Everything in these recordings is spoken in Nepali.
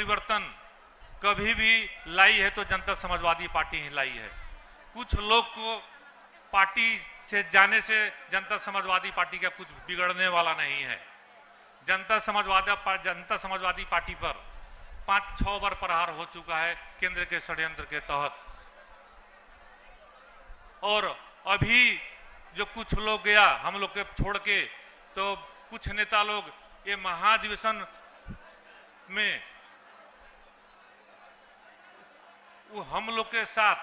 परिवर्तन कभी भी लाई है तो जनता समाजवादी पार्टी ही लाई है। कुछ लोग को पार्टी से जाने से जनता समाजवादी पार्टी का कुछ बिगड़ने वाला नहीं है। जनता समाजवादी पार्टी पर 5-6 बार प्रहार हो चुका है केंद्र के षड्यंत्र के तहत, और अभी जो कुछ लोग गया हम लोग के छोड़ के, तो कुछ नेता लोग ये महाधिवेशन में वो हम लोग के साथ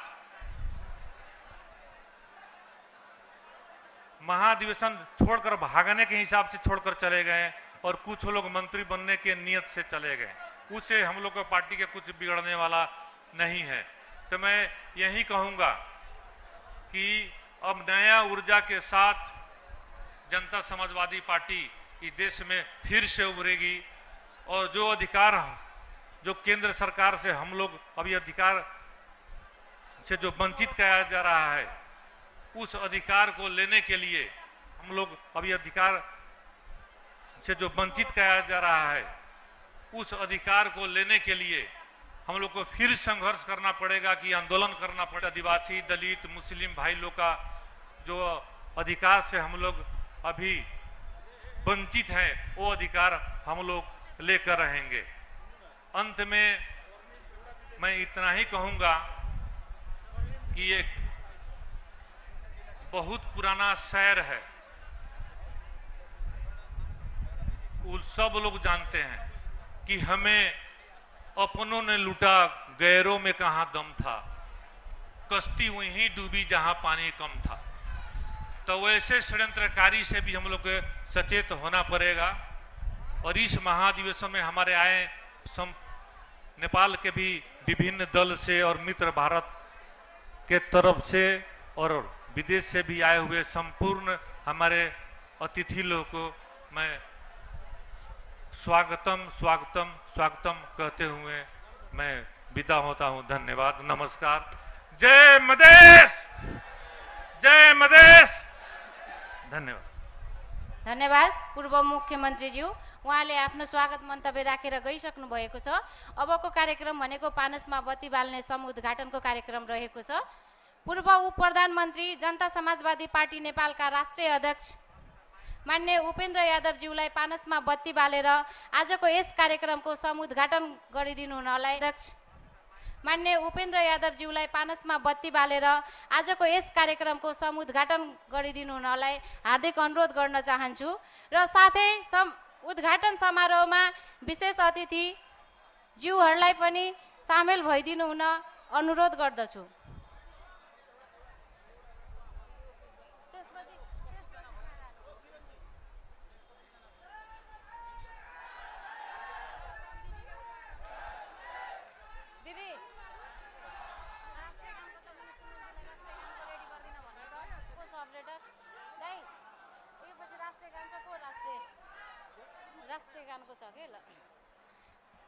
महाधिवेशन छोड़कर भागने के हिसाब से छोड़कर चले गए, और कुछ लोग मंत्री बनने के नियत से चले गए। उससे हम लोग को पार्टी के कुछ बिगड़ने वाला नहीं है। तो मैं यही कहूंगा कि अब नया ऊर्जा के साथ जनता समाजवादी पार्टी इस देश में फिर से उभरेगी, और जो अधिकार जो केंद्र सरकार से हम लोग अभी अधिकार से जो वंचित किया जा रहा है, उस अधिकार को लेने के लिए हम लोग अभी अधिकार से जो वंचित किया जा रहा है, उस अधिकार को लेने के लिए हम लोग को फिर संघर्ष करना पड़ेगा, कि आंदोलन करना पड़ेगा। आदिवासी, दलित, मुस्लिम भाई लोग का जो अधिकार से हम लोग अभी वंचित हैं, वो अधिकार हम लोग लेकर रहेंगे। अंत में मैं इतना ही कहूंगा कि एक बहुत पुराना शेर है, वो सब लोग जानते हैं कि हमें अपनों ने लूटा, गैरों में कहां दम था, कश्ती वहीं डूबी जहां पानी कम था। तो वैसे षड्यंत्रकारी से भी हम लोग को सचेत होना पड़ेगा। और इस महाधिवेशन में हमारे आए नेपाल के भी विभिन्न दल से और मित्र भारत के तरफ से और विदेश से भी आए हुए संपूर्ण हमारे अतिथि लोगों को मैं स्वागतम स्वागतम स्वागतम कहते हुए मैं विदा होता हूं। धन्यवाद, नमस्कार, जय मधेश, जय मधेश। धन्यवाद। धन्यवाद पूर्व मुख्यमन्त्रीज्यू, उहाँले आफ्नो स्वागत मन्तव्य राखेर गइसक्नु भएको छ। अबको कार्यक्रम भनेको पानसमा बत्ती बाल्ने समूह उद्घाटनको कार्यक्रम रहेको छ। पूर्व उप प्रधानमन्त्री जनता समाजवादी पार्टी नेपालका राष्ट्रिय अध्यक्ष मान्य उपेन्द्र यादवज्यूलाई पानसमा बत्ती बालेर आजको यस कार्यक्रमको समूह उद्घाटन गरिदिनु हुनलाई अध्यक्ष मान्य उपेन्द्र यादवज्यूलाई पानसमा बत्ती बालेर आजको यस कार्यक्रमको समूह उद्घाटन गरिदिनु हुनलाई हार्दिक अनुरोध गर्न चाहन्छु। र साथै उद्घाटन समारोहमा विशेष अतिथि ज्यूहरूलाई पनि सामेल भइदिनु हुन अनुरोध गर्दछु।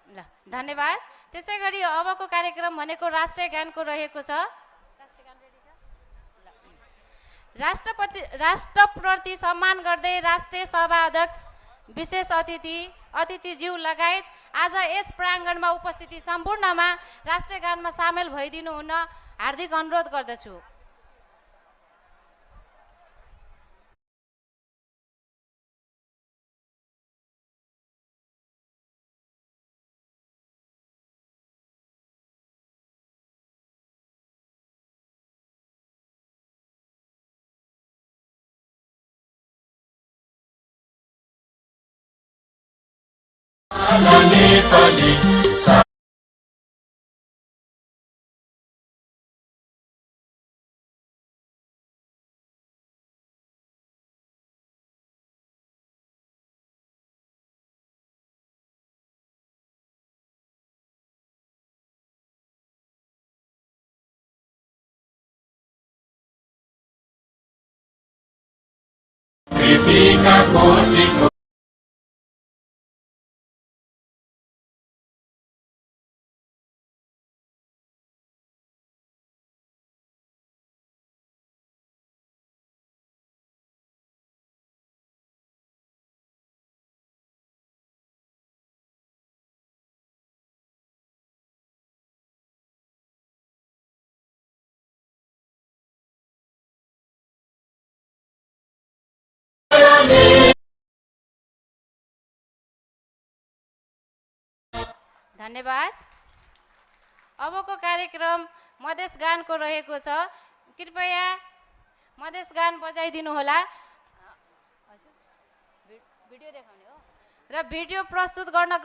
ल धन्यवाद। त्यसै गरी अबको कार्यक्रम भनेको राष्ट्रिय गानको रहेको छ। राष्ट्रप्रति सम्मान गर्दै राष्ट्रिय सभा अध्यक्ष, विशेष अतिथिज्यू लगायत आज यस प्राङ्गणमा उपस्थिति सम्पूर्णमा राष्ट्रिय गानमा सामेल भइदिनु हुन हार्दिक अनुरोध गर्दछु। कृतिका कोटिको धन्यवाद। अबको कार्यक्रम मधेस गानको रहेको छ। कृपया मधेस गान बजाइदिनु होला। हजुर भिडियो देखाउने हो र भिडियो प्रस्तुत गर्न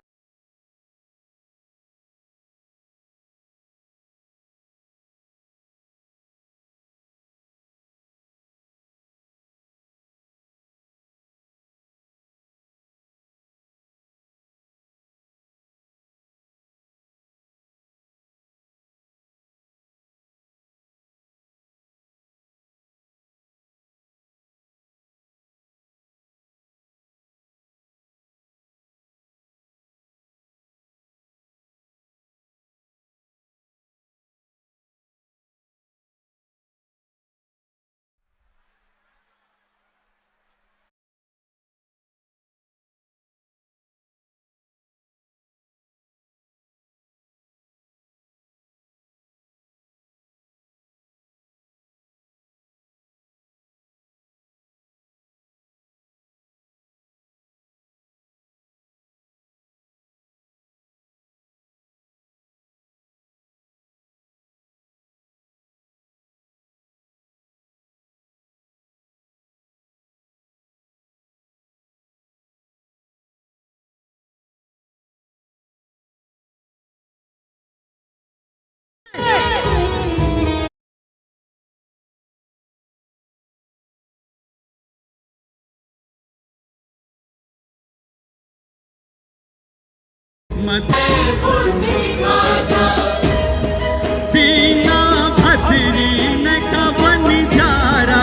दीना भद्री न कवन जारा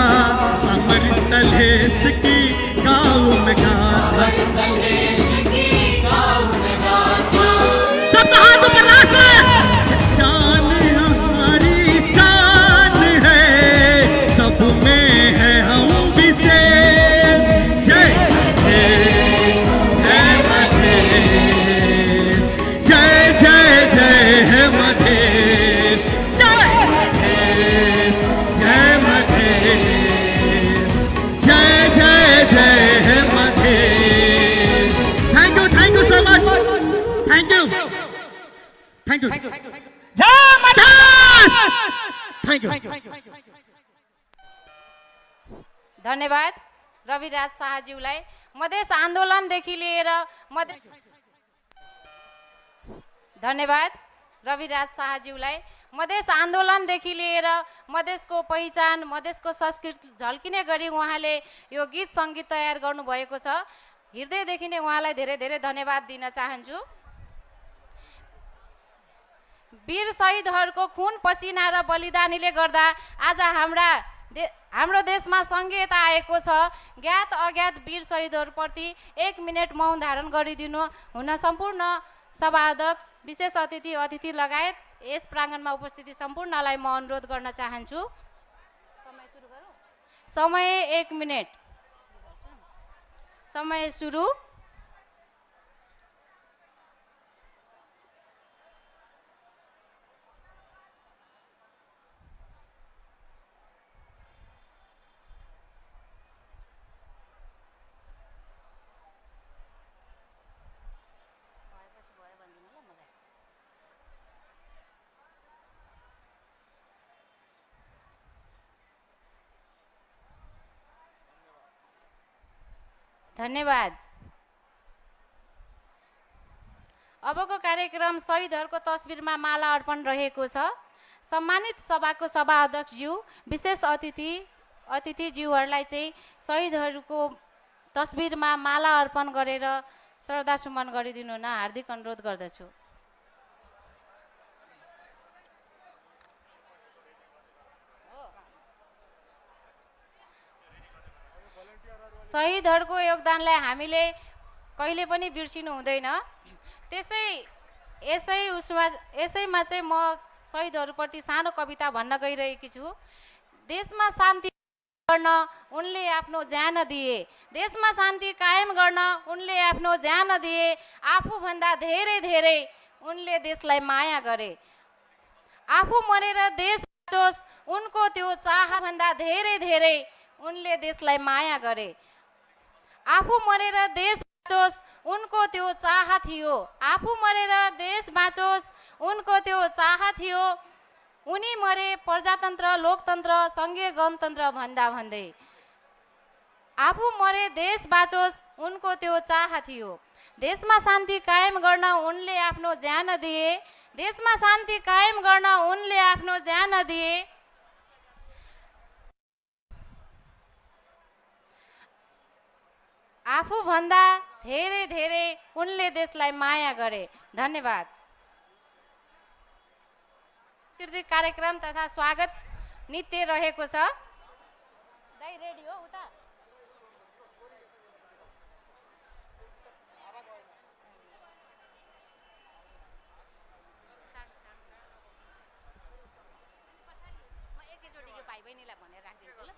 अमर सलेश की गाँव में गाथा सब हाथ ऊपर रखो। जान हमारी शान है सब में है हम विशेष। जय जय जय जय जय है मधेश। जय जय मधेश। जय जय जय है Madhesh. Thank you so much. Thank you जय मधेश। Thank you. धन्यवाद रविराज शाहज्यूलाई। मधेस आन्दोलनदेखि लिएर धन्यवाद रविराज शाहज्यूलाई। मधेस आन्दोलनदेखि लिएर मधेसको पहिचान मधेसको संस्कृति झल्किने गरी उहाँले यो गीत सङ्गीत तयार गर्नुभएको छ। हृदयदेखि नै उहाँलाई धेरै धेरै धन्यवाद दिन चाहन्छु। वीर शहीदहरूको खुन पसिना र बलिदानीले गर्दा आज हाम्रो देशमा संघीयता आएको छ। ज्ञात अज्ञात वीर शहीदहरूप्रति 1 मिनेट मौन धारण गरिदिनु हुन सम्पूर्ण सभाध्यक्ष विशेष अतिथि लगायत यस प्राङ्गणमा उपस्थिति सम्पूर्णलाई म अनुरोध गर्न चाहन्छु। समय सुरु गरौँ। समय 1 मिनेट। समय सुरु। धन्यवाद। अबको कार्यक्रम शहीदहरूको तस्बिरमा माला अर्पण रहेको छ। सम्मानित सभाको सभा अध्यक्षज्यू विशेष अतिथिज्यूहरूलाई चाहिँ शहीदहरूको तस्बिरमा माला अर्पण गरेर श्रद्धासुमन गरिदिनु हुन हार्दिक अनुरोध गर्दछु। शहीदहरूको योगदानलाई हामीले कहिले पनि बिर्सिनु हुँदैन। यसैमा चाहिँ म शहीदहरूप्रति सानो कविता भन्न गइरहेकी छु। देशमा शान्ति गर्न उनले आफ्नो ज्यान दिए। देशमा शान्ति कायम गर्न उनले आफ्नो ज्यान दिए। आफूभन्दा धेरै धेरै उनले देशलाई माया गरे। आफू मरेर देश बाँचोस् उनको त्यो चाहभन्दा धेरै धेरै उनले देशलाई माया गरे। आफू मरेर देश बाँचोस् उनको त्यो चाह थियो। आफू मरेर देश बाँचोस् उनको त्यो चाह थियो। उनी मरे प्रजातन्त्र लोकतन्त्र सङ्घीय गणतन्त्र भन्दा भन्दै। आफू मरे देश बाँचोस् उनको त्यो चाह थियो। देशमा शान्ति कायम गर्न उनले आफ्नो ज्यान दिए। देशमा शान्ति कायम गर्न उनले आफ्नो ज्यान दिए। आफूभन्दा धेरै धेरै उनले देशलाई माया गरे। धन्यवाद। सांस्कृतिक कार्यक्रम तथा स्वागत नृत्य रहेको छ। दाइ रेडी हो उता? म एकैचोटि यो भाइ बहिनीलाई भनेर राखिदिन्छु ल।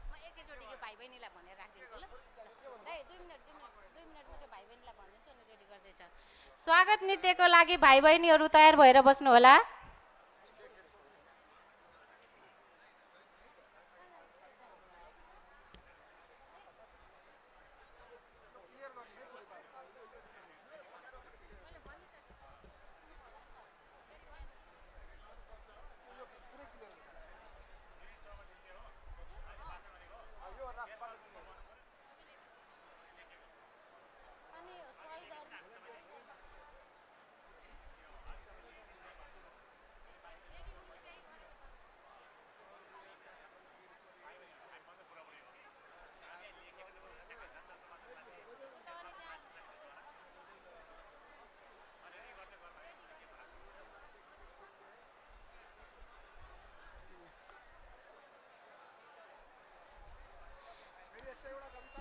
म एकैचोटि यो भाइ बहिनीलाई भनेर राखिदिन्छु ल। दाइ 2 मिनेटमा त्यो भाइ बहिनीलाई भनिदिन्छु अनि रेडी गर्दैछ। स्वागत नृत्यको लागि भाइ बहिनीहरू तयार भएर बस्नु होला।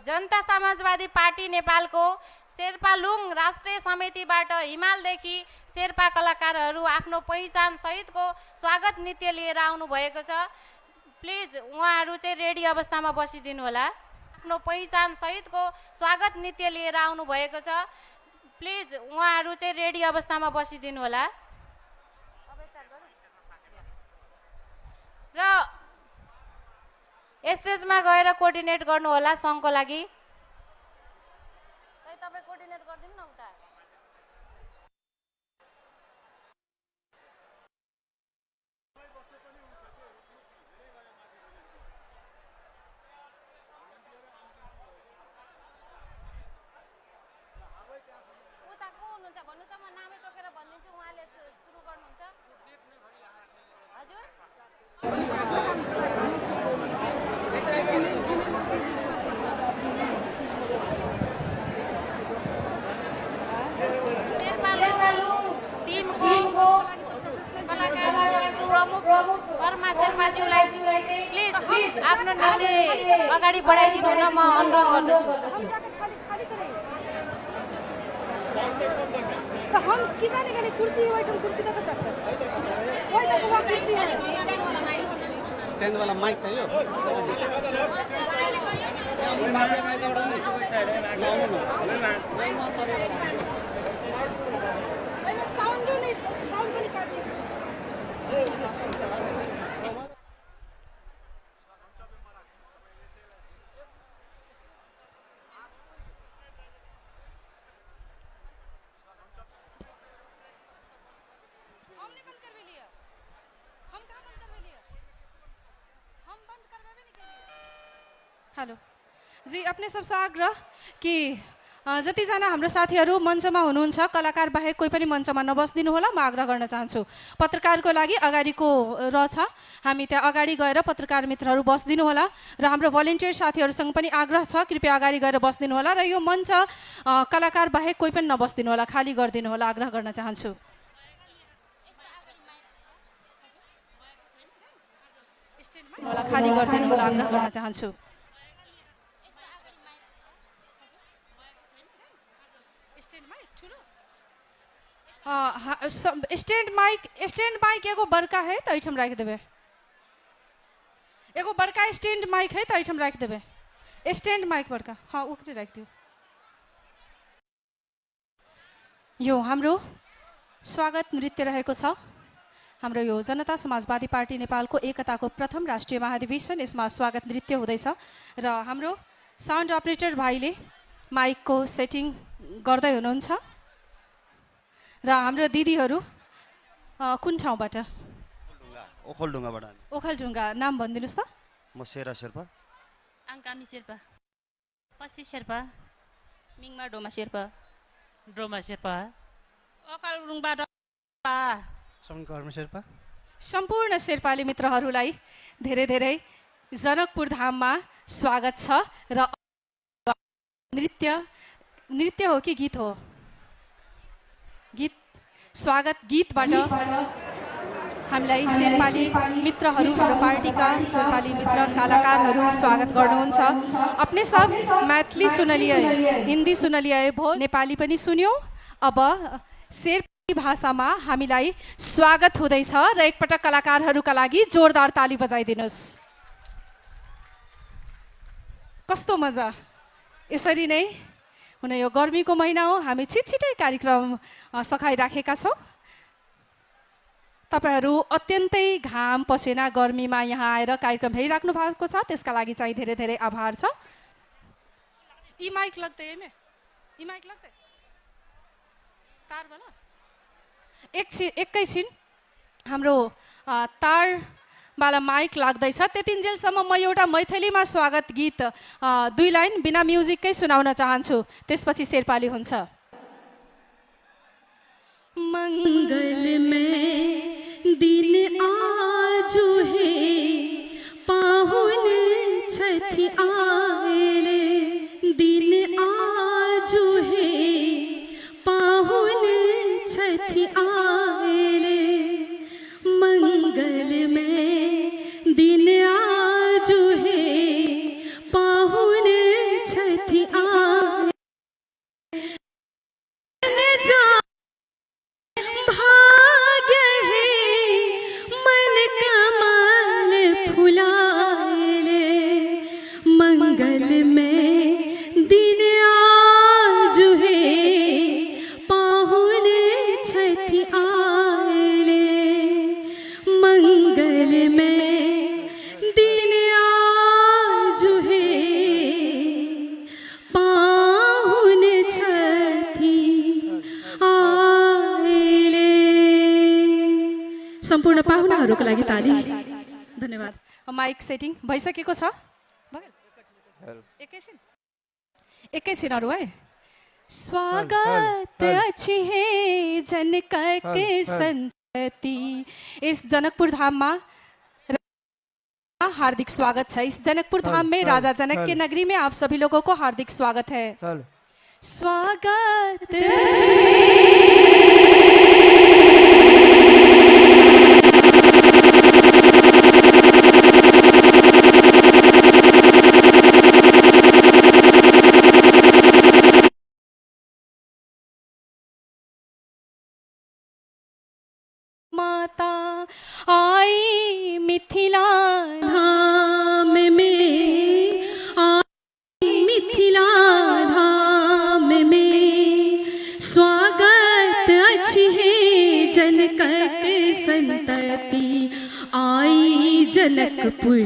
जनता समाजवादी पार्टी नेपालको शेर्पालुङ राष्ट्रिय समितिबाट हिमालदेखि शेर्पा कलाकारहरू आफ्नो पहिचान सहितको स्वागत नृत्य लिएर आउनु भएको छ। प्लिज उहाँहरू चाहिँ रेडी अवस्थामा बसिदिनु होला। आफ्नो पहिचान सहितको स्वागत नृत्य लिएर आउनु भएको छ। प्लिज उहाँहरू चाहिँ रेडी अवस्थामा बसिदिनु होला। र स्टेजमा गएर कोर्डिनेट गर्नु होला सङ्घको लागि। तपाईँ कोर्डिनेट गरिदिनु न उता। उता को हुनुहुन्छ भन्नु त, म नामै तोकेर भनिदिन्छु। उहाँले सुरु गर्नुहुन्छ। हजुर टिमको कलाकार प्रमुख कर्मा शेर्पाज्यूलाई प्लिज आफ्नो नृत्य अगाडि बढाइदिनु हुन म अनुरोध गर्दछु। हम किजाने गरे कुर्सी बैठौँ, कुर्सी त चक्क कोही त वहाँ कुर्सी स्टैंड वाला माइक चाहिए साउन्ड पनि काट्नु। हमने बंद करवे लिया। हम कहाँ बंद करवे लिया? हम बंद करवे नहीं किया। हेलो जी, अपने सबसे आग्रह कि जतिजना हाम्रो साथीहरू मञ्चमा हुनुहुन्छ कलाकार बाहेक कोही पनि मञ्चमा नबस्दिनु होला म आग्रह गर्न चाहन्छु। पत्रकारको लागि अगाडिको रहेछ, हामी त्यहाँ अगाडि गएर पत्रकार मित्रहरू बस्दिनु होला र हाम्रो भलिन्टियर साथीहरूसँग पनि आग्रह छ कृपया अगाडि गएर बस्दिनु होला र यो मञ्च कलाकार बाहेक कोही पनि नबस्दिनु होला, खाली गरिदिनु होला, आग्रह गर्न चाहन्छु। खाली गरिदिनु होला, आग्रह गर्न चाहन्छु। स्टैंड माइक एगो बड़का है तो एठम राख देवे। एगो बड़का स्टैंड माइक है तो एठम राख देवे। स्टैंड माइक बड़का, हाँ उकरे राख दियो। यो हाम्रो स्वागत नृत्य रहेको छ। हाम्रो यो जनता समाजवादी पार्टी नेपालको एकताको प्रथम राष्ट्रिय महाधिवेशन, यसमा स्वागत नृत्य हुँदैछ र हाम्रो साउन्ड अपरेटर भाइले माइकको सेटिङ गर्दै हुनुहुन्छ र हाम्रो दिदीहरू कुन ठाउँबाट? ओखलढुङ्गाबाट। ओखलढुङ्गा। नाम भनिदिनुहोस् त। म शेरा शेर्पा। अङ्कामी शेर्पा। पसी शेर्पा। मिङमा डोमा शेर्पा। डोमा शेर्पा। ओखलढुङ्गाबाट शङ्कर्म शेर्पा। सम्पूर्ण शेर्पाली मित्रहरूलाई धेरै धेरै जनकपुर धाममा स्वागत छ र नृत्य हो कि गीत हो? गीत। स्वागत गीतबाट हामीलाई शेर्पाली मित्रहरू, हाम्रो पार्टीका शेर्पाली मित्र कलाकारहरू स्वागत गर्नुहुन्छ। अपने सब मैथिली सुनलिए, हिंदी सुनलिए, बहुत नेपाली पनि सुन्यो। अब शेर्पाली भाषामा हामीलाई स्वागत हुँदैछ र एकपटक कलाकारहरूका लागि जोरदार ताली बजाइदिनुहोस्। कस्तो मजा! यसरी नै हुन यो गर्मीको महिना हो, हामी छिटछिटै कार्यक्रम सघाइराखेका छौँ। तपाईहरू अत्यन्तै घाम पसेना गर्मीमा यहाँ आएर कार्यक्रम हेरिराख्नु भएको छ, त्यसका लागि चाहिँ धेरै धेरै आभार छ। यी माइक लाग्दै मे? यी माइक लाग्दै? तार वाला? एकैछिन हाम्रो तारवाला माइक लाग्दैछ। त्यतिन्जेलसम्म म एउटा मैथिलीमा स्वागत गीत 2 लाइन बिना म्युजिककै सुनाउन चाहन्छु, त्यसपछि शेर्पाली हुन्छ। मंगल में दिन आजो है, पाहुन छठी आए रे। दिन आजो है, पाहुन छठी आए रे। मंगल में दिन आजो है, पाहुन छठी आए। भाग्य है मन कमल फुलाए रे। मंगल में दिन आज है, पाहुन छठी आए रे। मंगल में दिन आज है, पाहुन छठी सम्पूर्ण पाहुनाहरूको लागि ताली। धन्यवाद। माइक सेटिङ भइसकेको छ? एकैछिन अरू है। स्वागत अछि हे जनक के संतति। इस जनकपुर धाम में हार्दिक स्वागत है। इस जनकपुर धाम में राजा जनक के नगरी में आप सभी लोगों को हार्दिक स्वागत है। स्वागत माता आई मिथिला धाम में, आई मिथिला धाम में। स्वागत अछि हे जनक के संतति, आई जनकपुर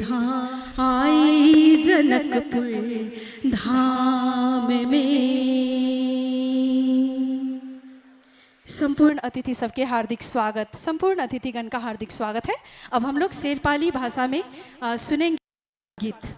धाम, आई जनकपुर धाम में। संपूर्ण अतिथि सबके हार्दिक स्वागत, संपूर्ण अतिथिगण का हार्दिक स्वागत है। अब हम लोग शेर्पाली भाषा में सुनेंगे गीत।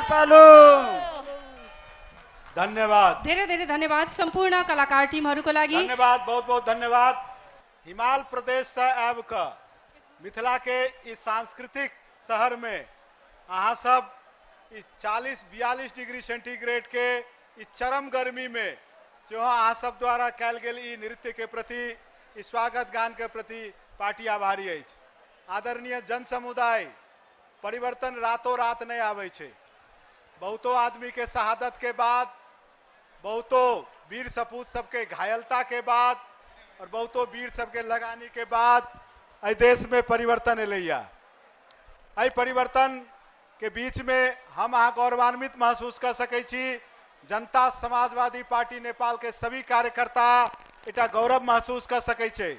पालुङ। धन्यवाद, धेरै धेरै धन्यवाद सम्पूर्ण कलाकार टिमहरूको लागि। धन्यवाद, बहुत बहुत धन्यवाद। हिमाल प्रदेश से आब कर मिथिला के इस सांस्कृतिक शहर में अहाँ सब 40-42 डिग्री सेंटीग्रेड के इस चरम गर्मी में जो अहाँ सब द्वारा कैल गेल ई नृत्य के प्रति, इस स्वागत गान के प्रति पार्टी आभारी है। आदरणीय जन समुदाय, परिवर्तन रातों रात नहीं आवे छे। बहुतों आदमी के शहादत के बाद, बहुतों वीर सपूत सबके घायलता के बाद और बहुतों वीर सबके लगानी के बाद आई देश में परिवर्तन एलैया। आई परिवर्तन के बीच में हम अहाँ गौरवान्वित महसूस कर सकै छी। जनता समाजवादी पार्टी नेपाल के सभी कार्यकर्ता इटा गौरव महसूस कर सकै छे।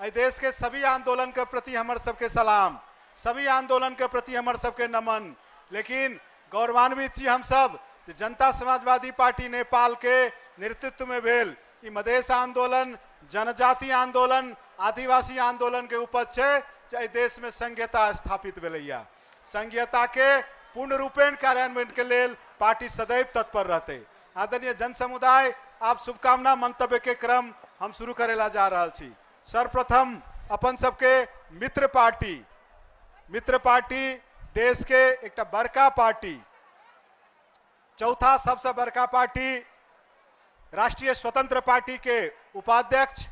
आई देश के सभी आंदोलन के प्रति हमर सबके सलाम, सभी आंदोलन के प्रति हमर सबके नमन। लेकिन गौरवान्वित छी हम सब जनता समाजवादी पार्टी नेपाल के नेतृत्व में भेल ई मधेश आंदोलन, जनजाति आंदोलन, आदिवासी आंदोलन के उपज है देश में संघीयता स्थापित भेलैया। संघीयता के पूर्ण रूपेण कार्यान्वयन के लेल पार्टी सदैव तत्पर रहते। आदरणीय जन समुदाय, आप शुभकामना मंतव्य के क्रम हम शुरू करेला जा रहा छी। सर्वप्रथम अपन सबके मित्र पार्टी देश के एक बड़का पार्टी, चौथा सबसे बड़का पार्टी राष्ट्रीय स्वतंत्र पार्टी के उपाध्यक्ष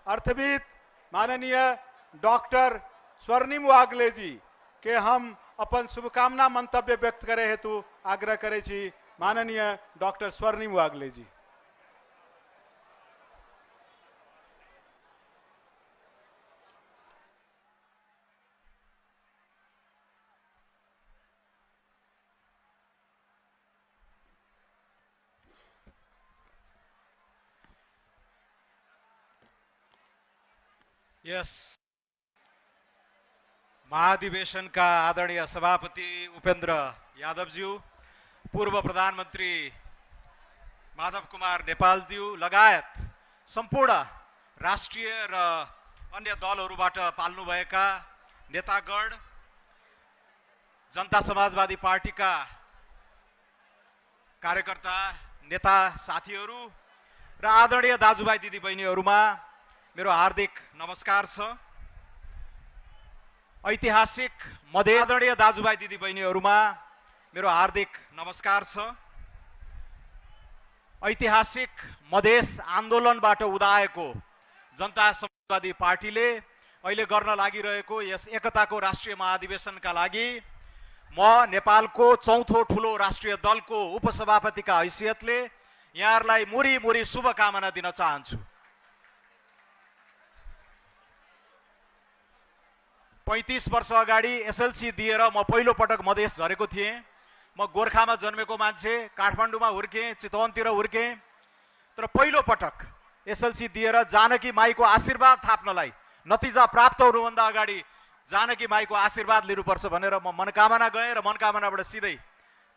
अर्थविद माननीय डॉक्टर स्वर्णिम वाग्ले जी के हम अपन शुभकामना मंतव्य व्यक्त करे हेतु आग्रह करे छी। माननीय डॉक्टर स्वर्णिम वाग्ले जी। यस महाधिवेशन का आदरणीय सभापति उपेन्द्र यादवज्यू, पूर्व प्रधानमन्त्री माधव कुमार नेपालज्यू लगायत सम्पूर्ण राष्ट्रिय र अन्य दलहरूबाट पाल्नुभएका नेतागण, जनता समाजवादी पार्टीका कार्यकर्ता, नेता साथीहरू र आदरणीय दाजुभाइ दिदीबहिनीहरूमा मेरो हार्दिक नमस्कार छ। ऐतिहासिक मधेस, आदरणीय दाजुभाइ दिदीबहिनीहरूमा मेरो हार्दिक नमस्कार छ। ऐतिहासिक मधेस आन्दोलनबाट उदाएको जनता समाजवादी पार्टीले अहिले गर्न लागिरहेको यस एकताको राष्ट्रिय महाधिवेशनका लागि म नेपालको चौथो ठुलो राष्ट्रिय दलको उपसभापतिका हैसियतले यहाँहरूलाई मुरी मुरी शुभकामना दिन चाहन्छु। 35 वर्ष अगाडि एसएलसी दिएर म पहिलो पटक मधेस झरेको थिएँ। म गोर्खामा जन्मेको मान्छे, काठमाडौँमा हुर्केँ, चितवनतिर हुर्केँ, तर पहिलो पटक एसएलसी दिएर जानकी माईको आशीर्वाद थाप्नलाई, नतिजा प्राप्त हुनुभन्दा अगाडि जानकी माईको आशीर्वाद लिनुपर्छ भनेर म मनकामना गएँ र मनकामनाबाट सिधै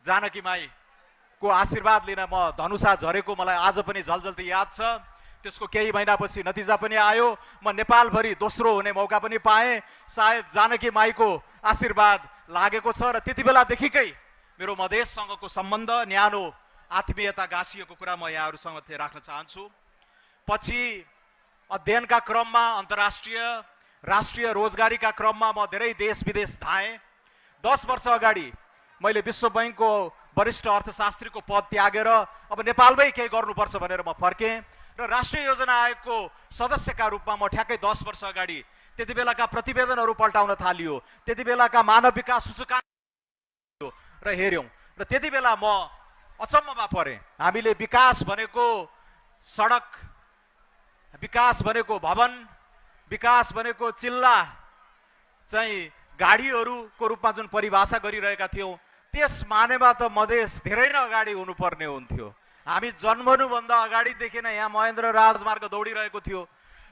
जानकी माईको आशीर्वाद लिन म धनुषा झरेको मलाई आज पनि झलझल्ती याद छ। त्यसको केही महिनापछि नतिजा पनि आयो, म नेपालभरि दोस्रो हुने मौका पनि पाएँ। सायद जानकी माईको आशीर्वाद लागेको छ र त्यति बेलादेखिकै मेरो मधेससँगको सम्बन्ध, न्यानो आत्मीयता गाँसिएको कुरा म यहाँहरूसँग राख्न चाहन्छु। पछि अध्ययनका क्रममा, अन्तर्राष्ट्रिय राष्ट्रिय रोजगारीका क्रममा म धेरै देश विदेश धाएँ। 10 वर्ष अगाडि मैले विश्व बैंकको वरिष्ठ अर्थशास्त्रीको पद त्यागेर अब नेपालमै केही गर्नुपर्छ भनेर म फर्केँ र राष्ट्रिय योजना आयोगको सदस्यका रूपमा म ठ्याक्कै 10 वर्ष अगाडि त्यति बेलाका प्रतिवेदनहरू पल्टाउन थालियो, त्यति बेलाका मानव विकास सूचकाङ्क र हेऱ्यौँ र त्यति बेला म अचम्ममा परेँ। हामीले विकास भनेको सडक, विकास भनेको भवन, विकास भनेको चिल्ला चाहिँ गाडीहरूको रूपमा जुन परिभाषा गरिरहेका थियौँ, त्यस मानेमा त मधेस धेरै नै अगाडि हुनुपर्ने हुन्थ्यो। हामी जन्मनुभन्दा अगाडिदेखि नै यहाँ महेन्द्र राजमार्ग दौडिरहेको थियो।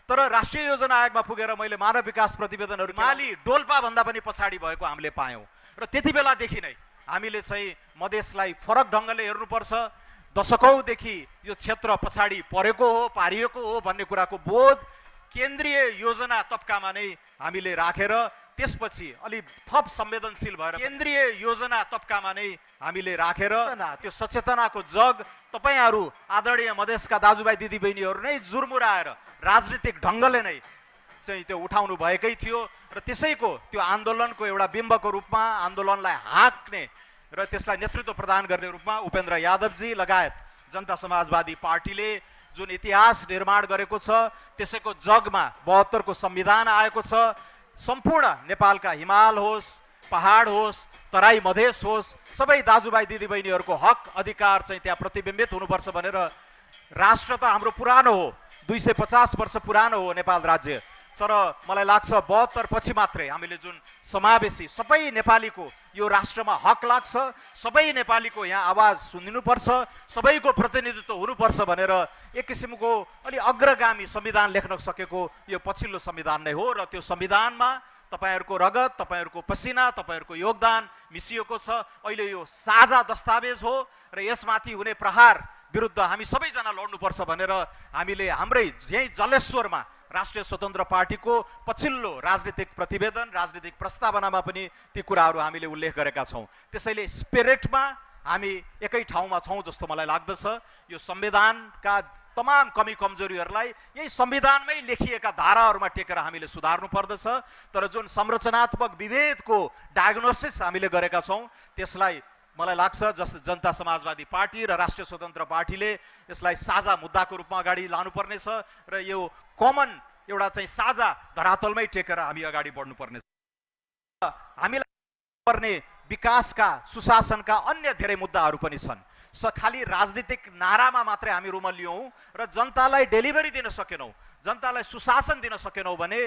तर राष्ट्रिय योजना आयोगमा पुगेर मैले मानव विकास प्रतिवेदनहरू माली डोल्पा भन्दा पनि पछाडि भएको हामीले पायौँ र त्यति बेलादेखि नै हामीले चाहिँ मधेसलाई फरक ढङ्गले हेर्नुपर्छ। दशकौँदेखि यो क्षेत्र पछाडि परेको हो, पारिएको हो भन्ने कुराको बोध केन्द्रीय योजना तबकामा नै हामीले राखेर त्यसपछि अलि थप संवेदनशील भएर केन्द्रीय योजना तबकामा नै हामीले राखेर त्यो सचेतनाको जग तपाईहरू आदरणीय मधेसका दाजुभाइ दिदीबहिनीहरू नै जुर्मुराएर राजनीतिक ढङ्गले नै चाहिँ त्यो उठाउनु भएकै थियो र त्यसैको त्यो आन्दोलनको एउटा बिम्बको रूपमा आन्दोलनलाई हाँक्ने र त्यसलाई नेतृत्व प्रदान गर्ने रूपमा उपेन्द्र यादवजी लगायत जनता समाजवादी पार्टीले जुन इतिहास निर्माण गरेको छ त्यसैको जगमा 72 को संविधान आएको छ। सम्पूर्ण नेपालका हिमाल होस्, पहाड होस्, तराई मधेस होस्, सबै दाजुभाइ दिदीबहिनीहरूको हक अधिकार चाहिँ त्यहाँ प्रतिबिम्बित हुनुपर्छ भनेर राष्ट्र त हाम्रो पुरानो हो, 250 वर्ष पुरानो हो नेपाल राज्य, तर मलाई लाग्छ 72 पछि मात्रै हामीले जुन समावेशी सबै नेपालीको यो राष्ट्रमा हक लाग्छ, सबै नेपालीको यहाँ आवाज सुनिनुपर्छ, सबैको प्रतिनिधित्व हुनुपर्छ भनेर एक किसिमको अलि अग्रगामी संविधान लेख्न सकेको यो पछिल्लो संविधान नै हो र त्यो संविधानमा तपाईहरुको रगत, तपाईहरुको पसिना, तपाईहरुको योगदान मिसिएको छ। अहिले यो साझा दस्तावेज हो र यसमाथि हुने प्रहार विरुद्ध हामी सबैजना लड्नुपर्छ भनेर हामीले हाम्रै यही जलेश्वरमा राष्ट्रिय स्वतन्त्र पार्टीको पछिल्लो राजनीतिक प्रतिवेदन, राजनीतिक प्रस्तावनामा पनि ती कुराहरू हामीले उल्लेख गरेका छौं। त्यसैले स्पिरिटमा हामी एकै ठाउँमा छौं जस्तो मलाई लाग्दछ। यो संविधानका तमाम कमी कमजोरीहरूलाई यही संविधानमै लेखिएका धाराहरूमा टेकेर हामीले सुधार्नु पर्दछ, तर जुन संरचनात्मक विभेदको डायग्नोसिस हामीले गरेका छौं त्यसलाई मलाई लाग्छ जनता समाजवादी पार्टी र राष्ट्रिय स्वतन्त्र पार्टीले यसलाई साझा मुद्दाको रूपमा अगाडि लानुपर्ने छ र यो कमन एउटा चाहिँ साझा धरातलमै टेकेर हामी अगाडि बढ्नुपर्ने छ। हामीलाई पर्ने विकासका, सुशासनका अन्य धेरै मुद्दाहरू पनि छन्। खाली राजनीतिक नारामा मात्रै हामी रुमल्यौं र जनतालाई डेलिभरी दिन सकेनौं, जनतालाई सुशासन दिन सकेनौं भने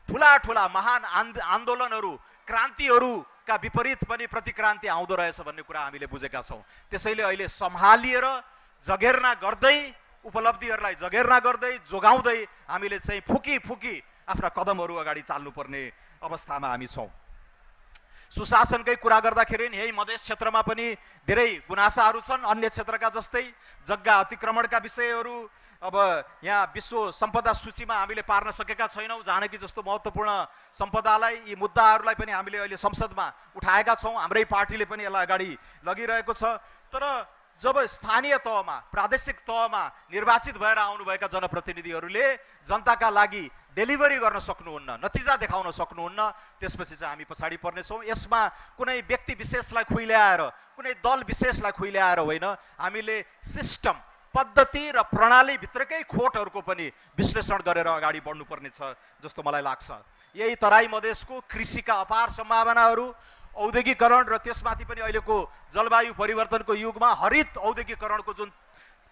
ठूला ठूला महान आन्दोलनहरू, क्रान्तिहरूका विपरीत पनि प्रतिक्रान्ति आउँदो रहेछ भन्ने कुरा हामीले बुझेका छौं। त्यसैले अहिले सम्हालिएर जगेर्ना गर्दै, उपलब्धिहरूलाई जगेर्ना गर्दै, जोगाउँदै हामीले चाहिँ फुकी फुकी आफ्ना कदमहरू अगाडि चाल्नुपर्ने अवस्थामा हामी छौं। सुशासनकै कुरा गर्दाखेरि यही मधेस क्षेत्रमा पनि धेरै गुनासाहरू छन्। अन्य क्षेत्रका जस्तै जग्गा अतिक्रमणका विषयहरू अब यहाँ विश्व सम्पदा सूचीमा हामीले पार्न सकेका छैनौं। जानकी जस्तो महत्त्वपूर्ण सम्पदालाई, यी मुद्दाहरूलाई पनि हामीले अहिले संसदमा उठाएका छौं। हाम्रै पार्टीले पनि यसलाई अगाडि लगिरहेको छ। तर जब स्थानीय तहमा, प्रादेशिक तहमा निर्वाचित भएर आउनुभएका जनप्रतिनिधिहरूले जनताका लागि डेलिभरी गर्न सक्नुहुन्न, नतिजा देखाउन सक्नुहुन्न, त्यसपछि चाहिँ हामी पछाडि पर्नेछौँ। यसमा कुनै व्यक्ति विशेषलाई खुइल्याएर, कुनै दल विशेषलाई खुइल्याएर होइन, हामीले सिस्टम, पद्धति र प्रणाली भित्रकै खोटहरूको पनि विश्लेषण गरेर अगाडि बढ्नुपर्ने छ जस्तो मलाई लाग्छ। यही तराई मधेसको कृषिका अपार सम्भावनाहरू, औद्योगिकरण र त्यसमाथि पनि अहिलेको जलवायु परिवर्तनको युगमा हरित औद्योगिकरणको जुन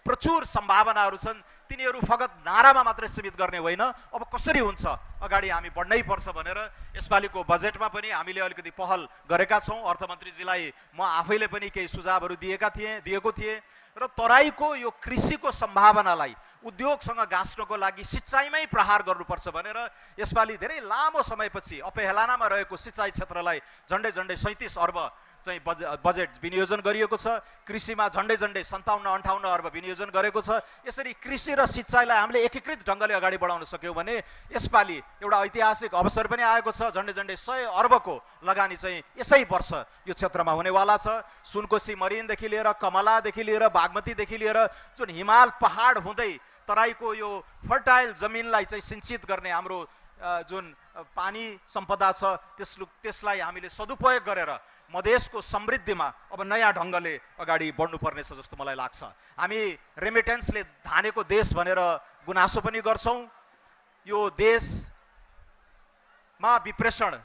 प्रचुर सम्भावनाहरू छन्, तिनीहरू फगत नारामा मात्रै सीमित गर्ने होइन, अब कसरी हुन्छ अगाडि हामी बढ्नै पर्छ भनेर यसपालिको बजेटमा पनि हामीले अलिकति पहल गरेका छौं। अर्थमन्त्रीजीलाई म आफैले पनि केही सुझावहरू दिएको थिएँ र तराईको यो कृषिको सम्भावनालाई उद्योगसँग गाँच्नको लागि सिँचाइमै प्रहार गर्नुपर्छ भनेर यसपालि धेरै लामो समयपछि अपहेलानामा रहेको सिँचाइ क्षेत्रलाई झन्डै 37 अर्ब चाहिँ बजेट विनियोजन गरिएको छ। कृषिमा झन्डै 57-58 अर्ब विनियोजन गरेको छ। यसरी कृषि र सिँचाइलाई हामीले एकीकृत ढङ्गले अगाडि बढाउन सक्यौं भने यसपालि एउटा ऐतिहासिक अवसर पनि आएको छ। झन्डै 100 अर्बको लगानी चाहिँ यसै वर्ष यो क्षेत्रमा हुनेवाला छ। सुनकोशी मरिनदेखि लिएर, कमलादेखि लिएर, बागमतीदेखि लिएर जुन हिमाल पहाड हुँदै तराईको यो फर्टाइल जमिनलाई चाहिँ सिंचित गर्ने हाम्रो जुन पानी सम्पदा छ त्यसलाई हामीले सदुपयोग गरेर मधेसको समृद्धिमा अब नयाँ ढङ्गले अगाडि बढ्नुपर्नेछ जस्तो मलाई लाग्छ। हामी रेमिटेन्सले धानेको देश भनेर गुनासो पनि गर्छौं। यो देशमा विप्रेषण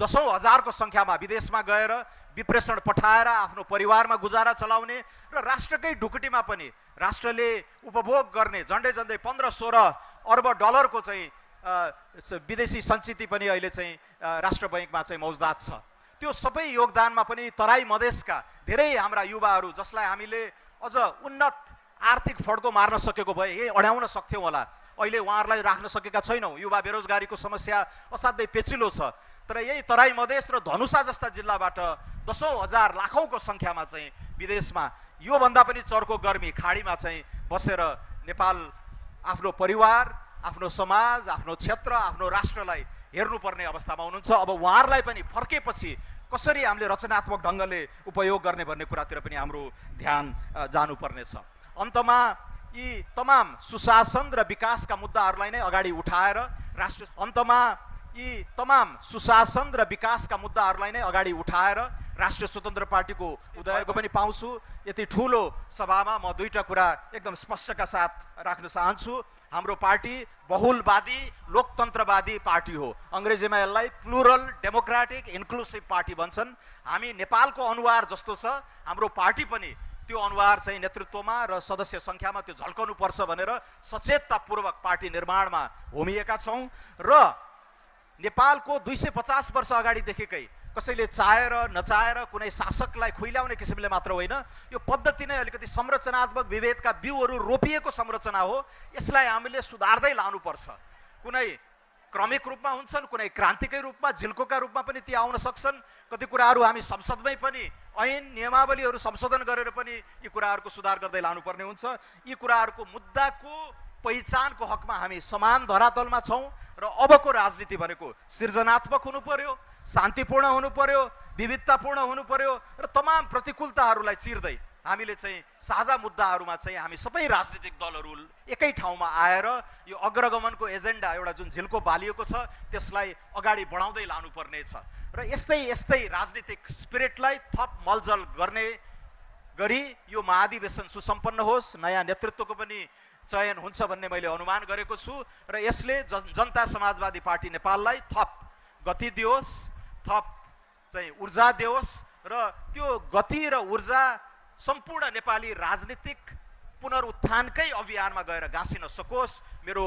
दशौं हजारको संख्यामा विदेशमा गएर विप्रेषण पठाएर आफ्नो परिवारमा गुजारा चलाउने र राष्ट्रकै ढुकुटीमा पनि राष्ट्रले उपभोग गर्ने झन्डै 15-16 अर्ब डलरको चाहिँ विदेशी सञ्चिति पनि अहिले चाहिँ राष्ट्र बैंकमा चाहिँ मौजदात छ। त्यो सबै योगदानमा पनि तराई मधेसका धेरै हाम्रा युवाहरू जसलाई हामीले अझ उन्नत आर्थिक फड्को मार्न सकेको भए यही अड्याउन सक्थ्यौं होला, अहिले उहाँहरूलाई राख्न सकेका छैनौं। युवा बेरोजगारीको समस्या असाध्यै पेचिलो छ। तर यही तराई मधेस र धनुषा जस्ता जिल्लाबाट दशौं हजार लाखौंको संख्यामा चाहिँ विदेशमा योभन्दा पनि चर्को गर्मी खाडीमा चाहिँ बसेर नेपाल आफ्नो परिवार आफ्नो समाज, आफ्नो क्षेत्र, आफ्नो राष्ट्रलाई हेर्नुपर्ने अवस्थामा हुनुहुन्छ। अब उहाँहरूलाई पनि फर्केपछि कसरी हामीले रचनात्मक ढङ्गले उपयोग गर्ने भन्ने कुरातिर पनि हाम्रो ध्यान जानुपर्नेछ। अन्तमा यी तमाम सुशासन र विकासका मुद्दाहरूलाई नै अगाडि उठाएर राष्ट्रिय स्वतन्त्र पार्टीको उदयको पनि पाउँछु। यति ठुलो सभामा म दुईटा कुरा एकदम स्पष्टका साथ राख्न चाहन्छु। हाम्रो पार्टी बहुलवादी लोकतन्त्रवादी पार्टी हो। अङ्ग्रेजीमा यसलाई प्लुरल डेमोक्रेटिक इन्क्लुसिभ पार्टी भन्छन्। हामी नेपालको अनुहार जस्तो छ, हाम्रो पार्टी पनि त्यो अनुहार चाहिँ नेतृत्वमा र सदस्य सङ्ख्यामा त्यो झल्काउनु पर्छ भनेर सचेततापूर्वक पार्टी निर्माणमा होमिएका छौँ। र नेपालको 250 वर्ष अगाडिदेखिकै कसैले चाहेर नचाहेर कुनै शासकलाई खुइल्याउने किसिमले मात्र होइन, यो पद्धति नै अलिकति संरचनात्मक विभेदका बिउहरू रोपिएको संरचना हो। यसलाई हामीले सुधार्दै लानुपर्छ। कुनै क्रमिक रूपमा हुन्छन्, कुनै क्रान्तिकै रूपमा झिल्कोका रूपमा पनि ती आउन सक्छन्। कति कुराहरू हामी संसदमै पनि ऐन नियमावलीहरू संशोधन गरेर पनि यी कुराहरूको सुधार गर्दै लानुपर्ने हुन्छ। यी कुराहरूको मुद्दाको पहिचानको हकमा हामी समान धरातलमा छौँ र अबको राजनीति भनेको सृजनात्मक हुनु पर्यो, शान्तिपूर्ण हुनु पर्यो, विविधतापूर्ण हुनु पर्यो र तमाम प्रतिकूलताहरूलाई चिर्दै हामीले चाहिँ साझा मुद्दाहरूमा चाहिँ हामी सबै राजनीतिक दलहरू एकै ठाउँमा आएर यो अग्रगमनको एजेन्डा एउटा जुन झिल्को बालिएको छ त्यसलाई अगाडि बढाउँदै लानुपर्ने छ। र यस्तै राजनीतिक स्पिरिटलाई थप मलजल गर्ने गरी यो महाधिवेशन सुसम्पन्न होस्, नयाँ नेतृत्वको पनि चयन हुन्छ भन्ने मैले अनुमान गरेको छु र यसले जनता समाजवादी पार्टी नेपाललाई थप गति दियोस्, थप चाहिँ ऊर्जा दियोस् र त्यो गति र ऊर्जा सम्पूर्ण नेपाली राजनीतिक पुनरुत्थानकै अभियानमा गएर गाँसिन सकोस्। मेरो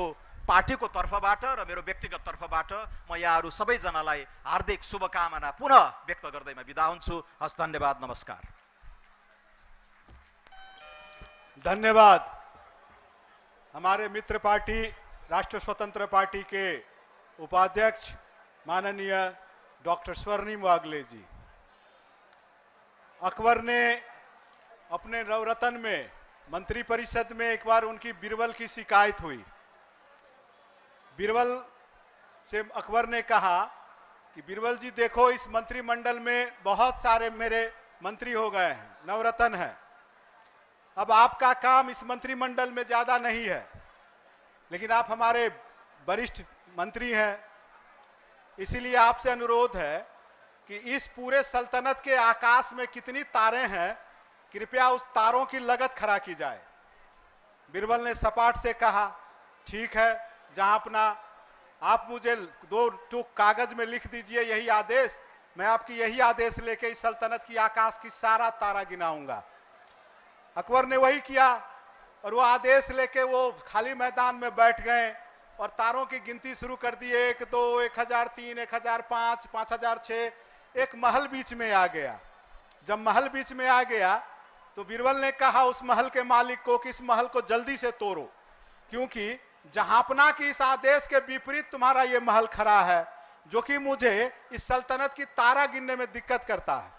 पार्टीको तर्फबाट र मेरो व्यक्तिगत तर्फबाट म यहाँहरू सबैजनालाई हार्दिक शुभकामना पुनः व्यक्त गर्दैमा बिदा हुन्छु। हस्, धन्यवाद, नमस्कार। धन्यवाद। हमारे मित्र पार्टी राष्ट्र स्वतंत्र पार्टी के उपाध्यक्ष माननीय डॉक्टर स्वर्णिम वागले जी। अकबर ने अपने नवरत्न में मंत्री परिषद में एक बार उनकी बीरबल की शिकायत हुई। बीरबल से अकबर ने कहा कि बीरबल जी देखो, इस मंत्रिमंडल में बहुत सारे मेरे मंत्री हो गए हैं, नवरत्न है, अब आपका काम इस मंत्रिमंडल में ज्यादा नहीं है, लेकिन आप हमारे वरिष्ठ मंत्री हैं, इसीलिए आपसे अनुरोध है कि इस पूरे सल्तनत के आकाश में कितनी तारें हैं, कृपया उस तारों की लगत खड़ा की जाए। बीरबल ने सपाट से कहा, ठीक है, जहां अपना आप मुझे 2 टूक कागज में लिख दीजिए यही आदेश, मैं आपकी यही आदेश लेके इस सल्तनत की आकाश की सारा तारा गिनाऊंगा। अकबर ने वही किया और वो आदेश लेके वो खाली मैदान में बैठ गए और तारों की गिनती शुरू कर दी। 1 2 1003 1005 5006। एक महल बीच में आ गया। जब महल बीच में आ गया तो बीरबल ने कहा उस महल के मालिक को कि इस महल को जल्दी से तोड़ो, क्योंकि जहांपना की इस आदेश के विपरीत तुम्हारा ये महल खड़ा है, जो कि मुझे इस सल्तनत की तारा गिनने में दिक्कत करता है।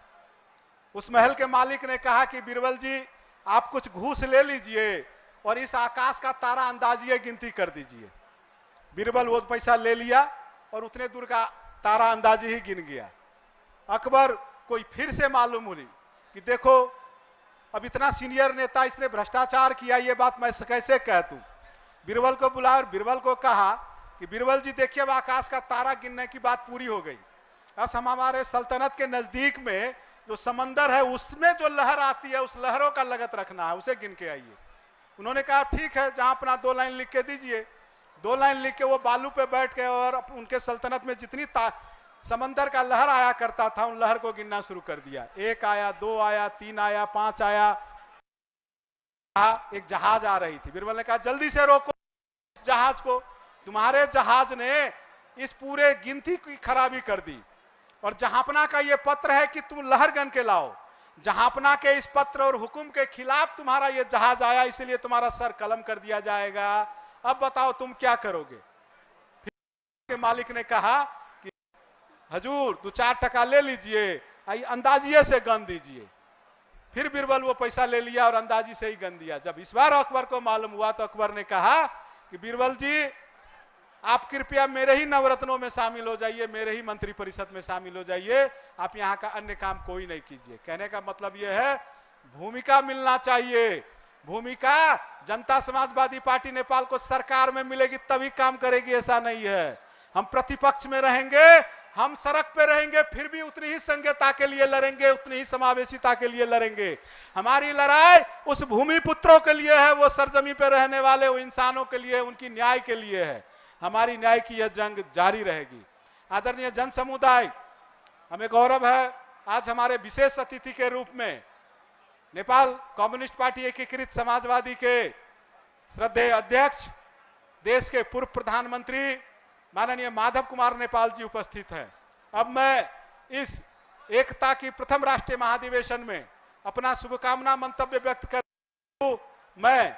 उस महल के मालिक ने कहा कि बीरबल जी आप कुछ घूस ले लीजिए और इस आकाश का तारा अंदाजिए गिनती कर दीजिए। बीरबल वो पैसा ले लिया और उतने दूर का तारा अंदाजी ही गिन गया। अकबर को फिर से मालूम हुई कि देखो अब इतना सीनियर नेता, इसने भ्रष्टाचार किया, ये बात मैं कैसे कह दूं। बीरबल को बुलाया और बीरबल को कहा कि बीरबल जी देखिए अब आकाश का तारा गिनने की बात पूरी हो गई, बस हम हमारे सल्तनत के नजदीक में जो समंदर है उसमें जो लहर आती है उस लहरों का लगत रखना है, उसे गिन के आइए। उन्होंने कहा ठीक है, जहां अपना 2 लाइन लिख के दीजिए। 2 लाइन लिख के वो बालू पे बैठ गए और उनके सल्तनत में जितनी समंदर का लहर आया करता था उन लहर को गिनना शुरू कर दिया। 1 आया, 2 आया, 3 आया, 5 आया। एक जहाज आ रही थी। बीरबल ने कहा जल्दी से रोको इस जहाज को, तुम्हारे जहाज ने इस पूरे गिनती की खराबी कर दी। और जहांपना का ये पत्र है कि तुम लहर गन के लाओ। जहांपना के इस पत्र और हुक्म के खिलाफ तुम्हारा ये जहाज आया, इसलिए तुम्हारा सर कलम कर दिया जाएगा। अब बताओ तुम क्या करोगे। फिर के मालिक ने कहा कि हजूर 2-4 टका ले लीजिए, अंदाजिए से गन दीजिए। फिर बीरबल वो पैसा ले लिया और अंदाजी से ही गन दिया। जब इस बार अकबर को मालूम हुआ तो अकबर ने कहा कि बीरबल जी आप कृपया मेरे ही नवरत्नों में शामिल हो जाइए, मेरे ही मंत्री परिषद में शामिल हो जाइए, आप यहाँ का अन्य काम कोई नहीं कीजिए। कहने का मतलब यह है भूमिका मिलना चाहिए। भूमिका जनता समाजवादी पार्टी नेपाल को सरकार में मिलेगी तभी काम करेगी, ऐसा नहीं है। हम प्रतिपक्ष में रहेंगे, हम सड़क पे रहेंगे, फिर भी उतनी ही संघीयता के लिए लड़ेंगे, उतनी ही समावेशिता के लिए लड़ेंगे। हमारी लड़ाई उस भूमि पुत्रों के लिए है, वो सरजमी पे रहने वाले वो इंसानों के लिए, उनकी न्याय के लिए है। हमारी न्याय की यह जंग जारी रहेगी। आदरणीय जन समुदाय, हमें गौरव है आज हमारे विशेष अतिथि के रूप में नेपाल कम्युनिस्ट पार्टी एकीकृत समाजवादी के श्रद्धेय अध्यक्ष, देश के पूर्व प्रधानमंत्री माननीय माधव कुमार नेपाल जी उपस्थित हैं। अब मैं इस एकता की प्रथम राष्ट्रीय महाधिवेशन में अपना शुभकामना मंतव्य व्यक्त कर मैं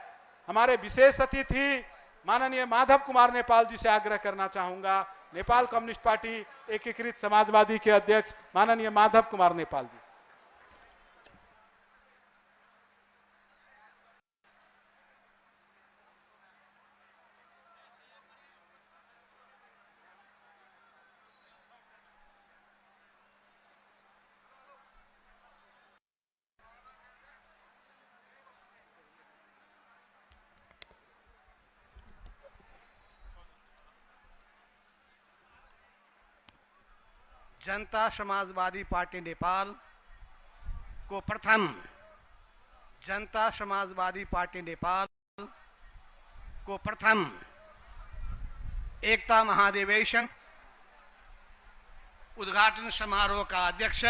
हमारे विशेष अतिथि माननीय माधव कुमार नेपाल जी से आग्रह करना चाहूंगा। नेपाल कम्युनिस्ट पार्टी एकीकृत समाजवादी के अध्यक्ष माननीय माधव कुमार नेपाल जी। जनता समाजवादी पार्टी नेपाल को प्रथम जनता समाजवादी पार्टी नेपाल को प्रथम एकता महाधिवेशन उद्घाटन समारोह का अध्यक्ष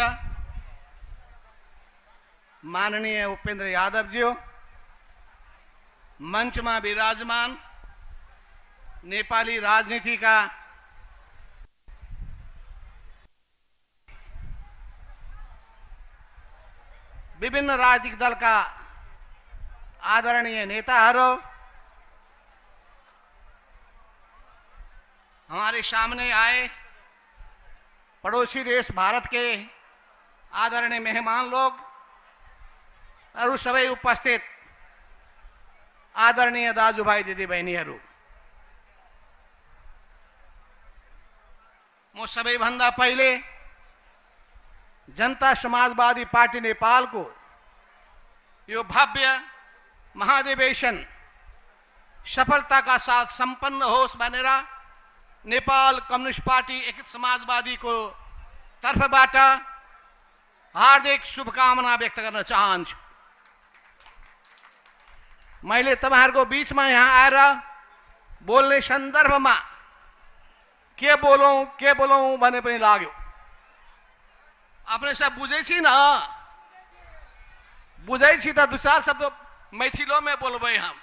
माननीय उपेंद्र यादव जी, मंच में विराजमान नेपाली राजनीति का विभिन्न राजनीतिक दल का आदरणीय नेताहरू, हमारे सामने आए पड़ोसी देश भारत के आदरणीय मेहमान लोग और सबै उपस्थित आदरणीय दाजुभाइ दिदीबहिनीहरू, म सबैभन्दा पहिले जनता समाजवादी पार्टी नेपाल को यो भव्य महाधिवेशन सफलता का साथ संपन्न होस् भनेर नेपाल कम्युनिस्ट पार्टी एकीकृत समाजवादी को तर्फबाट हार्दिक शुभकामना व्यक्त गर्न चाहन्छु। मैले तपाईहरुको बीचमा यहाँ आएर बोल्ने सन्दर्भमा के बोलौं भने पनि लाग्यो। आपने सब बुझे छी ना? बुझे छी तो 2-4 शब्द मैथिलो में बोलबे हम।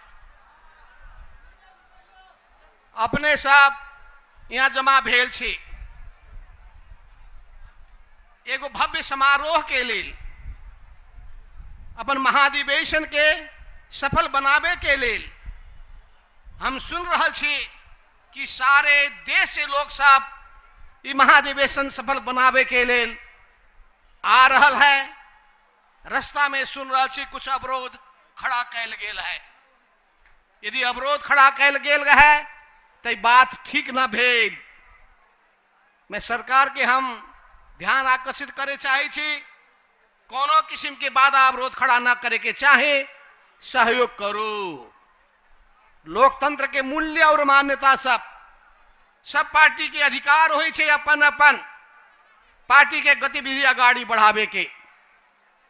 अपने सब यहाँ जमा भेल छी एगो भव्य समारोह के लिए, अपन महाधिवेशन के सफल बनावे के लिए हम सुन रहल छी कि सारे देश से लोग सब ई महाधिवेशन सफल बनावे के लिए आ रहल है। रास्ता में सुन रहा छी कुछ अवरोध खड़ा कैल गेल है। यदि अवरोध खड़ा कैल गेल है तो बात ठीक न भेल। मैं सरकार के हम ध्यान आकर्षित करे चाहे छी, कोनो किस्म के बाधा अवरोध खड़ा न करे के चाहे, सहयोग करो। लोकतंत्र के मूल्य और मान्यता सब पार्टी के अधिकार होई छे अपन अपन पार्टी के गतिविधि आगाड़ी बढ़ावे के।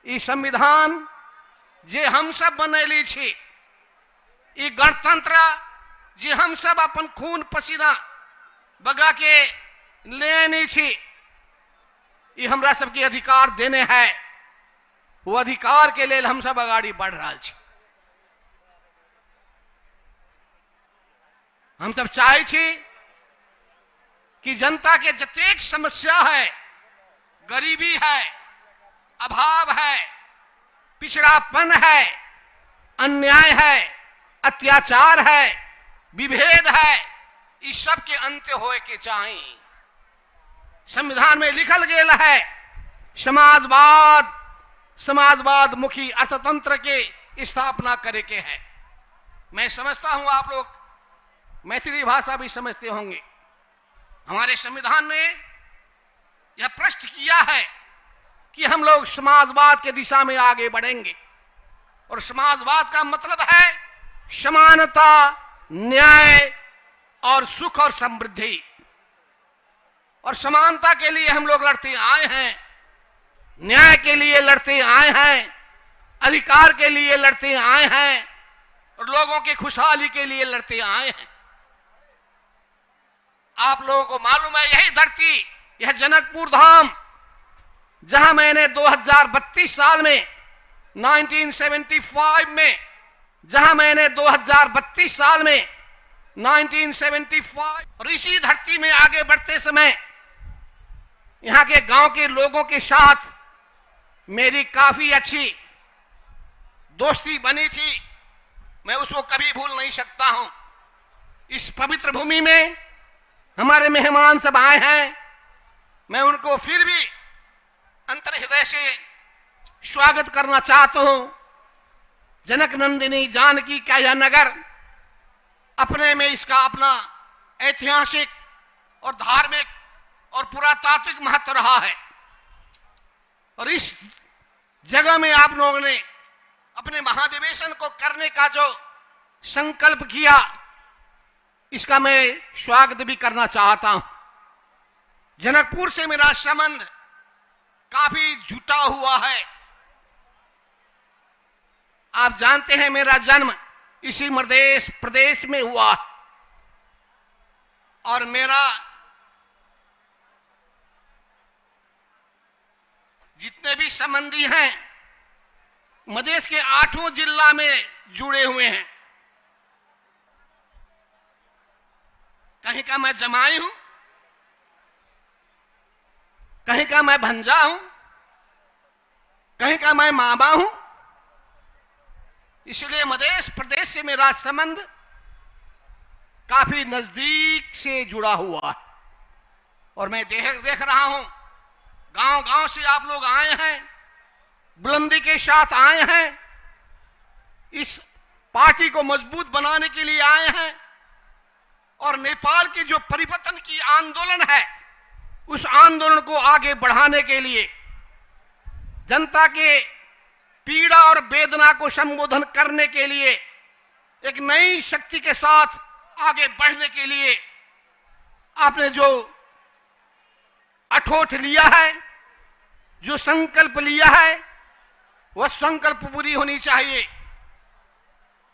ई संविधान जे हम सब बनैली छी, ई गणतंत्र जे हम सब अपन खून पसीना बगा के लेनी छी, ई हमरा सबके अधिकार देने है। वो अधिकार के लिए हम सब आगाड़ी बढ़ रहा छी। हम सब चाहे छी कि जनता के जतेक समस्या है, गरीबी है, अभाव है, पिछड़ापन है, अन्याय है, अत्याचार है, विभेद है, इस सब के अंत होए के चाहिए। संविधान में लिखल गेल है समाजवाद मुखी अर्थतंत्र के स्थापना करे के है। मैं समझता हूं आप लोग मैथिली भाषा भी समझते होंगे। हमारे संविधान ने यह प्रश्न किया है कि हम लोग समाजवाद के दिशा में आगे बढ़ेंगे, और समाजवाद का मतलब है समानता, न्याय और सुख और समृद्धि। और समानता के लिए हम लोग लड़ते आए हैं, न्याय के लिए लड़ते आए हैं, अधिकार के लिए लड़ते आए हैं, और लोगों की खुशहाली के लिए लड़ते आए हैं। आप लोगों को मालूम है, यही धरती, यह जनकपुर धाम, जहां मैंने 2032 साल में 1975 में, जहां मैंने 2032 साल में 1975, और इसी धरती में आगे बढ़ते समय यहां के गांव के लोगों के साथ मेरी काफी अच्छी दोस्ती बनी थी। मैं उसको कभी भूल नहीं सकता हूं। इस पवित्र भूमि में हमारे मेहमान सब आए हैं, मैं उनको फिर भी अंतर हृदय से स्वागत करना चाहता हूं। जनक नंदिनी जानकी का यह नगर अपने में इसका अपना ऐतिहासिक और धार्मिक और पुरातात्विक महत्व रहा है, और इस जगह में आप लोगों ने अपने महाधिवेशन को करने का जो संकल्प किया, इसका मैं स्वागत भी करना चाहता हूं। जनकपुर से मेरा संबंध काफी जुटा हुआ है। आप जानते हैं मेरा जन्म इसी मध्य प्रदेश में हुआ, और मेरा जितने भी संबंधी हैं मध्य के 8 जिला में जुड़े हुए हैं। कहीं का मैं जमाई हूं, कहीं का मैं भंजा हूं, कहीं का मैं मामा हूं। इसलिए मध्य प्रदेश से मेरा संबंध काफी नजदीक से जुड़ा हुआ है, और मैं देख रहा हूं गांव गांव से आप लोग आए हैं, बुलंदी के साथ आए हैं, इस पार्टी को मजबूत बनाने के लिए आए हैं, और नेपाल के जो परिवर्तन की आंदोलन है उस आंदोलन को आगे बढ़ाने के लिए, जनता के पीड़ा और वेदना को संबोधन करने के लिए, एक नई शक्ति के साथ आगे बढ़ने के लिए आपने जो अठोट लिया है, जो संकल्प लिया है, वह संकल्प पूरी होनी चाहिए।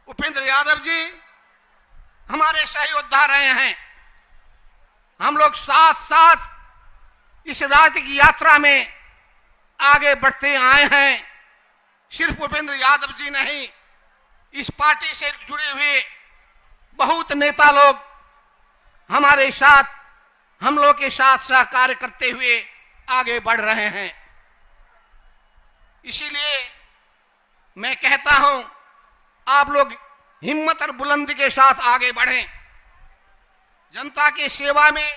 उपेंद्र यादव जी हमारे सहयोद्धा रहे हैं, हम लोग साथ साथ इस राजनीतिक यात्रा में आगे बढ़ते आए हैं। सिर्फ उपेंद्र यादव जी नहीं, इस पार्टी से जुड़े हुए बहुत नेता लोग हमारे साथ, हम लोग के साथ सहकार्य करते हुए आगे बढ़ रहे हैं। इसीलिए मैं कहता हूं, आप लोग हिम्मत और बुलंदी के साथ आगे बढ़ें, जनता के सेवा में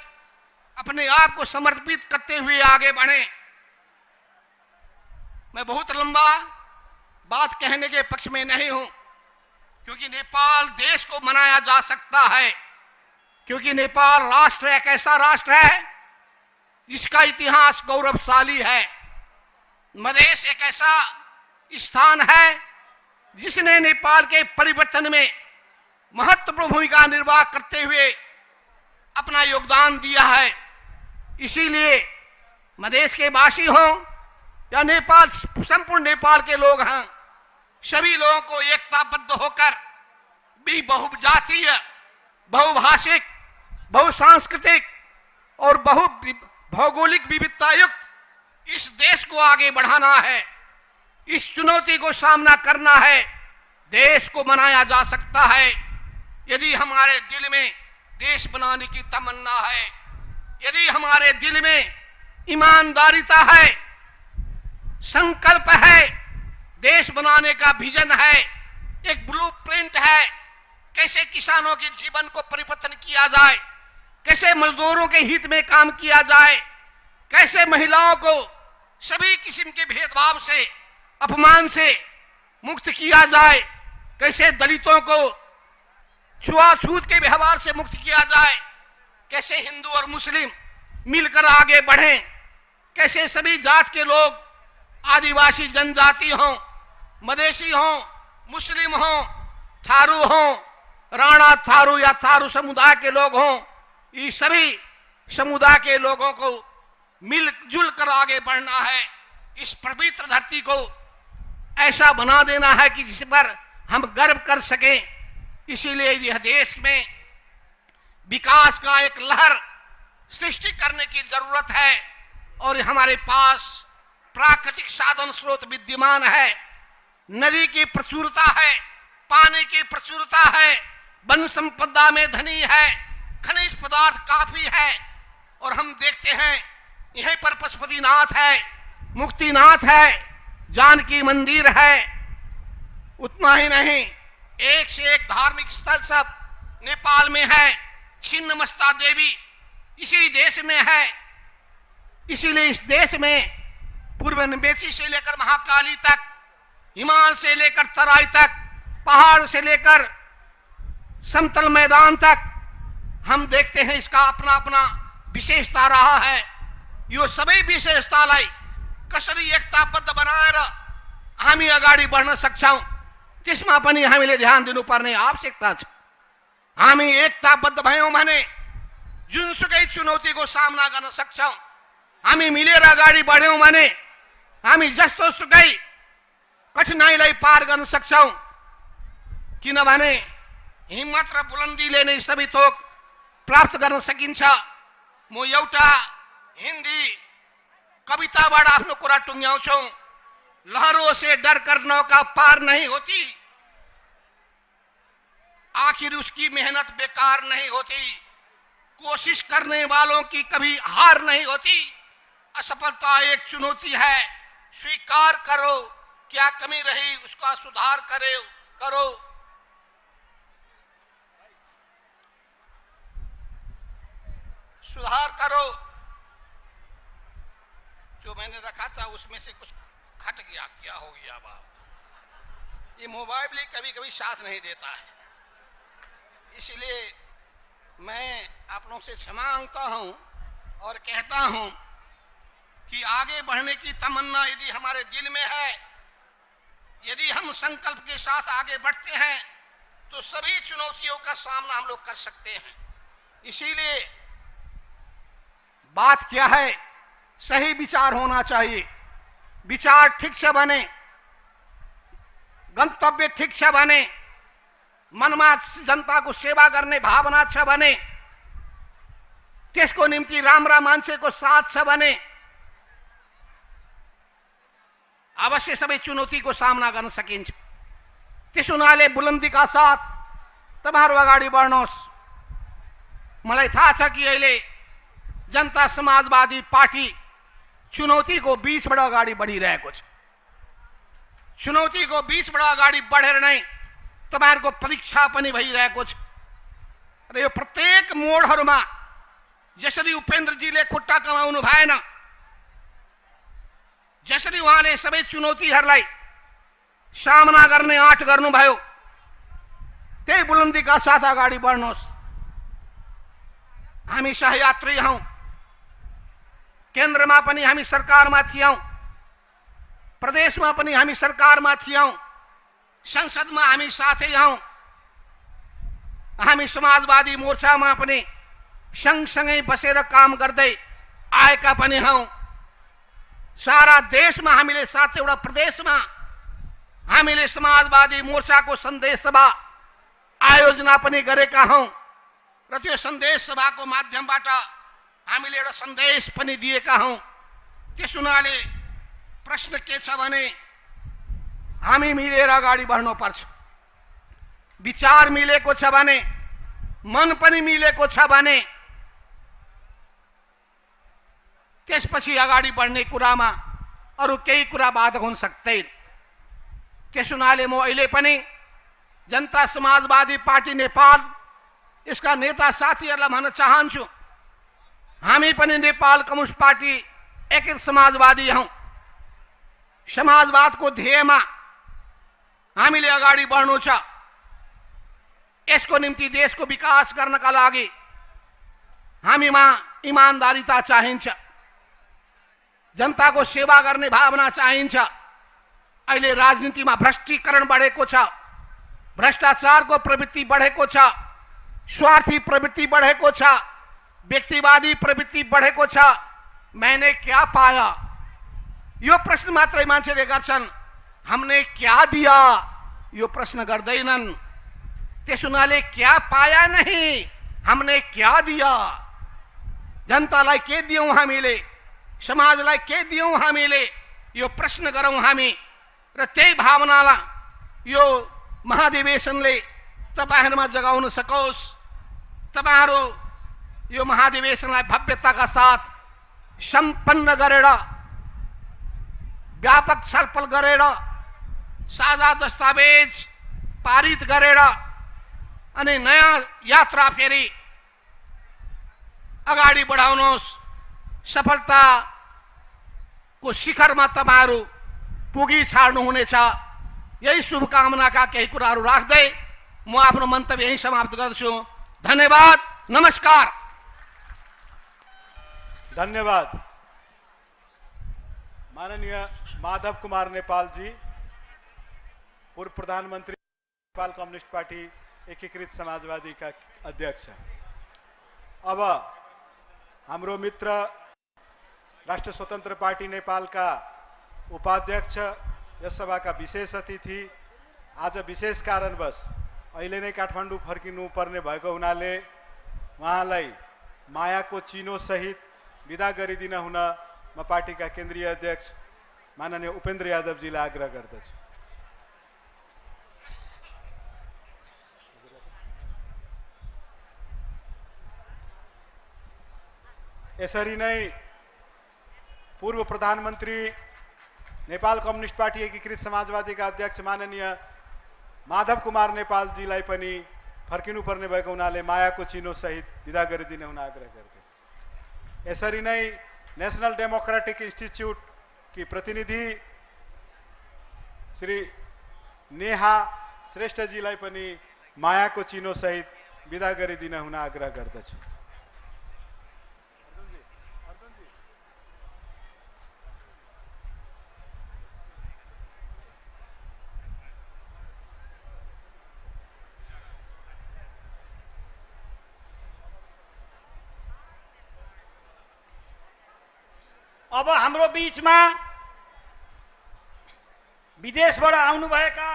अपने आप को समर्पित करते हुए आगे बढ़ें। मैं बहुत लंबा बात कहने के पक्ष में नहीं हूं, क्योंकि नेपाल देश को मनाया जा सकता है, क्योंकि नेपाल राष्ट्र एक ऐसा राष्ट्र है जिसका इतिहास गौरवशाली है। मधेश एक ऐसा स्थान है जिसने नेपाल के परिवर्तन में महत्वपूर्ण भूमिका निर्वाह करते हुए अपना योगदान दिया है। इसीलिए मधेश के वासी हों या नेपाल, संपूर्ण नेपाल के लोग हैं, सभी लोगों को एकताबद्ध होकर भी बहुजातीय, बहुभाषिक, बहुसांस्कृतिक और बहु भौगोलिक विविधता युक्त इस देश को आगे बढ़ाना है। इस चुनौती को सामना करना है। देश को बनाया जा सकता है यदि हमारे दिल में देश बनाने की तमन्ना है, यदि हमारे दिल में ईमानदारीता है, संकल्प है, देश बनाने का विजन है, एक ब्लूप्रिंट है, कैसे किसानों के जीवन को परिवर्तन किया जाए, कैसे मजदूरों के हित में काम किया जाए, कैसे महिलाओं को सभी किस्म के भेदभाव से, अपमान से मुक्त किया जाए, कैसे दलितों को छुआछूत के व्यवहार से मुक्त किया जाए, कैसे हिंदू और मुस्लिम मिलकर आगे बढ़ें, कैसे सभी जात के लोग, आदिवासी जनजाति हों, मधेसी हों, मुस्लिम हों, थारू हों, राणा थारू या थारू समुदाय के लोग हों, ये सभी समुदाय के लोगों को मिलजुल कर आगे बढ़ना है। इस पवित्र धरती को ऐसा बना देना है कि जिस पर हम गर्व कर सकें। इसीलिए यह देश में विकास का एक लहर सृष्टि करने की जरूरत है और हमारे पास प्राकृतिक साधन स्रोत विद्यमान है। नदी की प्रचुरता है, पानी की प्रचुरता है, वन संपदा में धनी है, खनिज पदार्थ काफी है और हम देखते हैं यहीं पर पशुपतिनाथ है, मुक्तिनाथ है, जानकी मंदिर है। उतना ही नहीं, एक से एक धार्मिक स्थल सब नेपाल में है। छिन्नमस्ता देवी इसी देश में है। इसीलिए इस देश में पूर्व नवेची से लेकर महाकाली तक, हिमालय से लेकर तराई तक, पहाड़ से लेकर समतल मैदान तक हम देखते हैं इसका अपना अपना विशेषता रहा है। यो सबै विशेषतालाई कसरी एकताबद्ध बनाएर हामी अगाडि बढ्न सक्छौं, त्यसमा पनि हामीले ध्यान दिनुपर्ने आवश्यकता छ। हामी एकताबद्ध भयौं भने जुनसुकै चुनौतीको सामना गर्न सक्छौं। हामी मिलेर अगाडि बढ्यौं भने हामी जस्तो सुकै कठिनाइलाई पार गर्न सक्छौं। किनभने हिम्मत र बुलन्दीले नै सबै थोक प्राप्त गर्न सकिन्छ। म एउटा हिन्दी कविताबाट आफ्नो कुरा टुङ्ग्याउँछु। लहरों से डर कर नौका पार नहीं होती, आखिर उसकी मेहनत बेकार नहीं होती। कोशिश करने वालों की कभी हार नहीं होती। असफलता एक चुनौती है, स्वीकार करो, क्या कमी रही उसका सुधार करो। सुधार करो। जो मैंने रखा था उसमें से कुछ हट गया, क्या हो गया बाप। ये मोबाइल भी कभी कभी साथ नहीं देता है, इसलिए मैं आप लोगों से क्षमा मांगता हूं और कहता हूं कि आगे बढ़ने की तमन्ना यदि हमारे दिल में है, यदि हम संकल्प के साथ आगे बढ़ते हैं तो सभी चुनौतियों का सामना हम लोग कर सकते हैं। इसीलिए बात क्या है, सही विचार होना चाहिए। विचार ठीक से बने, गंतव्य ठीक से बने, मनमा जनता को सेवा करने भावना छ बने, त्यसको निम्ति राम्रा मान्छेको साथ छ बने अवश्य सबै चुनौतीको सामना गर्न सकिन्छ। त्यस हुनाले बुलन्दीका साथ तपाईहरु अगाडि बढ्नुहोस्। मलाई थाहा छ कि अहिले जनता समाजवादी पार्टी चुनौतीको बीचबाट अगाडि बढिरहेको छ। चुनौतीको बीचबाट अगाडि बढेर नै तपाईहरुको परीक्षा पनि भइरहेको छ र यो प्रत्येक मोडहरुमा जसरी उपेन्द्रजीले खुट्टा कमाउनु भएन, जसरी उहाँले सबै चुनौतीहरुलाई सामना गर्ने आँट गर्नुभयो, त्यही बुलन्दीका साथ अगाडि बढ्नुहोस्। हामी सहयात्री हौं। केन्द्रमा पनि हामी सरकारमा थियौं, प्रदेशमा पनि हामी सरकारमा थियौं, संसदमा हामी साथै हौं। हामी समाजवादी मोर्चामा पनि सँगसँगै बसेर काम गर्दै आएका पनि हौं। सारा देशमा हामीले 7वटा प्रदेशमा हामीले समाजवादी मोर्चाको सन्देश सभा आयोजना पनि गरेका हौं र त्यो सन्देश सभाको माध्यमबाट हामीले एउटा सन्देश पनि दिएका हौं। त्यस हुनाले प्रश्न के छ भने हामी मिलेर अगाडि बढ्नु पर्छ। विचार मिलेको छ भने, मन पनि मिलेको छ भने त्यसपछि अगाडि बढ्ने कुरामा अरु केही कुरा बाधक हुन सक्दैन। त्यस हुनाले म अहिले पनि जनता समाजवादी पार्टी नेपाल यसका नेता साथीहरुलाई भन्न चाहन्छु, हामी पनि नेपाल कम्युनिस्ट पार्टी एकीकृत समाजवादी हौं। समाजवादको ध्येयमा हामीले अगाडि बढ्नु छ। यसको निम्ति देशको विकास गर्नका लागि हामीमा इमानदारीता चाहिन्छ, जनताको सेवा गर्ने भावना चाहिन्छ। अहिले राजनीतिमा भ्रष्टीकरण बढेको छ, भ्रष्टाचारको प्रवृत्ति बढेको छ, स्वार्थी प्रवृत्ति बढेको छ, व्यक्तिवादी प्रवृत्ति बढेको छ। मैंने क्या पाया, यो प्रश्न मात्रै मान्छेले गर्छन्। हमने क्या दिया, यो प्रश्न गर्दैनन्। त्यसो हुनाले क्या पाया नहीं, हमने क्या दिया, जनतालाई के दियौं हामीले, समाजलाई के दियौं हामीले, यो प्रश्न गरौं हामी। र त्यही भावनालाई यो महाधिवेशनले तपाईहरुमा जगाउन सकोस्। तपाईहरु यो महाधिवेशनलाई भव्यताका साथ सम्पन्न गरेर, व्यापक छलफल गरेर, साझा दस्तावेज पारित गरेर अनि नयाँ यात्रा फेरि अगाडि बढाउनुहोस्। सफलताको शिखरमा तपाईहरु पुगी छाड्नुहुनेछ। यही शुभकामनाका केही कुराहरू राख्दै म आफ्नो मन्तव्य यही समाप्त गर्छु। धन्यवाद, नमस्कार। धन्यवाद। माननीय माधव कुमार नेपाल जी, पूर्व प्रधानमंत्री, नेपाल कम्युनिस्ट पार्टी एकीकृत समाजवादी का अध्यक्ष। अब हाम्रो मित्र राष्ट्र स्वतन्त्र पार्टी नेपाल का उपाध्यक्ष, यस सभा का विशेष अतिथि, आज विशेष कारणवश अहिले नै काठमाडौँ फर्किनु पर्ने भएको हुनाले उहाँलाई मायाको चिनो सहित विदा गरिदिन हुन म पार्टीका केन्द्रीय अध्यक्ष माननीय उपेन्द्र यादवजीलाई आग्रह गर्दछु। यसरी नै पूर्व प्रधानमन्त्री, नेपाल कम्युनिस्ट पार्टी एकीकृत समाजवादी का अध्यक्ष माननीय माधव कुमार नेपाल जीलाई पनि फर्किनु पर्ने भएको हुनाले मायाको चिनो सहित विदा गरिदिने हुन आग्रह गर्दछु। यसरी नै नेशनल डेमोक्रेटिक इन्स्टिच्युट की प्रतिनिधि श्री नेहा श्रेष्ठ जीलाई पनि मायाको चिनो सहित विदा गरिदिन हुन आग्रह गर्दछु। अब हाम्रो बीचमा विदेशबाट आउनुभएका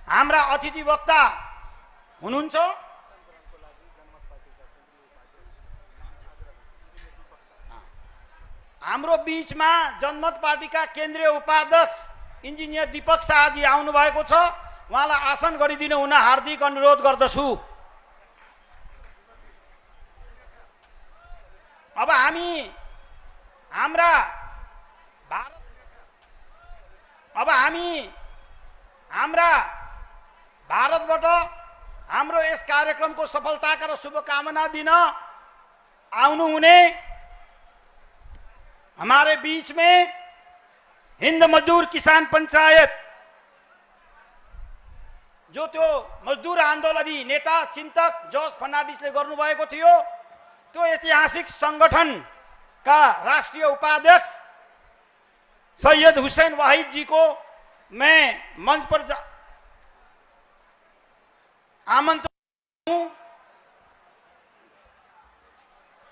हाम्रा अतिथि वक्ता हुनुहुन्छ। हाम्रो बीचमा जनमत पार्टीका केन्द्रीय उपाध्यक्ष इन्जिनियर दीपक शाहजी आउनु भएको छ। उहाँलाई आसन गरिदिनु हुन हार्दिक अनुरोध गर्दछु। अब हामी हाम्रा भारतबाट हाम्रो यस कार्यक्रमको सफलताका र शुभकामना दिन आउनुहुने हमारे बीच में हिंद मजदूर किसान पंचायत, जो त्यो मजदूर आन्दोलनी नेता चिन्तक जॉर्ज फर्नान्डिसले गर्नुभएको थियो, त्यो ऐतिहासिक संगठन का राष्ट्रीय उपाध्यक्ष सैयद हुसैन वाहिद जी को मैं मंच पर आमंत्रित हूं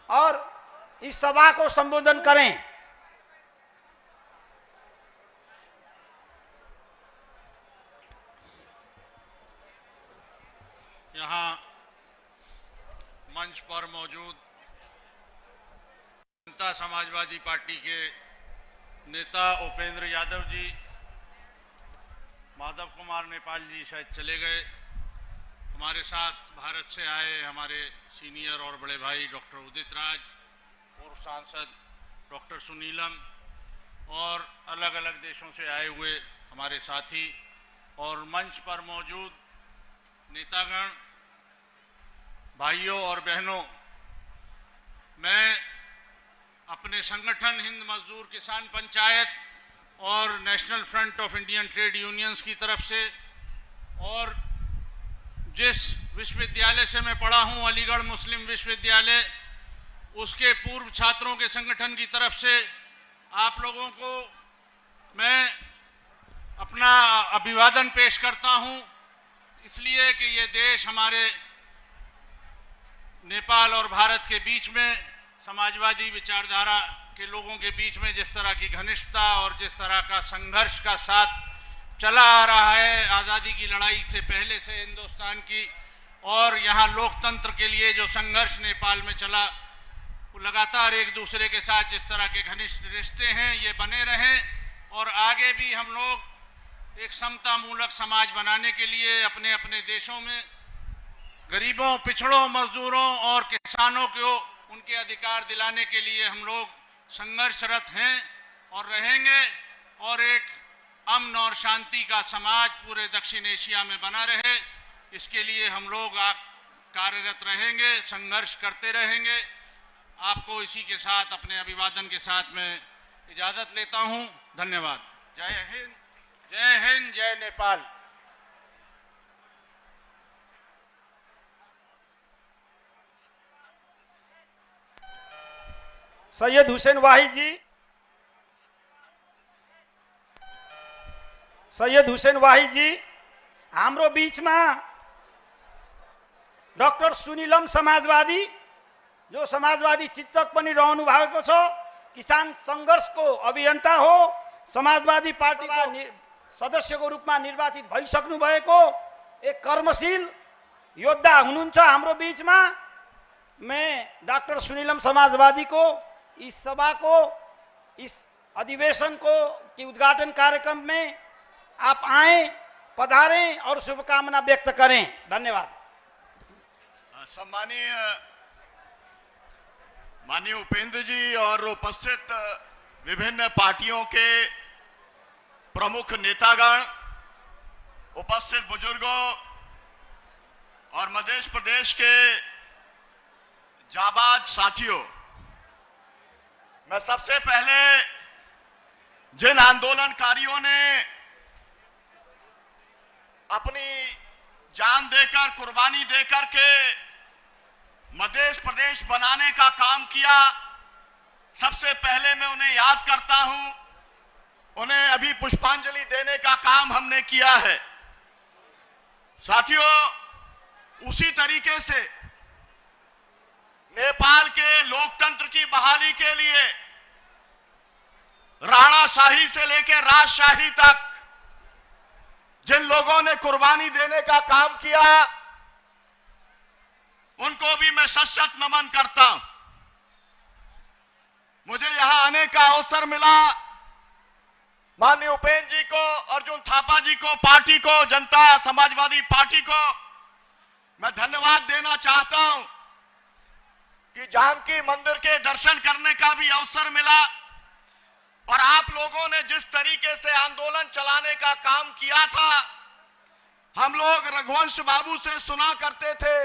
और इस सभा को संबोधन करें। यहाँ मंच पर मौजूद जनता समाजवादी पार्टी के नेता उपेंद्र यादव जी, माधव कुमार नेपाल जी शायद चले गए। हमारे साथ भारत से आए हमारे सीनियर और बड़े भाई डॉक्टर उदित राज, पूर्व सांसद डॉक्टर सुनीलम और अलग अलग देशों से आए हुए हमारे साथी और मंच पर मौजूद नेतागण, भाइयों और बहनों, मैं अपने संगठन हिंद मजदूर किसान पंचायत और national front of Indian trade unions की तरफ से और जिस विश्वविद्यालय से मैं पढ़ा हूं, अलीगढ़ मुस्लिम विश्वविद्यालय, उसके पूर्व छात्रों के संगठन की तरफ से आप लोगों को मैं अपना अभिवादन पेश करता हूं, इसलिए कि ये देश हमारे नेपाल और भारत के बीच में समाजवादी विचारधारा के लोगों के बीच में जिस तरह की घनिष्ठता और जिस तरह का संघर्ष का साथ चला आ रहा है आज़ादी की लड़ाई से पहले से हिंदुस्तान की, और यहाँ लोकतंत्र के लिए जो संघर्ष नेपाल में चला, वो लगातार एक दूसरे के साथ जिस तरह के घनिष्ठ रिश्ते हैं ये बने रहें और आगे भी हम लोग एक समता मूलक समाज बनाने के लिए अपने अपने देशों में गरीबों, पिछड़ों, मजदूरों और किसानों को उनके अधिकार दिलाने के लिए हम लोग संघर्षरत हैं और रहेंगे, और एक अमन और शांति का समाज पूरे दक्षिण एशिया में बना रहे, इसके लिए हम लोग कार्यरत रहेंगे, संघर्ष करते रहेंगे। आपको इसी के साथ अपने अभिवादन के साथ मैं इजाजत लेता हूं। धन्यवाद। जय हिंद, जय हिंद, जय नेपाल। सैयद हुसैन वाहिद जी, सैयद हुसैन वाहिद जी, हाम्रो बीचमा डाक्टर सुनिलम समाजवादी, जो समाजवादी चिन्तक पनि रहनु भएको छ, किसान संघर्षको अभियन्ता हो, समाजवादी पार्टीको सदस्यको रूपमा निर्वाचित भइसक्नु भएको एक कर्मशील योद्धा हुनुहुन्छ हाम्रो बीचमा। मैं डॉक्टर सुनीलम समाजवादी को इस सभा को, इस अधिवेशन को की उद्घाटन कार्यक्रम में आप आए, पधारें और शुभकामना व्यक्त करें। धन्यवाद। सम्मानीय माननीय उपेंद्र जी और उपस्थित विभिन्न पार्टियों के प्रमुख नेतागण, उपस्थित बुजुर्गों और मध्य प्रदेश के जाबाज साथियों, मैं सबसे पहले जिन आंदोलनकारियों ने अपनी जान देकर, कुर्बानी देकर के मध्य प्रदेश बनाने का काम किया, सबसे पहले मैं उन्हें याद करता हूं। उन्हें अभी पुष्पांजलि देने का काम हमने किया है। साथियों, उसी तरीके से नेपाल के लोकतंत्र की बहाली के लिए राणाशाही से लेकर राजशाही तक जिन लोगों ने कुर्बानी देने का काम किया, उनको भी मैं सशक्त नमन करता हूं। मुझे यहां आने का अवसर मिला, माननीय उपेंद्र जी को, अर्जुन थापा जी को, पार्टी को, जनता समाजवादी पार्टी को मैं धन्यवाद देना चाहता हूं कि जानकी मंदिर के दर्शन करने का भी अवसर मिला, और आप लोगों ने जिस तरीके से आंदोलन चलाने का काम किया था, हम लोग रघुवंश बाबू से सुना करते थे,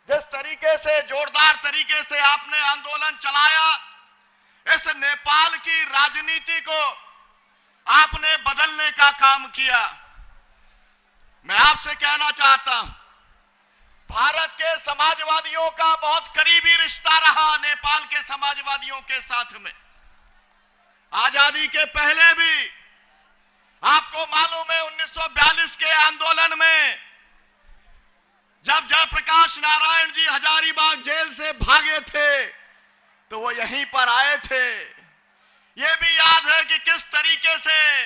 जिस तरीके से जोरदार तरीके से आपने आंदोलन चलाया, इस नेपाल की राजनीति को आपने बदलने का काम किया। मैं आपसे कहना चाहता हूं, भारत के समाजवादियों का बहुत करीबी रिश्ता रहा नेपाल के समाजवादियों के साथ में। आजादी के पहले भी आपको मालूम है 1942 के आंदोलन में जब जयप्रकाश नारायण जी हजारीबाग जेल से भागे थे, तो वो यहीं पर आए थे। ये भी याद है कि किस तरीके से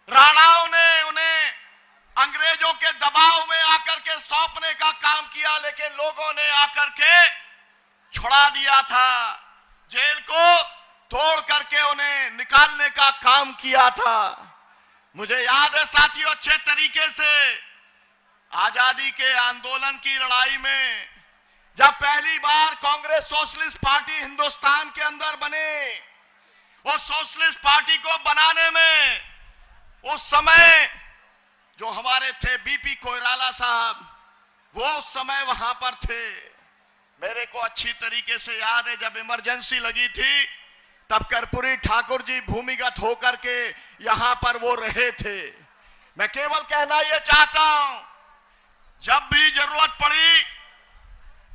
राणाओं ने उन्हें अंग्रेजों के दबाव में आकर के सौंपने का काम किया, लेकिन लोगों ने आकर के छुड़ा दिया था, जेल को तोड़ करके उन्हें निकालने का काम किया था। मुझे याद है साथियों अच्छे तरीके से आजादी के आंदोलन की लड़ाई में जब पहली बार कांग्रेस सोशलिस्ट पार्टी हिंदुस्तान के अंदर बने, उस सोशलिस्ट पार्टी को बनाने में उस समय जो हमारे थे बीपी कोइराला साहब, वो उस समय वहां पर थे। मेरे को अच्छी तरीके से याद है जब इमरजेंसी लगी थी, तब कर्पूरी ठाकुर जी भूमिगत होकर के यहां पर वो रहे थे। मैं केवल कहना यह चाहता हूं जब भी जरूरत पड़ी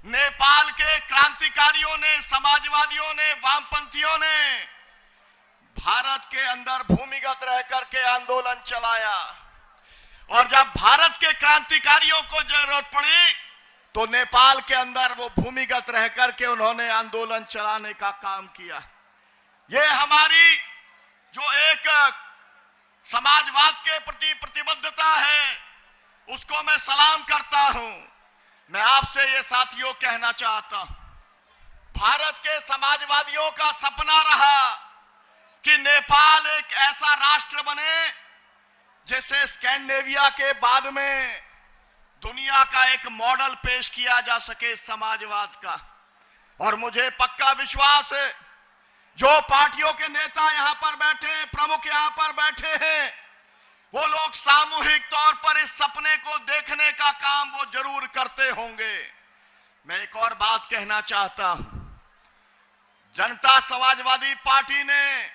नेपाल के क्रांतिकारियों ने, समाजवादियों ने, वामपंथियों ने भारत के अंदर भूमिगत रह करके आंदोलन चलाया। और जब भारत के क्रांतिकारियों को जरूरत पड़ी तो नेपाल के अंदर वो भूमिगत रह करके उन्होंने आंदोलन चलाने का काम किया। ये हमारी जो एक समाजवाद के प्रति प्रतिबद्धता है, उसको मैं सलाम करता हूं। मैं आपसे ये साथियों कहना चाहता हूं, भारत के समाजवादियों का सपना रहा कि नेपाल एक ऐसा राष्ट्र बने जिसे स्कैंडिनेविया के बाद में दुनिया का एक मॉडल पेश किया जा सके समाजवाद का। और मुझे पक्का विश्वास है, जो पार्टियों के नेता यहां पर बैठे हैं, प्रमुख यहां पर बैठे हैं, वो लोग सामूहिक तौर पर इस सपने को देखने का काम वो जरूर करते होंगे। मैं एक और बात कहना चाहता हूं, जनता समाजवादी पार्टी ने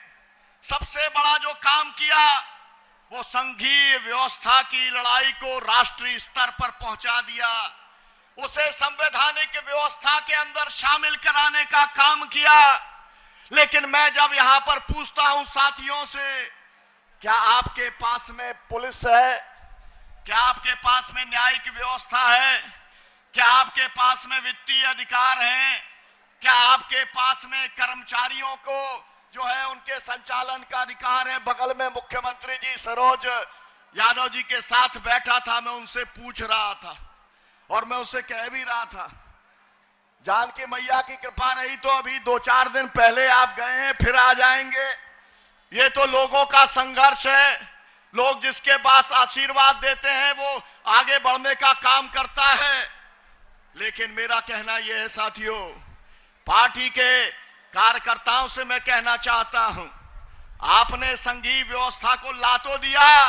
सबसे बड़ा जो काम किया वो संघीय व्यवस्था की लड़ाई को राष्ट्रीय स्तर पर पहुंचा दिया, उसे संवैधानिक व्यवस्था के अंदर शामिल कराने का काम किया। लेकिन मैं जब यहां पर पूछता हूं साथियों से, क्या आपके पास में पुलिस है? क्या आपके पास में न्यायिक व्यवस्था है? क्या आपके पास में वित्तीय अधिकार हैं? क्या आपके पास में कर्मचारियों को जो है उनके संचालन का अधिकार है? बगल में मुख्यमंत्री जी सरोज यादव जी के साथ बैठा था, मैं उनसे पूछ रहा था और मैं उससे कह भी रहा था, जानकी मैया की कृपा रही तो अभी 2-4 दिन पहले आप गए हैं, फिर आ जाएंगे। ये तो लोगों का संघर्ष है, लोग जिसके पास आशीर्वाद देते हैं वो आगे बढ़ने का काम करता है। लेकिन मेरा कहना यह है साथियों, पार्टी के कार्यकर्ताओं से मैं कहना चाहता हूं, आपने संघीय व्यवस्था को ला तो दिया,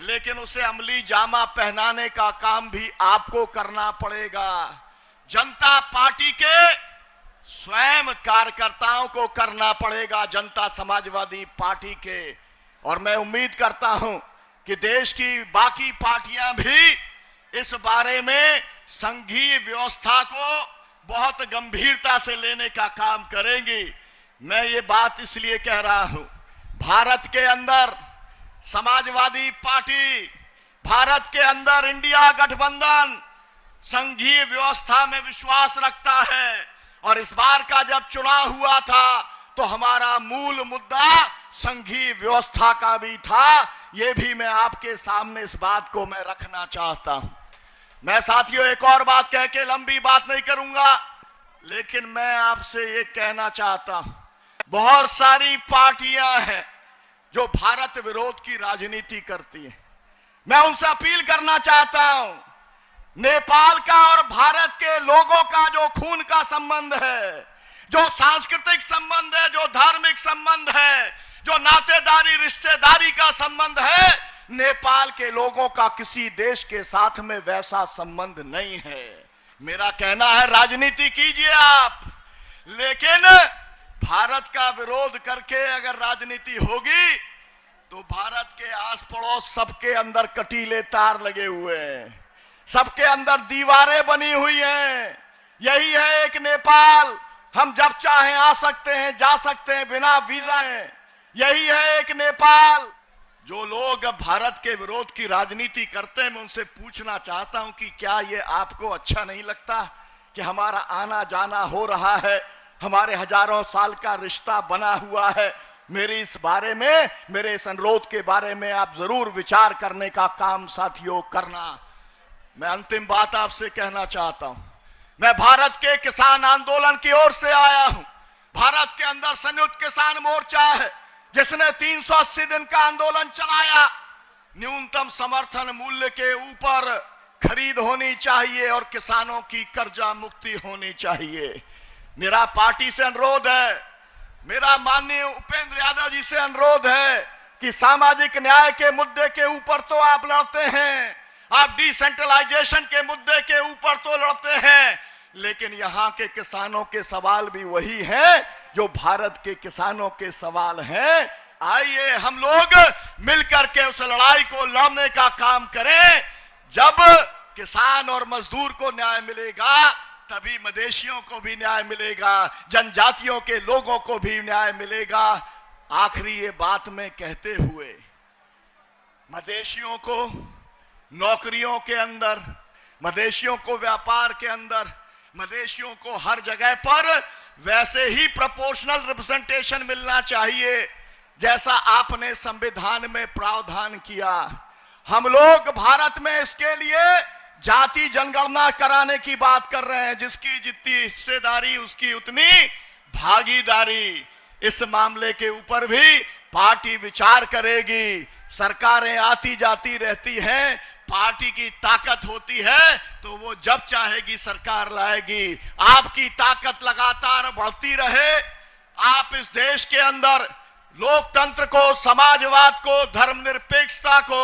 लेकिन उसे अमली जामा पहनाने का काम भी आपको करना पड़ेगा। जनता पार्टी के स्वयं कार्यकर्ताओं को करना पड़ेगा, जनता समाजवादी पार्टी के। और मैं उम्मीद करता हूं कि देश की बाकी पार्टियां भी इस बारे में संघीय व्यवस्था को बहुत गंभीरता से लेने का काम करेंगी। मैं ये बात इसलिए कह रहा हूं, भारत के अंदर समाजवादी पार्टी, भारत के अंदर इंडिया गठबंधन संघीय व्यवस्था में विश्वास रखता है। और इस बार का जब चुनाव हुआ था तो हमारा मूल मुद्दा संघीय व्यवस्था का भी था। ये भी मैं आपके सामने इस बात को मैं रखना चाहता हूं। मैं साथियों एक और बात कह के लंबी बात नहीं करूंगा, लेकिन मैं आपसे ये कहना चाहता हूं, बहुत सारी पार्टियां हैं जो भारत विरोध की राजनीति करती हैं। मैं उनसे अपील करना चाहता हूं, नेपाल का और भारत के लोगों का जो खून का संबंध है, जो सांस्कृतिक संबंध है, जो धार्मिक संबंध है, जो नातेदारी रिश्तेदारी का संबंध है, नेपाल के लोगों का किसी देश के साथ में वैसा संबंध नहीं है। मेरा कहना है राजनीति कीजिए आप, लेकिन भारत का विरोध करके अगर राजनीति होगी तो भारत के आस पड़ोस सबके अंदर कटीले तार लगे हुए हैं, सबके अंदर दीवारें बनी हुई हैं। यही है एक नेपाल, हम जब चाहें आ सकते हैं, जा सकते हैं बिना वीजा है। यही है एक नेपाल। जो लोग भारत के विरोध की राजनीति करते हैं, मैं उनसे पूछना चाहता हूं कि क्या ये आपको अच्छा नहीं लगता कि हमारा आना जाना हो रहा है, हमारे हजारों साल का रिश्ता बना हुआ है। मेरी इस बारे में, मेरे इस अनुरोध के बारे में आप जरूर विचार करने का काम साथियों करना। मैं अंतिम बात आपसे कहना चाहता हूं, मैं भारत के किसान आंदोलन की ओर से आया हूं। भारत के अंदर संयुक्त किसान मोर्चा है जिसने 380 दिन का आंदोलन चलाया। न्यूनतम समर्थन मूल्य के ऊपर खरीद होनी चाहिए और किसानों की कर्जा मुक्ति होनी चाहिए। मेरा पार्टी से अनुरोध है, मेरा माननीय उपेंद्र यादव जी से अनुरोध है कि सामाजिक न्याय के मुद्दे के ऊपर तो आप लड़ते हैं, आप डिसेंट्रलाइजेशन के मुद्दे के ऊपर तो लड़ते हैं, लेकिन यहाँ के किसानों के सवाल भी वही हैं जो भारत के किसानों के सवाल हैं। आइए हम लोग मिलकर के उस लड़ाई को लड़ने का काम करें। जब किसान और मजदूर को न्याय मिलेगा, तभी मदेशियों को भी न्याय मिलेगा, जनजातियों के लोगों को भी न्याय मिलेगा। आखिरी ये बात में कहते हुए, मदेशियों को नौकरियों के अंदर, मदेशियों को व्यापार के अंदर, मदेशियों को हर जगह पर वैसे ही प्रोपोर्शनल रिप्रेजेंटेशन मिलना चाहिए जैसा आपने संविधान में प्रावधान किया। हम लोग भारत में इसके लिए जाति जनगणना कराने की बात कर रहे हैं, जिसकी जितनी हिस्सेदारी उसकी उतनी भागीदारी। इस मामले के ऊपर भी पार्टी विचार करेगी। सरकारें आती जाती रहती हैं, पार्टी की ताकत होती है तो वो जब चाहेगी सरकार लाएगी। आपकी ताकत लगातार बढ़ती रहे, आप इस देश के अंदर लोकतंत्र को, समाजवाद को, धर्मनिरपेक्षता को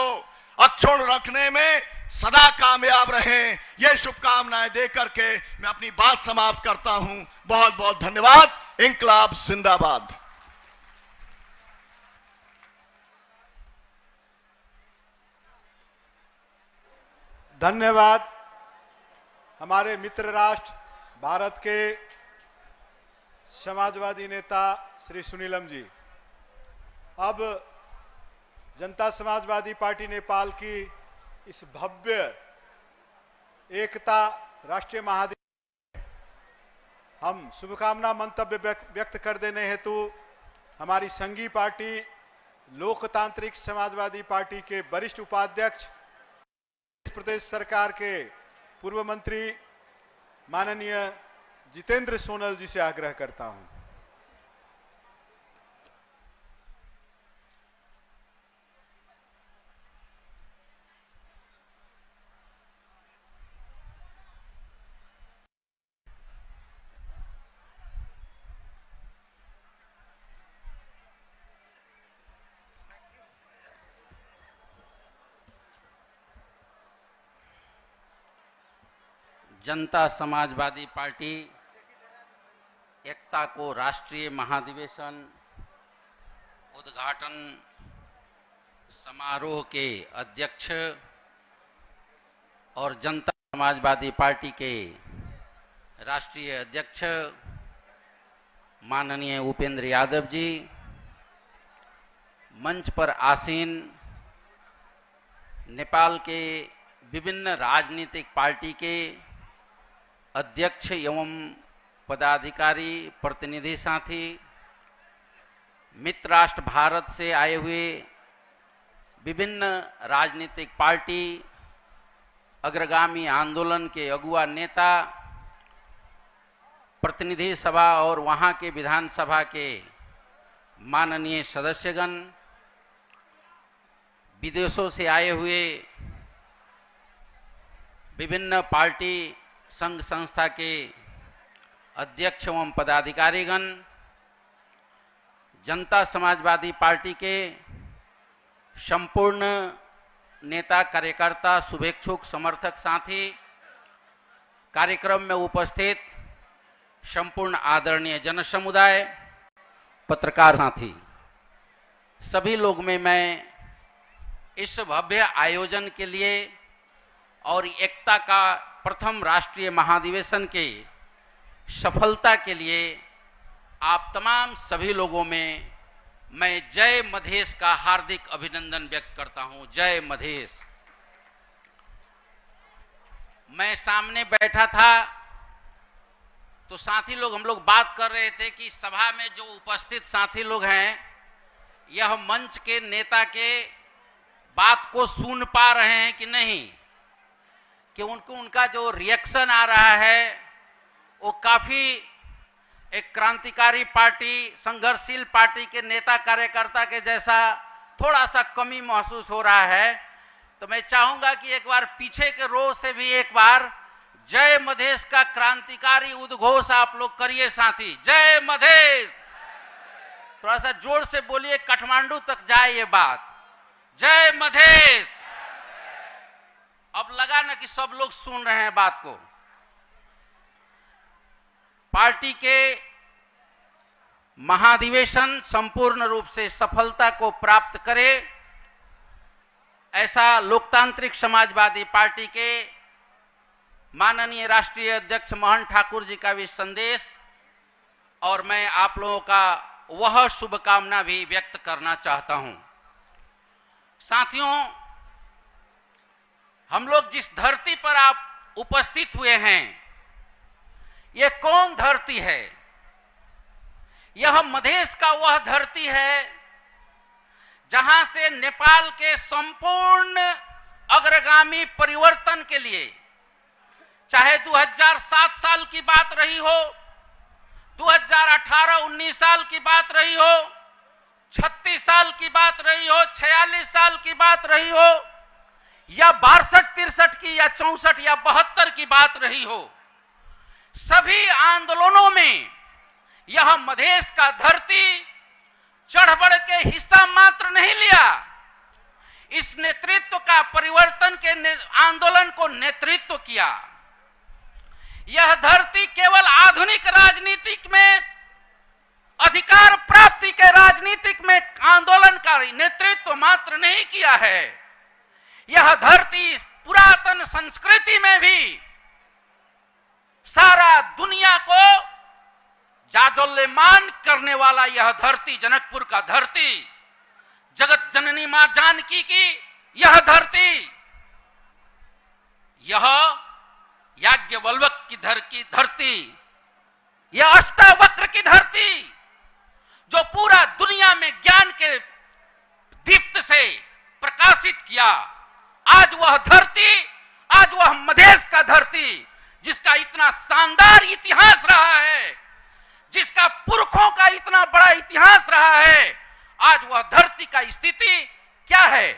अक्षुण्ण रखने में सदा कामयाब रहें। ये शुभकामनाएं देकर के मैं अपनी बात समाप्त करता हूं। बहुत बहुत धन्यवाद। इंकलाब जिंदाबाद। धन्यवाद हमारे मित्र राष्ट्र भारत के समाजवादी नेता श्री सुनीलम जी। अब जनता समाजवादी पार्टी नेपाल की इस भव्य एकता राष्ट्रीय महाधिवेशन हम शुभकामना मंतव्य व्यक्त कर देने हेतु हमारी संघीय पार्टी लोकतांत्रिक समाजवादी पार्टी के वरिष्ठ उपाध्यक्ष, प्रदेश सरकार के पूर्व मंत्री माननीय जितेंद्र सोनल जी से आग्रह करता हूं। जनता समाजवादी पार्टी एकता को राष्ट्रीय महाधिवेशन उद्घाटन समारोह के अध्यक्ष और जनता समाजवादी पार्टी के राष्ट्रीय अध्यक्ष माननीय उपेंद्र यादव जी, मंच पर आसीन नेपाल के विभिन्न राजनीतिक पार्टी के अध्यक्ष एवं पदाधिकारी, प्रतिनिधि साथी, मित्र राष्ट्र भारत से आए हुए विभिन्न राजनीतिक पार्टी, अग्रगामी आंदोलन के अगुआ नेता, प्रतिनिधि सभा और वहां के विधानसभा के माननीय सदस्यगण, विदेशों से आए हुए विभिन्न पार्टी संघ संस्था के अध्यक्ष एवं पदाधिकारीगण, जनता समाजवादी पार्टी के संपूर्ण नेता कार्यकर्ता, शुभेच्छुक, समर्थक साथी, कार्यक्रम में उपस्थित संपूर्ण आदरणीय जन समुदाय, पत्रकार साथी, सभी लोग में मैं इस भव्य आयोजन के लिए और एकता का प्रथम राष्ट्रीय महाधिवेशन के सफलता के लिए आप तमाम सभी लोगों में मैं जय मधेश का हार्दिक अभिनंदन व्यक्त करता हूं। जय मधेश। मैं सामने बैठा था तो साथी लोग, हम लोग बात कर रहे थे कि सभा में जो उपस्थित साथी लोग हैं, यह मंच के नेता के बात को सुन पा रहे हैं कि नहीं, कि उनका जो रिएक्शन आ रहा है वो काफी एक क्रांतिकारी पार्टी, संघर्षशील पार्टी के नेता कार्यकर्ता के जैसा थोड़ा सा कमी महसूस हो रहा है। तो मैं चाहूंगा कि एक बार पीछे के रो से भी एक बार जय मधेश का क्रांतिकारी उद्घोष आप लोग करिए साथी। जय मधेश। थोड़ा सा जोर से बोलिए, काठमांडू तक जाए ये बात। जय मधेश। अब लगा ना कि सब लोग सुन रहे हैं बात को। पार्टी के महाधिवेशन संपूर्ण रूप से सफलता को प्राप्त करे, ऐसा लोकतांत्रिक समाजवादी पार्टी के माननीय राष्ट्रीय अध्यक्ष मोहन ठाकुर जी का भी संदेश और मैं आप लोगों का वह शुभकामना भी व्यक्त करना चाहता हूं। साथियों, हम लोग जिस धरती पर आप उपस्थित हुए हैं, यह कौन धरती है? यह मधेश का वह धरती है जहां से नेपाल के संपूर्ण अग्रगामी परिवर्तन के लिए, चाहे 2007 साल की बात रही हो, 2018-19 साल की बात रही हो, 36 साल की बात रही हो, 46 साल की बात रही हो, या 62-63 की, या 64 या 72 की बात रही हो, सभी आंदोलनों में यह मधेश का धरती चढ़ बढ़ के हिस्सा मात्र नहीं लिया, इस नेतृत्व का परिवर्तन के आंदोलन को नेतृत्व किया। यह धरती केवल आधुनिक राजनीतिक में अधिकार प्राप्ति के राजनीतिक में आंदोलन का नेतृत्व मात्र नहीं किया है, यह धरती पुरातन संस्कृति में भी सारा दुनिया को जाजोल्यमान करने वाला यह धरती, जनकपुर का धरती, जगत जननी मां जानकी की यह धरती, यह याज्ञवल्क्य की धरती, यह अष्टावक्र की धरती, जो पूरा दुनिया में ज्ञान के दीप्त से प्रकाशित किया, आज वह धरती, आज वह मधेश का धरती जिसका इतना शानदार इतिहास रहा है, जिसका पुरखों का इतना बड़ा इतिहास रहा है, आज वह धरती का स्थिति क्या है?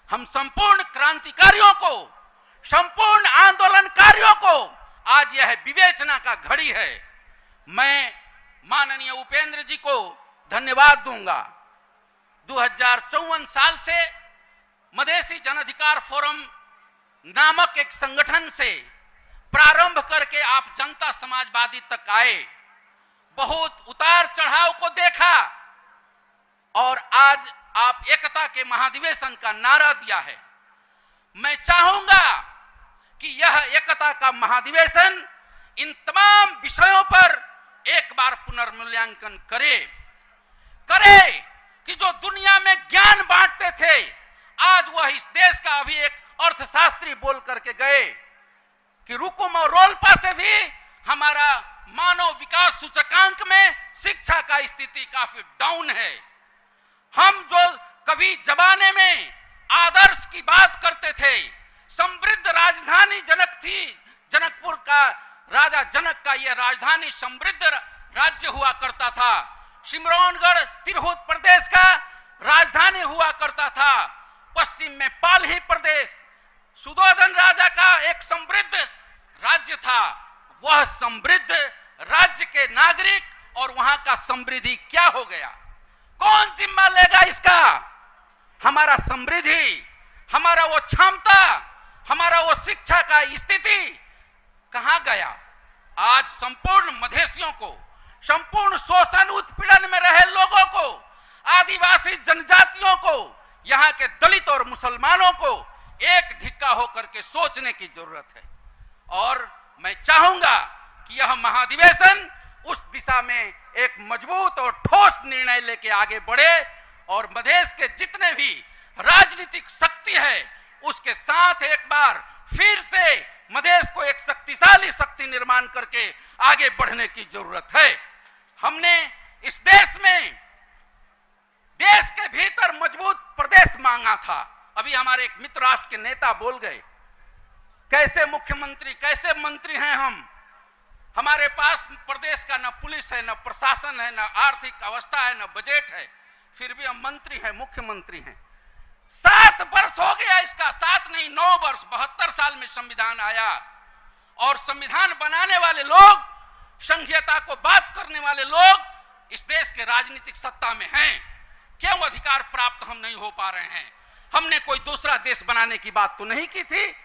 हम संपूर्ण क्रांतिकारियों को, संपूर्ण आंदोलनकारियों को आज यह विवेचना का घड़ी है। मैं माननीय उपेंद्र जी को धन्यवाद दूंगा। 2054 साल से मधेसी जन अधिकार फोरम नामक एक संगठन से प्रारंभ करके आप जनता समाजवादी तक आए, बहुत उतार चढ़ाव को देखा और आज आप एकता के महाधिवेशन का नारा दिया है। मैं चाहूंगा कि यह एकता का महाधिवेशन इन तमाम विषयों पर एक बार पुनर्मूल्यांकन करे कि जो दुनिया में ज्ञान बांटते थे, आज वह इस देश का अभी एक अर्थशास्त्री बोल करके गए कि रुकुम और रोल्पा से भी हमारा मानव विकास सूचकांक में शिक्षा का स्थिति काफी डाउन है। हम जो कभी जमाने में आदर्श की बात करते थे, समृद्ध राजधानी जनक थी, जनकपुर का राजा जनक का यह राजधानी समृद्ध राज्य हुआ करता था, सिमरौनगढ़ तिरहुत प्रदेश का राजधानी हुआ करता था, पश्चिम में पालही प्रदेश सुधोधन राजा का एक समृद्ध राज्य था। वह समृद्ध राज्य के नागरिक और वहां का समृद्धि क्या हो गया? कौन जिम्मा लेगा इसका? हमारा समृद्धि, हमारा वो क्षमता, हमारा वो शिक्षा का स्थिति कहां गया? आज संपूर्ण मधेसियों को, संपूर्ण शोषण उत्पीड़न में रहे लोगों को, आदिवासी जनजातियों को, यहाँ के दलित और मुसलमानों को एक ढिक्का होकर के सोचने की जरूरत है। और मैं चाहूंगा कि यह महाधिवेशन उस दिशा में एक मजबूत और ठोस निर्णय लेके आगे बढ़े और मधेश के जितने भी राजनीतिक शक्ति है उसके साथ एक बार फिर से मधेश को एक शक्तिशाली शक्ति निर्माण करके आगे बढ़ने की जरूरत है। हमने इस देश में देश के भीतर मजबूत प्रदेश मांगा था। अभी हमारे एक मित्र राष्ट्र के नेता बोल गए, कैसे मुख्यमंत्री, कैसे मंत्री हैं हम, हमारे पास प्रदेश का न पुलिस है, न प्रशासन है, न आर्थिक अवस्था है, न बजट है, फिर भी हम मंत्री हैं, मुख्यमंत्री हैं। 7 वर्ष हो गया इसका, 7 नहीं 9 वर्ष, 72 साल में संविधान आया और संविधान बनाने वाले लोग, संघीयता को बात करने वाले लोग इस देश के राजनीतिक सत्ता में हैं। क्यों अधिकार प्राप्त हम नहीं हो पा रहे हैं? हमने कोई दूसरा देश बनाने की बात तो नहीं की थी,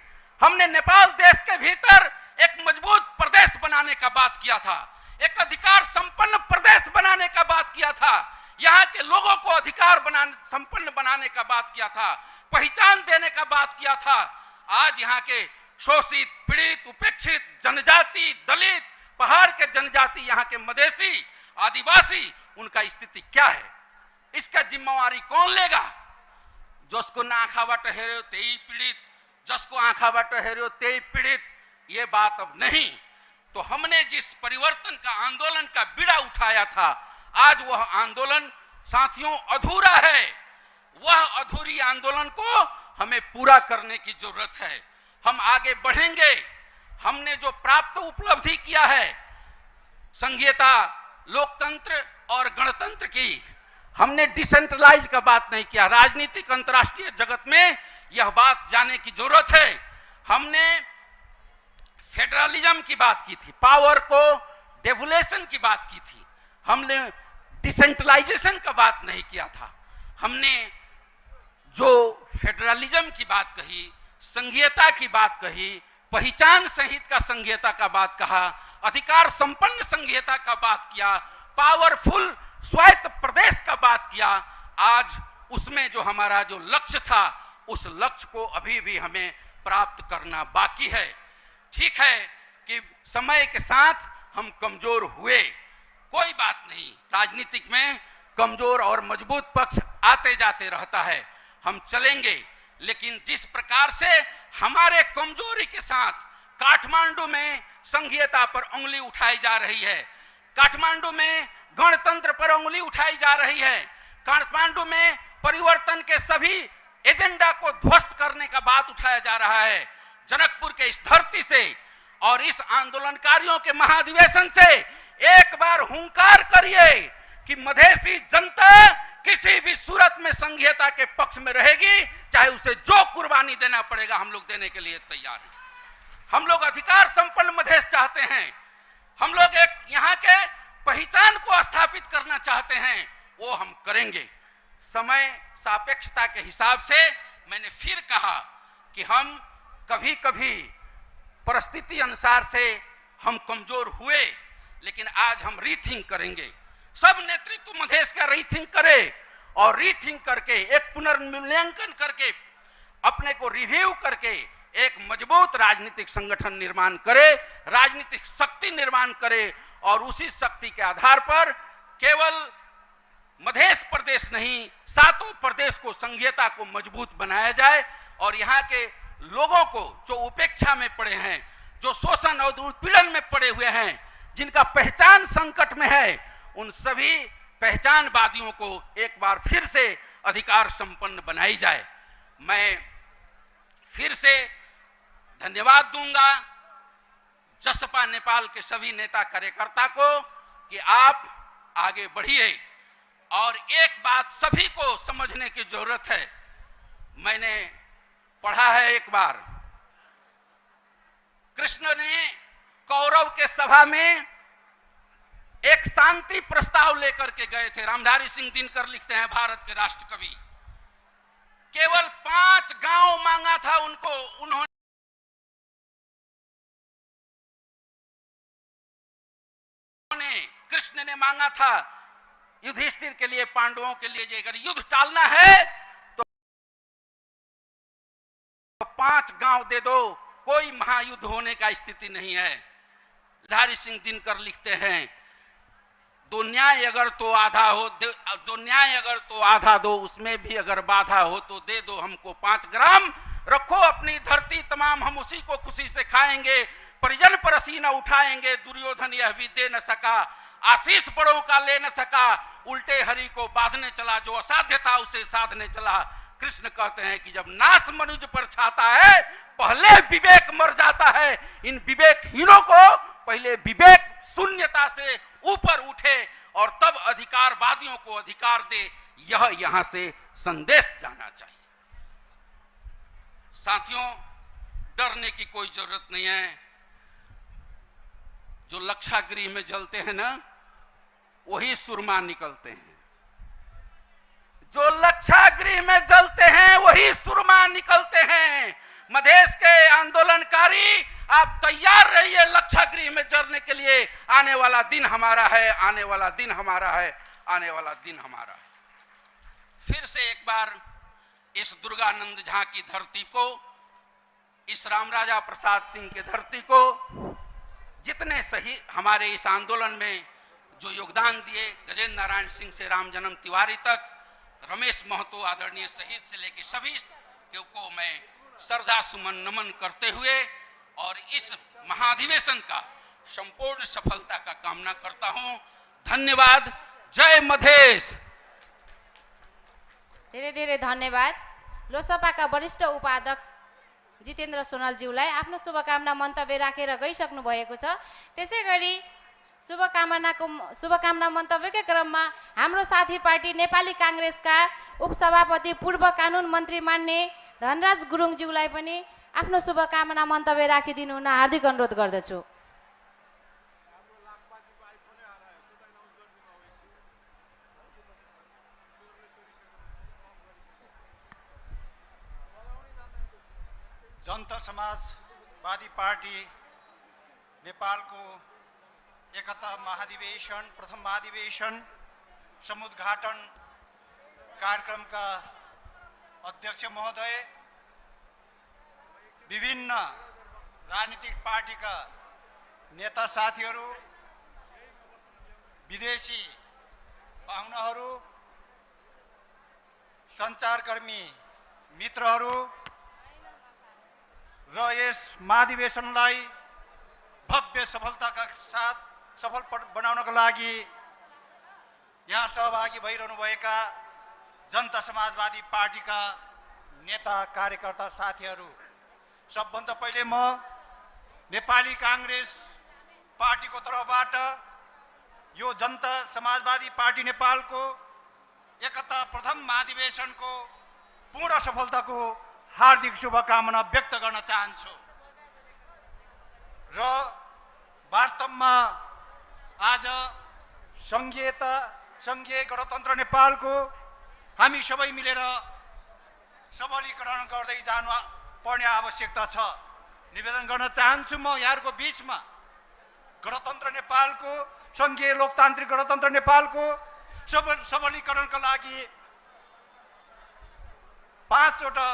हमने नेपाल देश के भीतर एक मजबूत प्रदेश बनाने का बात किया था, एक अधिकार संपन्न प्रदेश बनाने का बात किया था, यहाँ के लोगों को अधिकार संपन्न बनाने का बात किया था, पहचान देने का बात किया था। आज यहाँ के शोषित, पीड़ित, उपेक्षित जनजाति, दलित, पहाड़ के जनजाति, यहाँ के मधेसी, आदिवासी, उनका स्थिति क्या है? इसका जिम्मेवारी कौन लेगा? जसको आँखाबाट हेर्यो त्यही पीड़ित, जसको आँखाबाट हेर्यो त्यही पीड़ित, ये बात अब नहीं। तो हमने जिस परिवर्तन का, आंदोलन का बीड़ा उठाया था, आज वह आंदोलन साथियों अधूरा है। वह अधूरी आंदोलन को हमें पूरा करने की जरूरत है। हम आगे बढ़ेंगे। हमने जो प्राप्त उपलब्धि किया है, संघीयता, लोकतंत्र और गणतंत्र की, हमने डिसेंट्रलाइज का बात नहीं किया। राजनीतिक अंतर्राष्ट्रीय जगत में यह बात जाने की जरूरत है। हमने फेडरलिज्म की बात की थी, पावर को डेवोल्यूशन की बात की थी। हमने डिसेंट्रलाइजेशन का बात नहीं किया था। हमने जो फेडरलिज्म की बात कही, संघीयता की बात कही, पहचान सहित का संघीयता का बात कहा, अधिकार संपन्न संघीयता का बात किया, पावरफुल स्वायत्त प्रदेश का बात किया। आज उसमें जो हमारा जो लक्ष्य था, उस लक्ष्य को अभी भी हमें प्राप्त करना बाकी है। ठीक है कि समय के साथ हम कमजोर हुए, कोई बात नहीं, राजनीतिक में कमजोर और मजबूत पक्ष आते जाते रहता है। हम चलेंगे, लेकिन जिस प्रकार से हमारे कमजोरी के साथ काठमांडू में संघीयता पर उंगली उठाई जा रही है, काठमांडू में गणतंत्र पर उंगली उठाई जा रही है, काठमांडू में परिवर्तन के सभी एजेंडा को ध्वस्त करने का बात उठाया जा रहा है, जनकपुर के इस धरती से और इस आंदोलनकारियों के महाधिवेशन से एक बार हुंकार करिए कि मधेसी जनता किसी भी सूरत में संघीयता के पक्ष में रहेगी, चाहे उसे जो कुर्बानी देना पड़ेगा, हम लोग देने के लिए तैयार हैं। हम लोग अधिकार संपन्न मधेश चाहते हैं। हम लोग एक यहाँ के पहचान को स्थापित करना चाहते हैं, वो हम करेंगे। समय सापेक्षता के हिसाब से मैंने फिर कहा कि हम कभी कभी परिस्थिति अनुसार से हम कमजोर हुए, लेकिन आज हम रीथिंक करेंगे। सब नेतृत्व मधेश का रीथिंक करे और रीथिंक करके, एक पुनर्मूल्यांकन करके, अपने को रिव्यू करके एक मजबूत राजनीतिक संगठन निर्माण करे, राजनीतिक शक्ति निर्माण करे और उसी शक्ति के आधार पर केवल मधेश प्रदेश नहीं, सातों प्रदेश को, संघीयता को मजबूत बनाया जाए और यहाँ के लोगों को जो उपेक्षा में पड़े हैं, जो शोषण और उत्पीड़न में पड़े हुए हैं, जिनका पहचान संकट में है, उन सभी पहचानवादियों को एक बार फिर से अधिकार संपन्न बनाई जाए। मैं फिर से धन्यवाद दूंगा जसपा नेपाल के सभी नेता कार्यकर्ता को कि आप आगे बढ़िए और एक बात सभी को समझने की जरूरत है। मैंने पढ़ा है एक बार, कृष्ण ने कौरव के सभा में एक शांति प्रस्ताव लेकर के गए थे। रामधारी सिंह दिनकर लिखते हैं, भारत के राष्ट्र कवि, केवल 5 गांव मांगा था उनको, उन्होंने कृष्ण ने मांगा था युधिष्ठिर के लिए, पांडवों के लिए, अगर युद्ध टालना है तो 5 गांव दे दो, कोई महायुद्ध होने का स्थिति नहीं है। धारी सिंह दिनकर लिखते हैं, दो न्याय अगर तो आधा हो, दो न्याय अगर तो आधा दो, उसमें भी अगर बाधा हो तो दे दो हमको 5 ग्राम, रखो अपनी धरती तमाम, हम उसी को खुशी से खाएंगे, परिजन पर पसीना उठाएंगे, दुर्योधन यह भी दे न सका, आशीष बड़ों का ले न सका, उल्टे हरि को बांधने चला, जो असाध्य था उसे साधने चला। कृष्ण कहते हैं कि जब नाश मनुज पर छाता है, पहले विवेक मर जाता है। इन विवेकहीनों को पहले विवेक शून्यता से ऊपर उठे और तब अधिकारवादियों को अधिकार दे, यह यहां से संदेश जाना चाहिए। साथियों, डरने की कोई जरूरत नहीं है। जो लक्षागृह में जलते हैं ना, वही सुरमा निकलते हैं। जो लक्षागृह में जलते हैं वही सुरमा निकलते हैं। मधेश के आंदोलनकारी, आप तैयार रहिए लक्षागृह में जलने के लिए। आने वाला दिन हमारा है, आने वाला दिन हमारा है, आने वाला दिन हमारा है। फिर से एक बार इस दुर्गानंद झा की धरती को इस रामराजा प्रसाद सिंह के धरती को जितने सही हमारे इस आंदोलन में जो योगदान दिए, गजेंद्र नारायण सिंह से राम जन्म तिवारी तक, रमेश महतो आदरणीय शहीद से लेकर सभी को मैं श्रद्धा सुमन नमन करते हुए और इस महाधिवेशन का संपूर्ण सफलता का कामना करता हूं। धन्यवाद। जय मधेश। धेरै धेरै धन्यवाद। लोकसभाका वरिष्ठ उपाध्यक्ष जितेन्द्र सोनालज्यूलाई आफ्नो शुभकामना मन्तव्य राखेर गइसक्नु भएको छ। त्यसै गरी शुभकामना मन्तव्यकै क्रममा हाम्रो साथी पार्टी नेपाली कांग्रेसका उपसभापति पूर्व कानुन मन्त्री मान्य धनराज गुरुङज्यूलाई पनि आफ्नो शुभकामना मन्तव्य राखिदिनु हुन हार्दिक अनुरोध गर्दछु। जनता समाजवादी पार्टी नेपालको एकता महाधिवेशन प्रथम महाधिवेशन समुद्घाटन कार्यक्रमका अध्यक्ष महोदय, विभिन्न राजनीतिक पार्टीका नेता साथीहरू, विदेशी पाहुनाहरू, सञ्चारकर्मी मित्रहरू र यस महाधिवेशनलाई भव्य सफलताका साथ सफल बनाउनका लागि यहाँ सहभागी भइरहनुभएका जनता समाजवादी पार्टीका नेता कार्यकर्ता साथीहरू, सबभन्दा पहिले म नेपाली कांग्रेस पार्टीको तर्फबाट यो जनता समाजवादी पार्टी नेपालको एकता प्रथम महाधिवेशनको पूर्ण सफलताको हार्दिक शुभकामना व्यक्त गर्न चाहन्छु र वास्तवमा आज संघीय गणतन्त्र नेपालको हामी सबै मिलेर सबलीकरण गर्दै जानु पर्ने आवश्यकता छ। निवेदन गर्न चाहन्छु म यहाँहरुको बीचमा गणतन्त्र नेपालको संघीय लोकतान्त्रिक गणतन्त्र नेपालको सबलीकरणका लागि 5 वटा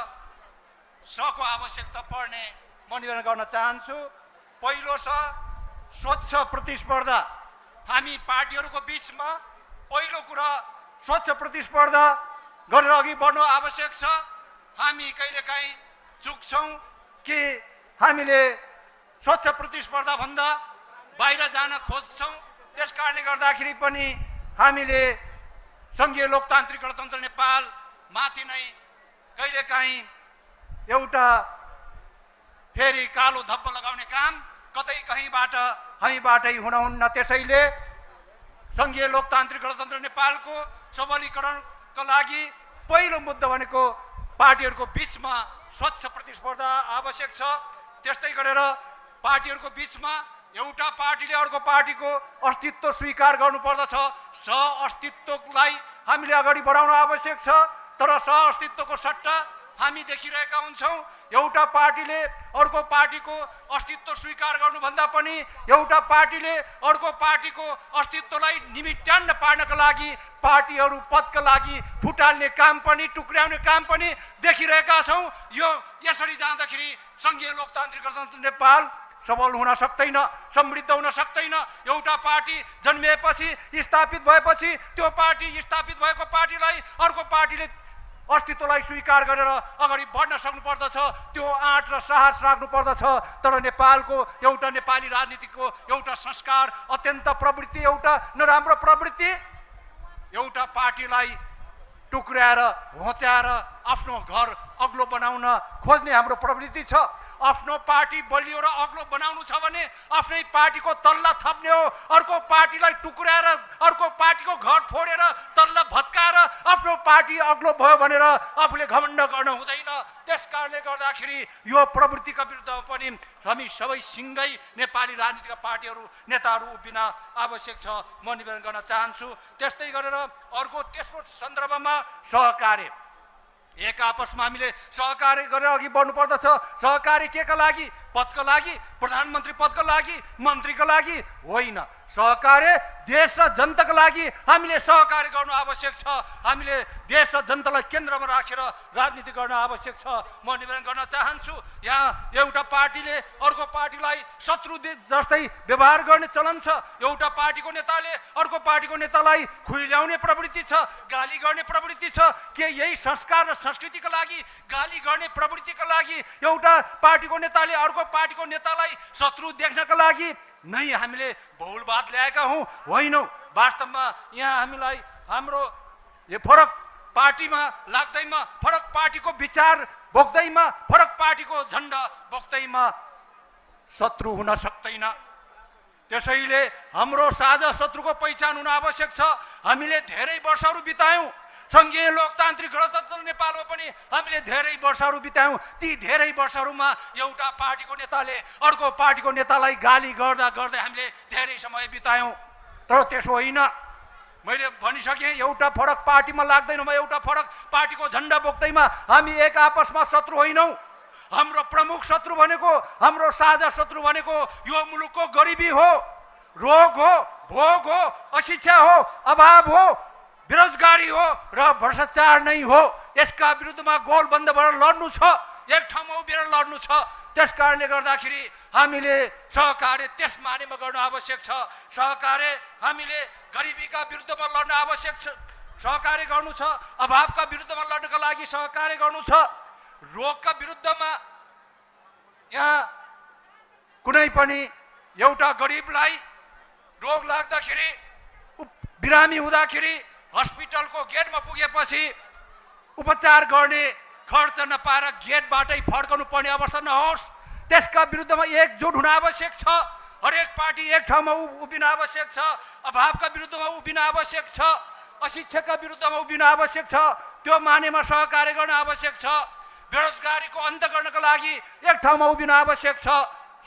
को आवश्यकता पर्ने म निवेदन गर्न चाहन्छु। पहिलो छ स्वच्छ प्रतिस्पर्धा। हामी पार्टीहरूको बीचमा पहिलो कुरा स्वच्छ प्रतिस्पर्धा गरेर अघि बढ्नु आवश्यक छ। हामी कहिलेकाहीँ चुक्छौँ कि हामीले स्वच्छ प्रतिस्पर्धा भन्दा बाहिर जान खोज्छौँ। त्यसकारणले गर्दाखेरि पनि हामीले संघीय लोकतान्त्रिक गणतन्त्र नेपाल माथि नै कहिलेकाहीँ एउटा फेरि कालो धब्ब लगाउने काम कतै कहीँबाट हामीबाटै हुनुहुन्न। त्यसैले संघीय लोकतान्त्रिक गणतन्त्र नेपालको सबलीकरणका लागि पहिलो मुद्दा भनेको पार्टीहरूको बीचमा स्वच्छ प्रतिस्पर्धा आवश्यक छ। त्यस्तै गरेर पार्टीहरूको बीचमा एउटा पार्टीले अर्को पार्टीको अस्तित्व स्वीकार गर्नुपर्दछ। सह-अस्तित्वलाई हामीले अगाडि बढाउन आवश्यक छ। तर सह-अस्तित्वको सट्टा हामी देखिरहेका हुन्छौँ एउटा पार्टीले अर्को पार्टीको अस्तित्व स्वीकार गर्नुभन्दा पनि एउटा पार्टीले अर्को पार्टीको अस्तित्वलाई निमिट्यान्न पार्नका लागि पार्टीहरू पदका लागि फुटाल्ने काम पनि टुक्र्याउने काम पनि देखिरहेका छौँ। यो यसरी जाँदाखेरि संघीय लोकतान्त्रिक गणतन्त्र नेपाल सबल हुन सक्दैन, समृद्ध हुन सक्दैन। एउटा पार्टी जन्मिएपछि स्थापित भएपछि त्यो पार्टी स्थापित भएको पार्टीलाई अर्को पार्टीले अस्तित्वलाई स्वीकार गरेर अगाडि बढ्न सक्नुपर्दछ। त्यो आँट र साहस राख्नुपर्दछ। तर नेपालको एउटा नेपाली राजनीतिको एउटा संस्कार अत्यन्त प्रवृत्ति, एउटा नराम्रो प्रवृत्ति एउटा पार्टीलाई टुक्र्याएर होच्याएर आफ्नो घर अग्लो बनाउन खोज्ने हाम्रो प्रवृत्ति छ। आफ्नो पार्टी बलियो र अग्लो बनाउनु छ भने आफ्नै पार्टीको तल्ला थप्ने हो। अर्को पार्टीलाई टुक्र्याएर अर्को पार्टीको घर फोडेर तल्ला भत्काएर आफ्नो पार्टी अग्लो भयो भनेर आफूले घमण्ड गर्न हुँदैन। त्यसकारणले गर्दाखेरि यो प्रवृत्तिका विरुद्धमा पनि हामी सबै सिंगै नेपाली राजनीतिक पार्टीहरू नेताहरू उभिन आवश्यक छ म निवेदन गर्न चाहन्छु। त्यस्तै गरेर अर्को तेस्रो सन्दर्भमा सहकार्य। एक आपसमा हामीले सहकार्य गरेर अघि बढ्नु पर्दछ। सहकार्य केका लागि? पदका लागि, प्रधानमन्त्री पदका लागि, मन्त्रीका लागि होइन। सहकार्य देश र जनताका लागि हामीले सहकार्य गर्नु आवश्यक छ। हामीले देश र जनतालाई केन्द्रमा राखेर राजनीति गर्न आवश्यक छ। म निवेदन गर्न चाहन्छु, यहाँ एउटा पार्टीले अर्को पार्टीलाई शत्रु जस्तै व्यवहार गर्ने चलन छ। एउटा पार्टीको नेताले अर्को पार्टीको नेतालाई खुइल्याउने प्रवृत्ति छ, गाली गर्ने प्रवृत्ति छ। के यही संस्कार र संस्कृतिका लागि, गाली गर्ने प्रवृत्तिका लागि एउटा पार्टीको नेताले अर्को पार्टीको नेतालाई शत्रु देख्नका लागि नै हामीले बहुलवाद ल्याएका हौँ? होइनौँ। वास्तवमा यहाँ हामीलाई हाम्रो यो फरक पार्टीमा लाग्दैमा, फरक पार्टीको विचार बोक्दैमा, फरक पार्टीको झन्डा बोक्दैमा शत्रु हुन सक्दैन। त्यसैले हाम्रो साझा शत्रुको पहिचान हुन आवश्यक छ। हामीले धेरै वर्षहरू बितायौँ सङ्घीय लोकतान्त्रिक गणतन्त्र नेपालमा पनि हामीले धेरै वर्षहरू बितायौँ। ती धेरै वर्षहरूमा एउटा पार्टीको नेताले अर्को पार्टीको नेतालाई गाली गर्दा गर्दै हामीले धेरै समय बितायौँ। तर त्यसो होइन। मैले भनिसकेँ, एउटा फरक पार्टीमा लाग्दैनौँ, एउटा फरक पार्टीको झन्डा बोक्दैमा हामी एक आपसमा शत्रु होइनौँ। हाम्रो प्रमुख शत्रु भनेको, हाम्रो साझा शत्रु भनेको यो मुलुकको गरिबी हो, रोग हो, भोग हो, अशिक्षा हो, अभाव हो, बेरोजगारी हो र भ्रष्टाचार नै हो। यसका विरुद्धमा गोलबन्द भएर लड्नु छ, एक ठाउँमा उभिएर लड्नु छ। त्यस कारणले गर्दाखेरि हामीले सहकार्य त्यस मानेमा गर्न आवश्यक छ। सहकार्य हामीले गरिबीका विरुद्धमा लड्न आवश्यक छ, सहकार्य गर्नु छ। अभावका विरुद्धमा लड्नका लागि सहकार्य गर्नु छ। रोगका विरुद्धमा यहाँ कुनै पनि एउटा गरिबलाई रोग लाग्दाखेरि, बिरामी हुँदाखेरि हस्पिटलको गेटमा पुगेपछि उपचार गर्ने खर्च नपाएर गेटबाटै फर्कनु पर्ने अवस्था नहोस्। त्यसका विरुद्धमा एकजुट हुन आवश्यक छ। हरेक पार्टी एक ठाउँमा उभिन आवश्यक छ। अभावका विरुद्धमा उभिन आवश्यक छ। अशिक्षाका विरुद्धमा उभिन आवश्यक छ। त्यो मानेमा सहकार्य गर्न आवश्यक छ। बेरोजगारीको अन्त गर्नका लागि एक ठाउँमा उभिन आवश्यक छ।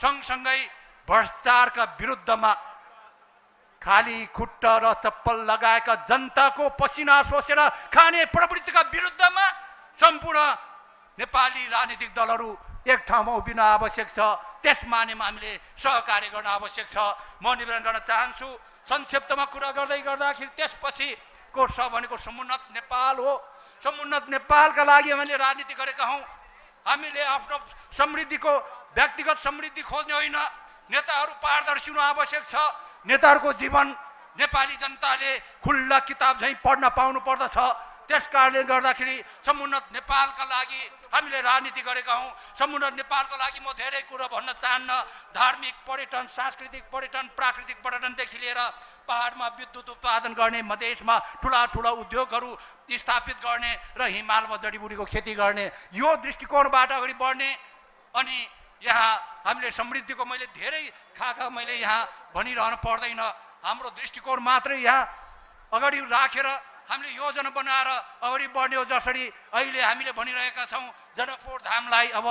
सँगसँगै भ्रष्टाचारका विरुद्धमा खाली खुट्टा र चप्पल लगाएका जनताको पसिना सोसेर खाने प्रवृत्तिका विरुद्धमा सम्पूर्ण नेपाली राजनीतिक दलहरू एक ठाउँमा उभिन आवश्यक छ। त्यस मानेमा हामीले सहकार्य गर्न आवश्यक छ। म निवेदन गर्न चाहन्छु, संक्षिप्तमा कुरा गर्दै गर्दाखेरि त्यसपछिको भनेको समुन्नत नेपाल हो। समुन्नत नेपालका लागि हामीले राजनीति गरेका हौँ। हामीले आफ्नो समृद्धिको, व्यक्तिगत समृद्धि खोज्ने होइन। नेताहरू पारदर्शी हुनु आवश्यक छ। नेताहरूको जीवन नेपाली जनताले खुल्ला किताब झैँ पढ्न पाउनु पर्दछ। त्यस कारणले गर्दाखेरि समुन्नत नेपालका लागि हामीले राजनीति गरेका हौँ। समुन्नत नेपालका लागि म धेरै कुरा भन्न चाहन्न। धार्मिक पर्यटन, सांस्कृतिक पर्यटन, प्राकृतिक पर्यटनदेखि लिएर पहाडमा विद्युत उत्पादन गर्ने, मधेसमा ठुला ठुला उद्योगहरू स्थापित गर्ने र हिमालमा जडीबुटीको खेती गर्ने, यो दृष्टिकोणबाट अगाडि बढ्ने। अनि यहाँ हामीले समृद्धिको मैले धेरै खाका मैले यहाँ भनिरहनु पर्दैन। हाम्रो दृष्टिकोण मात्रै यहाँ अगाडि राखेर हामीले योजना बनाएर अगाडि बढ्ने हो। जसरी अहिले हामीले भनिरहेका छौँ जनकपुर धामलाई अब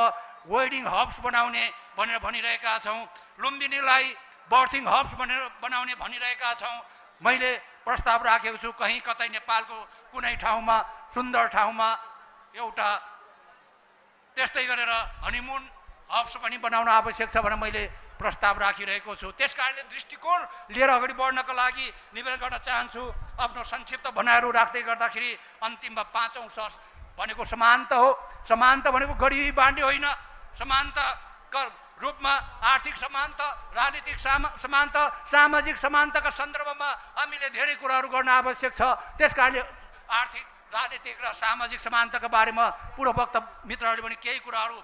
वेडिङ हब्स बनाउने भनेर भनिरहेका छौँ, लुम्बिनीलाई बर्थिङ हब्स बनाउने भनिरहेका छौँ। मैले प्रस्ताव राखेको छु कहीँ कतै नेपालको कुनै ठाउँमा, सुन्दर ठाउँमा एउटा त्यस्तै गरेर हनीमुन हब्स पनि बनाउन आवश्यक छ भनेर मैले प्रस्ताव राखिरहेको छु। त्यस कारणले दृष्टिकोण लिएर अगाडि बढ्नका लागि निवेदन गर्न चाहन्छु। आफ्नो संक्षिप्त भनाइहरू राख्दै गर्दाखेरि अन्तिममा पाँचौँ भनेको समानता हो। समानता भनेको गरिबी बाँड्ने होइन। समानताका रूपमा आर्थिक समानता, राजनीतिक समानता, सामाजिक समानताका सन्दर्भमा हामीले धेरै कुराहरू गर्न आवश्यक छ। त्यस कारणले आर्थिक, राजनीतिक र सामाजिक समानताका बारेमा पूर्ववक्ता मित्रहरूले पनि केही कुराहरू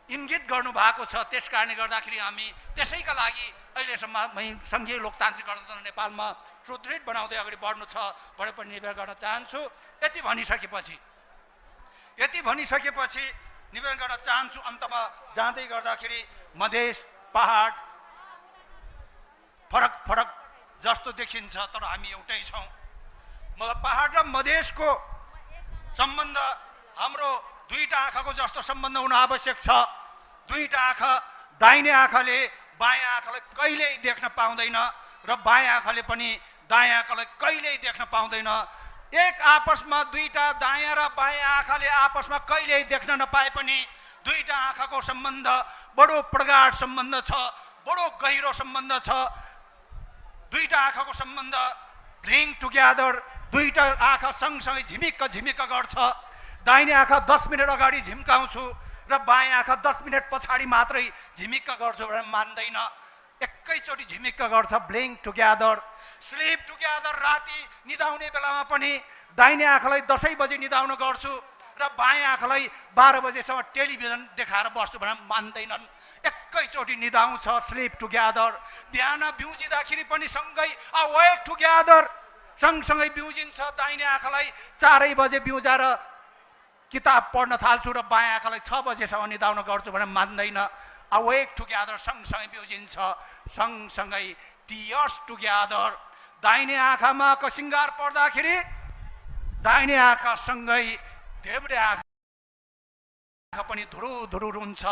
इङ्गित गर्नु भएको छ। त्यस कारणले गर्दाखेरि हामी त्यसैका लागि अहिलेसम्म सङ्घीय लोकतान्त्रिक गणतन्त्र नेपालमा सुदृढ बनाउँदै अगाडि बढ्नु छ भनेर पनि निवेदन गर्न चाहन्छु। यति भनिसकेपछि निवेदन गर्न चाहन्छु अन्तमा जाँदै गर्दाखेरि मधेस पहाड फरक फरक जस्तो देखिन्छ तर हामी एउटै छौँ। पहाड र मधेसको सम्बन्ध हाम्रो दुईटा आँखाको जस्तो सम्बन्ध हुन आवश्यक छ। दुईटा आँखा, दाहिने आँखाले बायाँ आँखालाई कहिल्यै देख्न पाउँदैन र बायाँ आँखाले पनि दायाँ आँखालाई कहिल्यै देख्न पाउँदैन। एक आपसमा दुईटा दायाँ र बायाँ आँखाले आपसमा कहिल्यै देख्न नपाए पनि दुईटा आँखाको सम्बन्ध बडो प्रगाढ सम्बन्ध छ, बडो गहिरो सम्बन्ध छ। दुईटा आँखाको सम्बन्ध लिङ्क टुगेदर, दुईटा आँखा सँगसँगै झिमिक्क झिमिक्क गर्छ। दाहिने आँखा 10 मिनट अगाडि झिम्काउँछु र बायाँ आँखा 10 मिनट पछाडि मात्रै झिमिक्क गर्छु भनेर मान्दैन, एकैचोटि झिमिक्क गर्छ। Blink together, sleep together. राति निदाउने बेलामा पनि दाहिने आँखालाई 10 बजे निदाउन गर्छु र बायाँ आँखालाई 12 बजेसम्म टेलिभिजन देखाएर बस्छु भनेर मान्दैनन्, एकैचोटि निदाउँछ। Sleep together. बिहान बिउजिँदाखेरि पनि सँगै अवेक टुगेदर, सँगसँगै बिउजिन्छ। दाहिने आँखालाई 4 बजे बिउजाएर किताब पढ्न थाल्छु र बायाँ आँखालाई 6 बजेसम्म निदाउन गर्छु भनेर मान्दैन, अवेक टुगेदर, सँगसँगै बिउजिन्छ। सँगसँगै टियर्स टुगेदर। दाहिने आँखामा कसिङ्गार पर्दाखेरि दाहिने आँखा सँगै देब्रे आँखा पनि धुरु धुरु रुन्छ।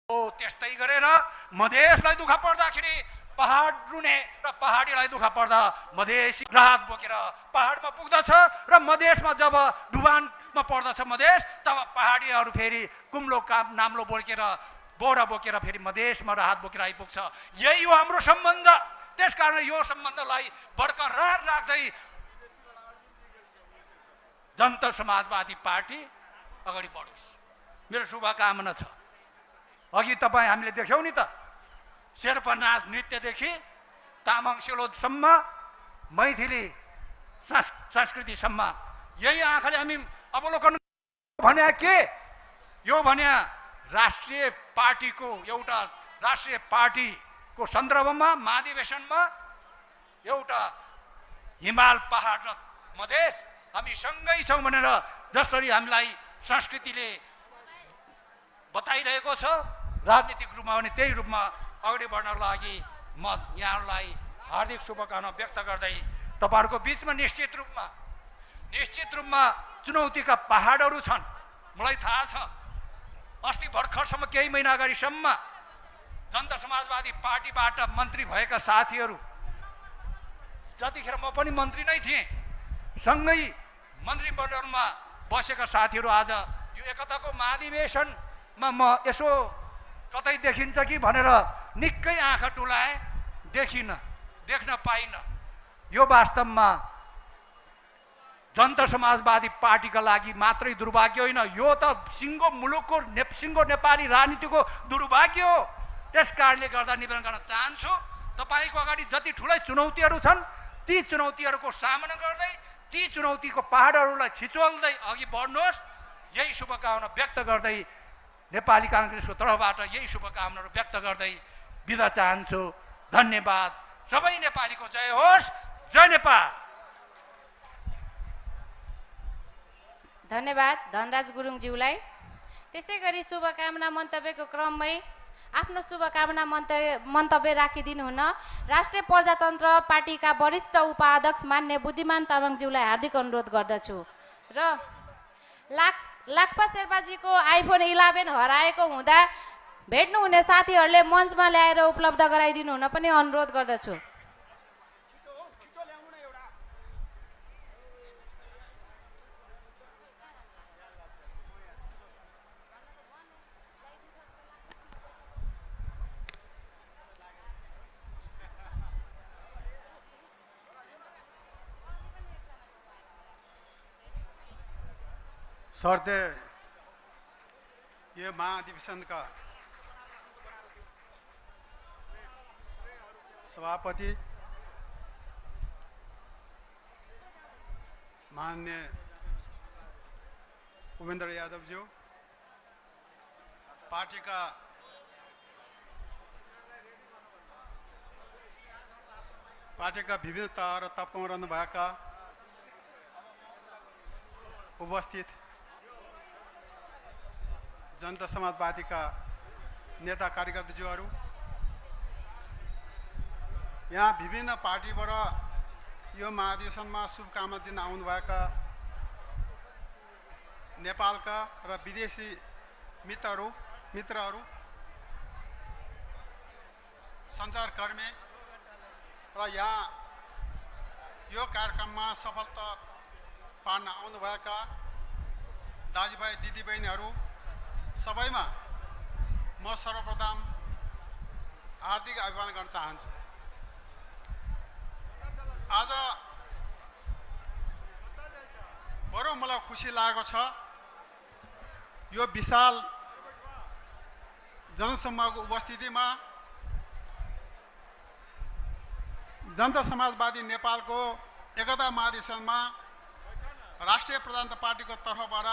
त्यस्तै गरेर मधेसलाई दुःख पर्दाखेरि पहाड रुने र पहाडीलाई दुःख पर्दा मधेसी राहत बोकेर पहाडमा पुग्दछ र मधेसमा जब डुबानमा पर्दछ मधेस, तब पहाडीहरू फेरि कुम्लो काम नाम्लो बोकेर बोरा बोकेर फेरि मधेसमा राहत बोकेर आइपुग्छ। यही हो हाम्रो सम्बन्ध। त्यसकारण यो सम्बन्धलाई बरकरार राख्दै जनता समाजवादी पार्टी अगाडि बढोस्, मेरो शुभकामना छ। अघि तपाईँ हामीले देख्यौँ नि त, शेर्पा नाच नृत्यदेखि तामाङ सेलोदसम्म, मैथिली संस्कृतिसम्म यही आँखाले हामी अवलोकन भने के यो भने राष्ट्रिय पार्टीको एउटा राष्ट्रिय पार्टीको सन्दर्भमा महाधिवेशनमा एउटा हिमाल पहाड र मधेस हामी सँगै छौँ भनेर जसरी हामीलाई संस्कृतिले बताइरहेको छ, राजनीतिक रूपमा पनि त्यही रूपमा अगाडि बढ्नको लागि म यहाँहरूलाई हार्दिक शुभकामना व्यक्त गर्दै तपाईँहरूको बिचमा निश्चित रूपमा चुनौतीका पहाडहरू छन्। मलाई थाहा छ, अस्ति भर्खरसम्म केही महिना अगाडिसम्म जनता समाजवादी पार्टीबाट मन्त्री भएका साथीहरू, जतिखेर म पनि मन्त्री नै थिएँ, सँगै मन्त्रीमण्डलमा बसेका साथीहरू आज यो एकताको महाधिवेशनमा म यसो कतै देखिन्छ कि भनेर निकै आँखा टुलाएँ, देख्न पाइनँ। यो वास्तवमा जनता समाजवादी पार्टीका लागि मात्रै दुर्भाग्य होइन, यो त सिङ्गो मुलुकको सिङ्गो नेपाली राजनीतिको दुर्भाग्य हो। त्यस कारणले गर्दा निवेदन गर्न चाहन्छु, तपाईँको अगाडि जति ठुलै चुनौतीहरू छन्, ती चुनौतीहरूको सामना गर्दै ती चुनौतीको पहाडहरूलाई छिचोल्दै अघि बढ्नुहोस्। यही शुभकामना व्यक्त गर्दै नेपाली काङ्ग्रेसको तर्फबाट यही शुभकामनाहरू व्यक्त गर्दै बिदा चाहन्छु। धन्यवाद। सबै नेपालीको जय होस्। जय नेपाल। धन्यवाद धनराज गुरुङज्यूलाई। त्यसै गरी शुभकामना मन्तव्यको क्रममै आफ्नो शुभकामना मन्तव्य राखिदिनु हुन राष्ट्रिय प्रजातन्त्र पार्टीका वरिष्ठ उपाध्यक्ष मान्य बुद्धिमान तामाङज्यूलाई हार्दिक अनुरोध गर्दछु र लाक्पा शेर्पाजीको आइफोन 11 हराएको हुँदा भेट्नुहुने साथीहरूले मञ्चमा ल्याएर उपलब्ध गराइदिनु हुन पनि अनुरोध गर्दछु। सर्दे ये महाधिवेशन का सभापति माननीय उपेंद्र यादव जी, पार्टी का विभिन्न तह र तबकामा रहनुभएका उपस्थित जनता समाजवादीका नेता कार्यकर्ताज्यूहरू, यहाँ विभिन्न पार्टीबाट यो महाधिवेशनमा शुभकामना दिन आउनुभएका नेपालका र विदेशी मित्रहरू, सञ्चारकर्मी र यहाँ यो कार्यक्रममा सफलता पार्न आउनुभएका दाजुभाइ दिदीबहिनीहरू सबैमा म सर्वप्रथम हार्दिक अभिवादन गर्न चाहन्छु। आज बरु मलाई खुसी लागेको छ यो विशाल जनसमूहको उपस्थितिमा जनता समाजवादी नेपालको एकता महाधिवेशनमा राष्ट्रिय प्रजातन्त्र पार्टीको तर्फबाट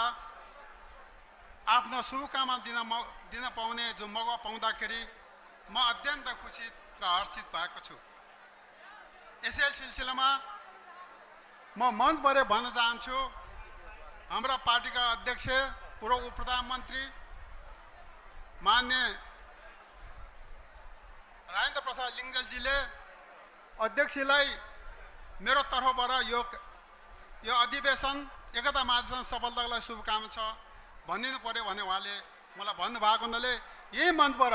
आफ्नो शुभकामना दिन पाउने जो मौका पाउँदाखेरि म अत्यन्त खुसी र हर्षित भएको छु। यसै सिलसिलामा म मञ्चबाट भन्न चाहन्छु हाम्रा पार्टीका अध्यक्ष पूर्व उप प्रधानमन्त्री मान्य राजेन्द्र प्रसाद लिङ्गदेलजीले अध्यक्षलाई मेरो तर्फबाट यो अधिवेशन एकता महाधिवेशन सफलतालाई शुभकामना छ भनिदिनु पर्यो भने उहाँले मलाई भन्नुभएको हुनाले यही मञ्चबाट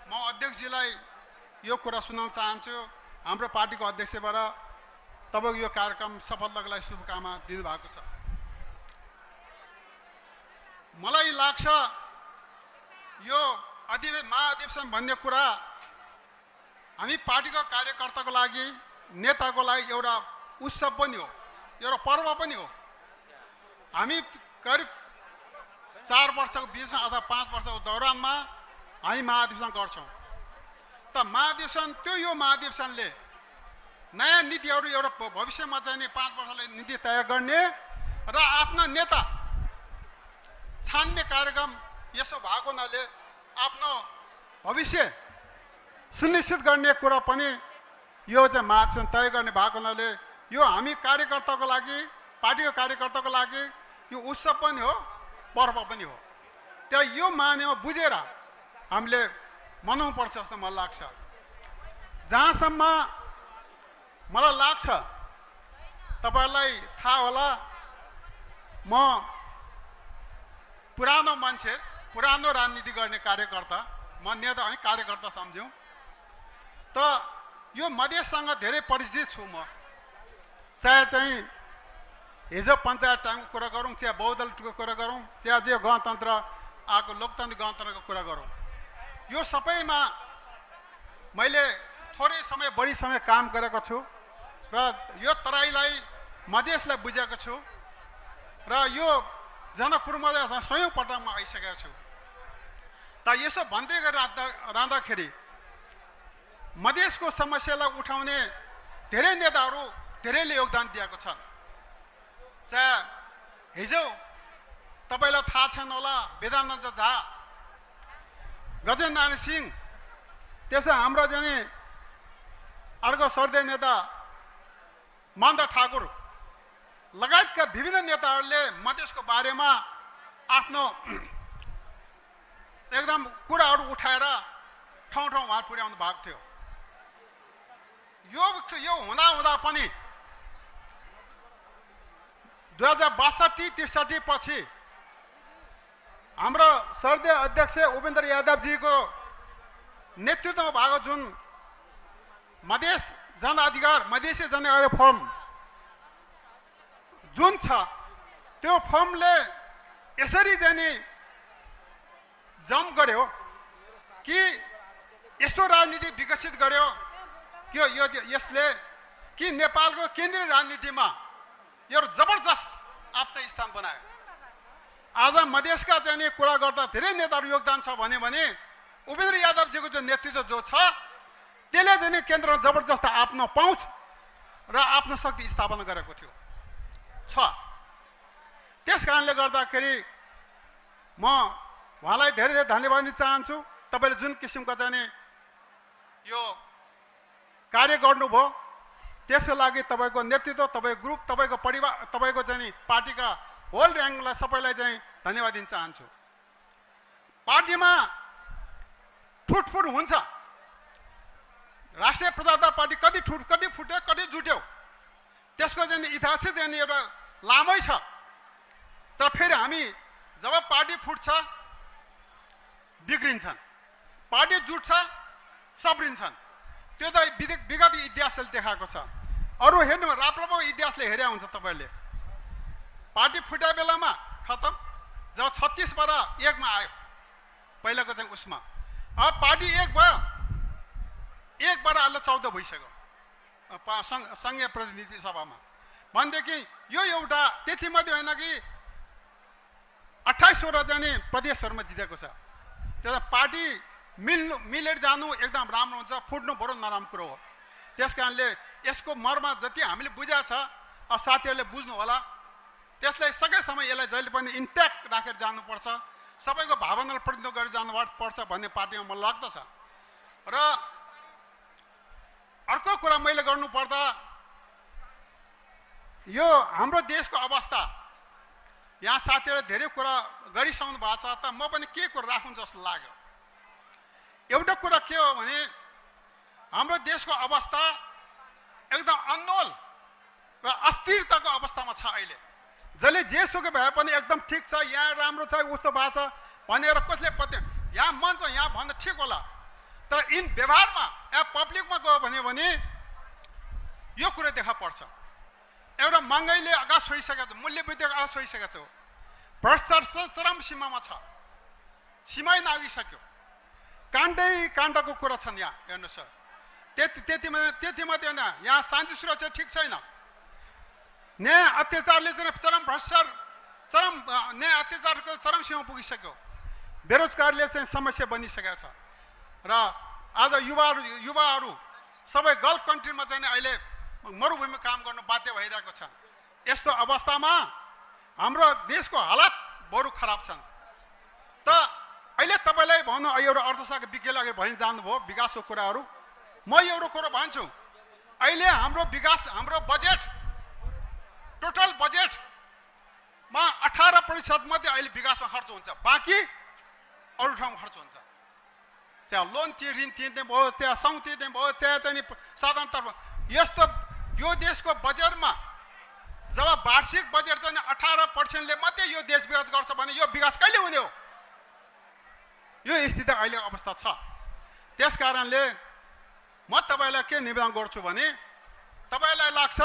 म अध्यक्षजीलाई यो कुरा सुनाउन चाहन्छु। हाम्रो पार्टीको अध्यक्षबाट तपाईँको यो कार्यक्रम सफलताको लागि शुभकामना दिनुभएको छ। मलाई लाग्छ यो महाधिवेशन भन्ने कुरा हामी पार्टीको कार्यकर्ताको लागि नेताको लागि एउटा उत्सव पनि हो, एउटा पर्व पनि हो। हामी करिब 4 वर्षको बिचमा अथवा 5 वर्षको दौरानमा हामी महाधिवेशन गर्छौँ। त महाधिवेशन यो महाधिवेशनले नयाँ नीतिहरू एउटा भविष्यमा चाहिने 5 वर्षले नीति तय गर्ने र आफ्ना नेता छान्ने कार्यक्रम यसो भएको हुनाले आफ्नो भविष्य सुनिश्चित गर्ने कुरा पनि यो चाहिँ महाधिवेशन तय गर्ने भएको हुनाले यो हामी कार्यकर्ताको लागि पार्टीको कार्यकर्ताको लागि यो उत्सव पनि हो, पर्व पनि हो। त्यो यो मानेमा बुझेर हामीले मनाउनुपर्छ जस्तो मलाई लाग्छ। जहाँसम्म मलाई लाग्छ तपाईँहरूलाई थाहा होला म पुरानो मान्छे, पुरानो राजनीति गर्ने कार्यकर्ता, म नेता है कार्यकर्ता सम्झौँ। त यो मधेससँग धेरै परिचित छु म। चाहे चाहिँ हिजो पञ्चायत टाइमको कुरा गरौँ, चाहे बहुदलको कुरा गरौँ, चाहे जो गणतन्त्र आएको लोकतान्त्रिक गणतन्त्रको कुरा गरौँ, यो सबैमा मैले थोरै समय बढी समय काम गरेको छु र यो तराईलाई मधेसलाई बुझेको छु र यो जनकपुरमा सयौँ पटकमा आइसकेको छु। त यसो भन्दै रहँदाखेरि मधेसको समस्यालाई उठाउने धेरै नेताहरू धेरैले योगदान दिएको छन्। चाहे हिजो तपाईँलाई थाहा छैन होला वेदान्त झा, गजेन्द्रनारायण सिंह, त्यसो हाम्रो जाने अर्को सर्दै नेता मन्द ठाकुर लगायतका विभिन्न नेताहरूले मधेसको बारेमा आफ्नो एकदम कुराहरू उठाएर ठाउँ ठाउँमा पुर्याउनु भएको थियो। यो हुँदा पनि 2062-63 पछि हाम्रो सर्दीय अध्यक्ष उपेन्द्र यादवजीको नेतृत्वमा भएको जुन मधेस जनअधिकार मधेसी जनअधिकार फोरम जुन छ त्यो फोरमले यसरी चाहिँ जम गर्यो कि यस्तो राजनीति विकसित गर्यो कि यसले कि नेपालको केन्द्रीय राजनीतिमा यो जबरजस्त आफ्नो स्थान बनायो। आज मधेसका चाहिँ कुरा गर्दा धेरै नेताहरू योगदान छ भने उपेन्द्र यादवजीको जो नेतृत्व जो छ त्यसले चाहिँ केन्द्रमा जबरजस्त आफ्नो पहुँच र आफ्नो शक्ति स्थापना गरेको थियो छ। त्यस कारणले गर्दाखेरि म उहाँलाई धेरै धेरै धन्यवाद दिन चाहन्छु। तपाईँले जुन किसिमको चाहिँ यो कार्य गर्नुभयो त्यसको लागि तपाईँको नेतृत्व, तपाईँको ग्रुप, तपाईँको परिवार, तपाईँको चाहिँ पार्टीका होल ऱ्याङ्कलाई सबैलाई चाहिँ धन्यवाद दिन चाहन्छु। पार्टीमा फुटफुट हुन्छ, राष्ट्रिय प्रजातन्त्र पार्टी कति फुट्यो कति जुट्यो त्यसको चाहिँ इतिहास चाहिँ एउटा लामै छ। तर फेरि हामी जब पार्टी फुट्छ बिग्रिन्छन्, पार्टी जुट्छ सब्रिन्छन्। त्यो त विगत इतिहासले देखाएको छ। अरू हेर्नु राप्रपाको इतिहासले हेरे हुन्छ तपाईँले। पार्टी फुट्या बेलामा खतम, जब 36बाट 1मा आयो पहिलाको चाहिँ उसमा। अब पार्टी 1 भयो, 1बाट अहिले 14 भइसक्यो सङ्घीय प्रतिनिधि सभामा। भनेदेखि यो एउटा त्यति मात्रै होइन कि 28वटा चाहिँ प्रदेशहरूमा जितेको छ। त्यसलाई पार्टी मिलेर जानु एकदम राम्रो हुन्छ, फुट्नु बडो नराम्रो कुरो हो। त्यस कारणले यसको मर्म जति हामीले बुझाएको छ अब साथीहरूले बुझ्नु होला। त्यसलाई सकेसम्म यसलाई जहिले पनि इन्ट्याक्ट राखेर जानुपर्छ, सबैको भावनालाई प्रतिनिधित्व गरेर जानुपर्छ भन्ने पार्टीमा मलाई लाग्दछ। र अर्को कुरा मैले गर्नुपर्दा यो हाम्रो देशको अवस्था, यहाँ साथीहरूले धेरै कुरा गरिसक्नु भएको छ, त म पनि के कुरा राखौँ जस्तो लाग्यो। एउटा कुरा के हो भने हाम्रो देशको अवस्था एकदम अनमोल र अस्थिरताको अवस्थामा छ। अहिले जसले जेसुकै भए पनि एकदम ठिक छ, यहाँ राम्रो छ, उस्तो भएको छ भनेर कसले यहाँ मञ्च यहाँ भन्दा ठिक होला, तर इन व्यवहारमा या पब्लिकमा गयो भने यो कुरा देखा पर्छ। एउटा महँगाइले आकाश छोइसकेको छ, मूल्यवृद्धि आकाश छोइसकेको छ, भ्रष्टाचार चरम सीमामा छ, सीमै नागिसक्यो। काण्डको कुरा छन् यहाँ हेर्नुहोस्। त्यति मात्रै होइन, यहाँ शान्ति सुरक्षा ठिक छैन, न्याय अत्याचारले चाहिँ न्याय अत्याचारको चरम सीमा पुगिसक्यो, बेरोजगारले चाहिँ समस्या बनिसकेको छ। र आज युवाहरू सबै गल्फ कन्ट्रीमा चाहिँ अहिले मरुभूमिमा काम गर्नु बाध्य भइरहेको छ। यस्तो अवस्थामा हाम्रो देशको हालत बरु खराब छन्। त अहिले तपाईँलाई भन्नु एउटा अर्थशास्त्र विज्ञ लागेर भइ जानुभयो विकासको कुराहरू। म एउटा कुरो भन्छु, अहिले हाम्रो विकास, हाम्रो बजेट, टोटल बजेटमा 18% मात्रै अहिले विकासमा खर्च हुन्छ, बाँकी अरू ठाउँमा खर्च हुन्छ। चाहे लोन ऋण तिर्ने भयो, चाहे साउँ तिर्ने भयो, चाहे चाहिँ साधारण तर्फ। यस्तो यो देशको बजेटमा जब वार्षिक बजेट चाहिँ 18%ले मात्रै यो देश विकास गर्छ भने यो विकास कहिले हुने हो? यो स्थिति अहिले अवस्था छ। त्यस कारणले म तपाईँलाई के निवेदन गर्छु भने, तपाईँलाई लाग्छ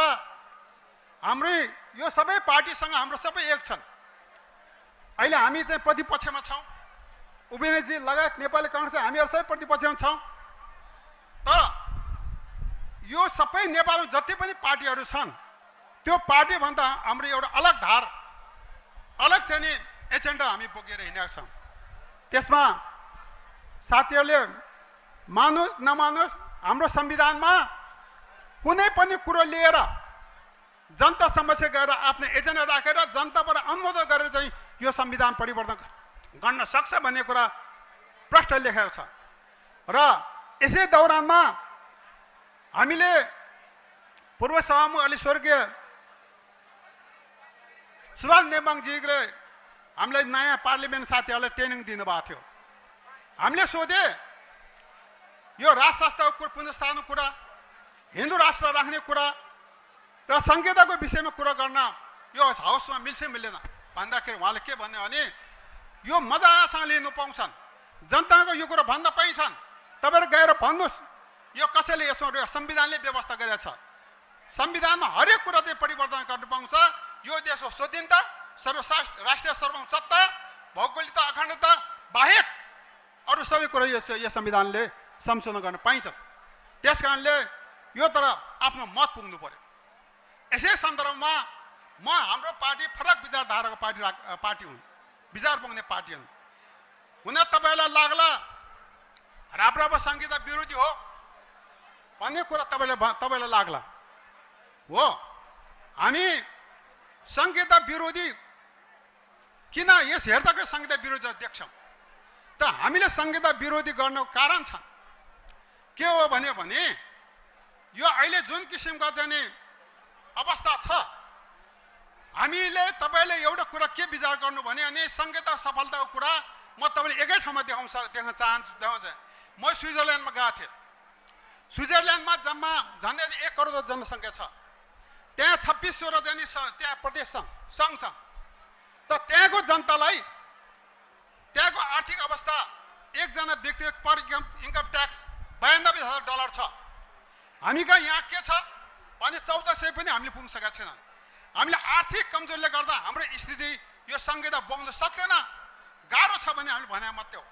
हाम्रै यो सबै पार्टीसँग हाम्रो सबै एक छन्। अहिले हामी चाहिँ प्रतिपक्षमा छौँ, उभिनेजी लगायत नेपाली काङ्ग्रेस हामीहरू सबै प्रतिपक्षमा छौँ। तर यो सबै नेपालमा जति पनि पार्टीहरू छन् त्यो पार्टीभन्दा हाम्रो एउटा अलग धार, अलग चाहिँ एजेन्डा हामी बोकेर हिँडेका छौँ। त्यसमा साथीहरूले मानुस् नमानुस्, हाम्रो संविधानमा कुनै पनि कुरो लिएर जनता समक्ष गएर आफ्नो एजेन्डा राखेर जनताबाट अनुमोदन गरेर चाहिँ यो संविधान परिवर्तन गर्न सक्छ भन्ने कुरा प्रष्ट लेखेको छ। र यसै दौरानमा हामीले पूर्व सभामुख अलि स्वर्गीय सुभाष नेमाङजीले हामीलाई नयाँ पार्लिमेन्ट साथीहरूलाई ट्रेनिङ दिनुभएको थियो। हामीले सोधे यो राजशास्त्रको पुनर्स्थापनाको कुरा, हिन्दू राष्ट्र राख्ने कुरा र संहिताको विषयमा कुरा गर्न यो हाउसमा मिल्छ मिल्दैन भन्दाखेरि उहाँले के भन्यो भने यो मजासँग लिनु पाउँछन्, जनताको यो कुरा भन्न पाइन्छन्, तपाईँहरू गएर भन्नुहोस् यो कसैले यसमा संविधानले व्यवस्था गरेको छ। संविधानमा हरेक कुरा चाहिँ परिवर्तन गर्न पाउँछ। यो देशको स्वाधीनता, राष्ट्रिय सार्वभौम सत्ता, भौगोलिकता, अखण्डता बाहेक अरू सबै कुरा यो संविधानले संशोधन गर्न पाइन्छ। त्यस कारणले यो तर आफ्नो मत पुग्नु पर्यो। यसै सन्दर्भमा म हाम्रो पार्टी फरक विचारधाराको पार्टी हुन्, विचार पुग्ने पार्टी हुन्। हुन तपाईँलाई लाग्ला राप्रपा संहिता विरोधी हो भन्ने कुरा तपाईँलाई लाग्ला हो। हामी संहिता विरोधी किन यस हेर्दाको संहिता विरोधी देख्छौँ, त हामीले संहिता विरोधी गर्नको कारण छ के हो भने यो अहिले जुन किसिमको चाहिँ अवस्था छ, हामीले तपाईँले एउटा कुरा के विचार गर्नु भने संहिता सफलताको कुरा म तपाईँले एकै ठाउँमा देख्न चाहन्छु। म स्विजरल्यान्डमा गएको थिएँ। स्विजरल्यान्डमा जम्मा झन्डै 1 करोड जनसङ्ख्या छ। त्यहाँ 26वटा चाहिँ त्यहाँ प्रदेश सङ्घ छ। त त्यहाँको जनतालाई त्यहाँको आर्थिक अवस्था एकजना व्यक्ति पर इन्कम ट्याक्स $92,000 छ। हामी कहाँ यहाँ के छ भने 1400 पनि हामीले पुग्न सकेका छैनौँ। हामीले आर्थिक कमजोरीले गर्दा हाम्रो स्थिति यो संहिता बोक्न सक्दैन, गाह्रो छ भने हामीले भने मात्रै हो।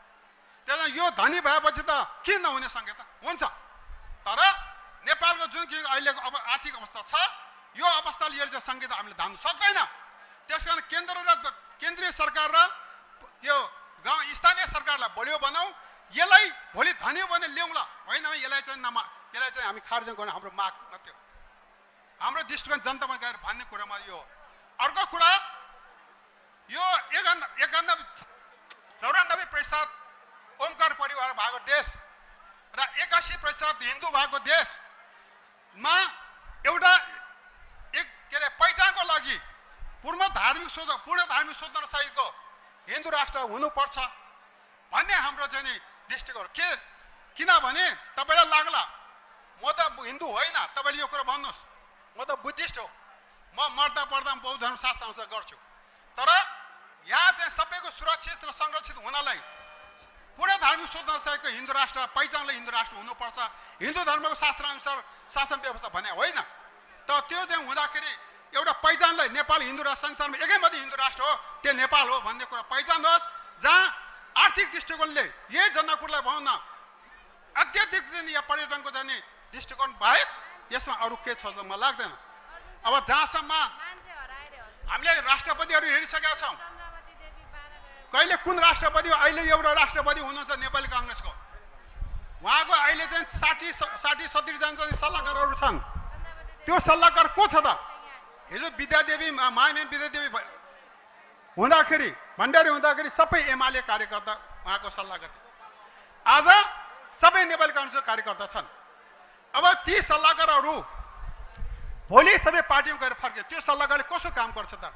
त्यसमा यो धनी भएपछि त किन नहुने संहिता हुन्छ। तर नेपालको जुन कि अहिलेको अब आर्थिक अवस्था छ, यो अवस्थाले यो चाहिँ संहिता हामीले धान्न सक्दैन। त्यसकारण केन्द्रीय सरकार र यो गाउँ स्थानीय सरकारलाई बलियो बनाऊ, यसलाई भोलि धनी भने ल्याउँला, होइन यसलाई चाहिँ हामी खारिज गर्ने हाम्रो माग मात्रै हो। हाम्रो दृष्टिकोण जनतामा गएर भन्ने कुरामा यो। अर्को कुरा, यो 94% ओमकार परिवार भएको देश र 81% हिन्दू भएको देशमा एउटा पहिचानको लागि पूर्ण धार्मिक स्वतन्त्र सहितको हिन्दू राष्ट्र हुनुपर्छ भन्ने हाम्रो चाहिँ नि दृष्टिकोण के। किनभने तपाईँलाई लाग्ला म त हिन्दू होइन, तपाईँले यो कुरा भन्नुहोस्, म त बुद्धिस्ट हो, म मर्दा पर्दा बौद्ध धर्मशास्त्र अनुसार गर्छु। तर यहाँ चाहिँ सबैको सुरक्षित र संरक्षित हुनलाई पूर्ण धार्मिक स्वतन्त्र सहितको हिन्दू राष्ट्र पहिचानले हिन्दू राष्ट्र हुनुपर्छ, हिन्दू धर्मको शास्त्र अनुसार शासन व्यवस्था भने होइन। त त्यो चाहिँ हुँदाखेरि एउटा पहिचानलाई नेपाल हिन्दू राष्ट्र संसारमा एकैमात्र हिन्दू राष्ट्र हो, त्यो नेपाल हो भन्ने कुरा पहिचान होस्, जहाँ आर्थिक दृष्टिकोणले यही जनकपुरलाई भनौँ न अत्याधिक या पर्यटनको जाने दृष्टिकोण बाहेक यसमा अरू के छ मलाई लाग्दैन। अब जहाँसम्म हामीले राष्ट्रपतिहरू हेरिसकेका छौँ, कहिले कुन राष्ट्रपति अहिले एउटा राष्ट्रपति हुनुहुन्छ नेपाली काङ्ग्रेसको, उहाँको अहिले चाहिँ 60-70 जना सल्लाहकारहरू छन्। त्यो सल्लाहकार को छ त? हिजो विद्यादेवी मायामी विद्यादेवी हुँदाखेरि भण्डारी हुँदाखेरि सबै एमाले कार्यकर्ता उहाँको सल्लाह गर्थे। आज सबै नेपाली काङ्ग्रेसको कार्यकर्ता छन्। अब ती सल्लाहकारहरू भोलि सबै पार्टीमा गएर फर्के, त्यो सल्लाहकारले कसो काम गर्छ त?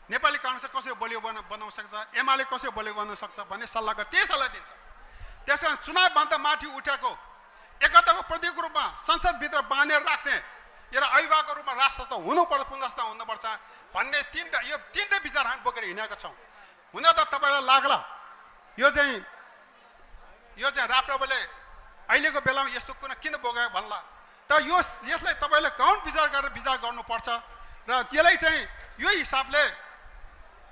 नेपाली काङ्ग्रेस कसरी बलियो बनाउन सक्छ, एमाले कसरी बलियो बनाउन सक्छ भन्ने सल्लाहकार त्यही सल्लाह दिन्छ। त्यसकारण चुनावभन्दा माथि उठेको एकताको प्रतीक रूपमा संसदभित्र बाँधेर राख्ने र अभिभावकको रूपमा राष्ट्र संस्था हुनुपर्छ, पुनर्स्थापना हुनुपर्छ भन्ने तीनटै विचार हामी बोकेर हिँडेका छौँ। हुन त तपाईँलाई लाग्ला यो चाहिँ राप्रपाले अहिलेको बेलामा यस्तो कुरा किन बोकायो भन्ला, त यसलाई तपाईँले काउन्ट विचार गरेर विचार गर्नुपर्छ र त्यसलाई चाहिँ यो हिसाबले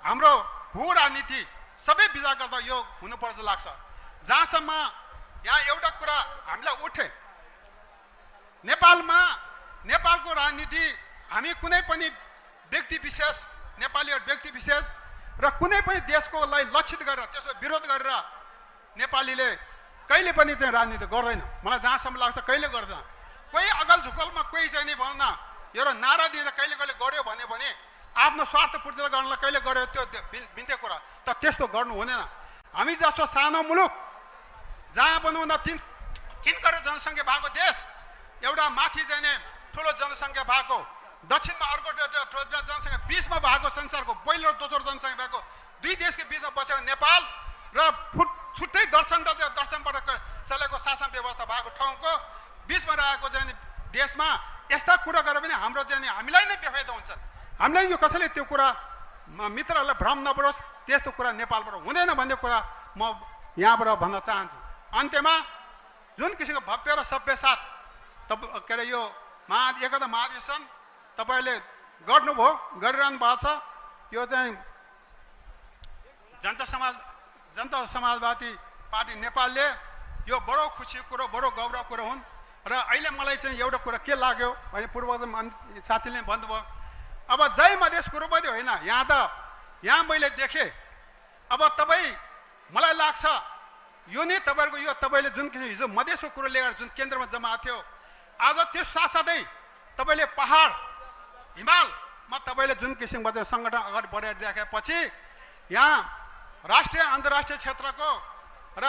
हाम्रो भू राजनीति सबै विचार गर्दा यो हुनुपर्छ लाग्छ। जहाँसम्म यहाँ एउटा कुरा हामीलाई उठे, नेपालको राजनीति हामी कुनै पनि व्यक्ति विशेष नेपालीहरू व्यक्ति विशेष र कुनै पनि देशको लागि लक्षित गरेर त्यसको विरोध गरेर नेपालीले कहिले पनि चाहिँ राजनीति गर्दैन। मलाई जहाँसम्म लाग्छ कहिले गर्दैन। कोही अगल झुकलमा कोही चाहिँ नि भनौँ न एउटा नारा दिएर कहिले गर्यो भने आफ्नो स्वार्थ पूर्ति गर्नलाई कहिले गर्यो त्यो बिन्ते कुरा, तर त्यस्तो गर्नु हुँदैन। हामी जस्तो सानो मुलुक जहाँ भनौँ न 3 करोड जनसङ्ख्या भएको देश, एउटा माथि चाहिँ नि ठुलो जनसङ्ख्या भएको, दक्षिणमा अर्को जनसङ्ख्या, बिचमा भएको संसारको पहिलो दोस्रो जनसङ्ख्या भएको दुई देशको बिचमा बसेको नेपाल र छुट्टै दर्शनबाट चलेको शासन व्यवस्था भएको ठाउँको बिचमा रहेको चाहिँ देशमा यस्ता कुरा गरेर पनि हाम्रो चाहिँ हामीलाई नै बेफाइदा हुन्छ। हामीलाई यो कसैले त्यो कुरा मित्रहरूलाई भ्रम नपरोस्, त्यस्तो कुरा नेपालबाट हुँदैन भन्ने कुरा म यहाँबाट भन्न चाहन्छु। अन्त्यमा जुन किसिमको भव्य र सभ्य साथ के अरे यो एकता महाधिवेशन तपाईँले गर्नुभयो, गरिरहनु भएको छ, यो चाहिँ जनता समाजवादी पार्टी नेपालले यो बडो खुसी कुरो, बडो गौरव कुरो हुन्। र अहिले मलाई चाहिँ एउटा कुरा के लाग्यो भने पूर्व साथीले भन्नुभयो, अब जय मधेस कुरो पनि होइन, यहाँ मैले देखेँ। अब मलाई लाग्छ यो नै तपाईँहरूको यो तपाईँले जुन किसिम हिजो मधेसको कुरो लिएर जुन केन्द्रमा जम्मा थियो, आज त्यो साथसाथै तपाईँले पहाड हिमालमा तपाईँले जुन किसिमको चाहिँ सङ्गठन अगाडि बढाइराखेपछि यहाँ राष्ट्रिय अन्तर्राष्ट्रिय क्षेत्रको र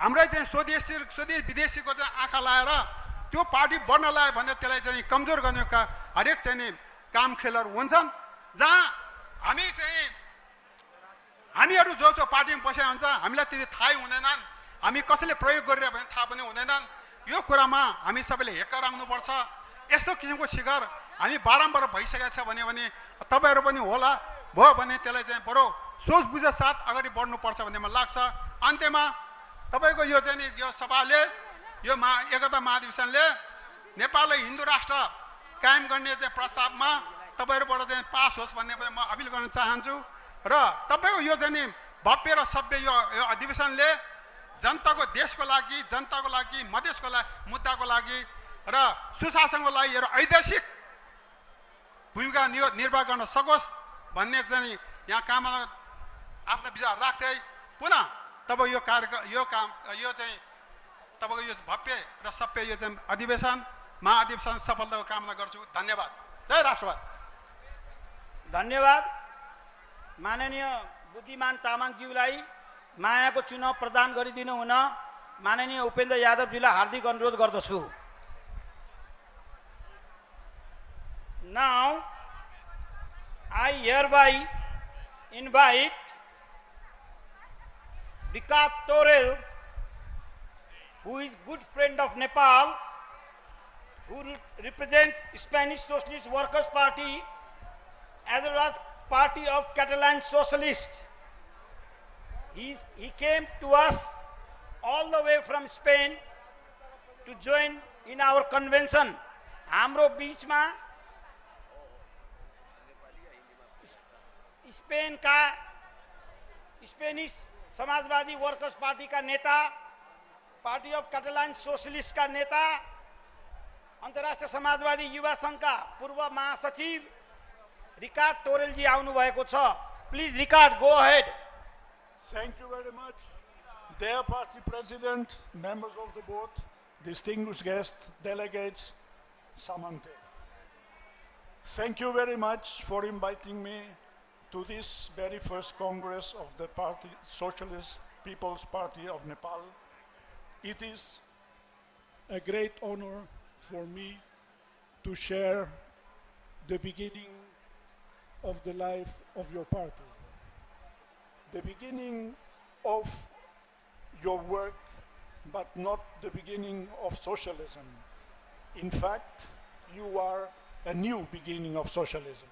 हाम्रै चाहिँ स्वदेशी विदेशीको चाहिँ आँखा लाएर त्यो पार्टी बढ्न लाग्यो भने त्यसलाई चाहिँ कमजोर गर्ने हरेक चाहिँ नि काम खेलहरू हुन्छन्, जहाँ हामीहरू जो पार्टीमा बसेका हुन्छ हामीलाई त्यति थाहै हुँदैनन्, हामी कसैले प्रयोग गरिरह्यो भने थाहा पनि हुँदैनन्। यो कुरामा हामी सबैले हेक्का राख्नुपर्छ। यस्तो किसिमको शिकार हामी बारम्बार भइसकेको छ भने तपाईँहरू पनि होला भयो भने त्यसलाई चाहिँ बडो सोच बुझे साथ अगाडि बढ्नुपर्छ भन्ने मलाई लाग्छ। अन्त्यमा तपाईँको यो चाहिँ यो सभाले यो एकता महाधिवेशनले नेपाललाई हिन्दू राष्ट्र कायम गर्ने चाहिँ प्रस्तावमा तपाईँहरूबाट चाहिँ पास होस् भन्ने म अपिल गर्न चाहन्छु र तपाईँको यो चाहिँ नि भव्य र सभ्य यो अधिवेशनले जनताको देशको लागि, जनताको लागि, मधेसको लागि, मुद्दाको लागि र सुशासनको लागि एउटा ऐतिहासिक भूमिका निर्वाह गर्न सकोस् भन्ने चाहिँ यहाँ कामना आफ्नो विचार राख्दै पुनः तपाईँ यो यो चाहिँ तपाईँको यो भव्य र सभ्य यो चाहिँ महाधिवेशन सफलताको कामना गर्छु। धन्यवाद। जय राष्ट्रवाद। धन्यवाद। माननीय बुद्धिमान तामाङज्यूलाई मायाको चुनाव प्रदान गरिदिनु हुन माननीय उपेन्द्र यादवज्यूलाई हार्दिक अनुरोध गर्दछु। Now I hereby invite Vikat Torel, who is good friend of Nepal, who represents Spanish Socialist Workers' Party as well as Party of Catalan Socialists. He came to us all the way from Spain to join in our convention. हाम्रो बीचमा स्पेन का स्पेनिश समाजवादी वर्कर्स पार्टी का नेता, पार्टी ऑफ कैटलान सोशलिस्ट का नेता, अंतर्राष्ट्रीय समाजवादी युवा संघ का पूर्व महासचिव रिकार्ड टोरेल जी आउनु भएको छ। Please record, go ahead. Thank you very much, dear party president, members of the board, distinguished guests, delegates, Samante. Thank you very much for inviting me to this very first Congress of the Party, Socialist People's Party of Nepal. It is a great honor for me to share the beginning of the life of your party, the beginning of your work, but not the beginning of socialism. In fact, you are a new beginning of socialism.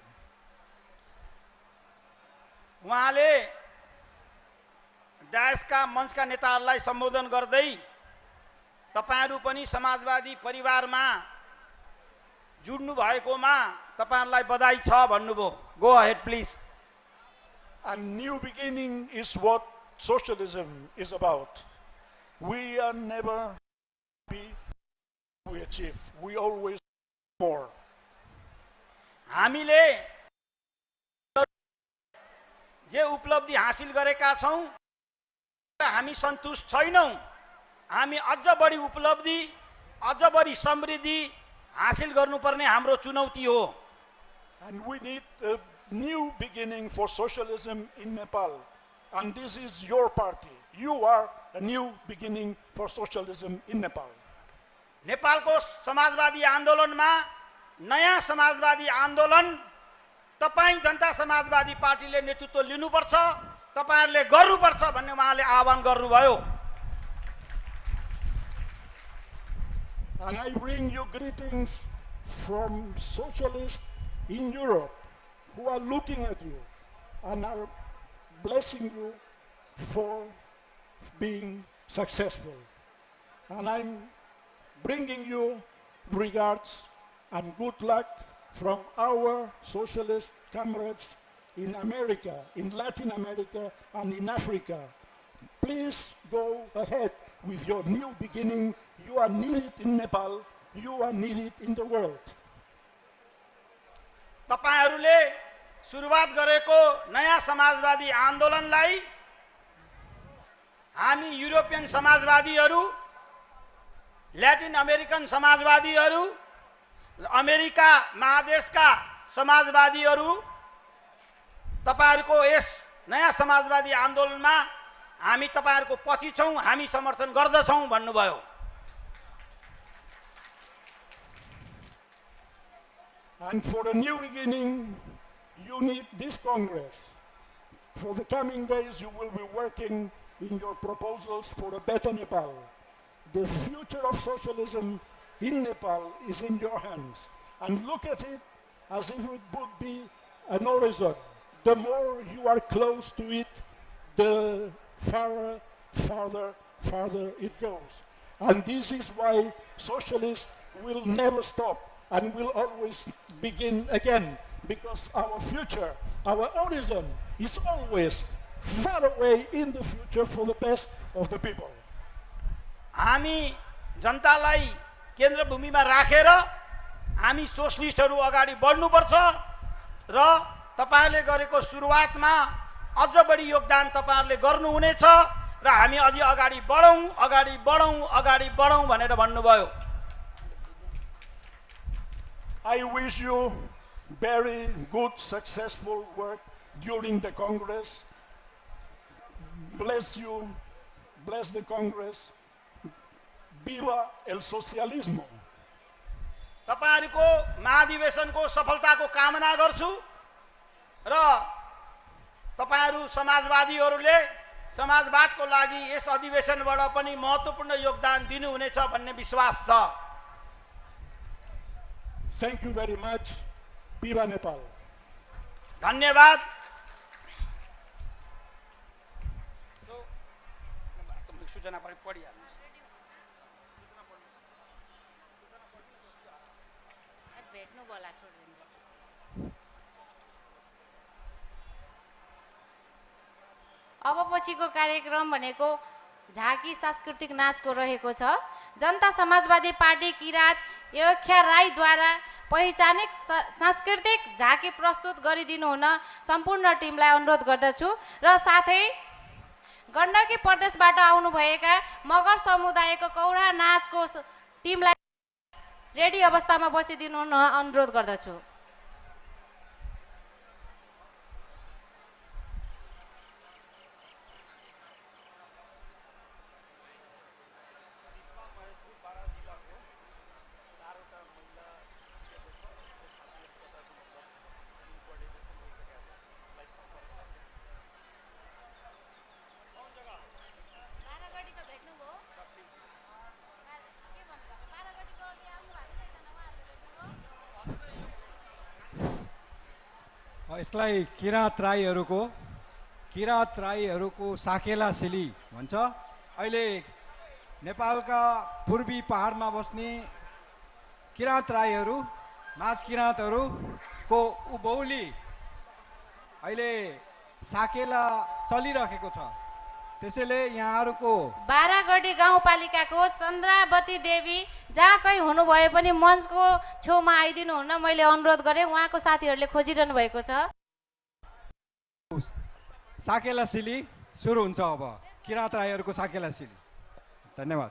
उहाँले डायसका मञ्चका नेताहरूलाई सम्बोधन गर्दै तपाईहरू पनि समाजवादी परिवारमा जुड्नु भएकोमा तपाईहरुलाई बधाई छ भन्नुभयो। Go ahead please. A new beginning is what socialism is about. We are never happy we achieve. We always more. हामीले जे उपलब्धि हासिल गरेका छौं हामी सन्तुष्ट छैनौं। हामी अझ बढी उपलब्धि, अझ बढी समृद्धि हासिल गर्नुपर्ने हाम्रो चुनौती हो। And we need a new beginning for socialism in Nepal. And this is your party. You are a new beginning for socialism in Nepal. नेपालको समाजवादी आन्दोलनमा नयाँ समाजवादी आन्दोलन तपाई जनता समाजवादी पार्टीले नेतृत्व लिनुपर्छ, तपाईहरुले गर्नुपर्छ भन्ने उहाँले आह्वान गर्नुभयो। And I bring you greetings from socialists in Europe who are looking at you and are blessing you for being successful. And I'm bringing you regards and good luck from our socialist comrades in America, in Latin America, and in Africa. Please go ahead with your new beginning. You are needed in Nepal. You are needed in the world. तपाईहरुले सुरुवात गरेको नयाँ समाजवादी आन्दोलनलाई हामी युरोपियन समाजवादीहरु, ल्याटिन अमेरिकन समाजवादीहरु, अमेरिका महादेशका समाजवादीहरु तपाईहरुको यस नयाँ समाजवादी आन्दोलनमा हामी तपाईहरुको पछि छौं, हामी समर्थन गर्दछौं भन्नुभयो। And for a new beginning, you need this Congress. For the coming days, you will be working in your proposals for a better Nepal. The future of socialism in Nepal is in your hands. And look at it as if it would be an horizon. The more you are close to it, the farther it goes. And this is why socialists will never stop and will always begin again, because our future, our horizon is always far away in the future for the best of the people. हामी जनतालाई केन्द्रभूमिमा राखेर हामी सोशलिस्टहरू अगाडि बढ्नुपर्छ र तपाईहरुले गरेको सुरुवातमा अझ बढी योगदान तपाईहरुले गर्नुहुनेछ र हामी अझै अगाडि बढौं अगाडि बढौं अगाडि बढौं भनेर भन्नुभयो। I wish you very good, successful work during the Congress. Bless you, bless the Congress. Viva el socialismo. तपाईहरुको महाधिवेशनको सफलताको कामना गर्छु र तपाईहरु समाजवादीहरुले समाजवादको लागि यस अधिवेशनबाट पनि महत्त्वपूर्ण योगदान दिनुहुनेछ भन्ने विश्वास छ। Thank you very much. Viva Nepal. धन्यवाद। सूचना पढिहाल्नु। भेट्नु बोला छोडिदिनु। अब पछिको कार्यक्रम भनेको झाँकी सांस्कृतिक नाचको रहेको छ। जनता समाजवादी पार्टी किरात योख्या राईद्वारा पहिचानिक सांस्कृतिक झाँकी प्रस्तुत गरिदिनु हुन सम्पूर्ण टिमलाई अनुरोध गर्दछु र साथै गण्डकी प्रदेशबाट आउनुभएका मगर समुदायको कौरा नाचको टिमलाई रेडी अवस्थामा बसिदिनु हुन अनुरोध गर्दछु। यसलाई किराँत राईहरूको साकेला सिली भन्छ। अहिले नेपालका पूर्वी पहाडमा बस्ने किराँत राईहरू माझ किराँतहरूको उभौली अहिले साकेला चलिरहेको छ। त्यसैले यहाँहरूको बारागढी गाउँपालिकाको चन्द्रावती देवी जहाँ कहीँ हुनुभए पनि मञ्चको छेउमा आइदिनु हुन मैले अनुरोध गरेँ। उहाँको साथीहरूले खोजिरहनु भएको छ। साकेला सिली सुरु हुन्छ। अब किराँत राईहरूको साकेला सिली। धन्यवाद।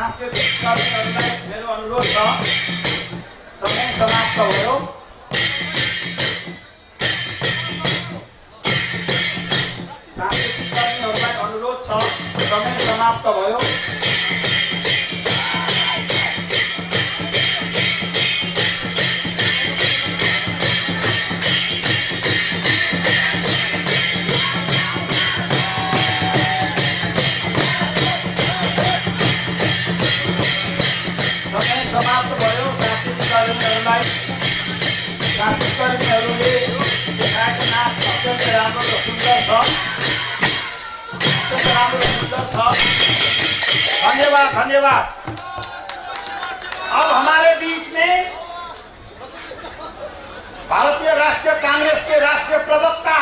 सांस्कृतिक कर्मीहरूलाई मेरो अनुरोध छ, समय समाप्त भयो। सांस्कृतिक कर्मीहरूलाई अनुरोध छ, समय समाप्त भयो। समाप्त भयो। सांस्कृतिक कर्मीहरूले देखाएको नाच अत्यन्तै राम्रो र सुन्दर छ, अत्यन्तै राम्रो र सुन्दर छ। धन्यवाद, धन्यवाद। अब हमारे बीच में भारतीय राष्ट्रीय कांग्रेस के राष्ट्रीय प्रवक्ता,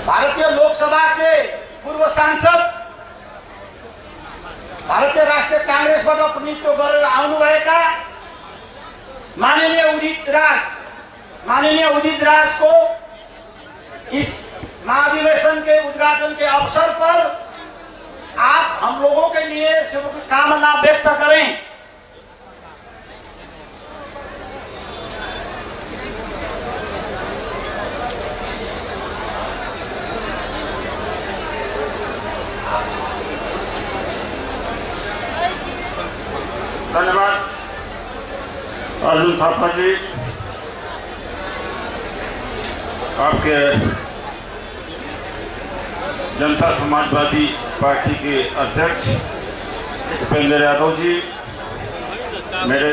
भारतीय लोकसभा के पूर्व सांसद, भारतीय राष्ट्रीय कांग्रेसबाट प्रतिनिधित्व गरेर आउनुभएका माननीय उदित राज को इस महाधिवेशन के उद्घाटन के अवसर पर आप हम लोगों के लिए शुभकामना व्यक्त करें। धन्यवाद अर्जुन थापा जी, आपके जनता समाजवादी पार्टी के अध्यक्ष उपेंद्र यादव जी, मेरे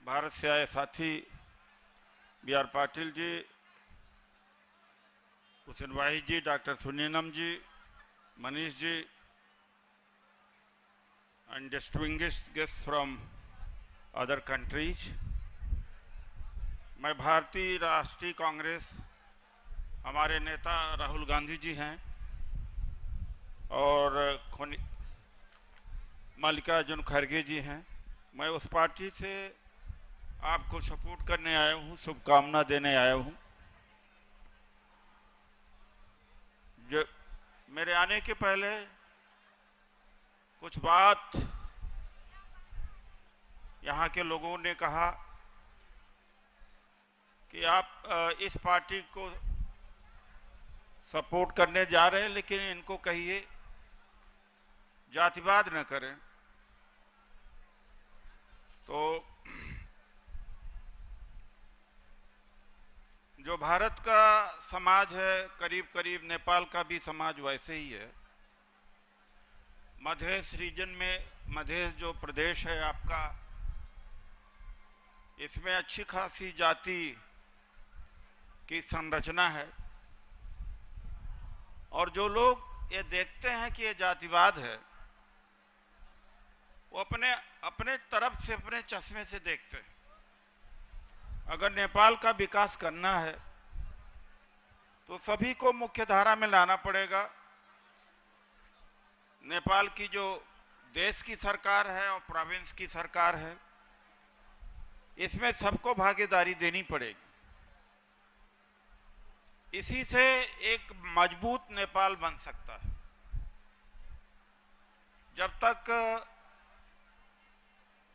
भारत से आए साथी B R Patil ji, Hussain Wahid ji, doctor Sunilam ji, Manish ji, and distinguished guests from other countries. मैं भारतीय राष्ट्रीय कांग्रेस, हमारे नेता राहुल गांधी जी हैं और मल्लिकार्जुन खड़गे जी हैं। मैं उस पार्टी से आपको सपोर्ट करने आया हूं, शुभकामना देने आया हूं। जो मेरे आने के पहले कुछ बात यहाँ के लोगों ने कहा कि आप इस पार्टी को सपोर्ट करने जा रहे हैं, लेकिन इनको कहिए जातिवाद न करें। तो जो भारत का समाज है, करीब करीब नेपाल का भी समाज वैसे ही है। मधेश रीजन में, मधेश जो प्रदेश है आपका, इसमें अच्छी खासी जाति की संरचना है और जो लोग ये देखते हैं कि ये जातिवाद है, वो अपने तरफ से, अपने चश्मे से देखते हैं। अगर नेपाल का विकास करना है तो सभी को मुख्य धारा में लाना पड़ेगा। नेपाल की जो देश की सरकार है और प्रोविंस की सरकार है, इसमें सबको भागीदारी देनी पड़ेगी। इसी से एक मजबूत नेपाल बन सकता है। जब तक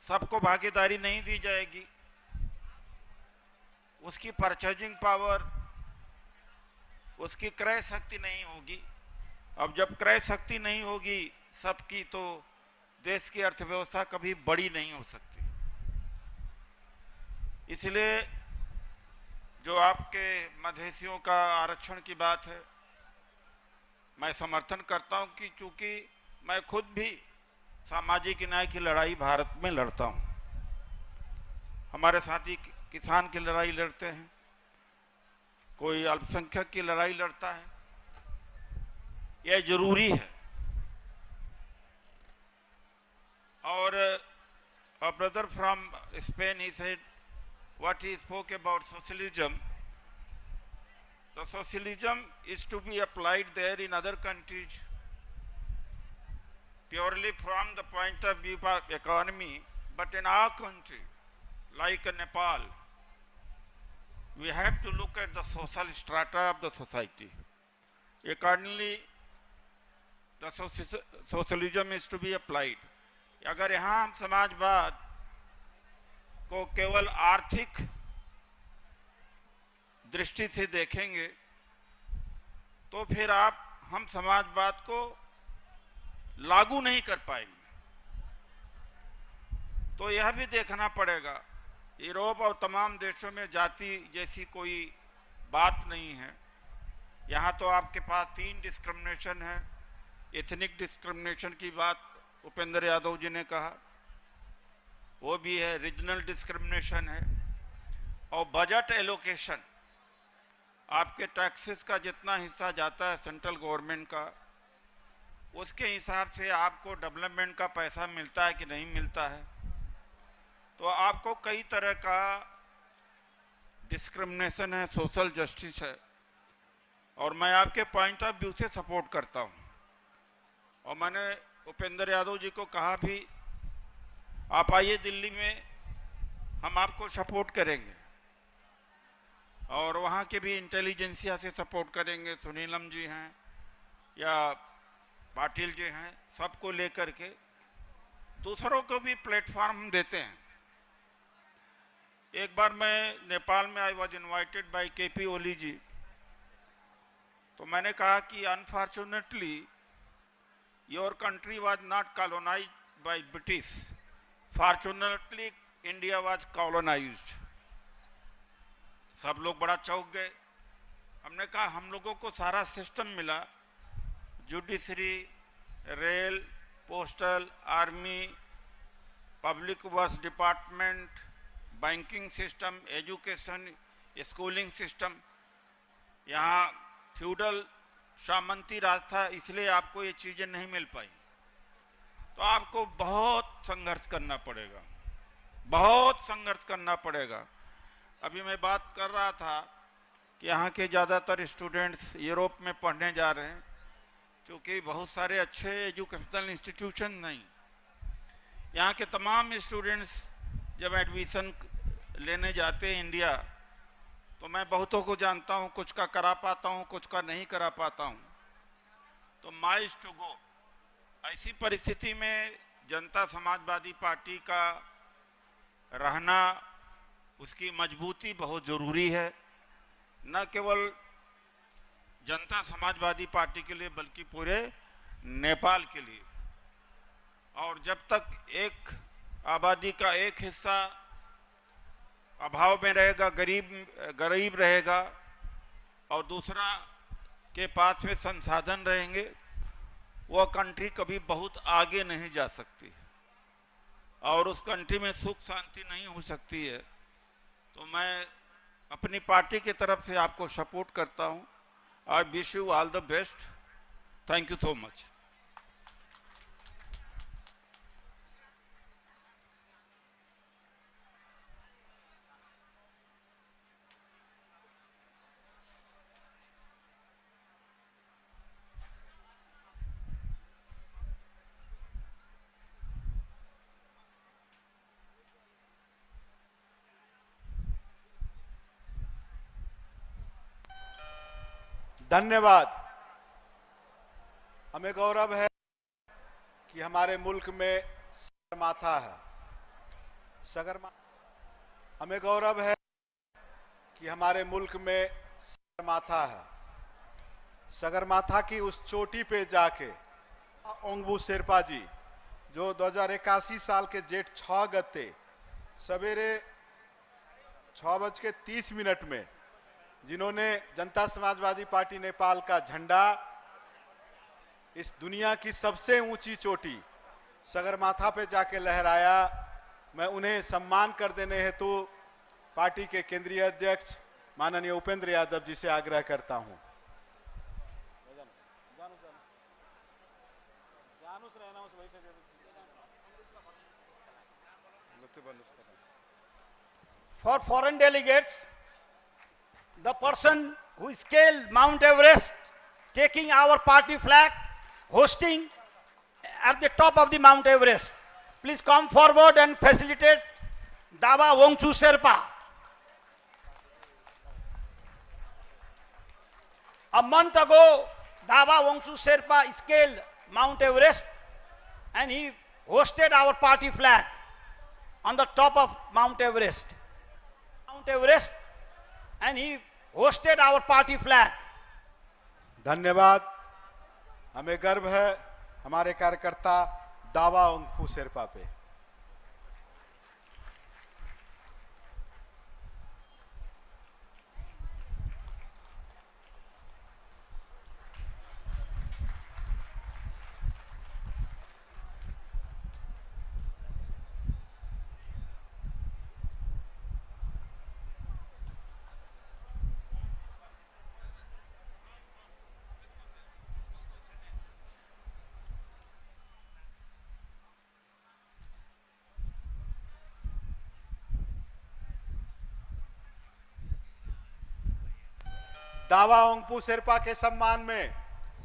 सबको भागीदारी नहीं दी जाएगी, उसकी परचेजिंग पावर, उसकी क्रय शक्ति नहीं होगी। अब जब क्रय शक्ति नहीं होगी सबकी, तो देश की अर्थव्यवस्था कभी बड़ी नहीं हो सकती। इसलिए जो आपके मधेसियों का आरक्षण की बात है, मैं समर्थन करता हूं कि चूंकि मैं खुद भी सामाजिक न्याय की लड़ाई भारत में लड़ता हूं। हमारे साथी किसान की लड़ाई लड़ते हैं, कोई अल्पसंख्यक की लड़ाई लड़ता है। यह जरूरी है। और a brother from Spain, he said what he spoke about socialism. The socialism is to be applied there in other countries purely from the point of view of economy, but in our country, like Nepal, we have to look at the social strata of the society. Accordingly, the socialism is to be applied. अगर यहाँ हम समाजवाद को केवल आर्थिक दृष्टि से देखेंगे तो फिर हम समाजवाद को लागू नहीं कर पाएंगे। तो यह भी देखना पड़ेगा, यूरोप और तमाम देशों में जाति जैसी कोई बात नहीं है। यहाँ तो आपके पास 3 डिस्क्रिमिनेशन है। एथनिक डिस्क्रिमिनेशन की बात उपेंद्र यादव जी ने कहा, वो भी है। रीजनल डिस्क्रिमिनेशन है और बजट एलोकेशन, आपके टैक्सेस का जितना हिस्सा जाता है सेंट्रल गवर्नमेंट का, उसके हिसाब से आपको डेवलपमेंट का पैसा मिलता है कि नहीं मिलता है। तो आपको कई तरह का डिस्क्रिमिनेशन है, सोशल जस्टिस है, और मैं आपके point of view say support करता हूं। और मैंने उपेंद्र यादव जी को कहा भी, आप आइए दिल्ली में, हम आपको सपोर्ट करेंगे और वहाँ के भी इंटेलिजेंसिया से सपोर्ट करेंगे। सुनीलम जी हैं या पाटिल जी हैं, सबको लेकर के दूसरों को भी प्लेटफॉर्म हम देते हैं। एक बार मैं नेपाल में I was invited by KP Oli ji, तो मैंने कहा कि unfortunately your country was not colonised by British, fortunately India was colonised. सब लोग बड़ा चौंक गए। हमने कहा हम लोगों को सारा सिस्टम मिला, judiciary, rail, postal, army, public works department, banking system, education, schooling system. यहाँ फ्यूडल सामंती राज था, इसलिए आपको ये चीज़ें नहीं मिल पाई। तो आपको बहुत संघर्ष करना पड़ेगा, बहुत संघर्ष करना पड़ेगा। अभी मैं बात कर रहा था कि यहाँ के ज़्यादातर स्टूडेंट्स यूरोप में पढ़ने जा रहे हैं, क्योंकि बहुत सारे अच्छे एजुकेशनल इंस्टीट्यूशन नहीं। यहाँ के तमाम स्टूडेंट्स जब एडमिशन लेने जाते हैं इंडिया, तो मैं बहुतों को जानता हूँ, कुछ का करा पाता हूँ, कुछ का नहीं करा पाता हूँ। तो माइज टू गो। ऐसी परिस्थिति में जनता समाजवादी पार्टी का रहना, उसकी मजबूती बहुत ज़रूरी है, न केवल जनता समाजवादी पार्टी के लिए बल्कि पूरे नेपाल के लिए। और जब तक एक आबादी का एक हिस्सा अभाव में रहेगा, गरीब रहेगा, और दूसरा के पास में संसाधन रहेंगे, वह कंट्री कभी बहुत आगे नहीं जा सकती और उस कंट्री में सुख शांति नहीं हो सकती है। तो मैं अपनी पार्टी की तरफ से आपको सपोर्ट करता हूं। I wish you all the best. Thank you so much. धन्यवाद। हमें गौरव है कि हमारे मुल्क में सगरमाथा है। हमें गौरव है कि हमारे मुल्क में सगरमाथा है। सगरमाथा की उस चोटी पे जाके ओंगबू शेरपा जी, जो 2081 साल के जेठ 6 गते सवेरे 6:30 में, जिन्होंने जनता समाजवादी पार्टी नेपाल का झंडा इस दुनिया की सबसे ऊंची चोटी सगरमाथा पे जाके लहराया, मैं उन्हें सम्मान कर देने हेतु पार्टी के केंद्रीय अध्यक्ष माननीय उपेंद्र यादव जी से आग्रह करता हूं। For foreign delegates, the person who scaled Mount Everest, taking our party flag, hosting at the top of the Mount Everest, please come forward and facilitate Daba Wongchu Sherpa. A month ago, Daba Wongchu Sherpa scaled Mount Everest and he hosted our party flag on the top of Mount Everest. Mount Everest and he hosted our party flag. धन्यवाद। हमें गर्व है हमारे कार्यकर्ता दावा ओंगफू शेरपा पे। दावा ओंगपू शेरपा के सम्मान में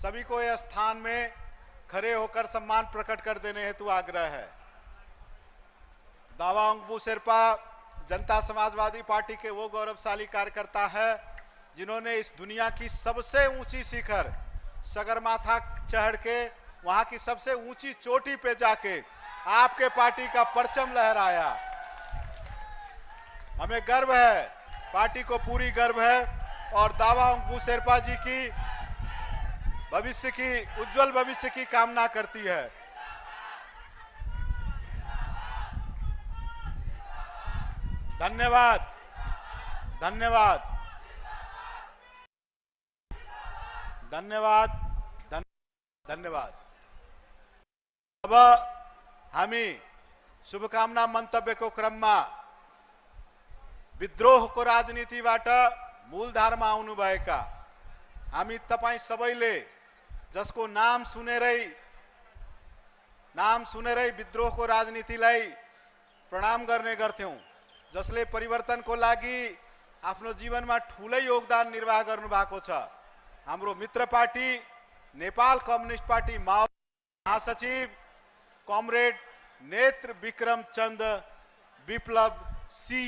सभी को यह स्थान में खड़े होकर सम्मान प्रकट कर देने हेतु आग्रह है। दावा ओंगपू शेरपा जनता समाजवादी पार्टी के वो गौरवशाली कार्यकर्ता है जिन्होंने इस दुनिया की सबसे ऊंची शिखर सगरमाथा चढ़ के वहां की सबसे ऊंची चोटी पे जाके आपके पार्टी का परचम लहराया। हमें गर्व है, पार्टी को पूरी गर्व है और दावा ओंगपू शेरपा जी की भविष्य की उज्जवल भविष्य की कामना करती है। धन्यवाद, धन्यवाद, धन्यवाद, धन्यवाद। अब हामी शुभकामना मन्तव्यको क्रममा विद्रोहको राजनीतिबाट मूलधारमा आउनुभएका हामी तपाई सबैले जसको नाम सुनेरै विद्रोहको राजनीतिलाई प्रणाम गर्ने गर्थ्यौं, जसले परिवर्तनको लागि आफ्नो जीवनमा ठूलै योगदान निर्वाह गर्नु भएको छ। हाम्रो मित्र पार्टी नेपाल कम्युनिस्ट पार्टी माओवादी महासचिव कमरेड नेत्र विक्रम चन्द विप्लव सी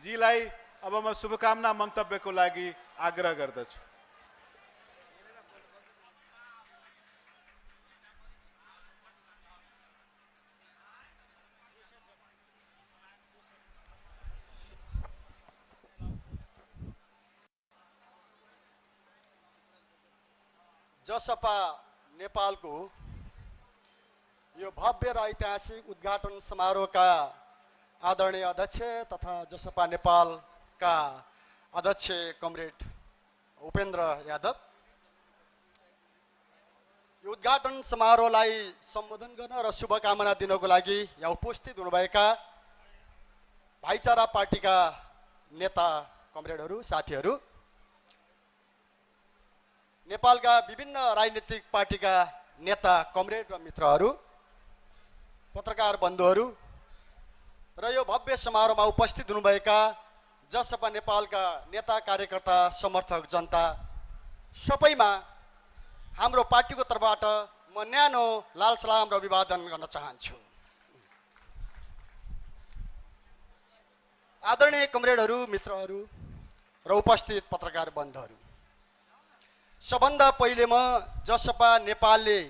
जीलाई अब म शुभकामना मन्तव्यको लागि आग्रह गर्दछु। जसपा नेपालको यो भव्य र ऐतिहासिक उद्घाटन समारोहका आदरणीय अध्यक्ष तथा जसपा नेपालका अध्यक्ष कमरेड उपेन्द्र यादव, यो उद्घाटन समारोहलाई सम्बोधन गर्न र शुभकामना दिनको लागि यहाँ उपस्थित हुनुभएका भाइचारा पार्टीका नेता कमरेडहरू, साथीहरू, नेपालका विभिन्न राजनीतिक पार्टीका नेता कमरेड र मित्रहरू, पत्रकार बन्धुहरू र यो भव्य समारोहमा उपस्थित हुनुभएका जसपा नेपालका नेता कार्यकर्ता समर्थक जनता सबैमा हाम्रो पार्टीको तर्फबाट म न्यानो लाल सलाम र अभिवादन गर्न चाहन्छु। आदरणीय कमरेडहरू, मित्रहरू र उपस्थित पत्रकार बन्धुहरू, सबभन्दा पहिले म जसपा नेपालले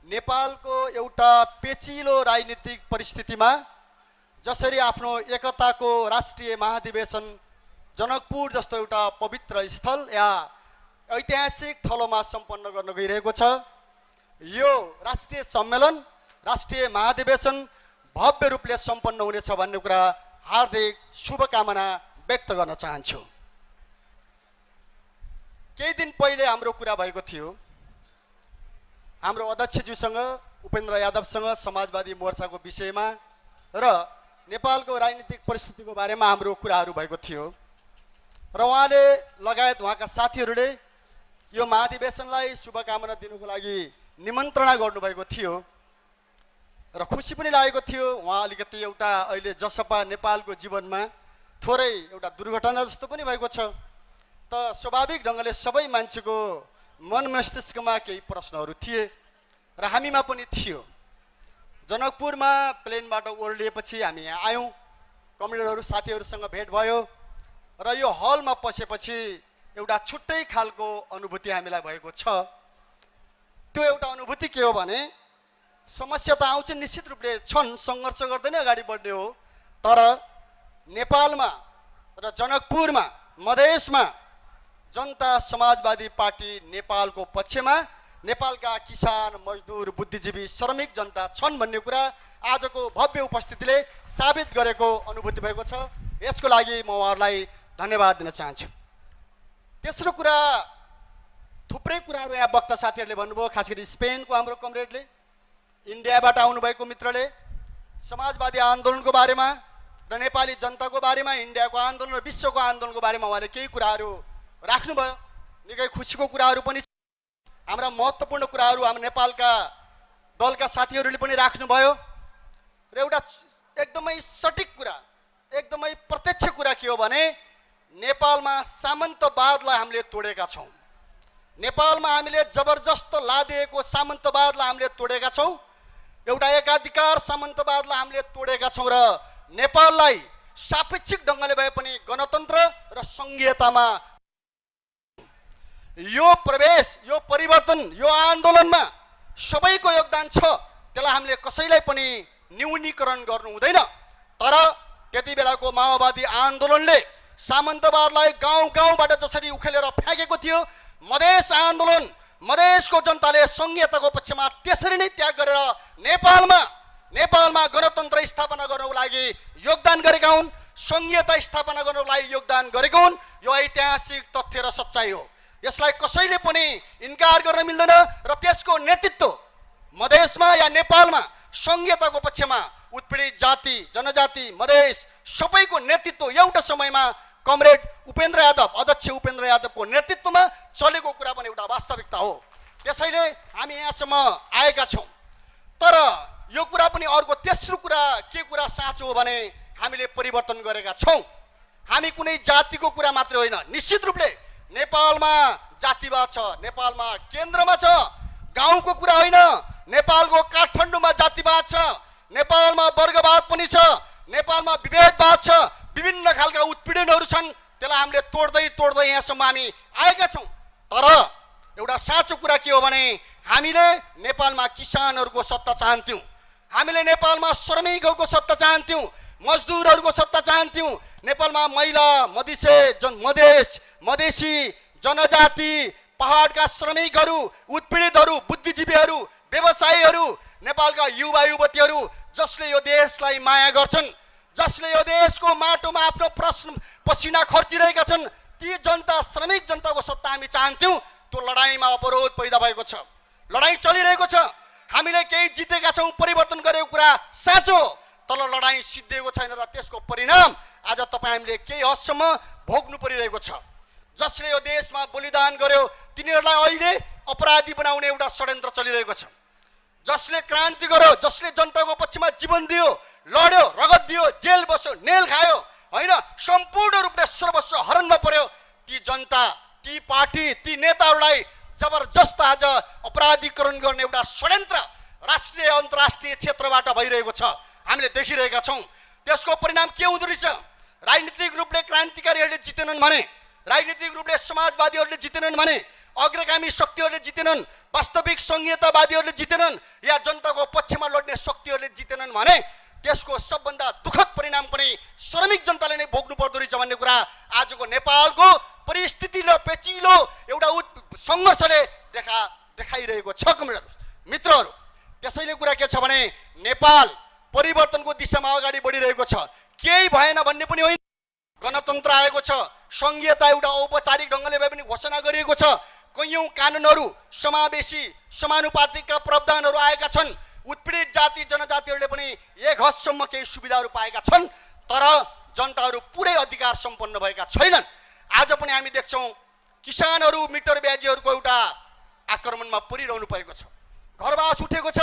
नेपालको एउटा पेचिलो राजनीतिक परिस्थितिमा जसरी आफ्नो एकताको राष्ट्रिय महाधिवेशन जनकपुर जस्तो एउटा पवित्र स्थल या ऐतिहासिक थलोमा सम्पन्न गर्न गइरहेको छ, यो राष्ट्रिय सम्मेलन, राष्ट्रिय महाधिवेशन भव्य रूपले सम्पन्न हुनेछ भन्ने कुरा हार्दिक शुभकामना व्यक्त गर्न चाहन्छु। केही दिन पहिले हाम्रो कुरा भएको थियो, हाम्रो अध्यक्षज्यूसँग उपेन्द्र यादवसँग समाजवादी मोर्चाको विषयमा र नेपालको राजनीतिक परिस्थितिको बारेमा हाम्रो कुराहरू भएको थियो र उहाँले लगायत उहाँका साथीहरूले यो महाधिवेशनलाई शुभकामना दिनुको लागि निमन्त्रणा गर्नुभएको थियो र खुसी पनि लागेको थियो। उहाँ अलिकति एउटा अहिले जसपा नेपालको जीवनमा थोरै एउटा दुर्घटना जस्तो पनि भएको छ, त स्वाभाविक ढङ्गले सबै मान्छेको मन मस्तिष्कमा केही प्रश्नहरू थिए र हामीमा पनि थियो। जनकपुरमा प्लेनबाट ओर्लिएपछि हामी यहाँ आयौँ, कमरेडहरू साथीहरूसँग भेट भयो र यो हलमा पसेपछि एउटा छुट्टै खालको अनुभूति हामीलाई भएको छ। त्यो एउटा अनुभूति के हो भने समस्या त आउँछ निश्चित रूपले छन्, सङ्घर्ष गर्दै नै अगाडि बढ्ने हो। तर नेपालमा र जनकपुरमा मधेसमा जनता समाजवादी पार्टी नेपालको पक्षमा नेपालका किसान मजदुर बुद्धिजीवी श्रमिक जनता छन् भन्ने कुरा आजको भव्य उपस्थितिले साबित गरेको अनुभूति भएको छ। यसको लागि म उहाँहरूलाई धन्यवाद दिन चाहन्छु। तेस्रो कुरा, थुप्रै कुराहरू यहाँ वक्ता साथीहरूले भन्नुभयो, खास गरी स्पेनको हाम्रो कमरेडले, इन्डियाबाट आउनुभएको मित्रले समाजवादी आन्दोलनको बारेमा र नेपाली जनताको बारेमा, इन्डियाको आन्दोलन र विश्वको आन्दोलनको बारेमा उहाँले केही कुराहरू राख्नुभयो। निकै खुसीको कुराहरू पनि, हाम्रा महत्त्वपूर्ण कुराहरू हाम्रो नेपालका दलका साथीहरूले पनि राख्नुभयो। र एउटा एकदमै सटिक कुरा, एकदमै प्रत्यक्ष कुरा के हो भने नेपालमा सामन्तवादलाई हामीले तोडेका छौँ। नेपालमा हामीले जबरजस्त लादिएको सामन्तवादलाई हामीले तोडेका छौँ। एउटा एकाधिकार सामन्तवादलाई हामीले तोडेका छौँ र नेपाललाई सापेक्षिक ढङ्गले भए पनि गणतन्त्र र सङ्घीयतामा यो प्रवेश, यो परिवर्तन, यो आन्दोलनमा सबैको योगदान छ। त्यसलाई हामीले कसैलाई पनि न्यूनीकरण गर्नु हुँदैन। तर त्यति बेलाको माओवादी आन्दोलनले सामन्तवादलाई गाउँ गाउँबाट जसरी उखेलेर फ्याँकेको थियो, मधेस आन्दोलन, मधेसको जनताले सङ्घीयताको पक्षमा त्यसरी नै त्याग गरेर नेपालमा गणतन्त्र स्थापना गर्नको लागि योगदान गरेका हुन्, सङ्घीयता स्थापना गर्नको लागि योगदान गरेका हुन्। यो ऐतिहासिक तथ्य र सच्चाइ हो। यसलाई कसैले पनि इन्कार गर्न मिल्दैन। र त्यसको नेतृत्व मधेसमा या नेपालमा सङ्घीयताको पक्षमा उत्पीडित जाति, जनजाति, मधेस सबैको नेतृत्व एउटा समयमा कमरेड उपेन्द्र यादव, अध्यक्ष उपेन्द्र यादवको नेतृत्वमा चलेको कुरा पनि एउटा वास्तविकता हो। त्यसैले हामी यहाँसम्म आएका छौँ। तर यो कुरा पनि अर्को तेस्रो कुरा के कुरा साँचो हो भने हामीले परिवर्तन गरेका छौँ। हामी कुनै जातिको कुरा मात्रै होइन, निश्चित रूपले नेपालमा जातिवाद छ, नेपालमा केन्द्रमा छ, गाउँको कुरा होइन। नेपालको काठमाडौँमा जातिवाद छ, नेपालमा वर्गवाद पनि छ, नेपालमा विभेदवाद छ, विभिन्न खालका उत्पीडनहरू छन्। त्यसलाई हामीले तोड्दै यहाँसम्म हामी आएका छौँ। तर एउटा साँचो कुरा के हो भने हामीले नेपालमा किसानहरूको सत्ता चाहन्थ्यौँ, हामीले नेपालमा श्रमिकहरूको सत्ता चाहन्थ्यौँ, मजदुरहरूको सत्ता चाहन्थ्यौँ। नेपालमा महिला, मधेसी, जनजाति, पहाडका श्रमिकहरू, उत्पीडितहरू, बुद्धिजीवीहरू, व्यवसायीहरू, नेपालका युवा युवतीहरू जसले यो देशलाई माया गर्छन्, जसले यो देशको माटोमा आफ्नो पसिना खर्चिरहेका छन्, ती जनता, श्रमिक जनताको सत्ता हामी चाहन्थ्यौँ। त्यो लडाइँमा अवरोध पैदा भएको छ, लडाइँ चलिरहेको छ। हामीले केही जितेका छौँ, परिवर्तन गरेको कुरा साँचो, तर लडाइँ सिद्धिएको छैन र त्यसको परिणाम आज तपाईँ हामीले केही हदसम्म भोग्नु परिरहेको छ। जसले यो देशमा बलिदान गर्यो तिनीहरूलाई अहिले अपराधी बनाउने एउटा षड्यन्त्र चलिरहेको छ। जसले क्रान्ति गर्यो, जसले जनताको पक्षमा जीवन दियो, लड्यो, रगत दियो, जेल बस्यो, नेल खायो, होइन, सम्पूर्ण रूपले सर्वस्व हरणमा पर्यो, ती जनता, ती पार्टी, ती नेताहरूलाई जबरजस्त आज अपराधीकरण गर्ने एउटा षड्यन्त्र राष्ट्रिय अन्तर्राष्ट्रिय क्षेत्रबाट भइरहेको छ, हामीले देखिरहेका छौँ। त्यसको परिणाम के हुँदो रहेछ? राजनीतिक रूपले क्रान्तिकारीहरूले जितेनन् भने, राजनीतिक रूपले समाजवादीहरूले जितेनन् भने, अग्रगामी शक्तिहरूले जितेनन्, वास्तविक सङ्घीयतावादीहरूले जितेनन्, या जनताको पक्षमा लड्ने शक्तिहरूले जितेनन् भने त्यसको सबभन्दा दुःखद परिणाम पनि श्रमिक जनताले नै भोग्नु पर्दो रहेछ भन्ने कुरा आजको नेपालको परिस्थिति र पेचिलो एउटा सङ्घर्षले देखाइरहेको छ मित्रहरू। त्यसैले कुरा के छ भने नेपाल परिवर्तनको दिशामा अगाडि बढिरहेको छ। केही भएन भन्ने पनि होइन, गणतन्त्र आएको छ, सङ्घीयता एउटा औपचारिक ढङ्गले भए पनि घोषणा गरिएको छ, कैयौँ कानुनहरू, समावेशी समानुपातिकका प्रावधानहरू आएका छन्, उत्पीडित जाति जनजातिहरूले पनि एक हदसम्म केही सुविधाहरू पाएका छन्। तर जनताहरू पुरै अधिकार सम्पन्न भएका छैनन्। आज पनि हामी देख्छौँ किसानहरू मिटर ब्याजीहरूको एउटा आक्रमणमा परिरहनु परेको छ, घरबास उठेको छ।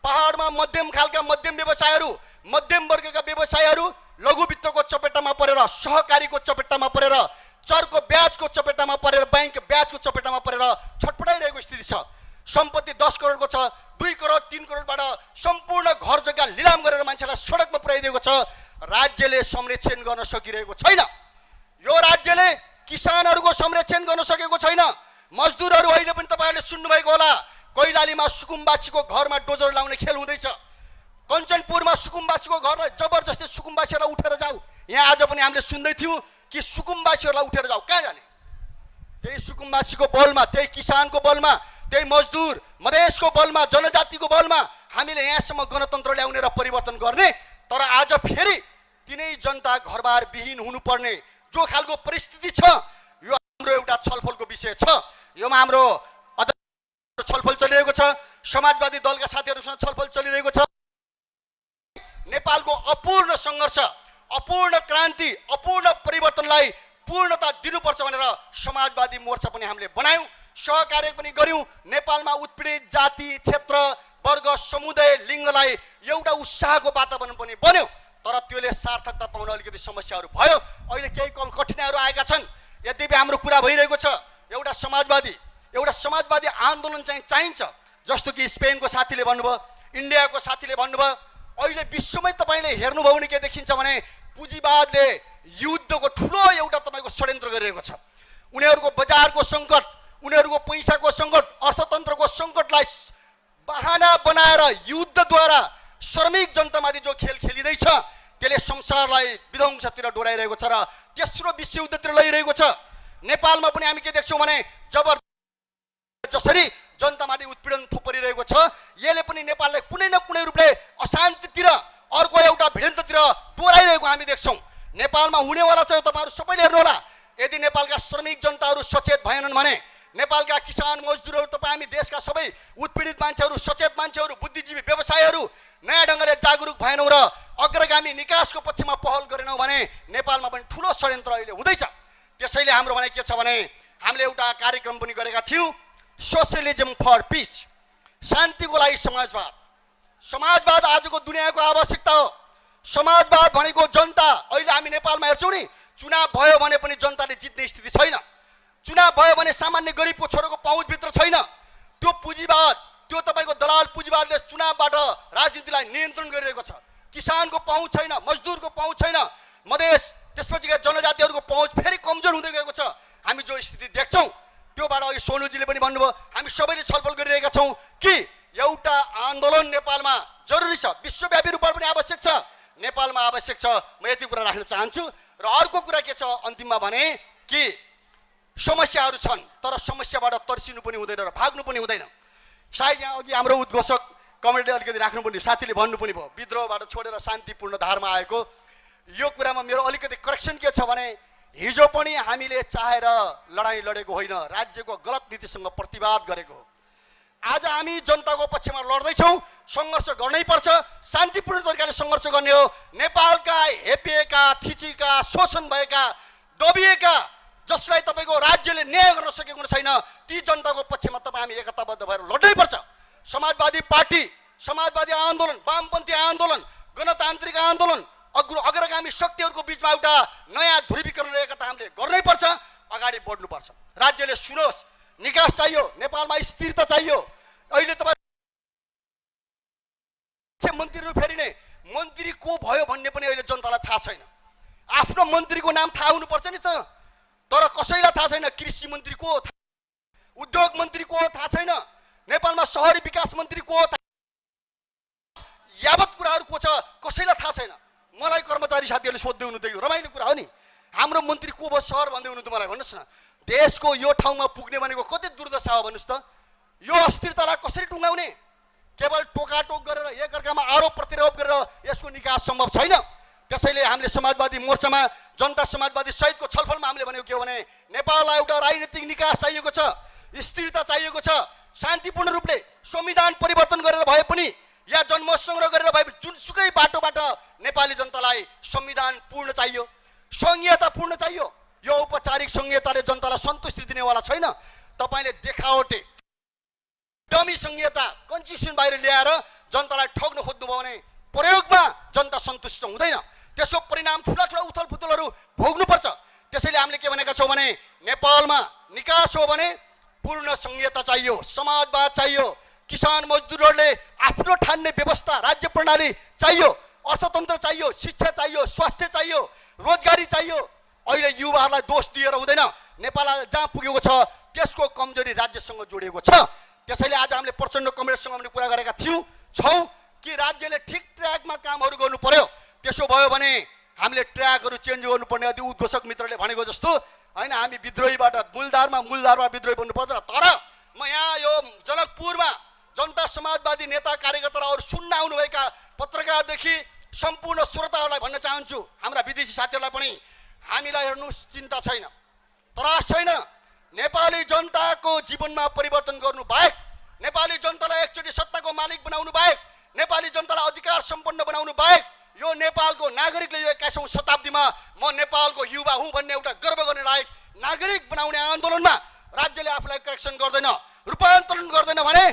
पहाडमा मध्यम खालका मध्यम व्यवसायहरू, मध्यम वर्गका व्यवसायहरू लघु वित्तको चपेटामा परेर, सहकारीको चपेटामा परेर, चरको ब्याजको चपेटामा परेर, बैंक ब्याजको चपेटामा परेर छटपटाइरहेको स्थिति छ। सम्पत्ति 10 करोडको छ, 2 करोड 3 करोडबाट सम्पूर्ण घर जग्गा लिलाम गरेर मान्छेलाई सडकमा पुर्याइदिएको छ। राज्यले संरक्षण गर्न सकिरहेको छैन। यो राज्यले किसानहरूको संरक्षण गर्न सकेको छैन। मजदुरहरू अहिले पनि तपाईँहरूले सुन्नुभएको होला, कैलालीमा सुकुम्बासीको घरमा डोजर लाउने खेल हुँदैछ। कञ्चनपुरमा सुकुम्बासीको घरलाई जबरजस्ती सुकुम्बासीहरूलाई उठेर जाऊ। यहाँ आज पनि हामीले सुन्दै थियौँ कि सुकुम्बासीहरूलाई उठेर जाऊ। कहाँ जाने? त्यही सुकुम्बासीको बलमा, त्यही किसानको बलमा, त्यही मजदुर मधेसको बलमा, जनजातिको बलमा हामीले यहाँसम्म गणतन्त्र ल्याउने र परिवर्तन गर्ने। तर आज फेरि तिनै जनता घरबार विहीन हुनुपर्ने जो खालको परिस्थिति छ, यो हाम्रो एउटा छलफलको विषय छ। योमा हाम्रो छलफल चलिरहेको छ, समाजवादी दलका साथीहरूसँग छलफल चलिरहेको छ। नेपालको अपूर्ण सङ्घर्ष, अपूर्ण क्रान्ति, अपूर्ण परिवर्तनलाई पूर्णता दिनुपर्छ भनेर समाजवादी मोर्चा पनि हामीले बनायौँ, सहकार्य पनि गर्यौँ। नेपालमा उत्पीडित जाति, क्षेत्र, वर्ग, समुदाय, लिङ्गलाई एउटा उत्साहको वातावरण पनि बन्यो। तर त्यसले सार्थकता पाउन अलिकति समस्याहरू भयो। अहिले केही कठिनाइहरू आएका छन्। यद्यपि हाम्रो कुरा भइरहेको छ, एउटा समाजवादी आन्दोलन चाहिँ चाहिन्छ। जस्तो कि स्पेनको साथीले भन्नुभयो, इन्डियाको साथीले भन्नुभयो। अहिले विश्वमै तपाईँले हेर्नुभयो भने के देखिन्छ भने पुँजीवादले युद्धको ठुलो एउटा तपाईँको षड्यन्त्र गरिरहेको छ। उनीहरूको बजारको सङ्कट, उनीहरूको पैसाको सङ्कट, अर्थतन्त्रको सङ्कटलाई बहाना बनाएर युद्धद्वारा श्रमिक जनतामाथि जो खेल खेलिँदैछ त्यसले संसारलाई विध्वंसतिर डोराइरहेको छ र तेस्रो विश्वयुद्धतिर लैरहेको छ। नेपालमा पनि हामी के देख्छौँ भने जसरी जनतामाथि उत्पीडन थोपरिरहेको छ, यसले पनि नेपाललाई कुनै न कुनै रूपले अशान्तितिर, अर्को एउटा भिडन्ततिर डोराइरहेको हामी देख्छौँ। नेपालमा हुनेवाला छ, तपाईँहरू सबैले हेर्नुहोला। यदि नेपालका श्रमिक जनताहरू सचेत भएनन् भने, नेपालका किसान मजदुरहरू, तपाईँ हामी देशका सबै उत्पीडित मान्छेहरू, सचेत मान्छेहरू, बुद्धिजीवी, व्यवसायीहरू नयाँ ढङ्गले जागरुक भएनौँ र अग्रगामी निकासको पक्षमा पहल गरेनौँ भने नेपालमा पनि ठुलो षड्यन्त्र अहिले हुँदैछ। त्यसैले हाम्रो भनाइ के छ भने हामीले एउटा कार्यक्रम पनि गरेका थियौँ, सोसियलिजम फर पिस, शान्तिको लागि समाजवाद। समाजवाद आजको दुनियाँको आवश्यकता हो। समाजवाद भनेको जनता। अहिले हामी नेपालमा हेर्छौँ नि, चुनाव भयो भने पनि जनताले जित्ने स्थिति छैन। चुनाव भयो भने सामान्य गरिबको छोरोको पहुँचभित्र छैन। त्यो पुँजीवाद, त्यो तपाईँको दलाल पुँजीवादले चुनावबाट राजनीतिलाई नियन्त्रण गरिरहेको छ। किसानको पहुँच छैन, मजदुरको पहुँच छैन, मधेस त्यसपछिका जनजातिहरूको पहुँच फेरि कमजोर हुँदै गएको छ। हामी जो स्थिति देख्छौँ त्योबाट अघि सोनुजीले पनि भन्नुभयो, हामी सबैले छलफल गरिरहेका छौँ कि एउटा आन्दोलन नेपालमा जरुरी छ। विश्वव्यापी रूपमा पनि आवश्यक छ, नेपालमा आवश्यक छ। म यति कुरा राख्न चाहन्छु। र अर्को कुरा के छ अन्तिममा भने कि समस्याहरू छन्, तर समस्याबाट तर्सिनु पनि हुँदैन र भाग्नु पनि हुँदैन। सायद यहाँ अघि हाम्रो उद्घोषक कमेन्टले अलिकति राख्नु पनि, साथीले भन्नु पनि भयो, विद्रोहबाट छोडेर शान्तिपूर्ण धारमा आएको। यो कुरामा मेरो अलिकति करेक्सन के छ भने हिजो पनि हामीले चाहेर लडाइँ लडेको होइन, राज्यको गलत नीतिसँग प्रतिवाद गरेको हो। आज हामी जनताको पक्षमा लड्दैछौँ, सङ्घर्ष गर्नै पर्छ, शान्तिपूर्ण तरिकाले सङ्घर्ष गर्ने हो। नेपालका हेपिएका, थिचिएका, शोषण भएका, दबिएका, जसलाई तपाईँको राज्यले न्याय गर्न सकेको छैन, ती जनताको पक्षमा तपाईँ हामी एकताबद्ध भएर लड्नै पर्छ। समाजवादी पार्टी, समाजवादी आन्दोलन, वामपन्थी आन्दोलन, गणतान्त्रिक आन्दोलन, अग्रगामी शक्तिहरूको बिचमा एउटा नयाँ ध्रुवीकरण र एकता हामीले गर्नै पर्छ, अगाडि बढ्नुपर्छ। राज्यले सुनोस्, निकास चाहियो, नेपालमा स्थिरता चाहियो। अहिले तपाईँ मन्त्रीहरू फेरिने, मन्त्री को भयो भन्ने पनि अहिले जनतालाई थाहा छैन। आफ्नो मन्त्रीको नाम थाहा हुनुपर्छ नि त, तर कसैलाई थाहा छैन। कृषि मन्त्री को, उद्योग मन्त्री को थाहा छैन, नेपालमा शहरी विकास मन्त्री को, यावत कुराहरू को छ कसैलाई थाहा छैन। मलाई कर्मचारी साथीहरूले सोध्दै हुनु, त्यो रमाइलो कुरा हो नि, हाम्रो मन्त्री को भयो सहर भन्दै हुनु त मलाई भन्नुहोस् न। देशको यो ठाउँमा पुग्ने भनेको कति दुर्दशा हो भन्नुहोस् त। यो अस्थिरतालाई कसरी टुङ्गाउने? केवल टोकाटोक गरेर एकअर्कामा आरोप प्रत्यारोप गरेर यसको निकास सम्भव छैन। त्यसैले हामीले समाजवादी मोर्चामा, जनता समाजवादी सहितको छलफलमा हामीले भनेको के हो भने नेपाललाई एउटा राजनीतिक निकास चाहिएको छ, स्थिरता चाहिएको छ। शान्तिपूर्ण रूपले संविधान परिवर्तन गरेर भए पनि या जनमतसँग गरेर भए पनि जुनसुकै बाटोबाट नेपाली जनतालाई संविधान पूर्ण चाहियो, संघीयता पूर्ण चाहियो। यो औपचारिक संघीयताले जनतालाई सन्तुष्टि दिनेवाला छैन। तपाईँले देखावटे डमी संघीयता कन्स्टिट्युसन बाहिर ल्याएर जनतालाई ठग्न खोज्नुभयो भने प्रयोगमा जनता सन्तुष्ट हुँदैन। त्यसको परिणाम ठुला ठुला उथलपुथलहरू भोग्नुपर्छ। त्यसैले हामीले के भनेका छौँ भने नेपालमा निकास हो भने पूर्ण संघीयता चाहियो, समाजवाद चाहियो, किसान मजदुरहरूले आफ्नो ठान्ने व्यवस्था, राज्य प्रणाली चाहियो, अर्थतन्त्र चाहियो, शिक्षा चाहियो, स्वास्थ्य चाहियो, रोजगारी चाहियो। अहिले युवाहरूलाई दोष दिएर हुँदैन। नेपाल जहाँ पुगेको छ त्यसको कमजोरी राज्यसँग जोडिएको छ। त्यसैले आज हामीले प्रचण्ड कमरेडसँग पनि कुरा गरेका छौँ कि राज्यले ठिक ट्र्याकमा कामहरू गर्नु पर्यो। त्यसो भयो भने हामीले ट्र्याकहरू चेन्ज गर्नुपर्ने अति उद्घोषक मित्रले भनेको जस्तो होइन, हामी विद्रोहीबाट मूलधारमा विद्रोही बन्नु पर्दैन। तर म यहाँ यो जनकपुरमा जनता समाजवादी नेता कार्यकर्ताहरू सुन्न आउनुभएका पत्रकारदेखि सम्पूर्ण श्रोताहरूलाई भन्न चाहन्छु, हाम्रा विदेशी साथीहरूलाई पनि, हामीलाई हेर्नुहोस् चिन्ता छैन, त्रास छैन। नेपाली जनताको जीवनमा परिवर्तन गर्नु बाहेक, नेपाली जनतालाई एकचोटि सत्ताको मालिक बनाउनु बाहेक, नेपाली जनतालाई अधिकार सम्पन्न बनाउनु बाहेक यो नेपालको नागरिकले यो 21औं शताब्दीमा म नेपालको युवा हुँ भन्ने एउटा गर्व गर्ने लायक नागरिक बनाउने आन्दोलनमा राज्यले आफूलाई करेक्सन गर्दैन, रूपान्तरण गर्दैन भने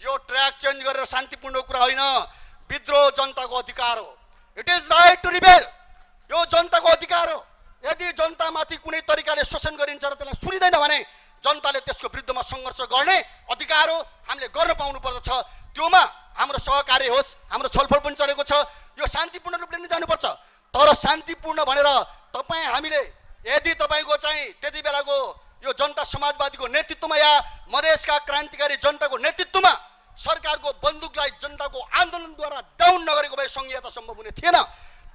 यो ट्र्याक चेन्ज गरेर शान्तिपूर्ण कुरा होइन, विद्रोह जनताको अधिकार हो। It is right to rebel, यो जनताको अधिकार हो। यदि जनतामाथि कुनै तरिकाले शोषण गरिन्छ र त्यसलाई सुनिदैन भने जनताले त्यसको विरुद्धमा सङ्घर्ष गर्ने अधिकार हो, हामीले गर्न पाउनु पर्दछ। त्योमा हाम्रो सहकार्य होस्, हाम्रो छलफल पनि चलेको छ, यो शान्तिपूर्ण रूपले नै जानुपर्छ। तर शान्तिपूर्ण भनेर हामीले यदि तपाईँको चाहिँ त्यति बेलाको यो जनता समाजवादीको नेतृत्वमा या मधेसका क्रान्तिकारी जनताको नेतृत्वमा सरकारको बन्दुकलाई जनताको आन्दोलनद्वारा डाउन नगरेको भए संघीयता सम्भव हुने थिएन।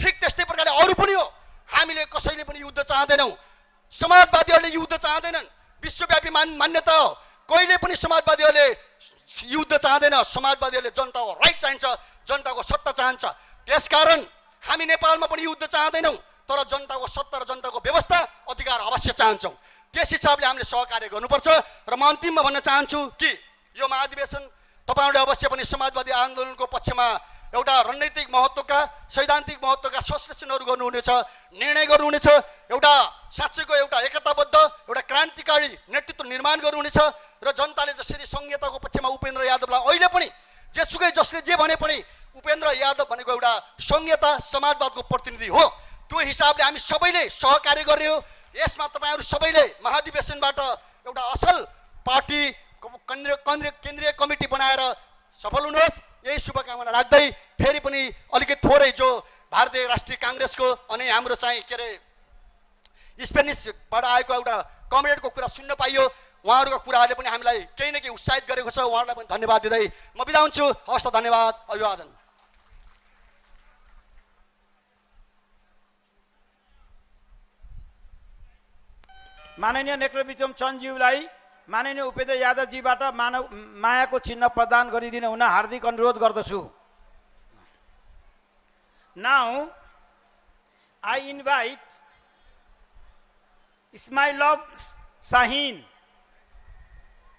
ठिक त्यस्तै प्रकारले अरू पनि हो, हामीले कसैले पनि युद्ध चाहँदैनौँ, समाजवादीहरूले युद्ध चाहँदैनन्, विश्वव्यापी मान्यता हो। कहिले पनि समाजवादीहरूले युद्ध चाहँदैन, समाजवादीहरूले जनताको राइट चाहिन्छ, जनताको सत्ता चाहन्छ। त्यसकारण हामी नेपालमा पनि युद्ध चाहँदैनौँ, तर जनताको सत्ता र जनताको व्यवस्था अधिकार अवश्य चाहन्छौँ। त्यस हिसाबले हामीले सहकार्य गर्नुपर्छ। र म अन्तिममा भन्न चाहन्छु कि यो महाधिवेशन तपाईँहरूले अवश्य पनि समाजवादी आन्दोलनको पक्षमा एउटा रणनीतिक महत्त्वका, सैद्धान्तिक महत्त्वका संश्लेषणहरू गर्नुहुनेछ, निर्णय गर्नुहुनेछ, एउटा साँच्चैको एउटा एकताबद्ध एउटा क्रान्तिकारी नेतृत्व निर्माण गर्नुहुनेछ। र जनताले जसरी संहिताको पक्षमा उपेन्द्र यादवलाई अहिले पनि जेसुकै जसले जे भने पनि उपेन्द्र यादव भनेको एउटा संहिता समाजवादको प्रतिनिधि हो, त्यो हिसाबले हामी सबैले सहकार्य गर्ने हो। यसमा तपाईँहरू सबैले महाधिवेशनबाट एउटा असल पार्टी केन्द्रीय कमिटी बनाएर सफल हुनुहोस्, यही शुभकामना राख्दै फेरि पनि अलिकति थोरै जो भारतीय राष्ट्रिय काङ्ग्रेसको अनि हाम्रो चाहिँ के अरे स्पेनिसबाट आएको एउटा कमरेडको कुरा सुन्न पाइयो। उहाँहरूको कुराहरूले पनि हामीलाई केही न केही उत्साहित गरेको छ। उहाँहरूलाई पनि धन्यवाद दिँदै म बिदा हुन्छु। हवस् त, धन्यवाद, अभिवादन। माननीय नेकृविक्रम चन्दज्यूलाई माननीय उपेन्द्र यादवजीबाट मायाको चिन्ह प्रदान गरिदिन हुन हार्दिक अनुरोध गर्दछु। Now I invite Ismailov Sahin,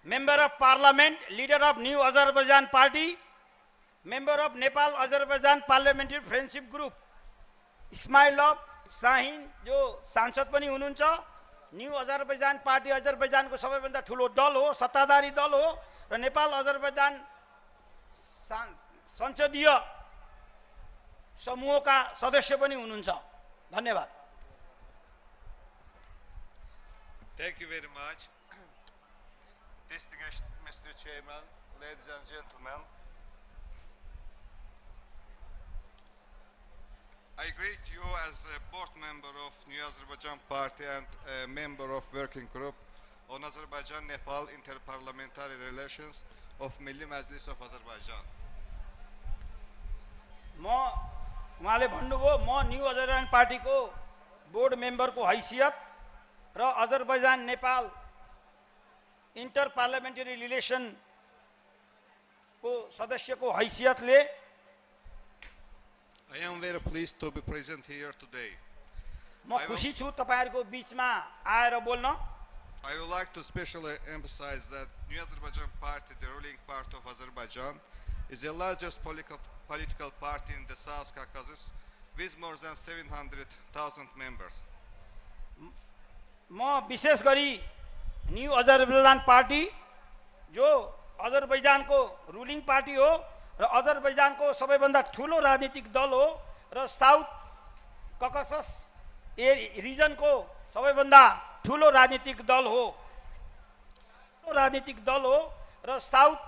Member of Parliament, Leader of New Azerbaijan Party, Member of Nepal Azerbaijan Parliamentary Friendship Group. Ismailov Sahin जो सांसद पनि हुनुहुन्छ, न्यू अजरबैजान पार्टी अजरबैजानको सबैभन्दा ठुलो दल हो, सत्ताधारी दल हो र नेपाल अजरबैजान संसदीय समूहका सदस्य पनि हुनुहुन्छ। धन्यवाद। Thank you very much. Distinguished Mr. Chairman, ladies and gentlemen, I greet you as a board member of New Azerbaijan Party and a member of working group on Azerbaijan-Nepal Interparliamentary Relations of Milli Majlis of Azerbaijan. उहाँले भन्नुभयो म न्यू अजरबैजान पार्टीको बोर्ड मेम्बरको हैसियत र Azerbaijan Nepal inter parliamentary relation को सदस्यको हैसियतले I am very pleased to be present here today. म खुशी छु तपाईहरुको बीचमा आएर बोल्न। I would like to specially emphasize that New Azerbaijan Party, the ruling part of Azerbaijan, is the largest political party in the South Caucasus with more than 700,000 members. म विशेष गरी न्यू अजरबैजान पार्टी जो अजरबैजानको रुलिङ पार्टी हो र अजरबैजानको सबैभन्दा ठुलो राजनीतिक दल हो र साउथ ककसस रिजनको सबैभन्दा ठुलो राजनीतिक दल हो र south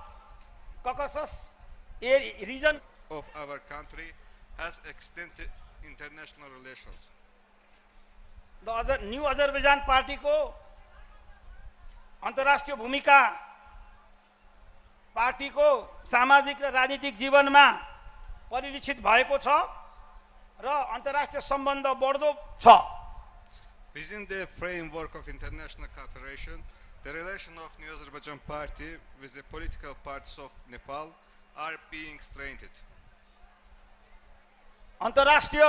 Caucasus region of our country has extended international relations. New Azerbaijan party को अन्तर्राष्ट्रिय भूमिका पार्टीको सामाजिक र राजनीतिक जीवनमा परिलक्षित भएको छ र अन्तर्राष्ट्रिय सम्बन्ध बढ्दो छ। Within the framework of international cooperation, the relation of New Azerbaijan Party with the political parties of Nepal are being strengthened. अन्तर्राष्ट्रिय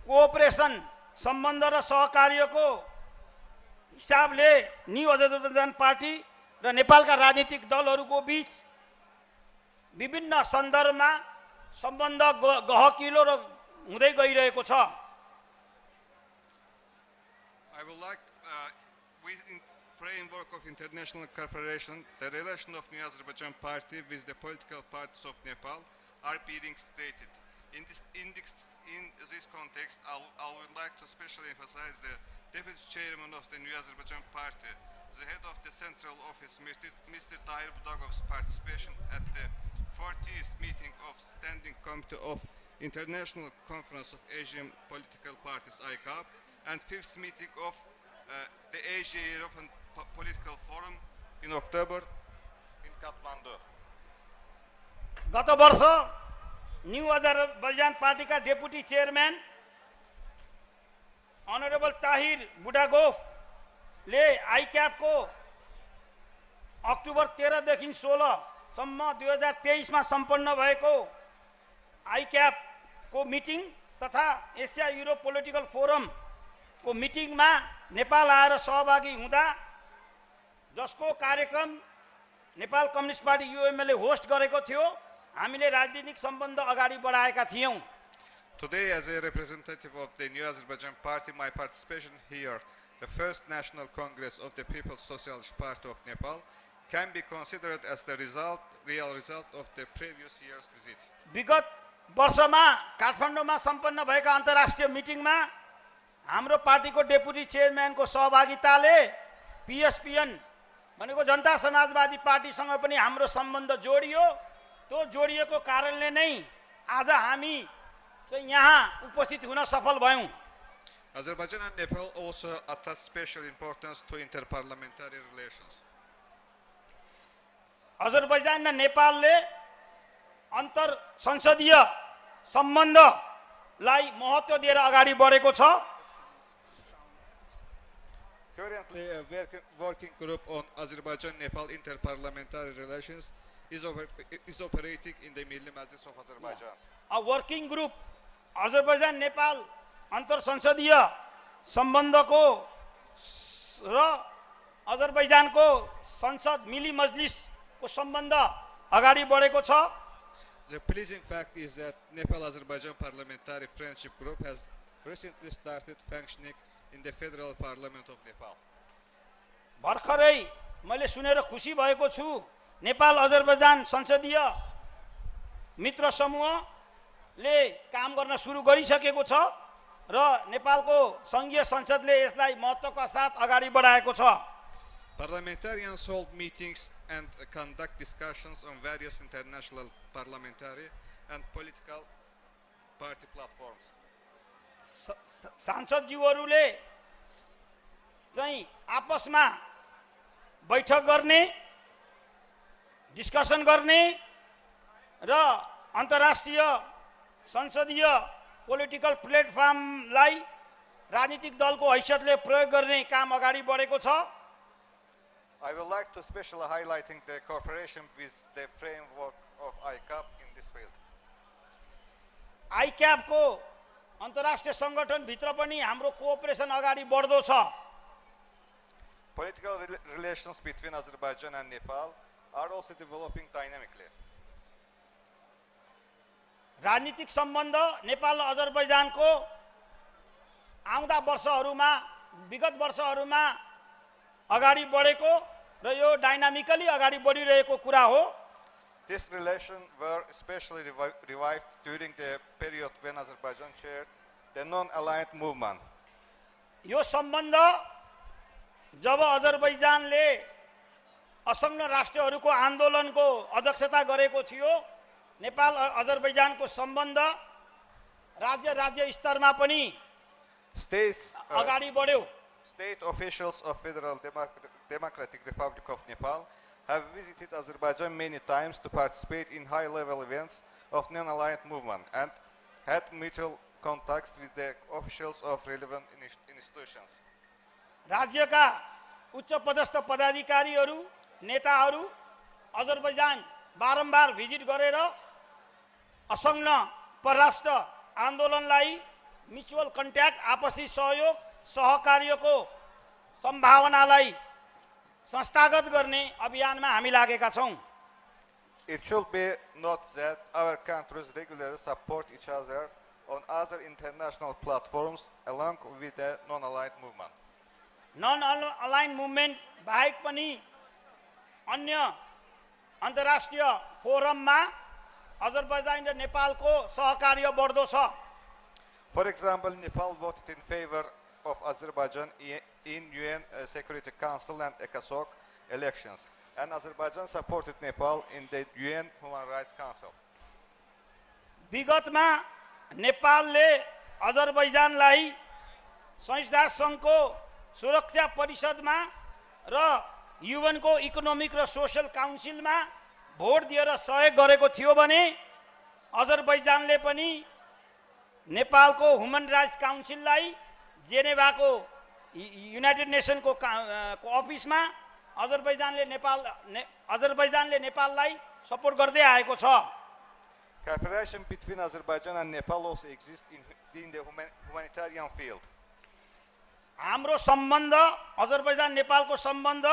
कोअपरेसन सम्बन्ध र सहकार्यको हिसाबले न्यू अजरबैजान पार्टी र नेपालका राजनीतिक दलहरूको बीच विभिन्न सन्दर्भमा सम्बन्ध गहकिलो र हुँदै गइरहेको छ। I would like, within framework of international cooperation, the relation of New Azerbaijan Party with the political parties of Nepal are being stated. In this context, I would like to specially emphasize the Deputy Chairman of the New Azerbaijan Party, the head of the Central Office, Mr. Tahir Budagov's participation at the 40th meeting of Standing Committee of International Conference of Asian Political Parties, ICAP, and 5th meeting of the Asia European Political Forum in October in Kathmandu. गत वर्ष न्यू अजरबैजान पार्टीका डेपुटी चेयरम्यान अनरेबल ताहिर बुडागोफले आइक्यापको अक्टोबर 13 देखि 16 सम्म 2023 मा सम्पन्न भएको आइक्यापको मिटिङ तथा एसिया युरोप पोलिटिकल फोरम को मिटिङमा नेपाल आएर सहभागी हुँदा जसको कार्यक्रम नेपाल कम्युनिस्ट पार्टी युएमएले होस्ट गरेको थियो, हामीले राजनीतिक सम्बन्ध अगाडि बढाएका थियौं। Today, as a representative of the New Azerbaijan Party, my participation here, the first National Congress of the People's Socialist Party of Nepal, can be considered as the real result of the previous year's visit. विगत वर्षमा काठमाडौँमा सम्पन्न भएका अन्तर्राष्ट्रिय मिटिङमा हाम्रो पार्टीको डेपुटी चेयरम्यानको सहभागिताले पीएसपीएन भनेको जनता समाजवादी पार्टीसँग पनि हाम्रो सम्बन्ध जोडियो। त्यो जोडिएको कारणले नै आज हामी चाहिँ यहाँ उपस्थित हुन सफल भयौं। Azerbaijan and Nepal also attach special importance to interparliamentary relations. Azerbaijan र नेपालले अन्तर संसदीय सम्बन्धलाई महत्त्व दिएर अगाडि बढेको छ। Currently, a working group on Azerbaijan-Nepal interparliamentary relations is operating in the Milli Majlis of Azerbaijan. A working group Azerbaijan Nepal अन्तर संसदीय सम्बन्धको र अजरबैजानको संसद मिली मजलिसको सम्बन्ध अगाडि बढेको छ। The pleasing fact is that Nepal-Azerbaijan Parliamentary Friendship Group has recently started functioning in the Federal Parliament of Nepal. भर्खरै मैले सुनेर खुसी भएको छु, नेपाल अजरबैजान संसदीय मित्र समूहले काम गर्न सुरु गरिसकेको छ र नेपालको संघीय संसदले यसलाई महत्त्वका साथ अगाडि बढाएको छ। Parliamentarians hold meetings and conduct discussions on various international parliamentary and political party platforms. सांसदज्यूहरूले चाहिँ आपसमा बैठक गर्ने, डिस्कसन गर्ने र अन्तर्राष्ट्रिय संसदीय पोलिटिकल प्लेटफर्मलाई राजनीतिक दलको हैसियतले प्रयोग गर्ने काम अगाडि बढेको छ। I would like to specially highlighting the cooperation with the framework of ICAP in this field. ICAP को अन्तर्राष्ट्रिय संगठन भित्र पनि हाम्रो कोअपरेसन अगाडि बढ्दो छ। Political relations between Azerbaijan and Nepal are also developing dynamically. राजनीतिक सम्बन्ध नेपाल र अजरबैजानको आउँदा वर्षहरूमा विगत वर्षहरूमा अगाडि बढेको र यो डायनामिकली अगाडि बढिरहेको कुरा हो। This relation were especially revived during the period when Azerbaijan chaired the non-aligned movement. यो सम्बन्ध जब अजरबैजानले असंघ राष्ट्रहरूको आन्दोलनको अध्यक्षता गरेको थियो, नेपाल अजरबैजानको सम्बन्ध राज्य स्तरमा पनि अगाडि बढ्यो। State officials of Federal Democratic Republic of Nepal have visited Azerbaijan many times to participate in high-level events of non-aligned movement and had mutual contacts with the officials of relevant institutions. राज्यका उच्च पदस्थ पदाधिकारीहरू नेताहरू अजरबैजान बारम्बार भिजिट गरेर असंलग्न परराष्ट्र आन्दोलनलाई म्युचुअल कन्ट्याक्ट आपसी सहयोग सहकार्यको सम्भावनालाई संस्थागत गर्ने अभियानमा हामी लागेका छौं. It should be noted that our countries regularly support each other on other international platforms along with the non-aligned movement. Non-aligned movement बाहेक पनि अन्य अन्तर्राष्ट्रिय फोरममा अजरबैजान र नेपालको सहकार्य बढ्दो छ. For example, Nepal voted in favor of Azerbaijan in UN Security Council and ECOSOC elections, and Azerbaijan supported Nepal in the UN Human Rights Council. विगतमा नेपालले अजरबैजानलाई संयुक्त राष्ट्र संघको सुरक्षा परिषदमा र युएनको इकोनोमिक र सोशल काउन्सिलमा भोट दिएर सहयोग गरेको थियो भने अजरबैजानले पनि नेपालको ह्युमन राइट्स काउन्सिललाई जेनेभाको युनाइटेड नेसनको अफिसमा अजरबैजानले नेपाललाई सपोर्ट गर्दै आएको छ. Cooperation between Azerbaijan and Nepal also exists in the humanitarian field. हाम्रो सम्बन्ध अजरबैजान नेपालको सम्बन्ध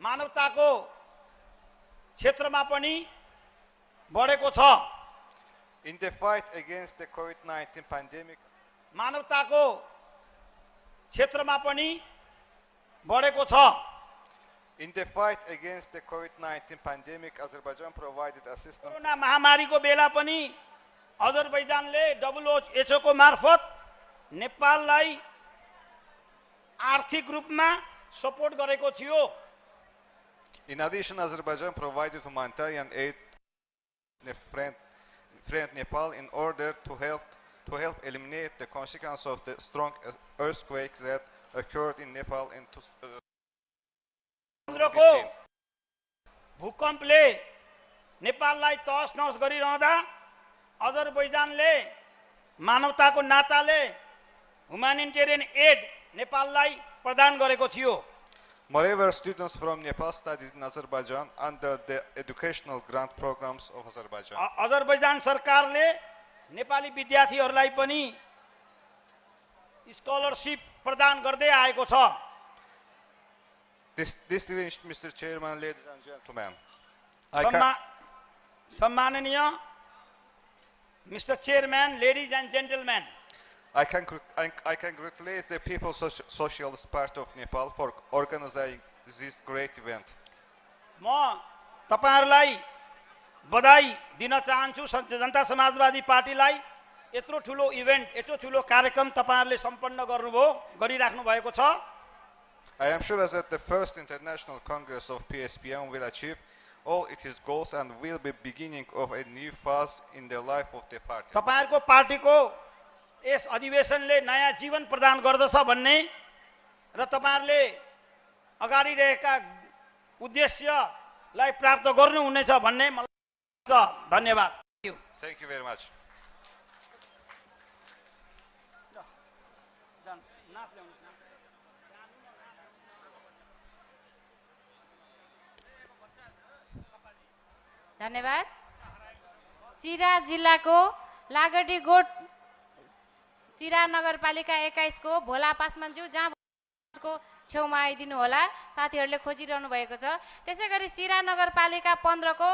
मानवताको क्षेत्रमा पनि बढेको छ. In the fight against the COVID-19 pandemic, मानवताको क्षेत्रमा पनि बढेको छ. In the fight against the COVID-19 pandemic, Azerbaijan provided assistance. Corona महामारीको बेला पनि अजरबैजानले WHO को मार्फत नेपाललाई आर्थिक रूपमा सपोर्ट गरेको थियो. In addition, Azerbaijan provided humanitarian aid to friend Nepal in order to help eliminate the consequences of the strong earthquake that occurred in Nepal in 2015. भूकम्पले नेपाललाई तहस नहस गरिरहँदा अजरबैजानले मानवताको नाताले ह्युमानिटेरियन एड नेपाललाई प्रदान गरेको थियो. Moreover, students from Nepal studied in Azerbaijan under the educational grant programs of Azerbaijan. Azerbaijan सरकारले नेपाली विद्यार्थीहरूलाई पनि स्कलरशिप प्रदान गर्दै आएको छ. Distinguished Mr. Chairman, ladies and gentlemen, सम्माननीय Mr. Chairman, ladies and gentlemen, I congratulate the People's Socialist Party of Nepal for organizing this great event. म तपाईहरुलाई बधाई दिन चाहन्छु. जनता समाजवादी पार्टीलाई यत्रो ठुलो इभेन्ट यत्रो ठुलो कार्यक्रम तपाईहरुले सम्पन्न गरिराख्नु भएको छ. I am sure that the first international congress of PSPM will achieve all its goals and will be beginning of a new phase in the life of the party. तपाईहरुको पार्टीको यस अधिवेशनले नयाँ जीवन प्रदान गर्दछ भन्ने र तपाईहरुले अगाडि रहेका उद्देश्यलाई प्राप्त गर्नुहुनेछ भन्ने मलाई लाग्छ. धन्यवाद. Thank you very much. धन्यवाद. सिरा जिल्लाको लागडीगोठ सिरा नगरपालिका 21 को भोला पासवानज्यू जहाँ को छेउमा आइदिनु होला. साथीहरूले खोजिरहनु भएको छ. त्यसैगरी सिरा नगरपालिका 15 को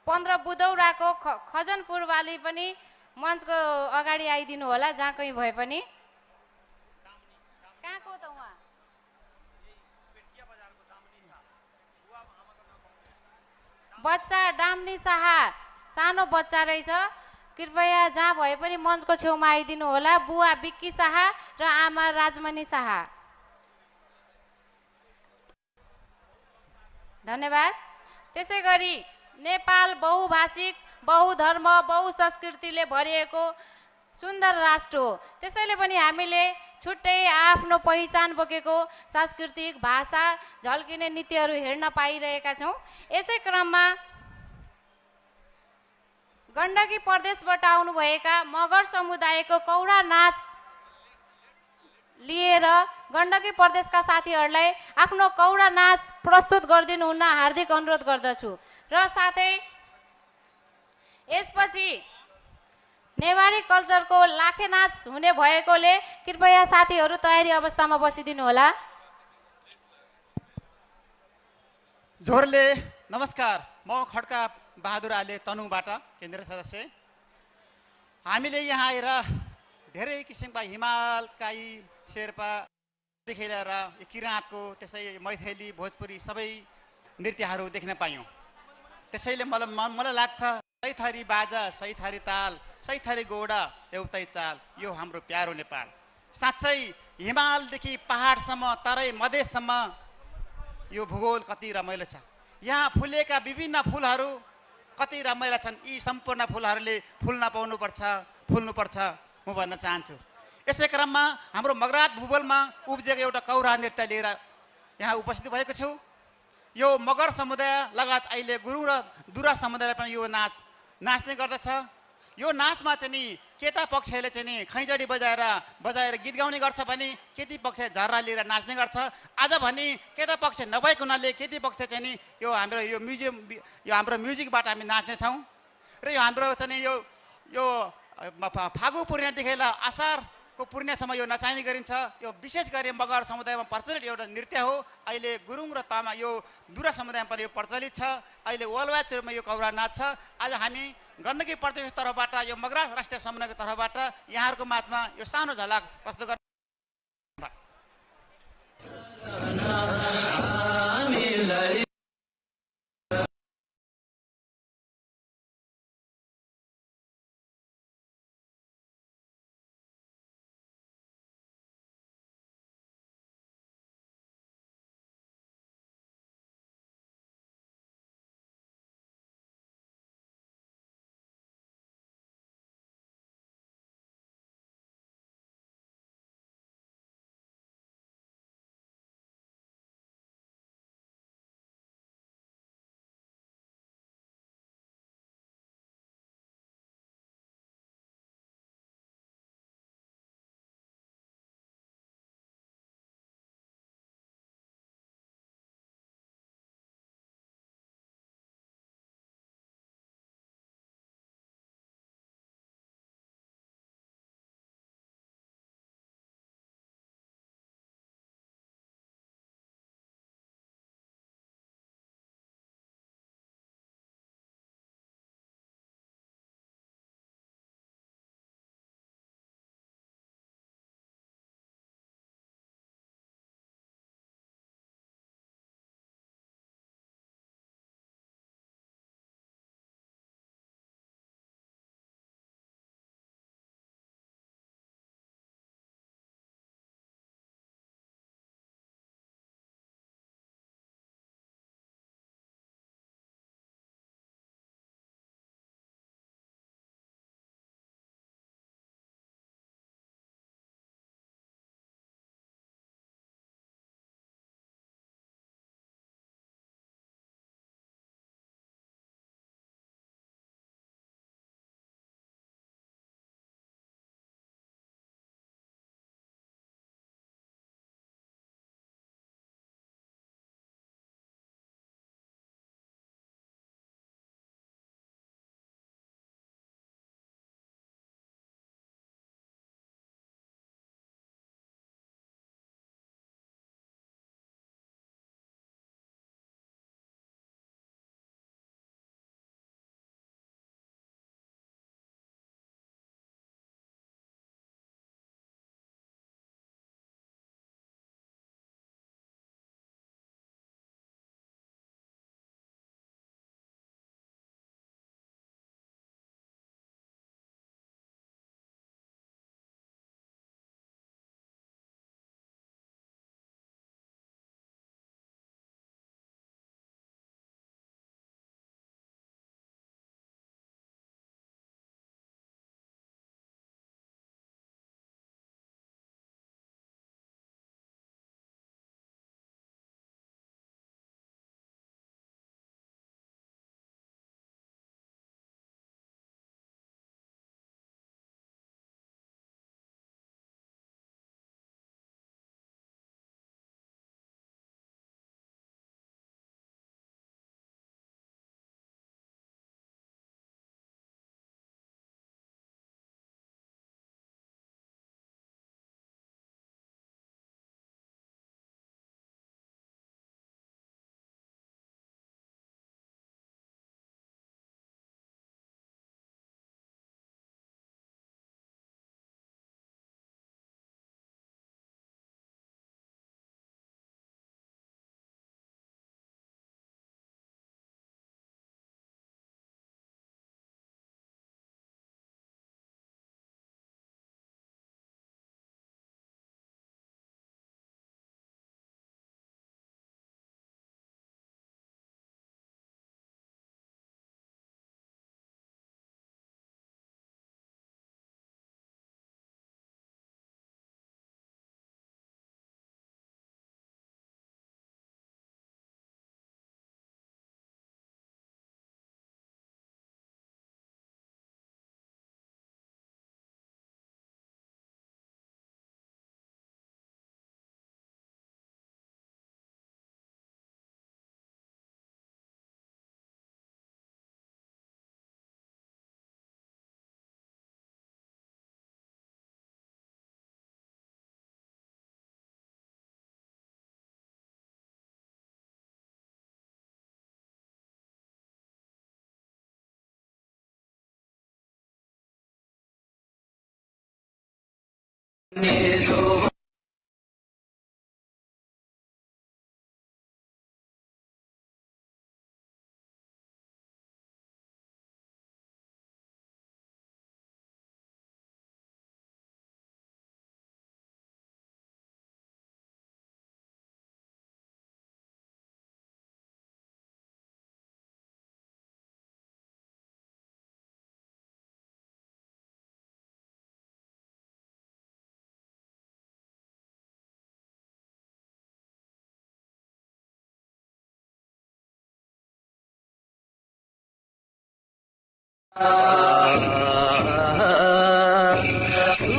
15 बुधौराको खजनपुर वाली पनि मञ्चको अगाडि आइदिनु होला जहाँ कहीँ भए पनि. कहाँको त उहाँ? बच्चा डाम्नी शाह सानो बच्चा रहेछ. कृपया जहाँ भए पनि मञ्चको छेउमा आइदिनु होला. बुवा बिक्की शाह र आमा राजमणि शाह. धन्यवाद. त्यसैगरी नेपाल बहुभाषिक बहुधर्म बहुसंस्कृतिले भरिएको सुन्दर राष्ट्र हो। त्यसैले पनि हामीले छुट्टै आफ्नो पहिचान बोकेको सांस्कृतिक भाषा झल्किने नृत्यहरू हेर्न पाइरहेका छौँ। यसै क्रममा गण्डकी प्रदेशबाट आउनुभएका मगर समुदायको कौडा नाच लिएर गण्डकी प्रदेशका साथीहरूलाई आफ्नो कौडा नाच प्रस्तुत गरिदिनु हुन हार्दिक अनुरोध गर्दछु। र साथै यसपछि नेवारी कल्चरको लाखे नाच हुने भएकोले कृपया साथीहरू तयारी अवस्थामा बसिदिनु होला। झोरले नमस्कार, म खड्का बहादुर आले तनुबाट केन्द्रीय सदस्य। हामीले यहाँ आएर धेरै किसिमका हिमाल, काई, शेर्पादेखि लिएर किराँतको त्यसै मैथेली, भोजपुरी सबै नृत्यहरू देख्न पायौँ। त्यसैले मलाई लाग्छ सही थरी बाजा, सही थरी ताल, सही थरी गोडा, एउटै चाल, यो हाम्रो प्यारो नेपाल। साँच्चै हिमालदेखि पहाडसम्म, तराई मधेससम्म यो भूगोल कति रमाइलो छ। यहाँ फुलेका विभिन्न फुलहरू कति रमाइला छन्। यी सम्पूर्ण फुलहरूले फुल्नुपर्छ म भन्न चाहन्छु। यसै क्रममा हाम्रो मगरात भूगोलमा उब्जेको एउटा कौरा नृत्य लिएर यहाँ उपस्थित भएको छु। यो मगर समुदाय लगायत अहिले गुरुङ र दुरा समुदायले पनि यो नाच्ने गर्दछ। यो नाचमा चाहिँ नि केटा पक्षले चाहिँ नि खैँजडी बजाएर गीत गाउने गर्छ भने केटी पक्ष झर्रा लिएर नाच्ने गर्छ। आज भने केटा पक्ष नभएको हुनाले केटी पक्ष चाहिँ नि यो हाम्रो म्युजिकबाट हामी नाच्नेछौँ। र यो हाम्रो चाहिँ नि यो फागु पूर्णिमादेखि असारको पूर्णिमासम्म यो नचाइने गरिन्छ। यो विशेष गरी मगर समुदायमा प्रचलित एउटा नृत्य हो। अहिले गुरुङ र तामा यो दुरा समुदायमा पनि यो प्रचलित छ। अहिले वर्ल्डवाइडमा यो कौरा नाच छ। आज हामी गण्डकी प्रदेशको तर्फबाट यो मगरास राष्ट्रिय समन्वयको तर्फबाट यहाँहरूको माझमा यो सानो झलक प्रस्तुत गर्न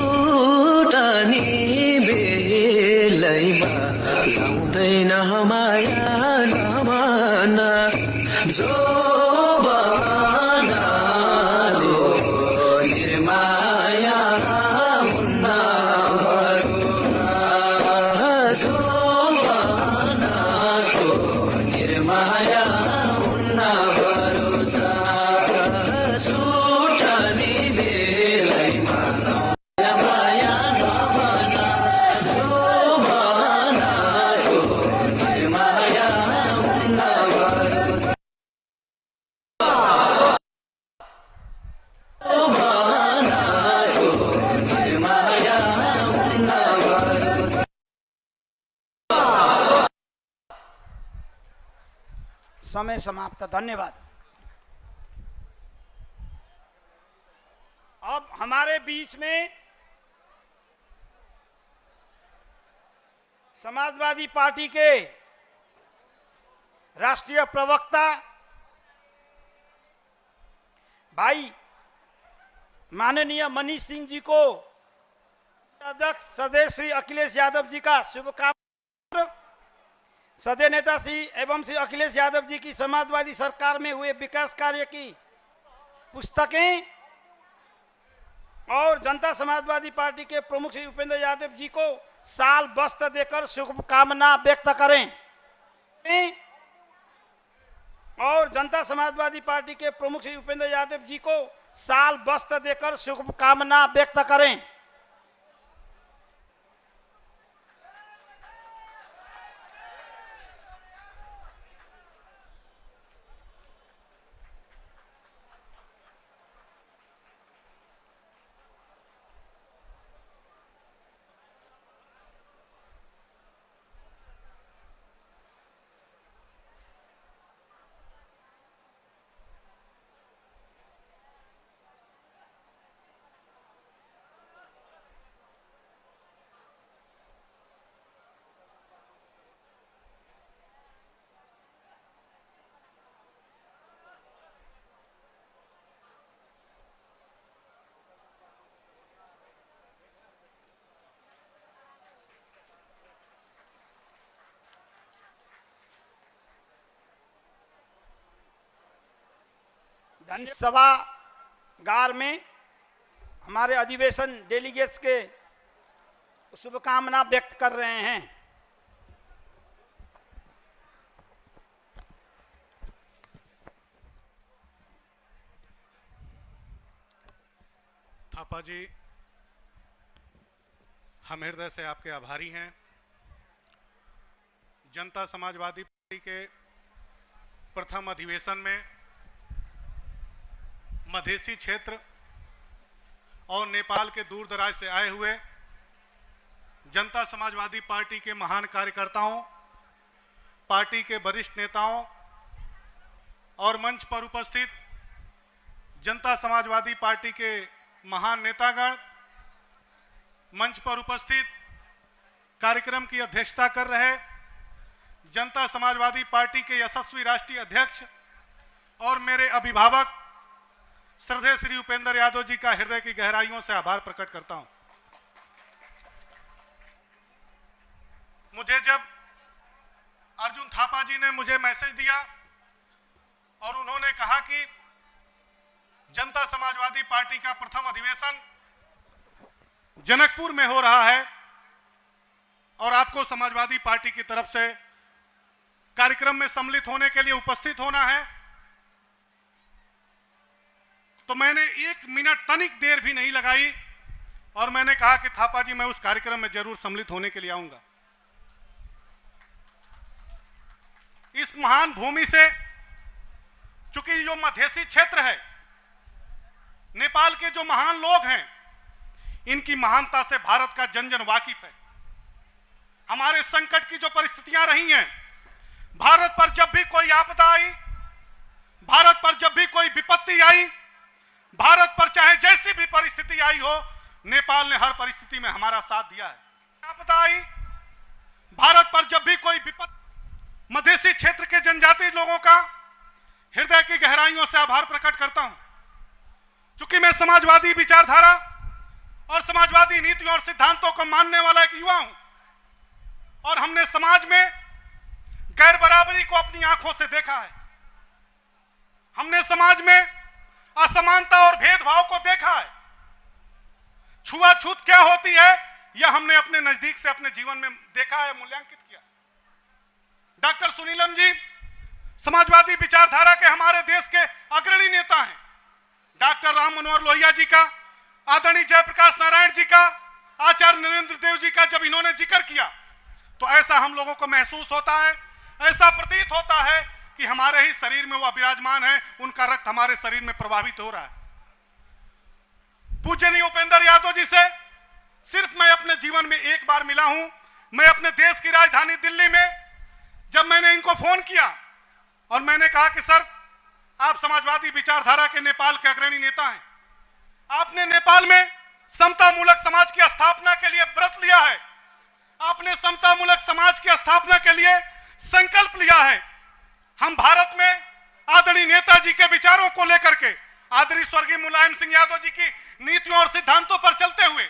छुटनी बेलैमा लाउँदैन माया नमाना जो बनालो निर्माया हुन्न भरोसा जो बनालो निर्माया हुन्न भरोसा छुटनी बेलैमा माया नमाना जो बनालो निर्माया हुन्न भरोसा समय समाप्त। धन्यवाद। अब हमारे बीच में समाजवादी पार्टी के राष्ट्रीय प्रवक्ता भाई माननीय मनीष सिंह जी को अध्यक्ष सदैव श्री अखिलेश यादव जी का शुभकामना। सदैव नेता श्री एवं श्री अखिलेश यादव जी की समाजवादी सरकार में हुए विकास कार्य की पुस्तकें और जनता समाजवादी पार्टी के प्रमुख श्री उपेंद्र यादव जी को साल वस्त्र देकर शुभकामना व्यक्त करें। और जनता समाजवादी पार्टी के प्रमुख श्री उपेंद्र यादव जी को साल वस्त्र देकर शुभकामना व्यक्त करें। सभागार में हमारे अधिवेशन डेलीगेट्स के शुभकामना व्यक्त कर रहे हैं। थापा जी, हम हृदय से आपके आभारी हैं। जनता समाजवादी पार्टी के प्रथम अधिवेशन में मधेसी क्षेत्र और नेपाल के दूर दराज से आए हुए जनता समाजवादी पार्टी के महान कार्यकर्ताओं, पार्टी के वरिष्ठ नेताओं और मंच पर उपस्थित जनता समाजवादी पार्टी के महान नेतागण, मंच पर उपस्थित कार्यक्रम की अध्यक्षता कर रहे जनता समाजवादी पार्टी के यशस्वी राष्ट्रीय अध्यक्ष और मेरे अभिभावक श्रद्धेय श्री उपेंद्र यादव जी का हृदय की गहराइयों से आभार प्रकट करता हूं। मुझे जब अर्जुन थापा जी ने मुझे मैसेज दिया और उन्होंने कहा कि जनता समाजवादी पार्टी का प्रथम अधिवेशन जनकपुर में हो रहा है और आपको समाजवादी पार्टी की तरफ से कार्यक्रम में सम्मिलित होने के लिए उपस्थित होना है, तो मैंने 1 मिनट तनिक देर भी नहीं लगाई और मैंने कहा कि थापा जी मैं उस कार्यक्रम में जरूर सम्मिलित होने के लिए आऊंगा। इस महान भूमि से, चूंकि जो मधेसी क्षेत्र है, नेपाल के जो महान लोग हैं, इनकी महानता से भारत का जन जन वाकिफ है। हमारे संकट की जो परिस्थितियां रही हैं, भारत पर जब भी कोई आपदा आई, भारत पर जब भी कोई विपत्ति आई, भारत पर चाहे जैसी भी परिस्थिति आई हो, नेपाल ने हर परिस्थिति में हमारा साथ दिया है। आपदा आई, भारत पर जब भी कोई विपत्ति, मधेसी क्षेत्र के जनजाति लोगों का हृदय की गहराइयों से आभार प्रकट करता हूं। चूंकि मैं समाजवादी विचारधारा और समाजवादी नीतियों और सिद्धांतों को मानने वाला एक युवा हूं, और हमने समाज में गैर बराबरी को अपनी आंखों से देखा है। हमने समाज में असमानता और भेदभाव को देखा है। छुआछूत क्या होती है, यह हमने अपने नजदीक से अपने जीवन में देखा है, मूल्यांकित किया। डॉक्टर सुनीलम जी समाजवादी विचारधारा के हमारे देश के अग्रणी नेता हैं। डॉक्टर राम मनोहर लोहिया जी का, आदरणीय जयप्रकाश नारायण जी का, आचार्य नरेंद्र देव जी का जब इन्होंने जिक्र किया, तो ऐसा हम लोगों को महसूस होता है, ऐसा प्रतीत होता है कि हमारे ही शरीर में वह विराजमान है, उनका रक्त हमारे शरीर में प्रभावित हो रहा है। पूज्यनीय उपेंद्र यादव जी से सिर्फ मैं अपने जीवन में एक बार मिला हूं। मैं अपने देश की राजधानी दिल्ली में जब मैंने इनको फोन किया और मैंने कहा कि सर, आप समाजवादी विचारधारा के नेपाल के अग्रणी नेता हैं, आपने नेपाल में समतामूलक समाज की स्थापना के लिए व्रत लिया है, आपने समतामूलक समाज की स्थापना के लिए संकल्प लिया है। हम भारत में आदरणीय नेताजी के विचारों को लेकर के, आदरणीय स्वर्गीय मुलायम सिंह यादव जी की नीतियों और सिद्धांतों पर चलते हुए,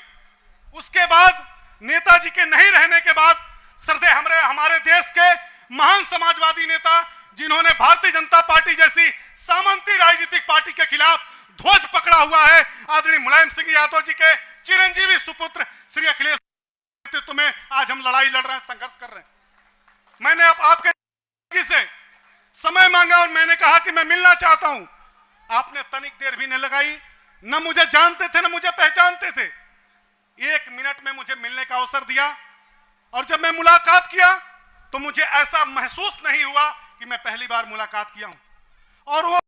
उसके बाद नेताजी के नहीं रहने के बाद श्रद्धेय हमारे देश के महान समाजवादी नेता, जिन्होंने भारतीय जनता पार्टी जैसी सामंती राजनीतिक पार्टी के खिलाफ ध्वज पकड़ा हुआ है, आदरणीय मुलायम सिंह यादव जी के चिरंजीवी सुपुत्र श्री अखिलेश नेतृत्व में आज हम लड़ाई लड़ रहे हैं, संघर्ष कर रहे हैं। मैंने आपके से समय मांगा और मैंने कहा कि मैं मिलना चाहता हूं। आपने तनिक देर भी नहीं लगाई, न मुझे जानते थे न मुझे पहचानते थे। 1 मिनट में मुझे मिलने का अवसर दिया, और जब मैं मुलाकात किया तो मुझे ऐसा महसूस नहीं हुआ कि मैं पहली बार मुलाकात किया हूं। और वो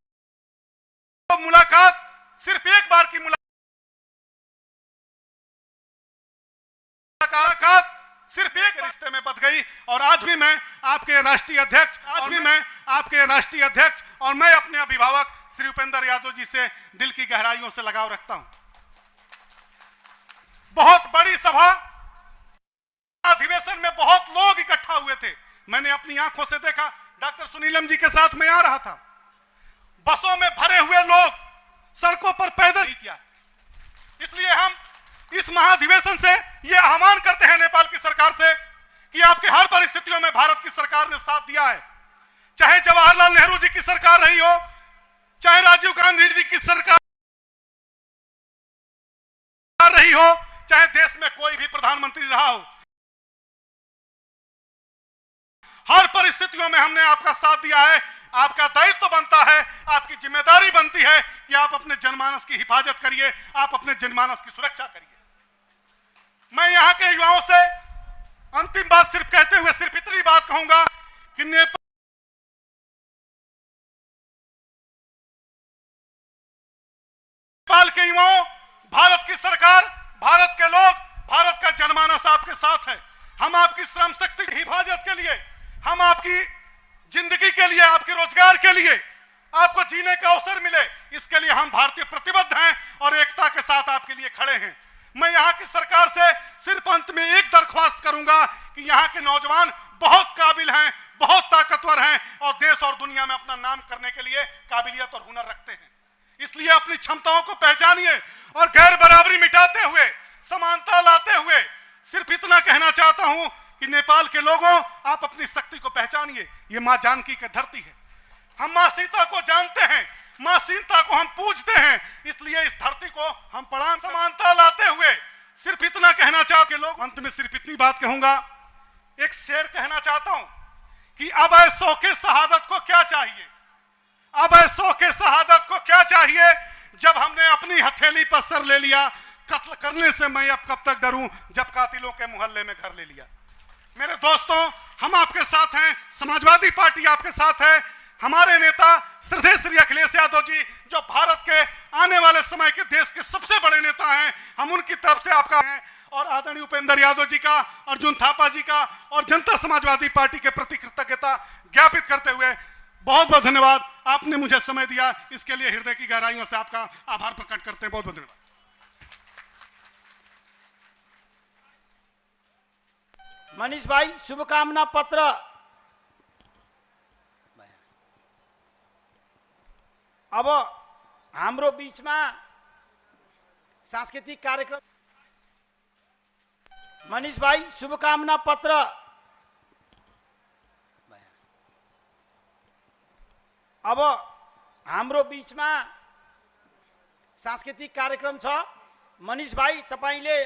मुलाकात सिर्फ एक बार की मुलाकात सिर्फ एक रिश्ते में बदल गई। और आज भी मैं आपके राष्ट्रीय अध्यक्ष और मैं अपने अभिभावक श्री उपेंद्र यादव जी से दिल की गहराइयों से लगाव रखता हूं। बहुत बड़ी सभा अधिवेशन में बहुत लोग इकट्ठा हुए थे, मैंने अपनी आंखों से देखा। डॉक्टर सुनीलम जी के साथ मैं आ रहा था, बसों में भरे हुए लोग सड़कों पर पैदल ही किया। इसलिए हम इस महाधिवेशन से यह आह्वान करते हैं नेपाल की सरकार से कि आपके हर परिस्थितियों में भारत की सरकार ने साथ दिया है। चाहे जवाहरलाल नेहरू जी की सरकार रही हो, चाहे राजीव गांधी जी की सरकार रही हो, चाहे देश में कोई भी प्रधानमंत्री रहा हो, हर परिस्थितियों में हमने आपका साथ दिया है। आपका दायित्व बनता है, आपकी जिम्मेदारी बनती है कि आप अपने जनमानस की हिफाजत करिए, आप अपने जनमानस की सुरक्षा करिए। मैं यहां के युवाओं से अंतिम बात सिर्फ कहते हुए सिर्फ इतनी बात कहूंगा कि नेपाल के युवाओं, भारत की सरकार, भारत के लोग, भारत का जनमानस आपके साथ है। हम आपकी श्रम शक्ति की हिफाजत के लिए, हम आपकी जिंदगी के लिए, आपके रोजगार के लिए, आपको जीने का अवसर मिले, इसके लिए हम भारतीय प्रतिबद्ध हैं और एकता के साथ आपके लिए खड़े हैं। मैं यहाँ की सरकार से सिर्फ अंत में एक दरख्वास्त करूंगा कि यहाँ के नौजवान बहुत काबिल हैं, बहुत ताकतवर हैं और देश और दुनिया में अपना नाम करने के लिए काबिलियत और हुनर रखते हैं। इसलिए अपनी क्षमताओं को पहचानिए और गैर बराबरी मिटाते हुए, समानता लाते हुए सिर्फ इतना कहना चाहता हूं कि नेपाल के लोगों, आप अपनी शक्ति को पहचानिए। ये मां जानकी की धरती है, हम मां सीता को जानते हैं, मां सीता को हम पूजते हैं, इसलिए इस धरती को हम प्रणाम। समानता लाते हुए सिर्फ इतना कहना चाहते हैं लोग। अंत में सिर्फ इतनी बात कहूंगा, एक शेर कहना चाहता हूं कि अब ऐसों के शहादत को क्या चाहिए, अब ऐसों के शहादत को क्या चाहिए। जब हमने अपनी हथेली पर सर ले लिया कत्ल करने से मैं अब कब तक डरूं जब कातिलों के मोहल्ले में घर ले लिया। मेरे दोस्तों, हम आपके साथ हैं, समाजवादी पार्टी आपके साथ है। हमारे नेता श्रद्धेय श्री अखिलेश यादव जी जो भारत के आने वाले समय के देश के सबसे बड़े नेता हैं, हम उनकी तरफ से आपका हैं और आदरणीय उपेंद्र यादव जी का, अर्जुन थापा जी का और जनता समाजवादी पार्टी के प्रति कृतज्ञता ज्ञापित करते हुए बहुत बहुत धन्यवाद। आपने मुझे समय दिया, इसके लिए हृदय की गहराइयों से आपका आभार प्रकट करते हैं। बहुत बहुत धन्यवाद। मनीष भाई, शुभकामना पत्र। अब हाम्रो बीचमा सांस्कृतिक कार्यक्रम। मनीष भाई, शुभकामना पत्र। अब हाम्रो बीचमा सांस्कृतिक कार्यक्रम छ। मनीष भाई, तपाईले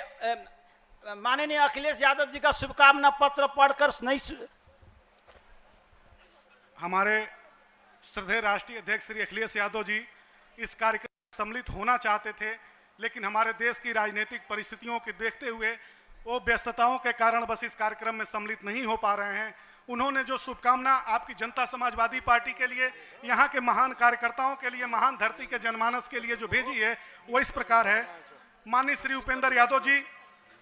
माननीय अखिलेश यादव जी का शुभकामना पत्र पढ़कर नहीं हमारे श्रद्धेय राष्ट्रीय अध्यक्ष श्री अखिलेश यादव जी इस कार्यक्रम में सम्मिलित होना चाहते थे, लेकिन हमारे देश की राजनीतिक परिस्थितियों को देखते हुए वो व्यस्तताओं के कारण बस इस कार्यक्रम में सम्मिलित नहीं हो पा रहे हैं। उन्होंने जो शुभकामना आपकी जनता समाजवादी पार्टी के लिए, यहाँ के महान कार्यकर्ताओं के लिए, महान धरती के जनमानस के लिए जो भेजी है वो इस प्रकार है। माननीय श्री उपेंद्र यादव जी,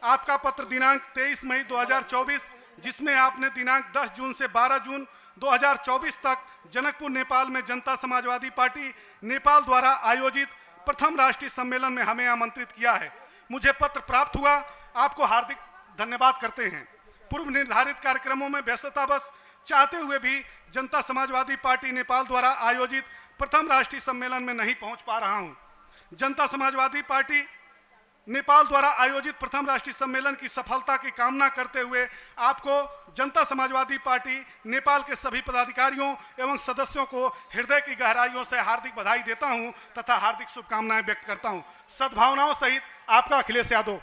आपका पत्र दिनांक 23 मई 2024, जिसमें आपने दिनांक 10 जून से 12 जून 2024 तक जनकपुर नेपाल में जनता समाजवादी पार्टी नेपाल द्वारा आयोजित प्रथम राष्ट्रीय सम्मेलन में हमें आमंत्रित किया है। मुझे पत्र प्राप्त हुआ, आपको हार्दिक धन्यवाद करते हैं। पूर्व निर्धारित कार्यक्रमों में व्यस्ततावश चाहते हुए भी जनता समाजवादी पार्टी नेपाल द्वारा आयोजित प्रथम राष्ट्रीय सम्मेलन में नहीं पहुंच पा रहा हूं। जनता समाजवादी पार्टी नेपाल द्वारा आयोजित प्रथम राष्ट्रीय सम्मेलन की सफलता की कामना करते हुए आपको जनता समाजवादी पार्टी नेपाल के सभी पदाधिकारियों एवं सदस्यों को हृदय की गहराइयों से हार्दिक बधाई देता हूं तथा हार्दिक शुभकामनाएं व्यक्त करता हूं। सद्भावनाओं सहित आपका अखिलेश यादव।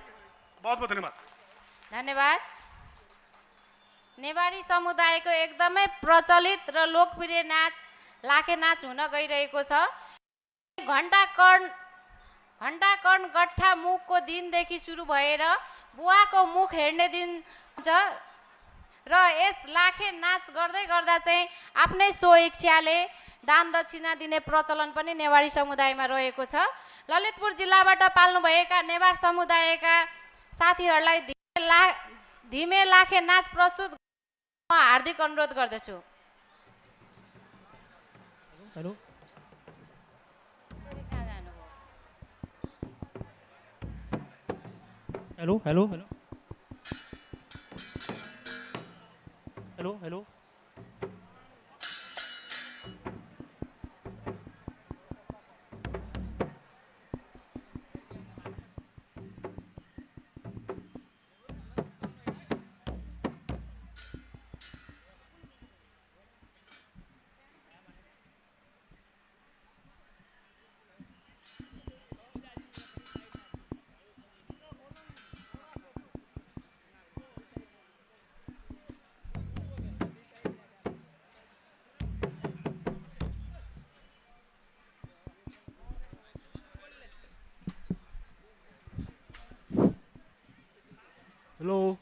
बहुत बहुत धन्यवाद। धन्यवाद। नेवारी समुदायको एकदमै प्रचलित र लोकप्रिय नाच लाखे नाच हुन गइरहेको छ। घण्टा गट्ठा मुखको दिनदेखि सुरु भएर बुवाको मुख हेर्ने दिन छ र यस लाखे नाच गर्दै गर्दा चाहिँ आफ्नै स्वइच्छाले दान दक्षिणा दिने प्रचलन पनि नेवारी समुदायमा रहेको छ। ललितपुर जिल्लाबाट पाल्नुभएका नेवार समुदायका साथीहरूलाई धिमे लाखे नाच प्रस्तुत गर्न हार्दिक अनुरोध गर्दछु। Hello hello hello hello hello hello hello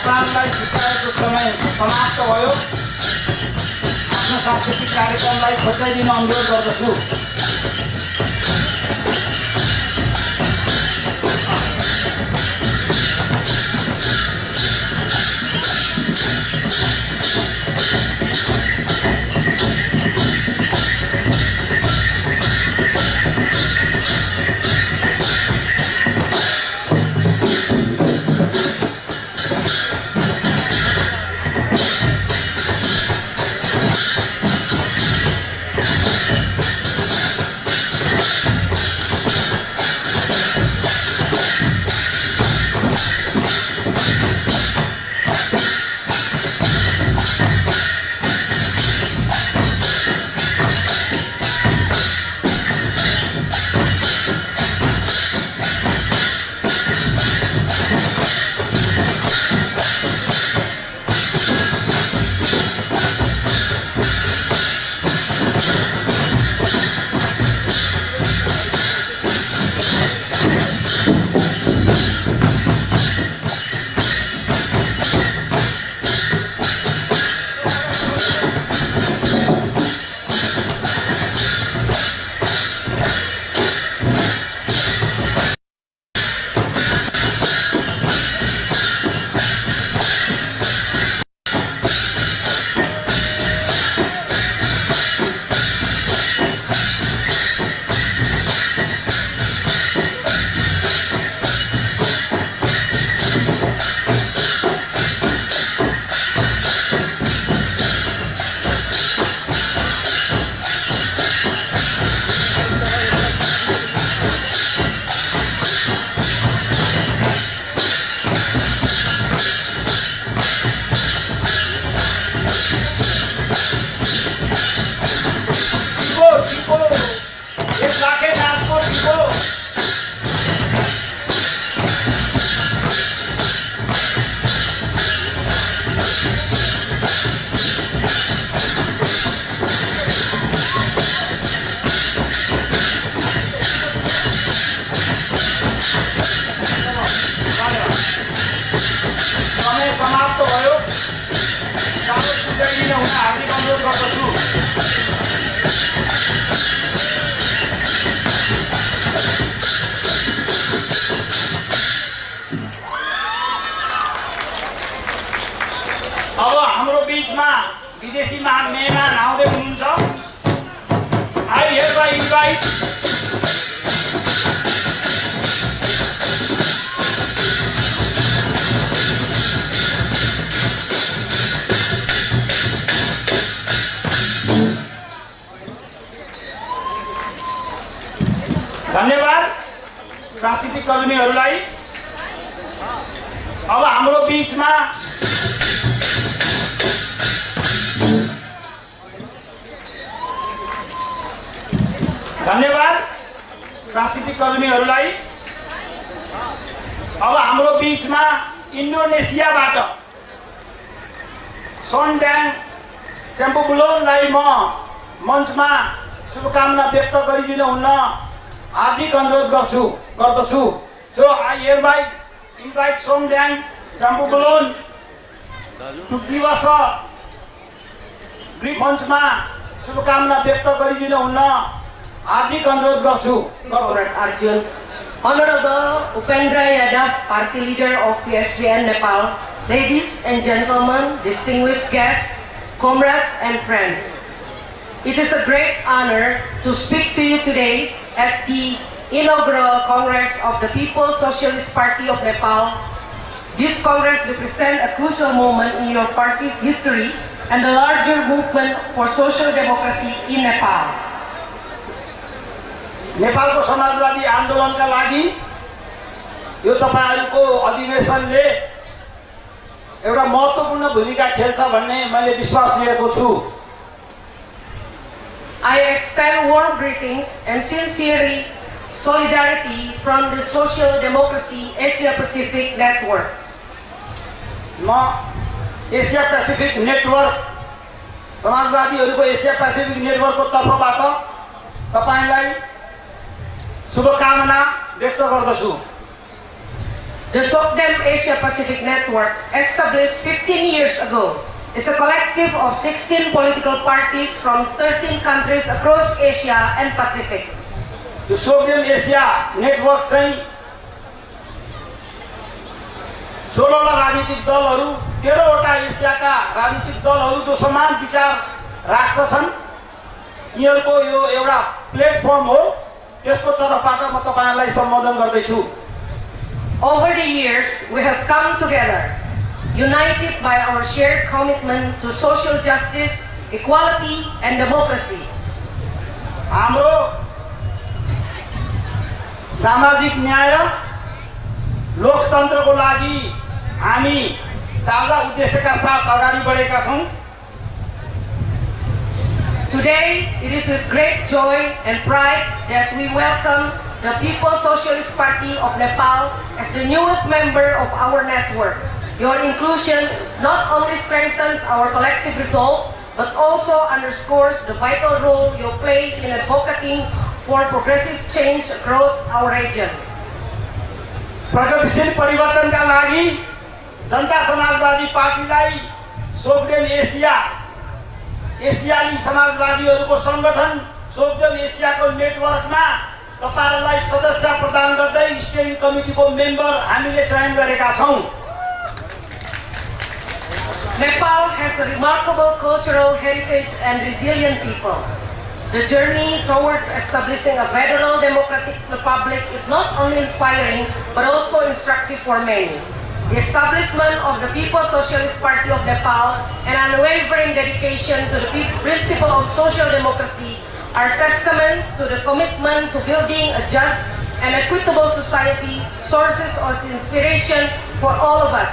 तपाईँहरूलाई छुट्याएको समय समाप्त भयो। आफ्नो सांस्कृतिक कार्यक्रमलाई खोज्दै अनुरोध गर्दछु। समाप्त भयो। कागज बुझाइदिन हुन हार्दिक अनुरोध गर्दछु। अब हाम्रो बीचमा विदेशी मेहमान आउँदै हुनुहुन्छ। I hereby invite धन्यवाद सांस्कृतिक कर्मीहरूलाई। अब हाम्रो बीचमा धन्यवाद सांस्कृतिक कर्मीहरूलाई। अब हाम्रो बीचमा इन्डोनेसियाबाट सोन्ड्याङ टेम्पोबुलोनलाई म मञ्चमा शुभकामना व्यक्त गरिदिनु हुन हार्दिक अनुरोध गर्दछु। So I hereby invite सोन्ड्याङ टेम्पोबुलोन to give us a मञ्चमा शुभकामना व्यक्त गरिदिनु हुन हार्दिक अनुरोध गर्छु। Arjun, Honorable Upendra Yadav, Party Leader of PSVN Nepal, ladies and gentlemen, distinguished guests, comrades and friends. It is a great honor to speak to you today at the inaugural Congress of the People's Socialist Party of Nepal. This Congress represents a crucial moment in your party's history and the larger movement for social democracy in Nepal. नेपालको समाजवादी आन्दोलनका लागि यो तपाईहरुको अधिवेशनले एउटा महत्त्वपूर्ण भूमिका खेल्छ भन्ने मैले विश्वास लिएको छु। I extend warm greetings and sincere solidarity from the Social Democracy Asia Pacific Network. म एसिया पेसिफिक नेटवर्क समाजवादीहरुको एसिया पेसिफिक नेटवर्कको तर्फबाट तपाईलाई शुभकामना व्यक्त गर्दछु। The SOCDEM Asia Pacific Network, established 15 years ago, is a collective of 16 political parties from 13 countries across Asia and Pacific. The SOCDEM Asia Network चाहिँ 16 राजनीतिक दलहरू 13 वटा एसियाका राजनीतिक दलहरू जो समान विचार राख्दछन् यिनीहरूको यो एउटा प्लेटफर्म हो। त्यसको तर्फबाट म तपाईहरुलाई सम्बोधन गर्दैछु। Over the years, we have come together, united by our shared commitment to social justice, equality, and democracy. हाम्रो सामाजिक न्याय लोकतन्त्रको लागि हामी साझा उद्देश्यका साथ अगाडि बढेका छौं। Today, it is with great joy and pride that we welcome the People's Socialist Party of Nepal as the newest member of our network. Your inclusion not only strengthens our collective resolve, but also underscores the vital role you play in advocating for progressive change across our region. प्रगतिशील परिवर्तनका लागि जनता समाजवादी पार्टीलाई सोक्डेम एसियाली समाजवादीहरूको संगठन सोक्डेम एसियाको नेटवर्कमा तपाईहरुलाई सदस्यता प्रदान गर्दै स्टियरिङ कमिटीको मेम्बर हामीले चयन गरेका छौं। Nepal has a remarkable cultural heritage and resilient people. The journey towards establishing a federal democratic republic is not only inspiring, but also instructive for many. The establishment of the People's Socialist Party of Nepal and unwavering dedication to the principle of social democracy are testaments to the commitment to building a just and equitable society, sources of inspiration for all of us.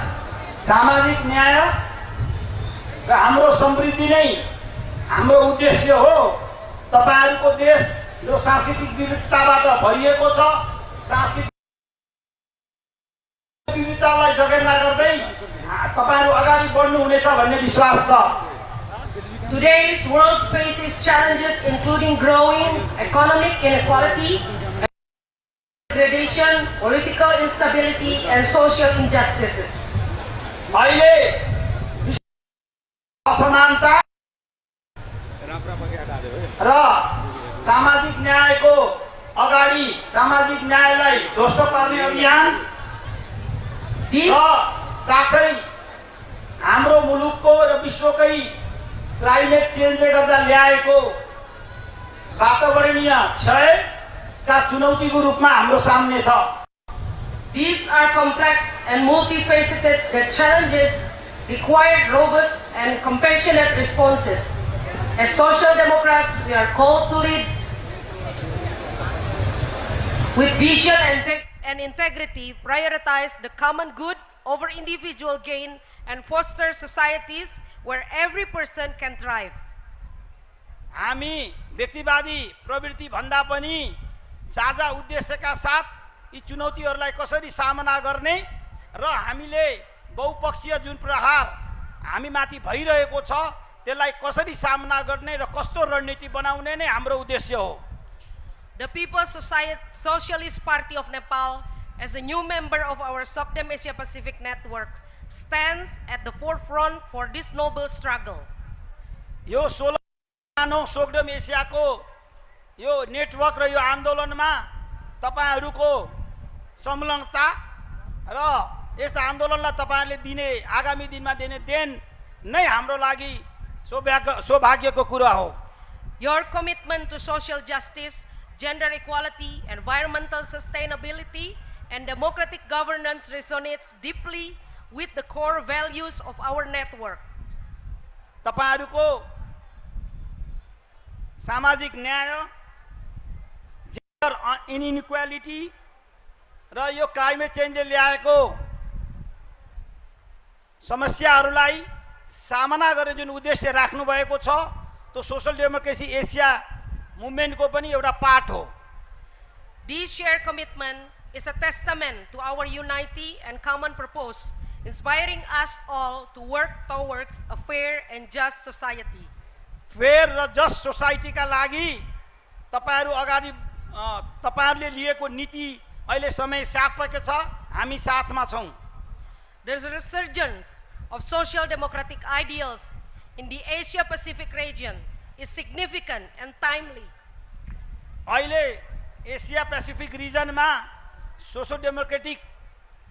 सामाजिक न्याय र हाम्रो समृद्धि नै हाम्रो उद्देश्य हो। तपाईहरुको देश जो सांस्कृतिक विविधताबाट भरिएको छ, सांस्कृतिक विविधतालाई जगेर्ना गर्दै तपाईहरु अगाडि बढ्नु हुनेछ भन्ने विश्वास छ। Today's world faces challenges including growing economic inequality, degradation, political instability, and social injustices. अहिले असमानता र सामाजिक न्यायको अगाडि सामाजिक न्यायलाई ध्वस्त पार्ने अभियान र साथै हाम्रो मुलुकको र विश्वकै क्लाइमेट चेन्जले गर्दा ल्याएको वातावरणीय क्षयका चुनौतीको रूपमा हाम्रो सामने छ। These are complex and multifaceted challenges require robust and compassionate responses. As social democrats, we are called to lead with vision and integrity, prioritize the common good over individual gain, and foster societies where every person can thrive. हामी व्यक्तिवादी प्रवृत्ति भन्दा पनि साझा उद्देश्यका साथ यी चुनौतीहरूलाई कसरी सामना गर्ने र हामीले बहुपक्षीय जुन प्रहार हामीमाथि भइरहेको छ त्यसलाई कसरी सामना गर्ने र कस्तो रणनीति बनाउने नै हाम्रो उद्देश्य हो। The People's Socialist Party of Nepal, as a new member of our SOCDEM Asia Pacific Network, stands at the forefront for this noble struggle. यो 16 सानो सोक्डम एसियाको यो नेटवर्क र यो आन्दोलनमा तपाईहरुको संलग्नता र यस आन्दोलनलाई तपाईहरुले दिने आगामी दिनमा दिने देन नै हाम्रो लागि सौभाग्यको कुरा हो। Your commitment to social justice, gender equality, environmental sustainability, and democratic governance resonates deeply with the core values of our network. तपाईहरुको सामाजिक न्याय, जेन्डर इनइक्वालिटी र यो क्लाइमेट चेन्जले ल्याएको समस्याहरूलाई सामना गर्ने जुन उद्देश्य राख्नु भएको छ त्यो सोशल डेमोक्रेसी एसिया मुभमेन्टको पनि एउटा पार्ट हो। This shared commitment is a testament to our unity and common purpose, inspiring us all to work towards a fair and just society. Fair र जस्ट सोसाइटीका लागि तपाईहरुले लिएको नीति अहिले समय सापेक्ष छ, हामी साथमा छौं। There is a resurgence of social democratic ideals in the Asia Pacific region is significant and timely. अहिले एसिया पेसिफिक रिजनमा सोशल डेमोक्रेटिक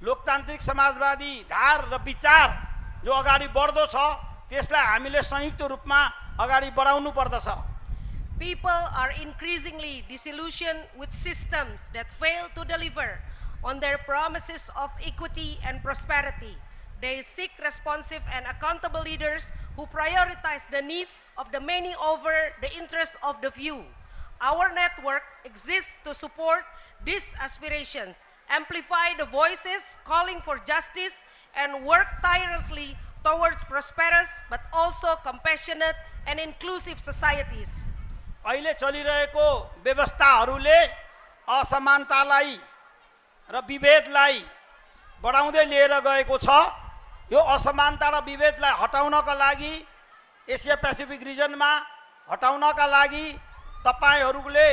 लोकतान्त्रिक समाजवादी धार र विचार जो अगाडि बढ्दो छ त्यसलाई हामीले संयुक्त रूपमा अगाडि बढाउनु पर्दछ। People are increasingly disillusioned with systems that fail to deliver on their promises of equity and prosperity. They seek responsive and accountable leaders who prioritize the needs of the many over the interests of the few. Our network exists to support these aspirations, amplify the voices calling for justice, and work tirelessly towards prosperous but also compassionate and inclusive societies. अहिले चलिरहेको व्यवस्थाहरूले असमानतालाई र विभेदलाई बढाउँदै लिएर गएको छ। यो असमानता र विभेदलाई हटाउनका लागि एसिया पेसिफिक रिजनमा हटाउनका लागि तपाईहरुले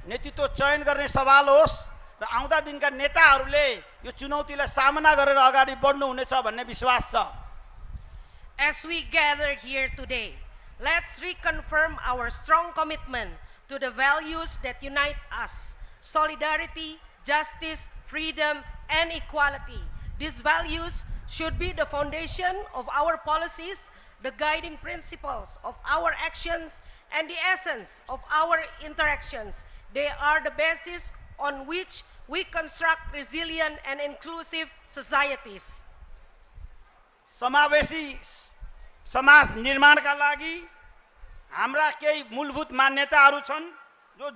नेतृत्व चयन गर्ने सवाल होस् र आउँदा दिनका नेताहरूले यो चुनौतीलाई सामना गरेर अगाडि बढ्नु हुनेछ भन्ने विश्वास छ। As we gather here today, let's reconfirm our strong commitment to the values that unite us: solidarity, justice, freedom, and equality. These values should be the foundation of our policies, the guiding principles of our actions, and the essence of our interactions. They are the basis on which we construct resilient and inclusive societies. समावेशी समाज निर्माणका लागि हाम्रा केही मूलभूत मान्यताहरू छन्।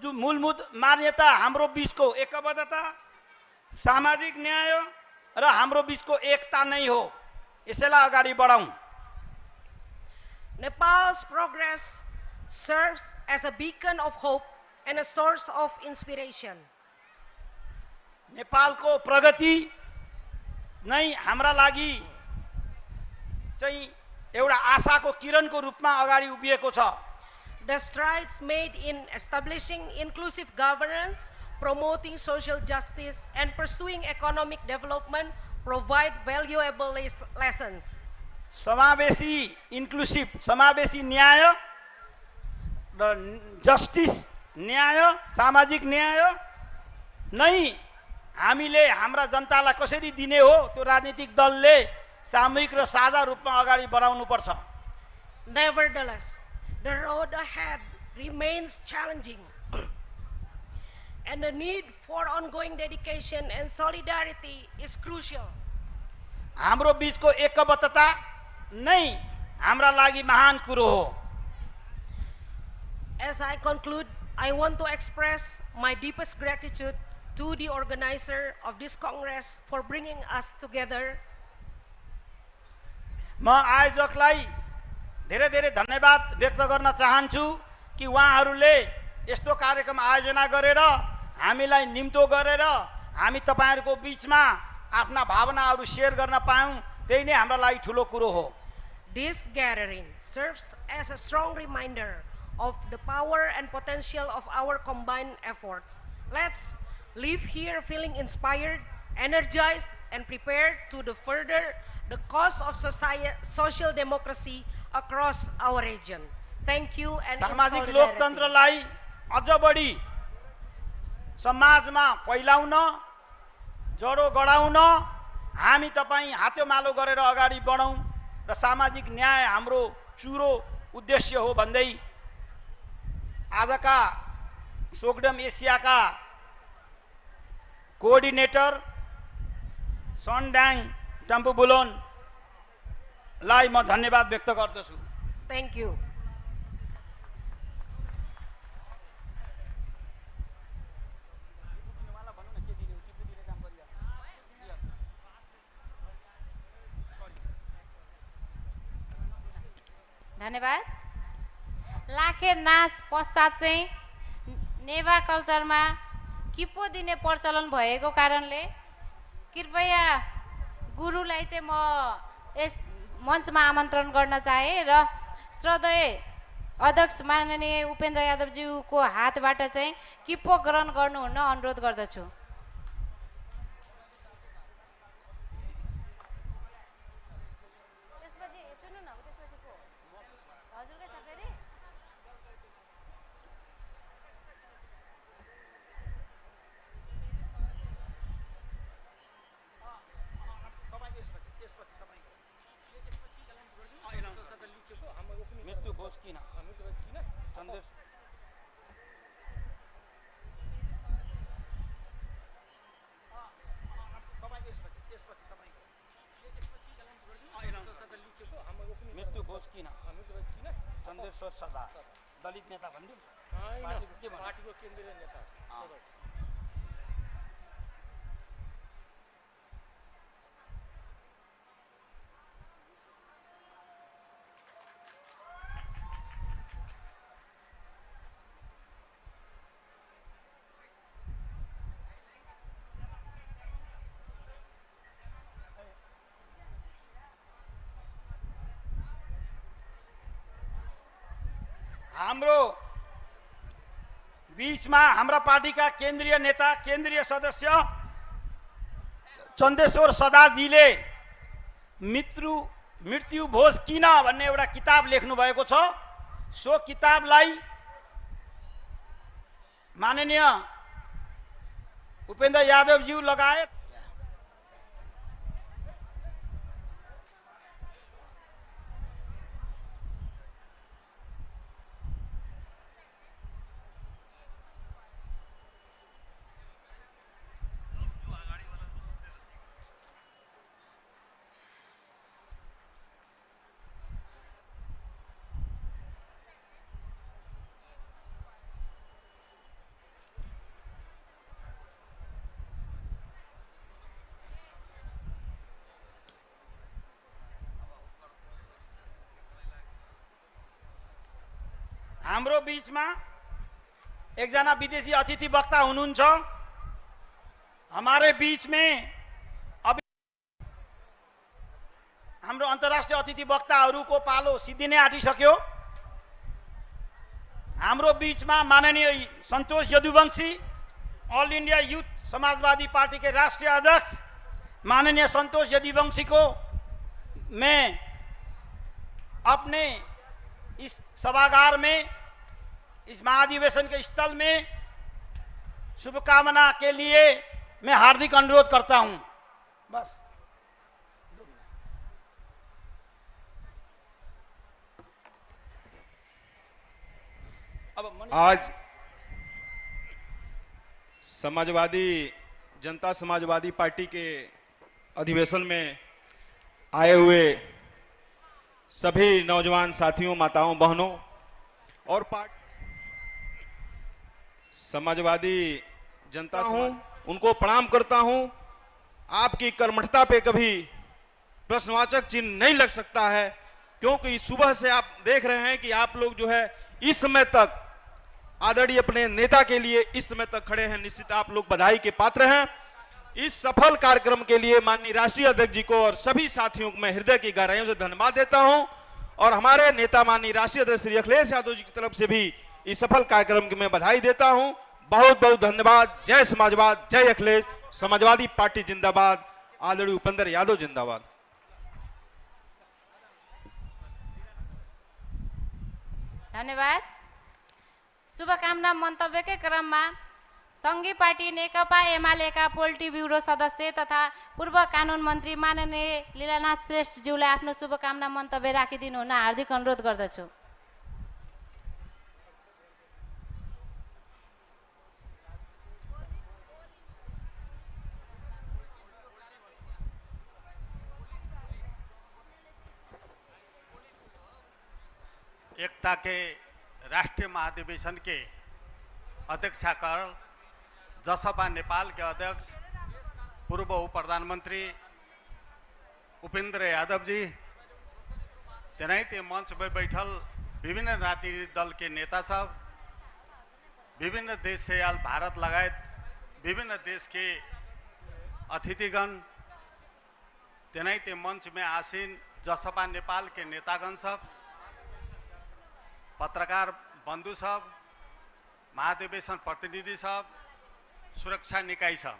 जो मूलभूत मान्यता हाम्रो बीचको एकबद्धता, सामाजिक न्याय र हाम्रो बीचको एकता नै हो। यसैलाई अगाडि बढाउँ। Nepal's progress serves as a beacon of hope and a source of inspiration. नेपालको प्रगति नै हाम्रा लागि चाहिँ एउटा आशाको किरणको रूपमा अगाडि उभिएको छ। The strides made in establishing inclusive governance, promoting social justice, and pursuing economic development provide valuable lessons. समावेशी इन्क्लुसिभ समावेशी न्याय र जस्टिस न्याय सामाजिक न्याय नै हामीले हाम्रा जनतालाई कसरी दिने हो त्यो राजनीतिक दलले सामूहिक र साझा रूपमा अगाडि बढाउनु पर्छ। Nevertheless, the road ahead remains challenging, and the need for ongoing dedication and solidarity is crucial. हाम्रो बीचको एकबद्धता नै हाम्रा लागि महान कुरो हो। As I conclude, I want to express my deepest gratitude to the organizer of this Congress for bringing us together. म आयोजकलाई धेरै धेरै धन्यवाद व्यक्त गर्न चाहन्छु कि उहाँहरूले यस्तो कार्यक्रम आयोजना गरेर हामीलाई निम्तो गरेर हामी तपाईहरुको बीचमा आफ्ना भावनाहरू शेयर गर्न पायौं, त्यही नै हाम्रो लागि ठूलो कुरो हो। This gathering serves as a strong reminder of the power and potential of our combined efforts. Let's leave here feeling inspired, energized, and prepared to further the cause of social democracy across our region. Thank you and सामाजिक लोकतन्त्रलाई अझ बढी समाजमा फैलाउन, जडो गडाउन हामी तपाई हातेमालो गरेर अगाडि बढौं र सामाजिक न्याय हाम्रो चुरो उद्देश्य हो भन्दै आजका सोगडम एसियाका कोअर्डिनेटर सनड्याङ टम्पुबुलोन लाई म धन्यवाद व्यक्त गर्दछु। Thank you. धन्यवाद। लाखे नाच पश्चात चाहिँ नेवा कल्चरमा किपो दिने प्रचलन भएको कारणले कृपया गुरुलाई चाहिँ म यस मञ्चमा आमन्त्रण गर्न चाहे र श्रद्धेय अध्यक्ष माननीय उपेन्द्र यादवज्यूको हातबाट चाहिँ किपो ग्रहण गर्नुहुन अनुरोध गर्दछु। चन्द्रेश्वर सरदार दलित नेता भन्दियो पार्टीको केन्द्रीय नेता। हाम्रो बीचमा हाम्रा पार्टीका केन्द्रीय नेता केन्द्रीय सदस्य चन्द्रेश्वर सदाजीले मृत्यु भोज किन भन्ने एउटा किताब लेख्नु भएको छ। सो किताबलाई माननीय उपेन्द्र यादवज्यू लगायत हाम्रो बीचमा एकजना विदेशी अतिथि वक्ता हुनुहुन्छ। हमारे बीच में अब हाम्रो अन्तर्राष्ट्रिय अतिथि वक्ताहरूको पालो सिद्धिनै आँटिसक्यो। हाम्रो बीचमा माननीय सन्तोष यदुवंशी ऑल इंडिया यूथ समाजवादी पार्टी के राष्ट्रीय अध्यक्ष माननीय संतोष यदुवंशी को मैं अपने इस सभागार में, इस महाधिवेशन के स्थल में शुभकामना के लिए मैं हार्दिक अनुरोध करता हूं। बस आज जनता समाजवादी पार्टी के अधिवेशन में आए हुए सभी नौजवान साथियों, माताओं, बहनों और समाजवादी जनता हूं, उनको प्रणाम करता हूं। आपकी कर्मठता पे कभी प्रश्नवाचक चिन्ह नहीं लग सकता है, क्योंकि सुबह से आप देख रहे हैं कि आप लोग जो है इस समय तक आदरणीय अपने नेता के लिए इस समय तक खड़े हैं। निश्चित आप लोग बधाई के पात्र हैं। इस सफल कार्यक्रम के लिए माननीय राष्ट्रीय अध्यक्ष जी को और सभी साथियों को मैं हृदय की गहराइयों से धन्यवाद देता हूं, और हमारे नेता माननीय राष्ट्रीय अध्यक्ष श्री अखिलेश यादव जी की तरफ से भी इस सफल कार्यक्रम की मैं बधाई देता हूं। बहुत बहुत धन्यवाद। जय समाजवाद, जय अखिलेश, समाजवादी पार्टी जिंदाबाद, आदरणीय उपेंद्र यादव जिंदाबाद। धन्यवाद। शुभकामना मन्तव्य के क्रम में संघीय पार्टी नेकपा एमालेका पोलिटी ब्यूरो सदस्य तथा पूर्व कानून मन्त्री माननीय लीलानाथ श्रेष्ठज्यूलाई आफ्नो शुभकामना मन्तव्य राखिदिनु हुन हार्दिक अनुरोध गर्दछु। एकता के राष्ट्रीय महाधिवेशन के अध्यक्षाकरण जसपा नेपाल के अध्यक्ष पूर्व उप प्रधानमंत्री उपेंद्र यादव जी, तेनाहिते मंच में बैठल विभिन्न राजनीतिक दल के नेता सब, विभिन्न देश से आयल भारत लगायत विभिन्न देश के अतिथिगण, तेनाहिते मंच में आसीन जसपा नेपाल के नेतागण सब, पत्रकार बंधु सब, महाधिवेशन प्रतिनिधि सब, सुरक्षा निकाय सब,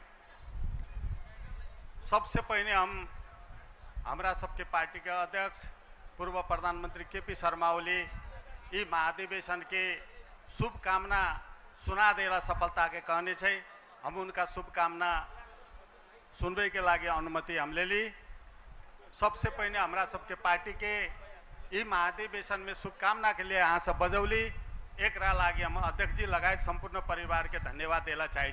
सबसे पहले हमारा सबके पार्टी के अध्यक्ष पूर्व प्रधानमंत्री केपी शर्मा ओली ये महाधिवेशन के शुभकामना सुना देला सफलता के कहने छे। हम उनका शुभकामना सुनबे के लागे अनुमति हमले ली। सबसे पहले हमारा सबके पार्टी के ये महाधिवेशन में शुभकामना के लिए यहाँ से बजौली एक लागे हम अध्यक्ष जी लगायत संपूर्ण परिवार के धन्यवाद देला चाहे।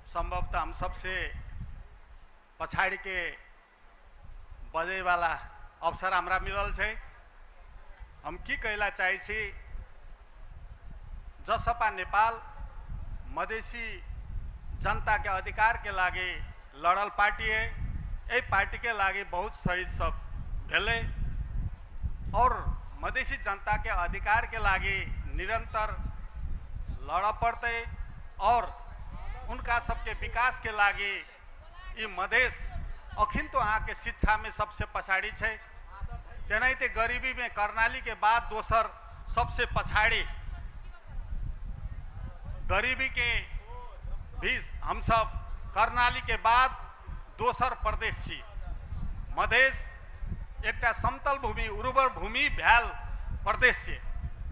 संभवतः हम सबसे पछाड़ी के बजे वाला अवसर हमरा मिलल छे। हम की कहला चाहे छी, जसपा नेपाल मधेसी जनता के अधिकार के लागे लड़ल पार्टी है। ये पार्टी के लागे बहुत शहीद सब भेले और मधेसी जनता के अधिकार के लागे निरंतर लड़ पड़ते और उनका सबके विकास के लागे ये मधेश अखिन तो यहाँ के शिक्षा में सबसे पछाड़ी है। तेनाहिते गरीबी में कर्णाली के बाद दोसर सबसे पछाड़ी, गरीबी के भी हम सब कर्णाली के बाद दोसर प्रदेश छी। मधेश एकटा समतल भूमि उर्वर भूमि भैल प्रदेश से,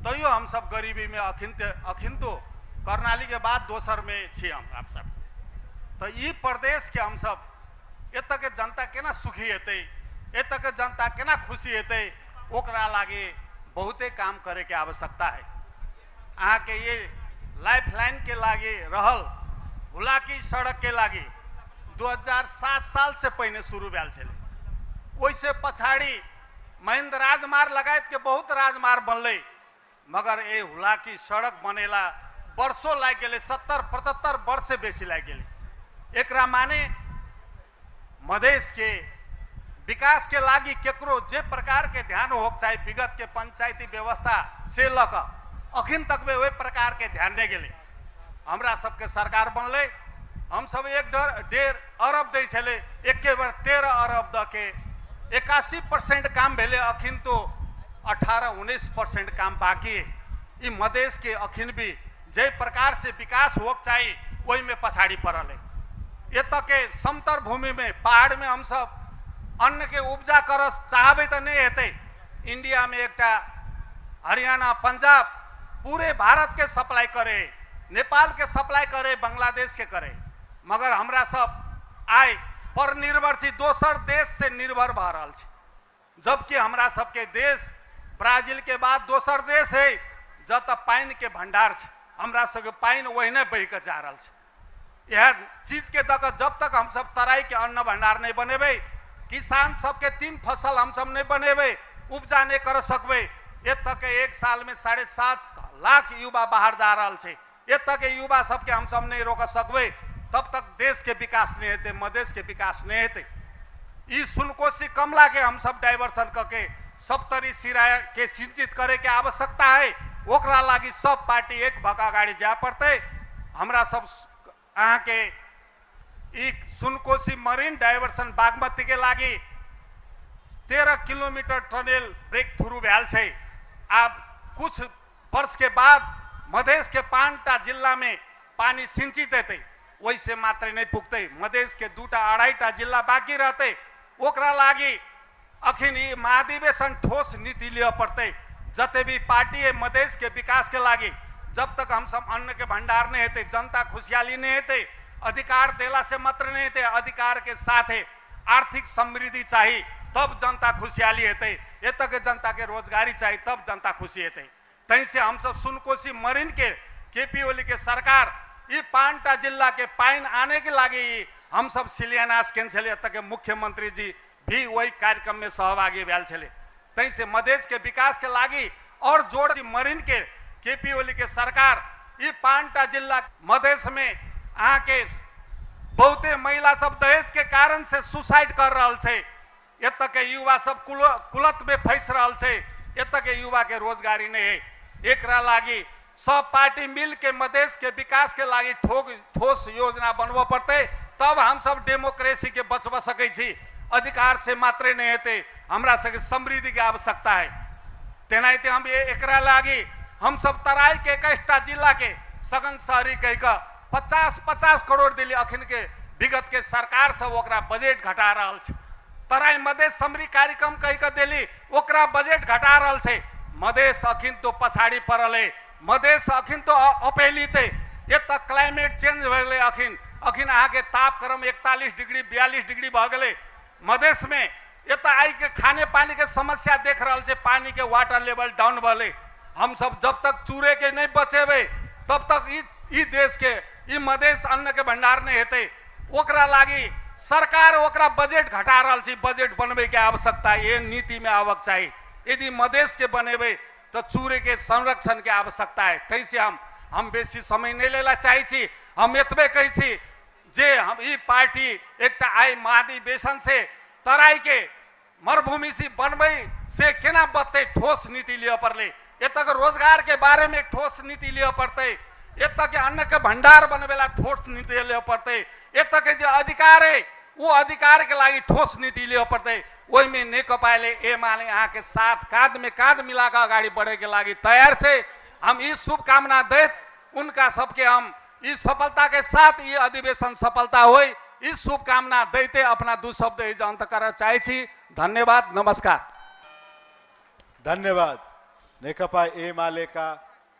तैयो हम सब गरीबी में अखिन तो कर्णाली के बाद दोसर में छी हम आप सब। तो ये प्रदेश के हम सब एत के जनता केना सुखी हेते, एत के जनता केना खुशी हेते, ओकरा लागे बहुते काम करे के आवश्यकता है। अहाँ के ये लाइफ लाइन के लागे रहल हुलाकी सड़क के लागे 2007 साल से पहले शुरू भेल छे। वैसे पछाड़ी महेंद्र राजमार्ग लगायत के बहुत राजमार्ग बनले, मगर ये हुलाकी सड़क बनेला वर्षों लग गए, 70-75 वर्ष से बेसी लग गए। एकरा माने मधेश के विकास के लागी केकरो जे प्रकार के ध्यान हो चाहे विगत के पंचायती व्यवस्था से लक अखिन तक में वही प्रकार के ध्यान नहीं गए। हमरा सबके सरकार बनले, हम सब 1.5 अरब दे छले, एक बार 13 अरब द के 81% काम भेले, अखिन तो 18-19% काम बाकी है। ये मधेश के अखिन भी जे प्रकार से विकास हो चाहिए वही में पछाड़ी पड़ल है। ये तक के समतर भूमि में पहाड़ में हम सब अन्न के उपजा कर चाहबे तो नहीं हेते। इंडिया में एक हरियाणा पंजाब पूरे भारत के सप्लाई करे, नेपाल के सप्लाई करे, बांग्लादेश के करे, मगर हमरा सब आय पर निर्भर छी, दोसर देश से निर्भर भ रहल छी। जबकि हमरा सबके देश ब्राजील के बाद दोसर देश है जत पानी के भंडार छै। हमरा सबके पानी वहीने बह के जा रहल छै। यह चीज के दक जब तक हम सब तराई के अन्न भंडार नहीं बनेबे, किसान सबके 3 फसल हम सब नहीं बनेबे, उपजा नहीं कर सकबे, ये तक एक साल में 7.5 लाख युवा बाहर जा रहा है। ये तक युवा सबके हम सब नहीं रोक सकबे, तब तक देश के विकास नहीं हेते, मधेश के विकास नहीं हेते। ई सुनकोशी कमला के हम सब डाइवर्सन करके सप्तरी सिरा के सिंचित करे के आवश्यकता है। ओकरा लागी सब पार्टी एक भका गाड़ी जा पड़ते। हमरा सब अहाँ के ई सुनकोशी मरीन डाइवर्सन बागमती के लागी 13 किलोमीटर टनल ब्रेक थ्रू भैल छै। अब कुछ वर्ष के बाद मधेश के 5टा जिला में पानी सिंचित हेते, वैसे मात्र नहीं पुगते। मधेश के 2-2.5 जिला बाकी रहते। ओकरा लागी अखिन ई महाधिवेशन ठोस नीति लिया पड़ते। जते भी पार्टी है मधेश के विकास के लागी, जब तक हम सब अन्न के भंडार नहीं हेते, जनता खुशहाली नहीं हेते, अधिकार देला से मात्र नहीं हेते, अधिकार के साथ है आर्थिक समृद्धि चाहिए, तब जनता खुशहाली हेते। ये तक जनता के रोजगारी चाहिए, तब जनता खुशी हेते। तहीं से हम सब सुनकोशी मरीन के केपी ओली के सरकार ये 5टा जिला के पाइन आने के लागी हम सब शिलान्यास केने तक मुख्यमंत्री जी भी वही कार्यक्रम में सहभागी भेल छले। तहीं से मधेश के विकास के लागी और जोड़ मरीन के केपी ओली के सरकार ये 5टा जिला मधेश में आके बहुते महिला सब दहेज के कारण से सुसाइड कर रहा है। ये तक युवा सब कुलत में फंस रहा है। ये तक युवा के रोजगारी नहीं है। एकरा लागी सब पार्टी मिल के मधेश के विकास के लागी ठोस योजना बनवा पड़ते, तब हम सब डेमोक्रेसी के बचवा सके छी। अधिकार से मात्र नहीं हेते, हमरा सके समृद्धि की आवश्यकता है। तेनाहिते हम एकरा लागी हम सब तराई के 21टा जिला के सघन शहरी कह के 50-50 करोड़ दिली। अखिन के विगत के सरकार सब ओकरा बजट घटा रहल छै। तराई मधेश समृद्धि कार्यक्रम कह के दिली, ओकरा बजट घटा रहल छै। मधेश अखिन तो पछाड़ी पड़ल है। मधेश अखिन तो अपेली थे। ये तक क्लाइमेट चेंज हो गए। अखिन अहाँ के तापक्रम 41 डिग्री 42 डिग्री भ गए मधेश में। ये तो आई के खाने पानी के समस्या देख रहा है। पानी के वाटर लेवल डाउन भले। हम सब जब तक चूरे के नहीं बचेबे तब तक ई देश के ई मधेश अन्न के भंडार नहीं हेते। ओकरा लागी सरकार ओकरा बजट घटा रहा है। बजट बनबे के आवश्यकता ये नीति में आवक चाहिए। यदि मधेश के बनेबे तो चूरे के संरक्षण के आवश्यकता है। तै से हम बेसी समय नहीं लेला चाहे छी। हम एतबे कही छी जे हम ई पार्टी एक आई महाधिवेशन से तराई के मरुभूमि से बनबे से केना बते ठोस नीति लिया पड़ले। ये तक रोजगार के बारे में ठोस नीति लिया पड़ते। ये तक अन्न के भंडार बनवेला ठोस नीति लिया पड़ते। ये तक जो अधिकार है वो अधिकार के लागी ठोस नीति लिया पड़ते। वही में नेकपाले एमाले यहाँ के साथ कांध में कांध मिलाकर आगे बढ़े के लागी तैयार थे। हम इस शुभकामना देत उनका सबके हम इस सफलता के साथ ये अधिवेशन सफलता हो, इस शुभकामना देते अपना 2 शब्द अंत करना चाहे छी। धन्यवाद, नमस्कार। धन्यवाद। नेकपा एमाले का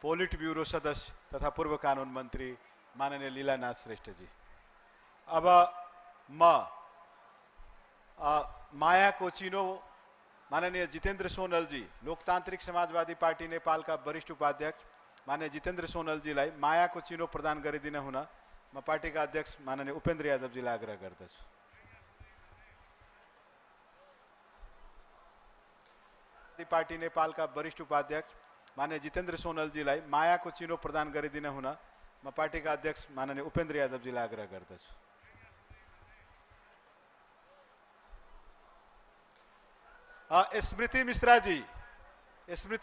पोलिट ब्यूरो सदस्य तथा पूर्व कानून मंत्री माननीय लीलानाथ श्रेष्ठ जी। अब माया कोचिनो माननीय जितेंद्र सोनल जी, लोकतांत्रिक समाजवादी पार्टी नेपाल का वरिष्ठ उपाध्यक्ष माननीय जितेंद्र सोनल जी लाई माया कोचिनो प्रदान गरिदिन हुन म पार्टी का अध्यक्ष माननीय उपेन्द्र यादव जी आग्रह गर्दछु। पार्टी नेपाल का वरिष्ठ उपाध्यक्ष माननीय जितेंद्र सोनल जी लाई माया कोचिनो प्रदान गरिदिन हुन म पार्टी का अध्यक्ष माननीय उपेन्द्र यादव जी आग्रह गर्दछु। स्मृति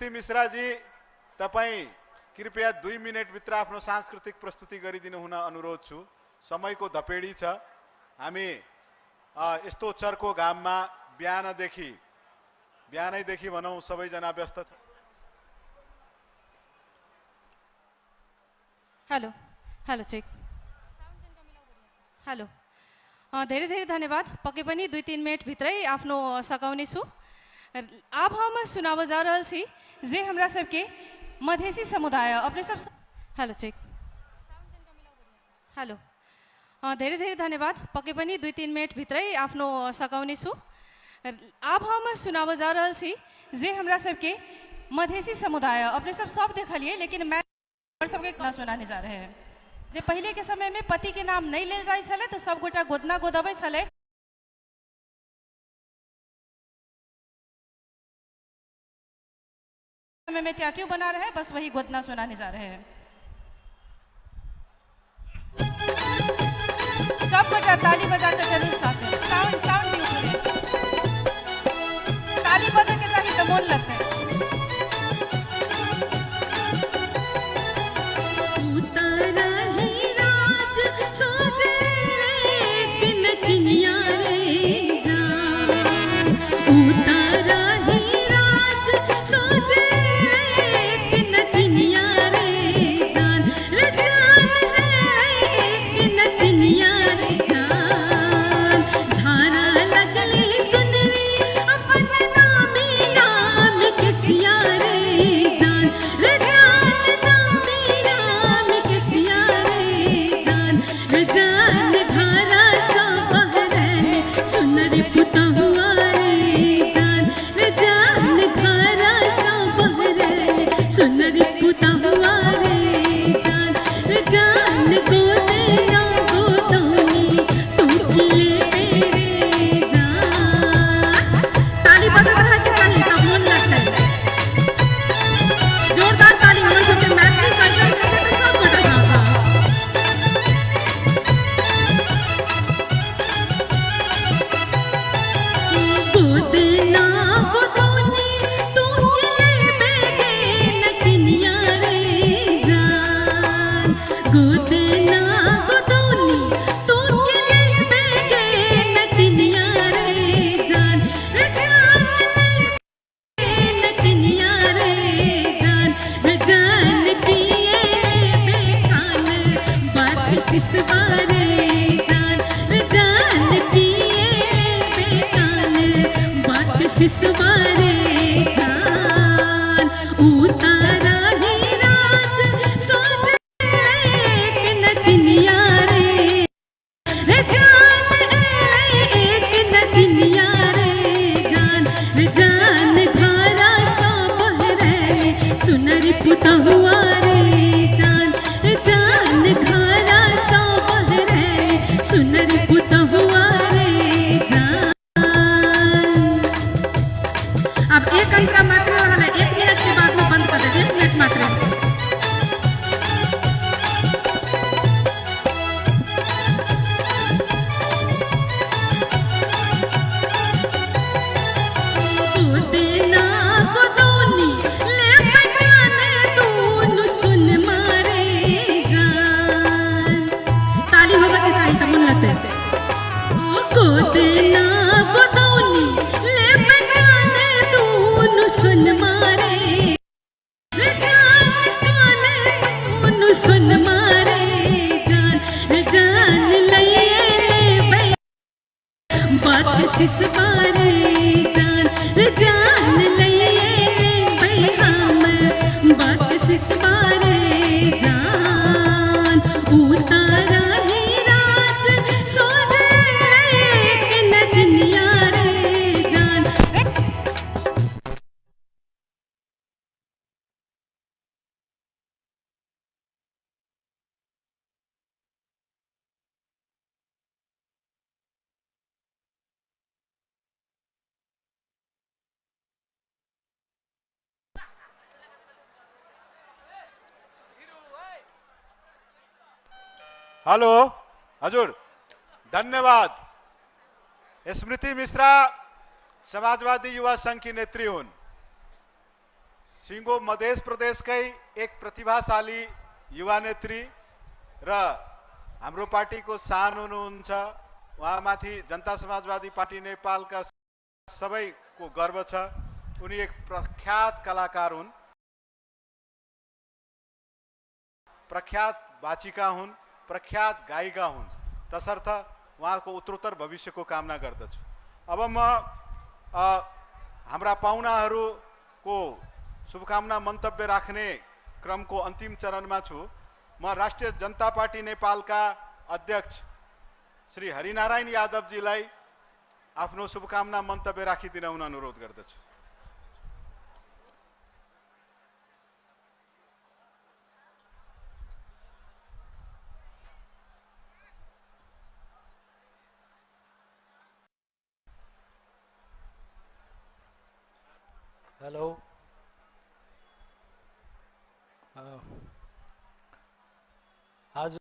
मिश्रा जी तपाई कृपया 2 मिनट भित्र आफ्नो सांस्कृतिक प्रस्तुति गरिदिनु हुन अनुरोध छु। समयको धपेडी छ। हामी यस्तो चर्को घाममा बिहानैदेखि भनौं सबैजना व्यस्त छ। Hello check. हेलो धेरै धेरै धन्यवाद। पक्कै पनि 2-3 मिनट भित्रै आफ्नो सकाउने छु। अब हम सुनाव जा रहल छी जे हमरा सबके मधेसी समुदाय अपने सब हेलो चेक हेलो धेरै धेरै धन्यवाद। पक्कै पनि 2-3 मिनट भित्रै आफ्नो सकाउने छु। अब हम सुनाव जा रहल छी जे हमरा सबके मधेसी समुदाय अपने सब देखलिए, लेकिन मैं सबके सुनाने जा रहे हैं। जे पहले के समय में पति के नाम नहीं ले जाए छले तो सब गोटा गोदना गोदबे छले, समय में टैटू बना रहे, बस वही गोदना सुनाने जा रहे हैं। सब गोटा ताली बजा कर जरूर साथ में साउंड साउंड भी उठे, ताली बजा के चाहिए तो मन लगता है। हेलो हजुर धन्यवाद। स्मृति मिश्रा समाजवादी युवा संघ की नेत्री हुन्। सिंगो मध्य प्रदेश कै एक प्रतिभाशाली युवा नेत्री र हाम्रो पार्टीको सान हुनुहुन्छ। उहाँमाथि जनता समाजवादी पार्टी नेपालका सबैको गर्व छ। उनी एक प्रख्यात कलाकार हुन्, प्रख्यात वाचिका हुन्, प्रख्यात गायिका हुन्। तसर्थ उहाँको उत्तरोत्तर भविष्यको कामना गर्दछु। अब म हाम्रा पाहुनाहरूको शुभकामना मन्तव्य राख्ने क्रमको अन्तिम चरणमा छु। म राष्ट्रिय जनता पार्टी नेपालका अध्यक्ष श्री हरिनारायण यादवजीलाई आफ्नो शुभकामना मन्तव्य राखिदिन हुन अनुरोध गर्दछु। हेलो, आज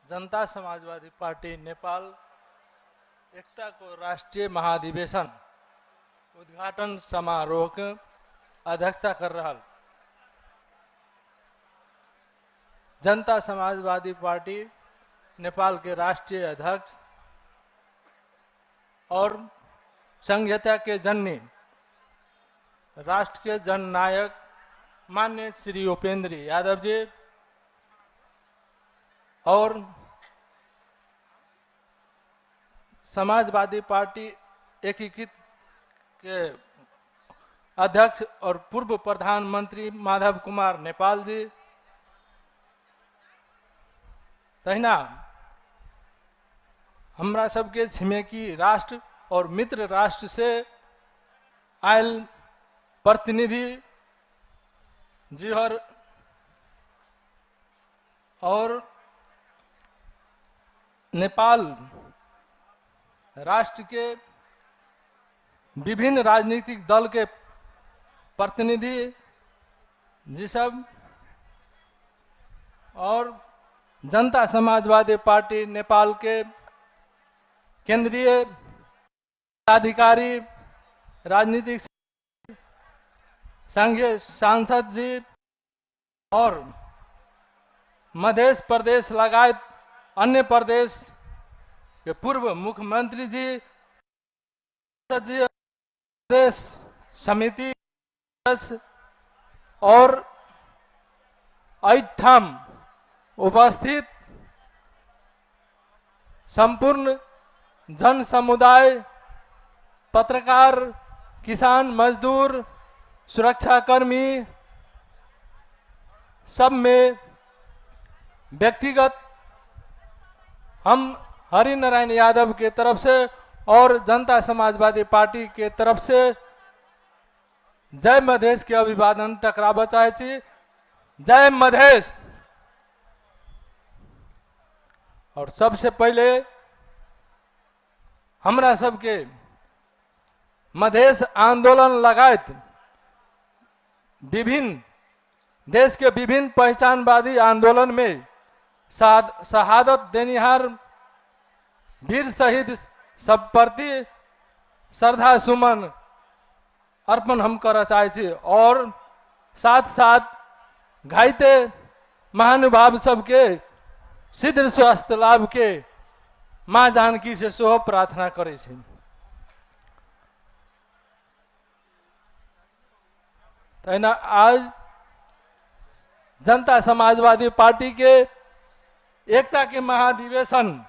जनता समाजवादी पार्टी नेपाल एकता को राष्ट्रीय महाधिवेशन उद्घाटन समारोह के अध्यक्षता कर रहा जनता समाजवादी पार्टी नेपाल के राष्ट्रीय अध्यक्ष और संघीयता के जननी राष्ट्र के जननायक माननीय श्री उपेंद्र यादव जी और समाजवादी पार्टी एकीकृत के अध्यक्ष और पूर्व प्रधानमंत्री माधव कुमार नेपाल जी, तहिना हमरा सबके छिमेकी राष्ट्र और मित्र राष्ट्र से आयल प्रतिनिधि जी और नेपाल राष्ट्र के विभिन्न राजनीतिक दल के प्रतिनिधि जी सब और जनता समाजवादी पार्टी नेपाल के केंद्रीय अधिकारी, राजनीतिक संघीय सांसद जी और मध्य प्रदेश लगायत अन्य प्रदेश के पूर्व मुख्यमंत्री जी, प्रदेश समिति और ऐठाम उपस्थित संपूर्ण जन समुदाय, पत्रकार, किसान, मजदूर, सुरक्षाकर्मी, सब में व्यक्तिगत हम हरिनारायण यादव के तरफ से और जनता समाजवादी पार्टी के तरफ से जय मधेश के अभिवादन टकराव चाहे छी। जय मधेश। और सबसे पहले हमरा सबके मधेश आंदोलन लगायत विभिन्न देश के विभिन्न पहचानवादी आंदोलन में शहादत देनिहार वीर शहीद सब प्रति श्रद्धा सुमन अर्पण हम कर चाहे और साथ साथ घायते महानुभाव सबके शीघ्र स्वास्थ्य लाभ के माँ जानकी से सोह प्रार्थना करे छी। तैना आज जनता समाजवादी पार्टी के एकता के महाधिवेशन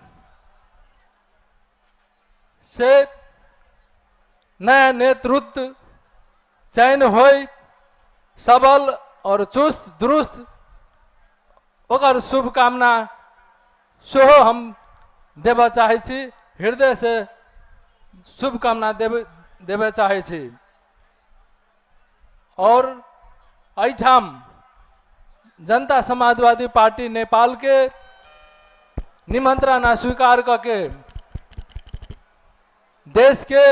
से नया नेतृत्व चयन हो सबल और चुस्त दुरुस्त ओकर शुभकामना सोहो हम देव चाहे छी, हृदय से शुभकामना देवे चाहे छी। और ऐठाम जनता समाजवादी पार्टी नेपाल के निमंत्रण अस्वीकार करके देश के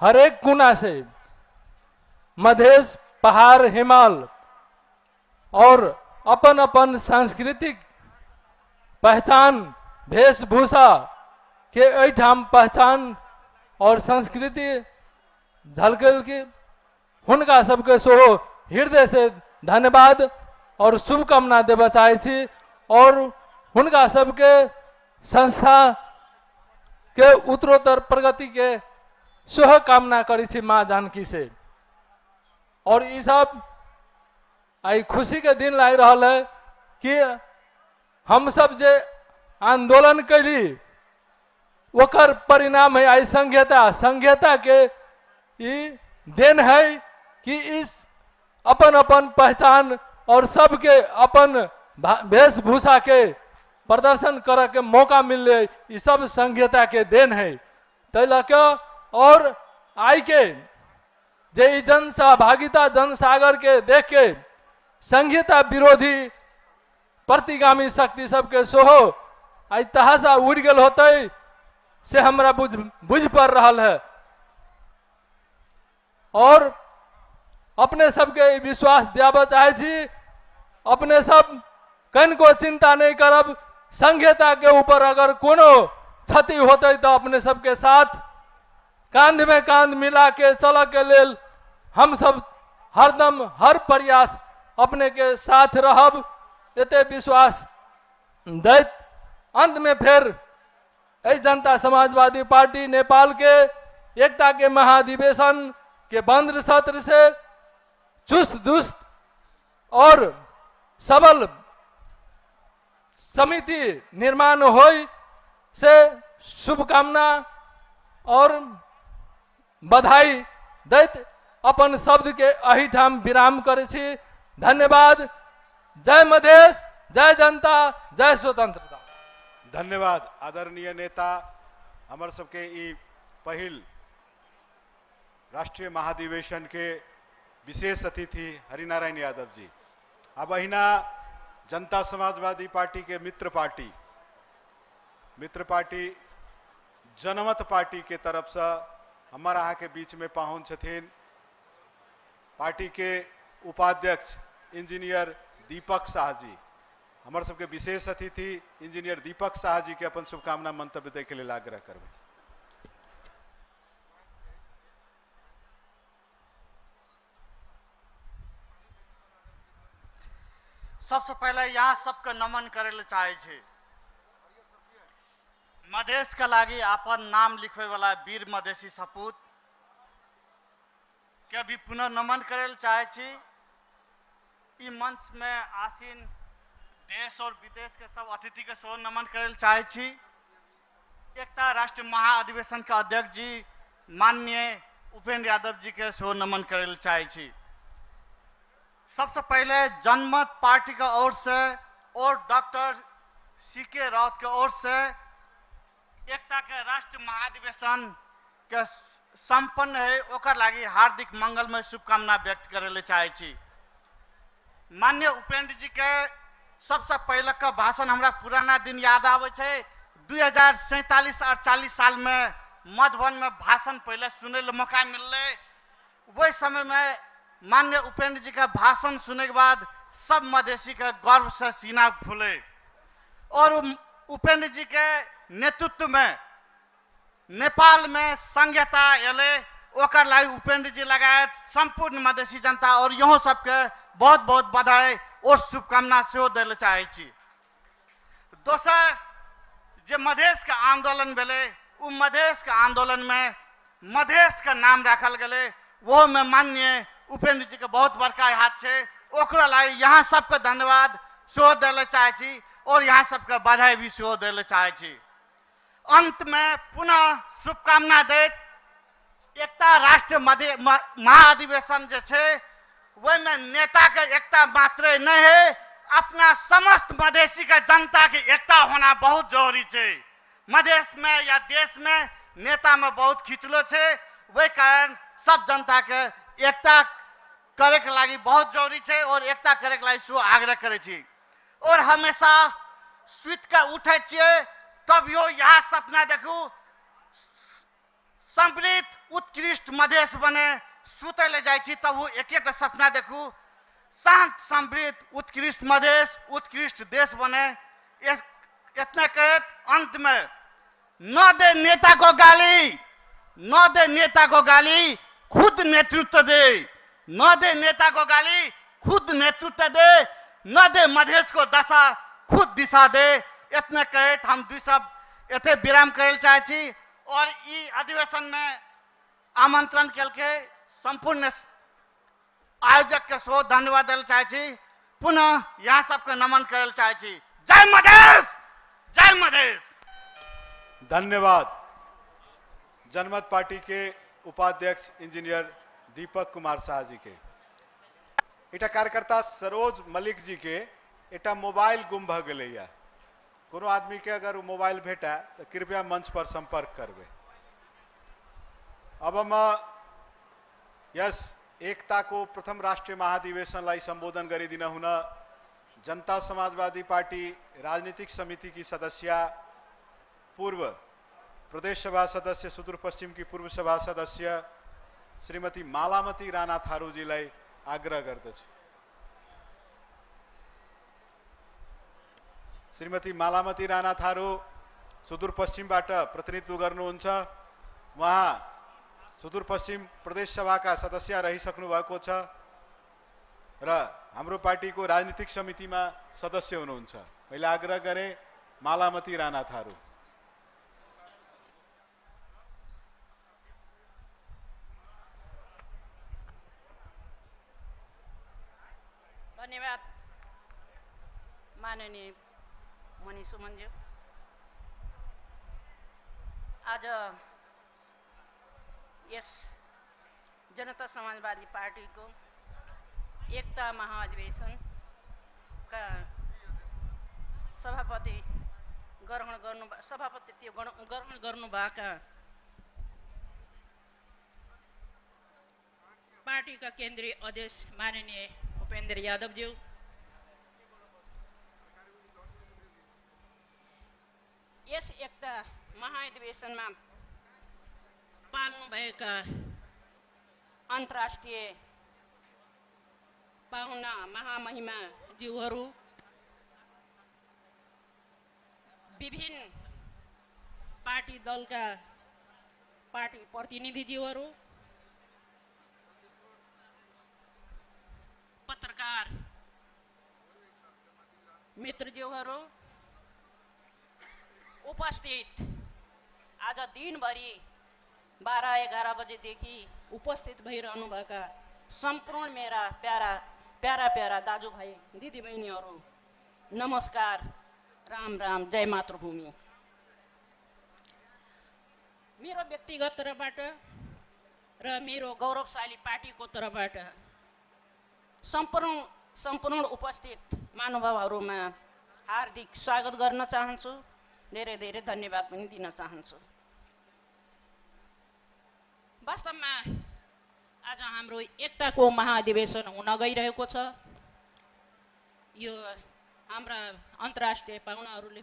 हरेक कोना से मधेश, पहाड़, हिमाल और अपन अपन सांस्कृतिक पहचान वेशभूषा के ऐठाम पहचान और संस्कृति झलकल के हुनका सबके सोहो हृदय से धन्यवाद और शुभकामना देव चाहे छी। और हुनका सबके संस्था के उत्तरोत्तर प्रगति के शुभ कामना करी छी माँ जानकी से। और ये सब आई खुशी के दिन लाग रहा है कि हम सब जे आंदोलन कैली ओकर परिणाम है आई संघीयता। संघीयता के ई देन है कि इस अपन अपन पहचान और सबके अपन वेशभूषा के प्रदर्शन करे के मौका मिले, ये सब संघीयता के देन है। तै लके और आई के जे जन सहभागिता जनसागर के देख के संघीयता विरोधी प्रतिगामी शक्ति सबके सोहो आई तहासा उड़ गल होते से हमरा बुझ पड़ रहा है। और अपने सबके विश्वास दियाबे चाहे छी, अपने सब कन को चिंता नहीं करब। संघीयता के ऊपर अगर कोनो क्षति होते तो अपने सबके साथ कांध में कांध मिला के चल के लेल हम सब हरदम हर प्रयास अपने के साथ रहब, एते विश्वास दैत अंत में फिर जनता समाजवादी पार्टी नेपाल के एकता के महाधिवेशन के बंद सत्र से चुस्त दुस्त और सबल समिति निर्माण होई से शुभकामना और बधाई दैत अपन शब्द के अही ठाम विराम करे छी। धन्यवाद। जय मधेश, जय जनता, जय स्वतंत्रता। धन्यवाद आदरणीय नेता हमार सबके ई पहिल राष्ट्रीय महाधिवेशन के विशेष अतिथि हरिनारायण यादव जी। अब अहिना जनता समाजवादी पार्टी के मित्र पार्टी जनमत पार्टी के तरफ से हमारा यहाँ के बीच में पहुँच छथिन पार्टी के उपाध्यक्ष इंजीनियर दीपक शाह जी। हमारे सबके विशेष अतिथि इंजीनियर दीपक शाह जी के अपन शुभकामना मंतव्य दे के लिए आग्रह करबे। सबसे पहले यहाँ सबके नमन करे ले चाहे छे। मधेश के लागी अपन नाम लिखवे वाला वीर मधेसी सपूत के भी पुनः नमन करे ले चाहे छी। ई मंच में आसीन देश और विदेश के सब अतिथि के सो नमन करे ले चाहे छी। एकता राष्ट्रीय महाअधिवेशन के अध्यक्ष जी माननीय उपेंद्र यादव जी के सो नमन करे ले चाहे छी। सबसे पहले जनमत पार्टी का ओर से और डॉक्टर सीके राउत के ओर से एकता के राष्ट्रीय महाधिवेशन के संपन्न है ओकर लागी हार्दिक मंगलमय शुभकामना व्यक्त करे ले चाहे छी। माननीय उपेंद्र जी के सबसे पहले का भाषण हमरा पुराना दिन याद आवे छे। 2047 और 40 साल में मधुबन में भाषण पहले सुने ले मौका मिलले। वही समय में माननीय उपेंद्र जी का भाषण सुने के बाद सब मधेसी के गर्व से सीना फूले और उपेंद्र जी के नेतृत्व में नेपाल में संघीयता एले ओकर लागि उपेंद्र जी लगायत संपूर्ण मधेसी जनता और यहाँ सबके बहुत बहुत बधाई और शुभकामना से दिल चाहे छी। दोसर जे मधेश के आंदोलन भेले उ मधेश के आंदोलन में मधेश का नाम रखल गए वो में माननीय उपेंद्र जी के बहुत बड़का हाथ है। ओकरा लागि यहाँ सबके धन्यवाद सेहो दिल चाहे छी और यहाँ सबके बधाई भी सेहो दिल चाहे छी। अंत में पुनः शुभकामना देत एकता राष्ट्रीय महाधिवेशन जे छे वही में नेता के एकता मात्र नहीं है, अपना समस्त मधेसी के जनता की एकता होना बहुत जरूरी है। मधेश में या देश में नेता में बहुत खिंचलो है, वही कारण सब जनता के एकता करे के लागी बहुत जरूरी है और एकता करे के लागी सो आग्रह करे छी। और हमेशा सुत के उठे छे तब यो यहाँ सपना देखू समृद्ध उत्कृष्ट मधेश बने सुते ले जाए छी तब वो एक सपना देखू शांत समृद्ध उत्कृष्ट मधेश उत्कृष्ट देश बने। इतना कहे अंत में न दे नेता को गाली, न दे नेता को गाली, खुद नेतृत्व दे। न दे नेता को गाली, खुद नेतृत्व दे। न दे मधेश को दशा, खुद दिशा दे। इतने कहे हम दुई सब इतने विराम करे चाहे छी और ई अधिवेशन में आमंत्रण के संपूर्ण आयोजक के सो धन्यवाद दिल चाहे छी। पुनः यहाँ सबके नमन करे चाहे छी। जय मधेश, जय मधेश। प्रदेश। धन्यवाद। जनमत पार्टी के उपाध्यक्ष इंजीनियर दीपक कुमार शाह जी के। एटा कार्यकर्ता सरोज मलिक जी के एटा मोबाइल गुम भ गया। कोनो आदमी के अगर मोबाइल भेटा तो कृपया मंच पर संपर्क करबे। अब हम यस एकता को प्रथम राष्ट्रीय महाधिवेशनलाई संबोधन गरिदिन हुन जनता समाजवादी पार्टी राजनीतिक समिति की सदस्य, पूर्व प्रदेश सभा सदस्य सुदूरपश्चिम की पूर्व सभा सदस्य श्रीमती मालामती राणा थारूजीलाई आग्रह गर्दछु। श्रीमती मालामती राणा थारू सुदूरपश्चिमबाट प्रतिनिधित्व गर्नुहुन्छ। उहाँ सुदूरपश्चिम प्रदेश सभाका सदस्य रहिसक्नु भएको छ र हाम्रो पार्टीको राजनीतिक समितिमा सदस्य हुनुहुन्छ। मैले आग्रह गरेँ मालामती राणा थारू। धन्यवाद माननीय मणि सुमनज्यू। आज यस जनता समाजवादी पार्टी को एकता महाधिवेशन का सभापति ग्रहण गर्नुभएका पार्टी का केंद्रीय अध्यक्ष माननीय उपेंद्र यादव ज्यू, यस एकता महाधिवेशन में पाल्नु भएका अन्तर्राष्ट्रिय पाहुना महामहिमा ज्यूहरू, विभिन्न पार्टी दलका पार्टी प्रतिनिधिज्यूहरू, पत्रकार मित्रज्यूहरू, उपस्थित आज दिनभरि 12-11 बजेदेखि उपस्थित भइरहनु भएका सम्पूर्ण मेरा प्यारा दाजुभाइ दिदीबहिनीहरू, नमस्कार, राम राम, जय मातृभूमि। मेरो व्यक्तिगत तर्फबाट र मेरो गौरवशाली पार्टीको तर्फबाट सम्पूर्ण उपस्थित महानुभावहरूमा हार्दिक स्वागत गर्न चाहन्छु। धेरै धेरै धन्यवाद पनि दिन चाहन्छु। वास्तवमा आज हाम्रो एकताको महाधिवेशन हुन गइरहेको छ। यो हाम्रा अन्तर्राष्ट्रिय पाहुनाहरूले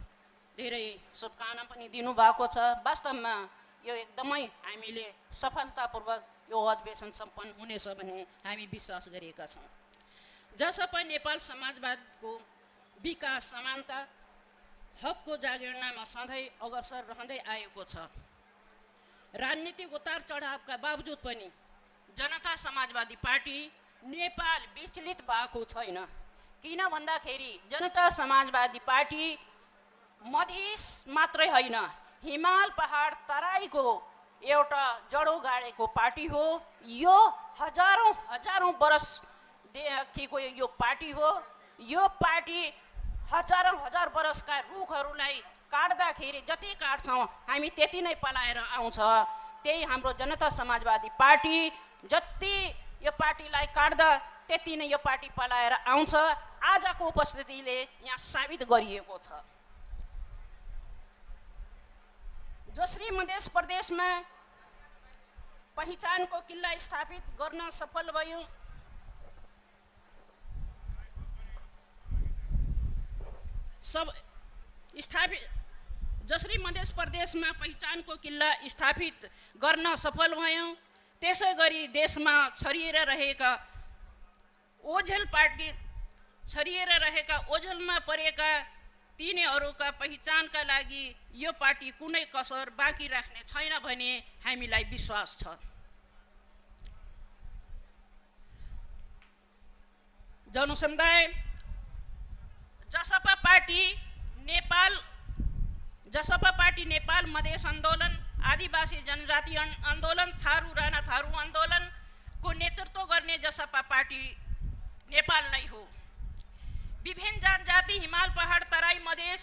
धेरै शुभकामना पनि दिनुभएको छ। वास्तवमा यो एकदमै हामीले सफलतापूर्वक यो अधिवेशन सम्पन्न हुनेछ भन्ने हामी विश्वास गरेका छौँ। जसपा नेपाल समाजवादको विकास, समानता, हकको जागरणमा सधैँ अग्रसर रहँदै आएको छ। राजनीतिक उतार चढावका बावजुद पनि जनता समाजवादी पार्टी नेपाल विचलित भएको छैन। किन भन्दाखेरि जनता समाजवादी पार्टी मधेस मात्रै होइन, हिमाल पहाड तराईको एउटा जडो गाडेको पार्टी हो। यो हजारौं वर्षदेखिको यो पार्टी हो। यो पार्टी हजार वर्षका रुखहरूलाई काट्दाखेरि जति काट्छौँ हामी त्यति नै पलाएर आउँछ। त्यही हाम्रो जनता समाजवादी पार्टी जति यो पार्टीलाई काट्दा त्यति नै यो पार्टी पलाएर आउँछ। आजको उपस्थितिले यहाँ साबित गरिएको छ। जसरी मध्य प्रदेशमा पहिचानको किल्ला स्थापित गर्न सफल भयो, जसरी मध्य प्रदेशमा पहिचानको किल्ला स्थापित गर्न सफल भयौँ, त्यसै गरी देशमा छरिएर रहेका ओझेलमा परेका तिनीहरूका पहिचानका लागि यो पार्टी कुनै कसर बाँकी राख्ने छैन भन्ने हामीलाई विश्वास छ। जनसमुदाय जसपा पार्टी नेपाल मधेस आन्दोलन, आदिवासी जनजाति आन्दोलन, थारू राणा थारू आन्दोलनको नेतृत्व गर्ने जसपा पार्टी नेपाल नै हो। विभिन्न जनजाति हिमाल पहाड तराई मधेस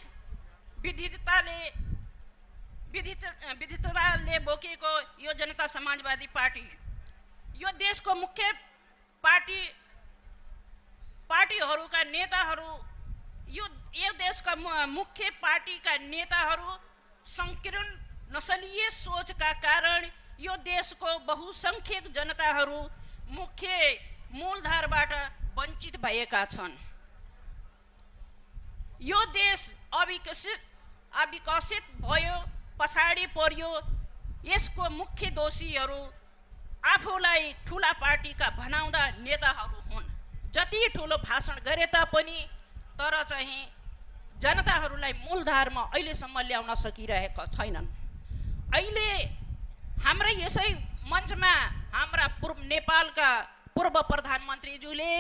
विविधताले बोकेको यो जनता समाजवादी पार्टी यो देशको मुख्य पार्टीहरूका नेताहरू यो देशका मुख्य पार्टीका नेताहरू संकीर्ण नस्लीय सोचका कारण यो देशको बहुसंख्यक जनताहरू मुख्य मूलधारबाट वञ्चित भएका छन्। यो देश अविकसित भयो, पछाडि पर्यो। यसको मुख्य दोषीहरू आफूलाई ठुला पार्टीका भनाउँदा नेताहरू हुन्। जति ठुलो भाषण गरे तापनि तर चाहिँ जनताहरूलाई मूलधारमा अहिलेसम्म ल्याउन सकिरहेका छैनन्। अहिले हाम्रै यसै मञ्चमा हाम्रा नेपालका पूर्व प्रधानमन्त्रीज्यूले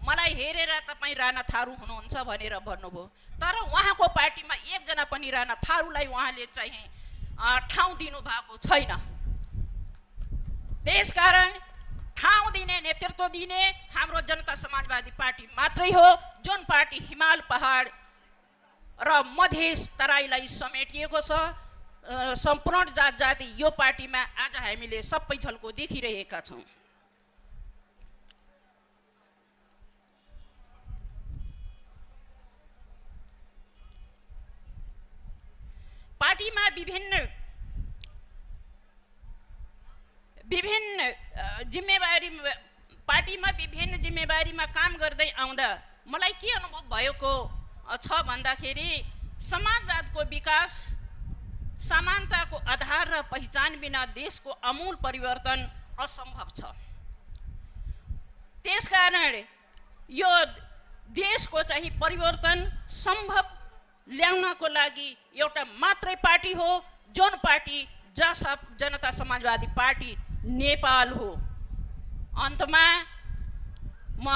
मलाई हेरेर तपाईँ राणा थारू हुनुहुन्छ भनेर भन्नुभयो, तर उहाँको पार्टीमा एकजना पनि राणा थारूलाई उहाँले चाहिँ ठाउँ दिनुभएको छैन। त्यसकारण ठाउँ दिने, नेतृत्व दिने हाम्रो जनता समाजवादी पार्टी मात्रै हो, जुन पार्टी हिमाल पहाड र मधेस तराईलाई समेटिएको छ। सम्पूर्ण जात जाति यो पार्टीमा आज हामीले सबै झल्को देखिरहेका छौँ। पार्टीमा विभिन्न जिम्मेवारीमा काम गर्दै आउँदा मलाई के अनुभव भएको छ भन्दाखेरि समाजवादको विकास समानताको आधार र पहिचान बिना देशको आमूल परिवर्तन असम्भव छ। त्यसकारण यो देशको चाहिँ परिवर्तन सम्भव ल्याउनको लागि एउटा मात्रै पार्टी हो, जुन पार्टी जनता समाजवादी पार्टी नेपाल हो। अन्तमा म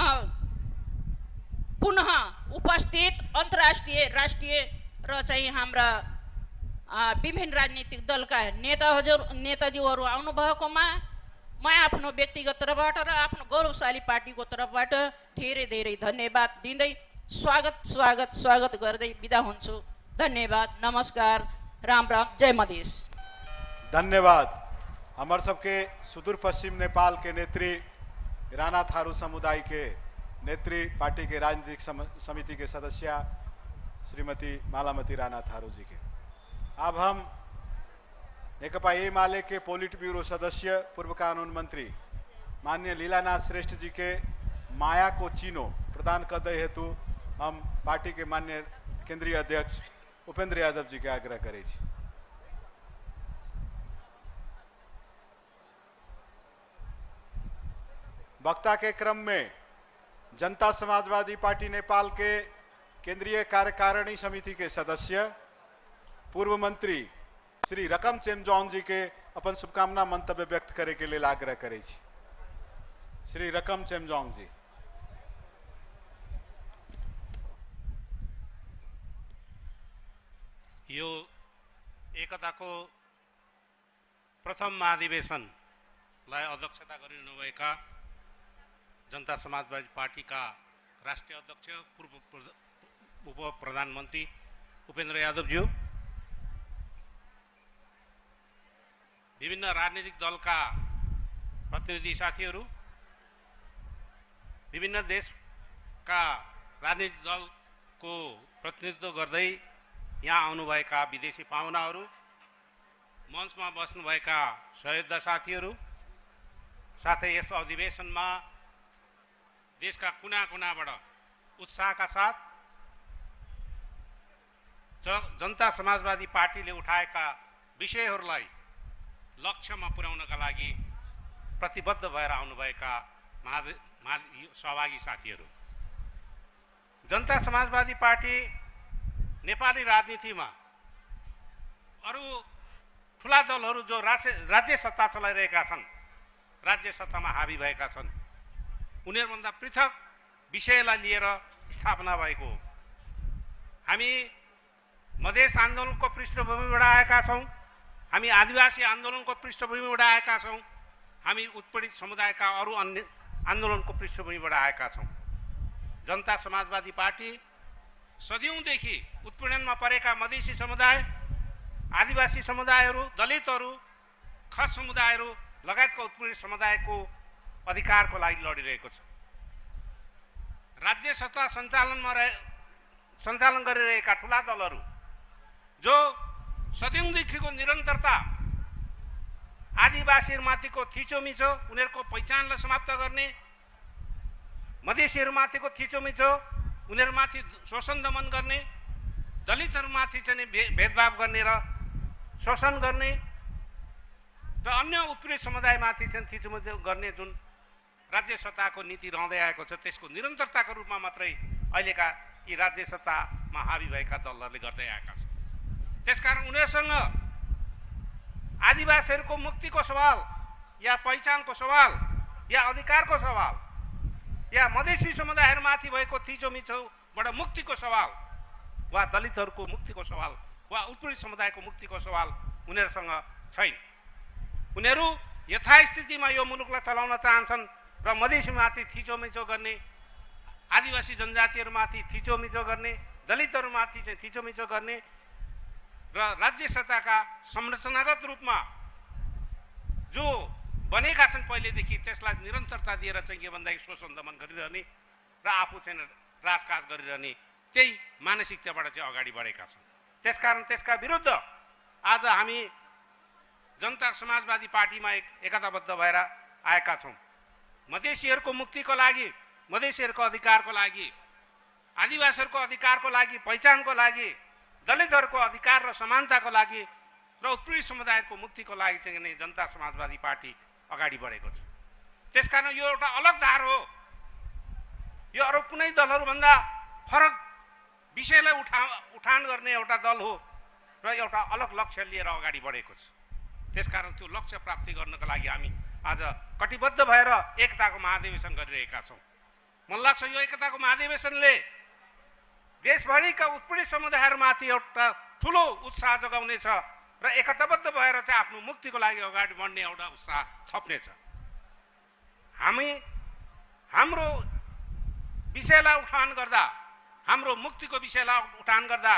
पुनः उपस्थित अन्तर्राष्ट्रिय राष्ट्रिय र चाहिँ हाम्रा विभिन्न राजनीतिक दलका नेताज्यूहरू आउनुभएकोमा म आफ्नो व्यक्तिगत तर्फबाट र आफ्नो गौरवशाली पार्टीको तर्फबाट धेरै धेरै धन्यवाद दिँदै स्वागत गर्दै बिदा हुन्छु। धन्यवाद, नमस्कार, राम राम, जय मधेश। धन्यवाद। हमारे सबके सुदूर पश्चिम नेपाल के नेत्री राणा थारू समुदाय के नेत्री, पार्टी के राजनीतिक समिति के सदस्य श्रीमती मालामती राणा थारू जी के। अब हम नेकपा एमाले के पोलिट ब्यूरो सदस्य पूर्व कानून मंत्री माननीय लीलानाथ श्रेष्ठ जी के माया को चिन्हो प्रदान करते हेतु हम पार्टी के माननीय केंद्रीय अध्यक्ष उपेंद्र यादव जी के आग्रह करे छी। वक्ता के क्रम में जनता समाजवादी पार्टी नेपाल के केंद्रीय कार्यकारिणी समिति के सदस्य पूर्व मंत्री श्री रकम चेम्जोंग जी के अपन शुभकामना मंतव्य व्यक्त करे के लिए आग्रह करे छी। श्री रकम चेम्जोंग जी। यो एकताको प्रथम महाधिवेशनलाई अध्यक्षता गरिनुभएका जनता समाजवादी पार्टीका राष्ट्रिय अध्यक्ष पूर्व उप प्रधानमन्त्री उपेन्द्र यादवज्यू, विभिन्न राजनीतिक दलका प्रतिनिधि साथीहरू, विभिन्न देशका राजनीतिक दलको प्रतिनिधित्व गर्दै यहाँ आउनुभएका विदेशी पाहुनाहरू, मञ्चमा बस्नुभएका सहयोद्धा साथीहरू, साथै यस अधिवेशनमा देशका कुना कुनाबाट उत्साहका साथ जनता समाजवादी पार्टीले उठाएका विषयहरूलाई लक्ष्यमा पुर्याउनका लागि प्रतिबद्ध भएर आउनुभएका सहभागी साथीहरू, जनता समाजवादी पार्टी नेपाली राजनीतिमा अरू ठुला दलहरू जो राज्य सत्ता चलाइरहेका छन्, राज्य सत्तामा हावी भएका छन्, उनीहरूभन्दा पृथक विषयलाई लिएर स्थापना भएको हो। हामी मधेस आन्दोलनको पृष्ठभूमिबाट आएका छौँ, हामी आदिवासी आन्दोलनको पृष्ठभूमिबाट आएका छौँ, हामी उत्पीडित समुदायका अरू अन्य आन्दोलनको पृष्ठभूमिबाट आएका छौँ। जनता समाजवादी पार्टी सदियौँदेखि उत्पीडनमा परेका मधेसी समुदाय, आदिवासी समुदायहरू, दलितहरू, खस समुदायहरू लगायतका उत्पीडित समुदायको अधिकारको लागि लडिरहेको छ। राज्य सत्ता सञ्चालन गरिरहेका ठुला दलहरू जो सदियौँदेखिको निरन्तरता आदिवासीहरूमाथिको थिचोमिचो, उनीहरूको पहिचानलाई समाप्त गर्ने, मधेसीहरूमाथिको थिचोमिचो, उनीहरूमाथि शोषण दमन गर्ने, दलितहरूमाथि चाहिँ भेदभाव गर्ने र शोषण गर्ने र अन्य उत्पीडित समुदायमाथि चाहिँ थिचोमिचो गर्ने जुन राज्य सत्ताको नीति रहँदै आएको छ, त्यसको निरन्तरताको रूपमा मात्रै अहिलेका यी राज्य सत्तामा हावी भएका दलहरूले गर्दै आएका छन्। त्यसकारण उनीहरूसँग आदिवासीहरूको मुक्तिको सवाल या पहिचानको सवाल या अधिकारको सवाल या मधेसी समुदायहरूमाथि भएको थिचोमिचोबाट मुक्तिको सवाल वा दलितहरूको मुक्तिको सवाल वा उत्पीडित समुदायको मुक्तिको सवाल उनीहरूसँग छैन। उनीहरू यथास्थितिमा यो मुलुकलाई चलाउन चाहन्छन् र मधेसीमाथि थिचोमिचो गर्ने, आदिवासी जनजातिहरूमाथि थिचोमिचो गर्ने, दलितहरूमाथि चाहिँ थिचोमिचो गर्ने र राज्य सत्ताका संरचनागत रूपमा जो बनेका छन् पहिलेदेखि त्यसलाई निरन्तरता दिएर चाहिँ के भन्दाखेरि शोषण दमन गरिरहने र आफू चाहिँ राजकाज गरिरहने त्यही मानसिकताबाट चाहिँ अगाडि बढेका छन्। त्यसकारण त्यसका विरुद्ध आज हामी जनता समाजवादी पार्टीमा एकताबद्ध भएर आएका छौँ। मधेसीहरूको मुक्तिको लागि, मधेसीहरूको अधिकारको लागि, आदिवासीहरूको अधिकारको लागि, पहिचानको लागि, दलितहरूको अधिकार र समानताको लागि र उत्पीडित समुदायको मुक्तिको लागि चाहिँ जनता समाजवादी पार्टी अगाडि बढेको छ। त्यसकारण यो एउटा अलग धार हो, यो अरू कुनै दलहरूभन्दा फरक विषयलाई उठान गर्ने एउटा दल हो र एउटा अलग लक्ष्य लिएर अगाडि बढेको छ। त्यसकारण त्यो लक्ष्य प्राप्ति गर्नको लागि हामी आज कटिबद्ध भएर एकताको महाधिवेशन गरिरहेका छौँ। मलाई लाग्छ यो एकताको महाधिवेशनले देशभरिका उत्पीडित समुदायहरूमाथि एउटा ठुलो उत्साह जगाउनेछ र एकताबद्ध भएर चाहिँ आफ्नो मुक्तिको लागि अगाडि बढ्ने एउटा उत्साह थप्नेछ। हामी हाम्रो विषयलाई उठान गर्दा, हाम्रो मुक्तिको विषयलाई उठान गर्दा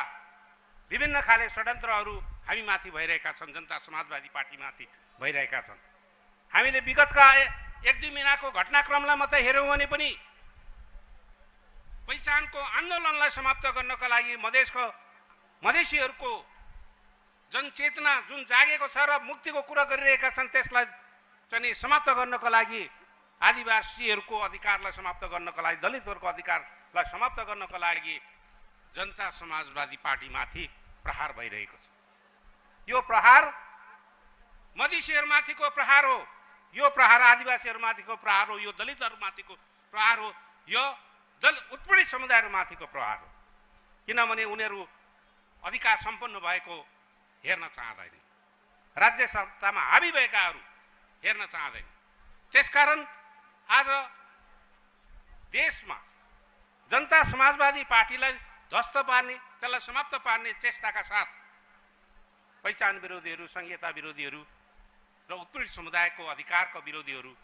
विभिन्न खाले षड्यन्त्रहरू हामीमाथि भइरहेका छन्, जनता समाजवादी पार्टीमाथि भइरहेका छन्। हामीले विगतका 1-2 महिनाको घटनाक्रमलाई मात्रै हेऱ्यौँ भने पनि पहिचानको आन्दोलनलाई समाप्त गर्नका लागि मधेसीहरूको जनचेतना जुन जागेको छ र मुक्तिको कुरा गरिरहेका छन् त्यसलाई चाहिँ समाप्त गर्नको लागि, आदिवासीहरूको अधिकारलाई समाप्त गर्नको लागि, दलितहरूको अधिकारलाई समाप्त गर्नको लागि जनता समाजवादी पार्टीमाथि प्रहार भइरहेको छ। यो प्रहार मधेसीहरूमाथिको प्रहार हो, यो प्रहार आदिवासीहरूमाथिको प्रहार हो, यो दलितहरूमाथिको प्रहार हो, यो उत्पीडित समुदायहरूमाथिको प्रहार हो। किनभने उनीहरू अधिकार सम्पन्न भएको हेर्न चाहँदैन, राज्य सत्तामा हावी भएकाहरू हेर्न चाहँदैन। त्यसकारण आज देशमा जनता समाजवादी पार्टीलाई ध्वस्त पार्ने, त्यसलाई समाप्त पार्ने चेष्टाका साथ पहिचान विरोधीहरू, संहिता विरोधीहरू र उत्पीडित समुदायको अधिकारको विरोधीहरू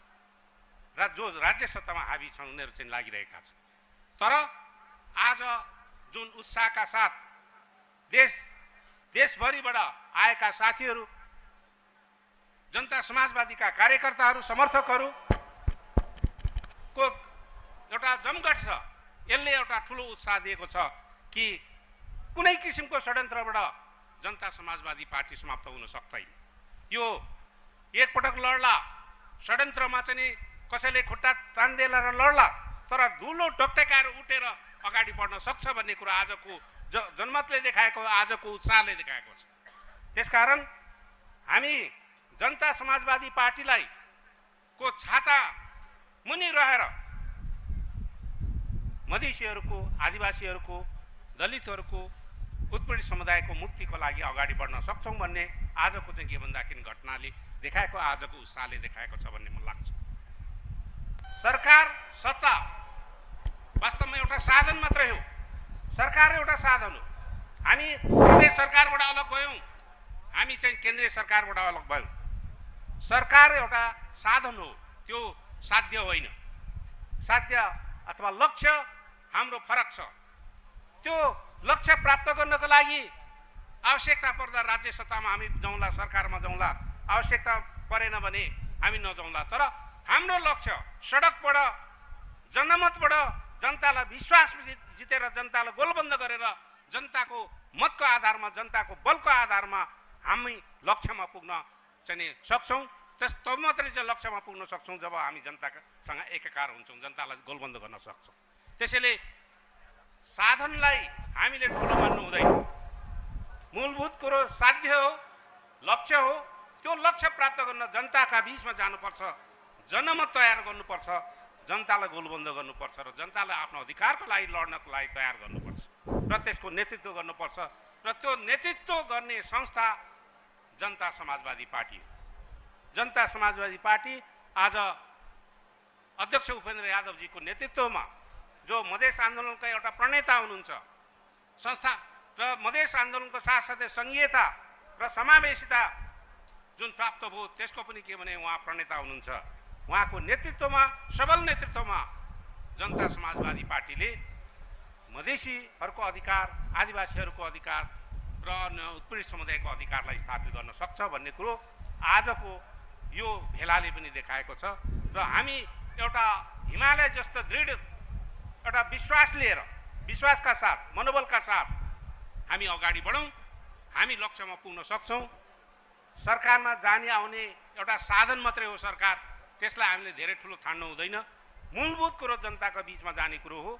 र जो राज्य सत्तामा हावी छन् उनीहरू चाहिँ लागिरहेका छन्। तर आज जुन उत्साहका साथ देशभरिबाट आएका साथीहरू, जनता समाजवादीका कार्यकर्ताहरू, समर्थकहरूको एउटा जमघट छ, यसले एउटा ठुलो उत्साह दिएको छ कि कुनै किसिमको षड्यन्त्रबाट जनता समाजवादी पार्टी समाप्त हुन सक्दैन। यो एकपटक लड्ला, षड्यन्त्रमा चाहिँ कसैले खुट्टा तान्देला र लड्ला, तर धुलो टकटकाएर उठेर अगाडि बढ्न सक्छ भन्ने कुरा आजको जनमतले देखाएको, आजको उत्साहले देखाएको छ। त्यसकारण हामी जनता समाजवादी पार्टीलाई को छाता मुनि रहेर मधेसीहरूको, आदिवासीहरूको, दलितहरूको, उत्पीडित समुदायको मुक्तिको लागि अगाडि बढ्न सक्छौँ भन्ने आजको चाहिँ के भन्दाखेरि घटनाले देखाएको, आजको उत्साहले देखाएको छ भन्ने मलाई लाग्छ। सरकार सत्ता वास्तवमा एउटा साधन मात्रै हो, सरकार एउटा साधन हो। हामी प्रदेश सरकारबाट अलग भयौँ, हामी चाहिँ केन्द्रीय सरकारबाट अलग भयौँ। सरकार एउटा साधन हो, त्यो साध्य होइन। साध्य अथवा लक्ष्य हाम्रो फरक छ। त्यो लक्ष्य प्राप्त गर्नको लागि आवश्यकता पर्दा राज्य सत्तामा हामी जाउँला, सरकारमा जाउँला, आवश्यकता परेन भने हामी नजाउँला। तर हाम्रो लक्ष्य सडकबाट, जनमतबाट जनतालाई विश्वास जितेर, जनतालाई गोलबन्द गरेर, जनताको मतको आधारमा, जनताको बलको आधारमा हामी लक्ष्यमा पुग्न चाहिँ सक्छौँ। तब मात्रै चाहिँ लक्ष्यमा पुग्न सक्छौँ जब हामी जनतासँग एकाकार हुन्छौँ, जनतालाई गोलबन्द गर्न सक्छौँ। त्यसैले साधनलाई हामीले ठुलो मान्नु हुँदैन। मूलभूत कुरो साध्य हो, लक्ष्य हो। त्यो लक्ष्य प्राप्त गर्न जनताका बीचमा जानुपर्छ, जनमत तयार गर्नुपर्छ, जनतालाई गोलबन्द गर्नुपर्छ र जनतालाई आफ्नो अधिकारको लागि लड्नको लागि तयार गर्नुपर्छ र त्यसको नेतृत्व गर्नुपर्छ। र त्यो नेतृत्व गर्ने संस्था जनता समाजवादी पार्टी हो। जनता समाजवादी पार्टी आज अध्यक्ष उपेन्द्र यादवजीको नेतृत्वमा, जो मधेस आन्दोलनका एउटा प्रणेता हुनुहुन्छ, संस्था र मधेस आन्दोलनको साथसाथै सङ्घीयता र समावेशिता जुन प्राप्त भयो त्यसको पनि के भने उहाँ प्रणेता हुनुहुन्छ। उहाँको नेतृत्वमा, सबल नेतृत्वमा जनता समाजवादी पार्टीले मधेसीहरूको अधिकार, आदिवासीहरूको अधिकार र अन्य उत्पीडित समुदायको अधिकारलाई स्थापित गर्न सक्छ भन्ने कुरो आजको यो भेलाले पनि देखाएको छ। र हामी एउटा हिमालय जस्तो दृढ एउटा विश्वास लिएर, विश्वासका साथ, मनोबलका साथ हामी अगाडि बढौँ। हामी लक्ष्यमा पुग्न सक्छौँ। सरकारमा जाने आउने एउटा साधन मात्रै हो सरकार, त्यसलाई हामीले धेरै ठुलो ठान्नु हुँदैन। मूलभूत कुरो जनताको बीचमा जाने कुरो हो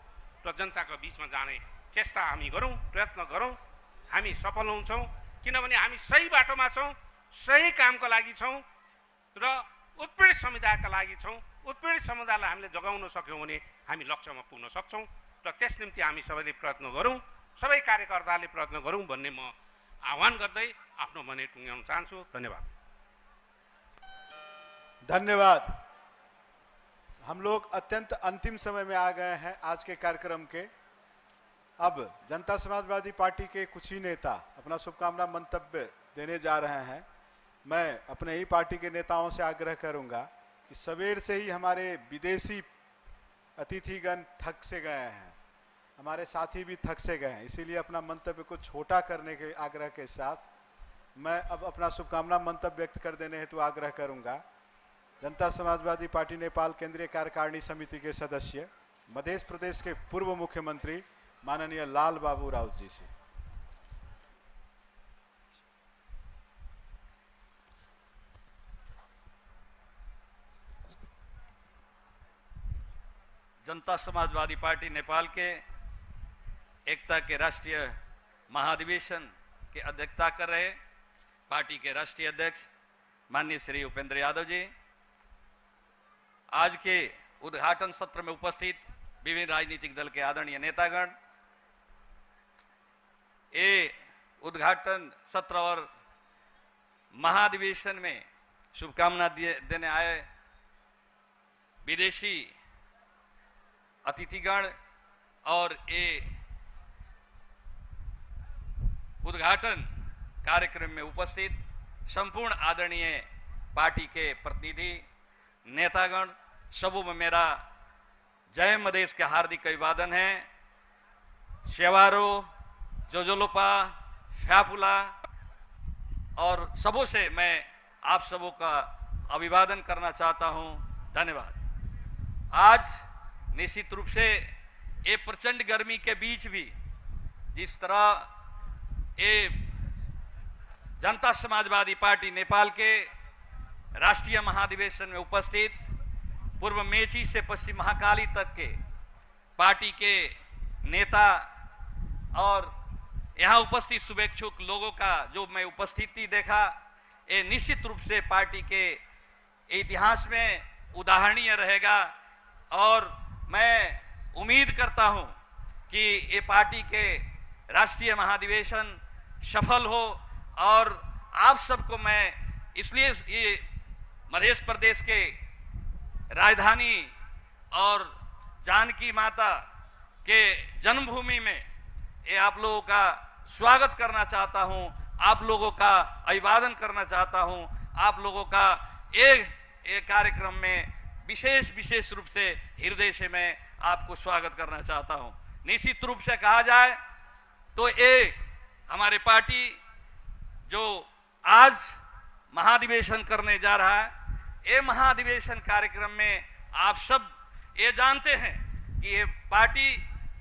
र जनताको बीचमा जाने चेष्टा हामी गरौँ, प्रयत्न गरौँ। हामी सफल हुन्छौँ किनभने हामी सही बाटोमा छौँ, सही कामको लागि छौँ र उत्पीडित समुदायका लागि छौँ। उत्पीडित समुदायलाई हामीले जगाउन सक्यौँ भने हामी लक्ष्यमा पुग्न सक्छौँ र त्यस निम्ति हामी सबैले प्रयत्न गरौँ, सबै कार्यकर्ताले प्रयत्न गरौँ भन्ने म आह्वान गर्दै आफ्नो भनाइ टुङ्ग्याउन चाहन्छु। धन्यवाद। धन्यवाद। हम लोग अत्यंत अंतिम समय में आ गए हैं आज के कार्यक्रम के। अब जनता समाजवादी पार्टी के कुछ ही नेता अपना शुभकामना मंतव्य देने जा रहे हैं। मैं अपने ही पार्टी के नेताओं से आग्रह करूंगा कि सवेर से ही हमारे विदेशी अतिथिगण थक से गए हैं, हमारे साथी भी थक से गए हैं, इसीलिए अपना मंतव्य को छोटा करने के आग्रह के साथ मैं अब अपना शुभकामना मंतव्य व्यक्त कर देने हेतु आग्रह करूंगा जनता समाजवादी पार्टी नेपाल केंद्रीय कार्यकारिणी समिति के सदस्य, मध्य प्रदेश के पूर्व मुख्यमंत्री माननीय लाल बाबू राउत जी से। जनता समाजवादी पार्टी नेपाल के एकता के राष्ट्रीय महाधिवेशन की अध्यक्षता कर रहे पार्टी के राष्ट्रीय अध्यक्ष माननीय श्री उपेंद्र यादव जी, आज के उद्घाटन सत्र में उपस्थित विभिन्न राजनीतिक दल के आदरणीय नेतागण, ये उद्घाटन सत्र और महाधिवेशन में शुभकामना देने आए विदेशी अतिथिगण और ये उद्घाटन कार्यक्रम में उपस्थित संपूर्ण आदरणीय पार्टी के प्रतिनिधि नेतागण, सबों में मेरा जय मधेश के हार्दिक अभिवादन है। शेवारो, जोजोलोपा, फ्यापुला और सबों से मैं आप सबों का अभिवादन करना चाहता हूं। धन्यवाद। आज निश्चित रूप से ये प्रचंड गर्मी के बीच भी जिस तरह ये जनता समाजवादी पार्टी नेपाल के राष्ट्रीय महाधिवेशन में उपस्थित पूर्व मेची से पश्चिम महाकाली तक के पार्टी के नेता और यहाँ उपस्थित शुभेच्छुक लोगों का जो मैं उपस्थिति देखा, ये निश्चित रूप से पार्टी के इतिहास में उदाहरणीय रहेगा और मैं उम्मीद करता हूं कि ये पार्टी के राष्ट्रीय महाधिवेशन सफल हो और आप सबको मैं इसलिए ये मध्य प्रदेश के राजधानी और जानकी माता के जन्मभूमि में ये आप लोगों का स्वागत करना चाहता हूं, आप लोगों का अभिवादन करना चाहता हूं, आप लोगों का एक कार्यक्रम में विशेष रूप से हृदय से मैं आपको स्वागत करना चाहता हूं। निश्चित रूप से कहा जाए तो ये हमारे पार्टी जो आज महाधिवेशन करने जा रहा है, ये महाधिवेशन कार्यक्रम में आप सब ये जानते हैं कि ये पार्टी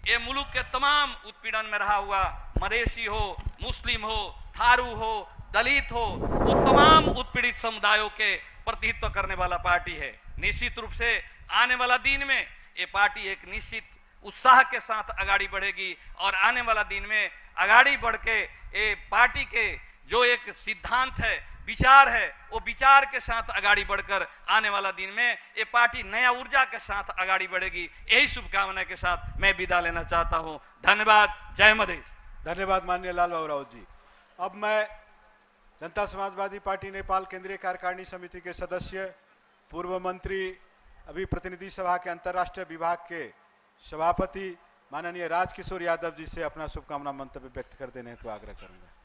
ये मुल्क के तमाम उत्पीड़न में रहा हुआ मधेसी हो, मुस्लिम हो, थारू हो, दलित हो, वो तमाम उत्पीड़ित समुदायों के प्रतिनिधित्व करने वाला पार्टी है। निश्चित रूप से आने वाला दिन में ये पार्टी एक निश्चित उत्साह के साथ आगाड़ी बढ़ेगी और आने वाला दिन में आगाड़ी बढ़ के ये पार्टी के जो एक सिद्धांत है, विचार है, वो विचार के साथ आगाड़ी बढ़कर आने वाला दिन में ये पार्टी नया ऊर्जा के साथ आगाड़ी बढ़ेगी। यही शुभकामना के साथ मैं विदा लेना चाहता हूं। धन्यवाद। जय मधेश। धन्यवाद माननीय लाल बाबू राउत जी। अब मैं जनता समाजवादी पार्टी नेपाल केंद्रीय कार्यकारिणी समिति के सदस्य, पूर्व मंत्री, अभी प्रतिनिधि सभा के अंतर्राष्ट्रीय विभाग के सभापति माननीय राजकिशोर यादव जी से अपना शुभकामना मंतव्य व्यक्त कर देने हेतु आग्रह करूंगा।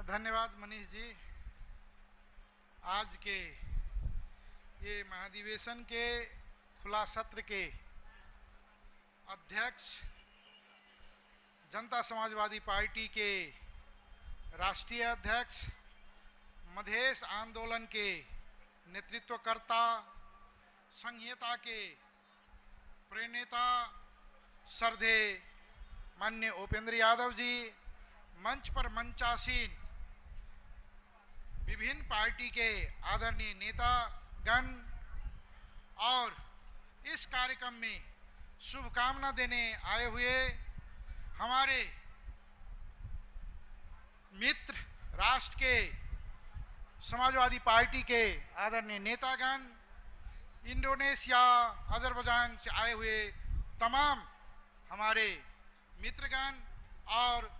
धन्यवाद मनीष जी। आज के ये महाधिवेशन के खुला सत्र के अध्यक्ष, जनता समाजवादी पार्टी के राष्ट्रीय अध्यक्ष, मधेश आंदोलन के नेतृत्वकर्ता, संहिता के प्रणेता श्रद्धेय माननीय उपेंद्र यादव जी, मंच पर मंचासीन विभिन्न पार्टी के आदरणीय नेतागण और इस कार्यक्रम में शुभकामना देने आए हुए हमारे मित्र राष्ट्र के समाजवादी पार्टी के आदरणीय नेतागण, इंडोनेशिया, अजरबैजान से आए हुए तमाम हमारे मित्रगण और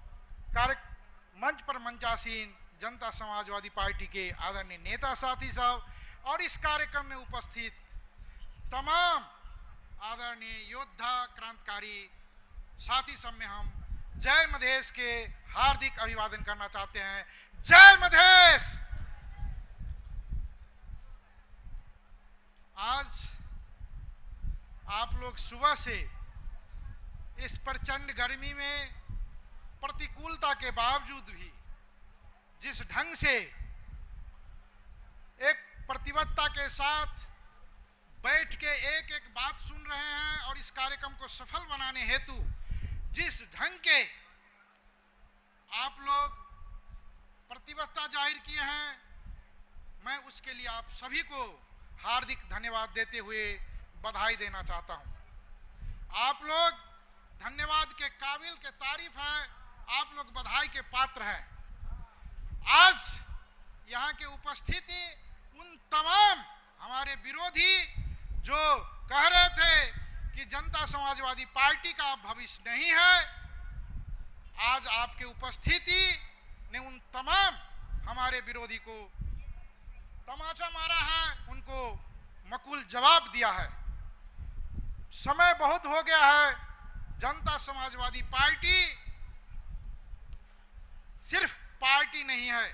मंच पर मंचासीन जनता समाजवादी पार्टी के आदरणीय नेता साथी साहब और इस कार्यक्रम में उपस्थित तमाम आदरणीय योद्धा, क्रांतिकारी साथी सब में हम जय मधेश के हार्दिक अभिवादन करना चाहते हैं। जय मधेश। आज आप लोग सुबह से इस प्रचंड गर्मी में प्रतिकूलता के बावजूद भी जिस ढंग से एक प्रतिबद्धता के साथ बैठ के एक एक बात सुन रहे हैं और इस कार्यक्रम को सफल बनाने हेतु जिस ढंग के आप लोग प्रतिबद्धता जाहिर किए हैं, मैं उसके लिए आप सभी को हार्दिक धन्यवाद देते हुए बधाई देना चाहता हूं। आप लोग धन्यवाद के काबिल के तारीफ हैं, आप लोग बधाई के पात्र हैं। आज यहाँ के उपस्थिति उन तमाम हमारे विरोधी जो कह रहे थे कि जनता समाजवादी पार्टी का भविष्य नहीं है, आज आपके उपस्थिति ने उन तमाम हमारे विरोधी को तमाचा मारा है, उनको मकुल जवाब दिया है। समय बहुत हो गया है। जनता समाजवादी पार्टी सिर्फ पार्टी नहीं है,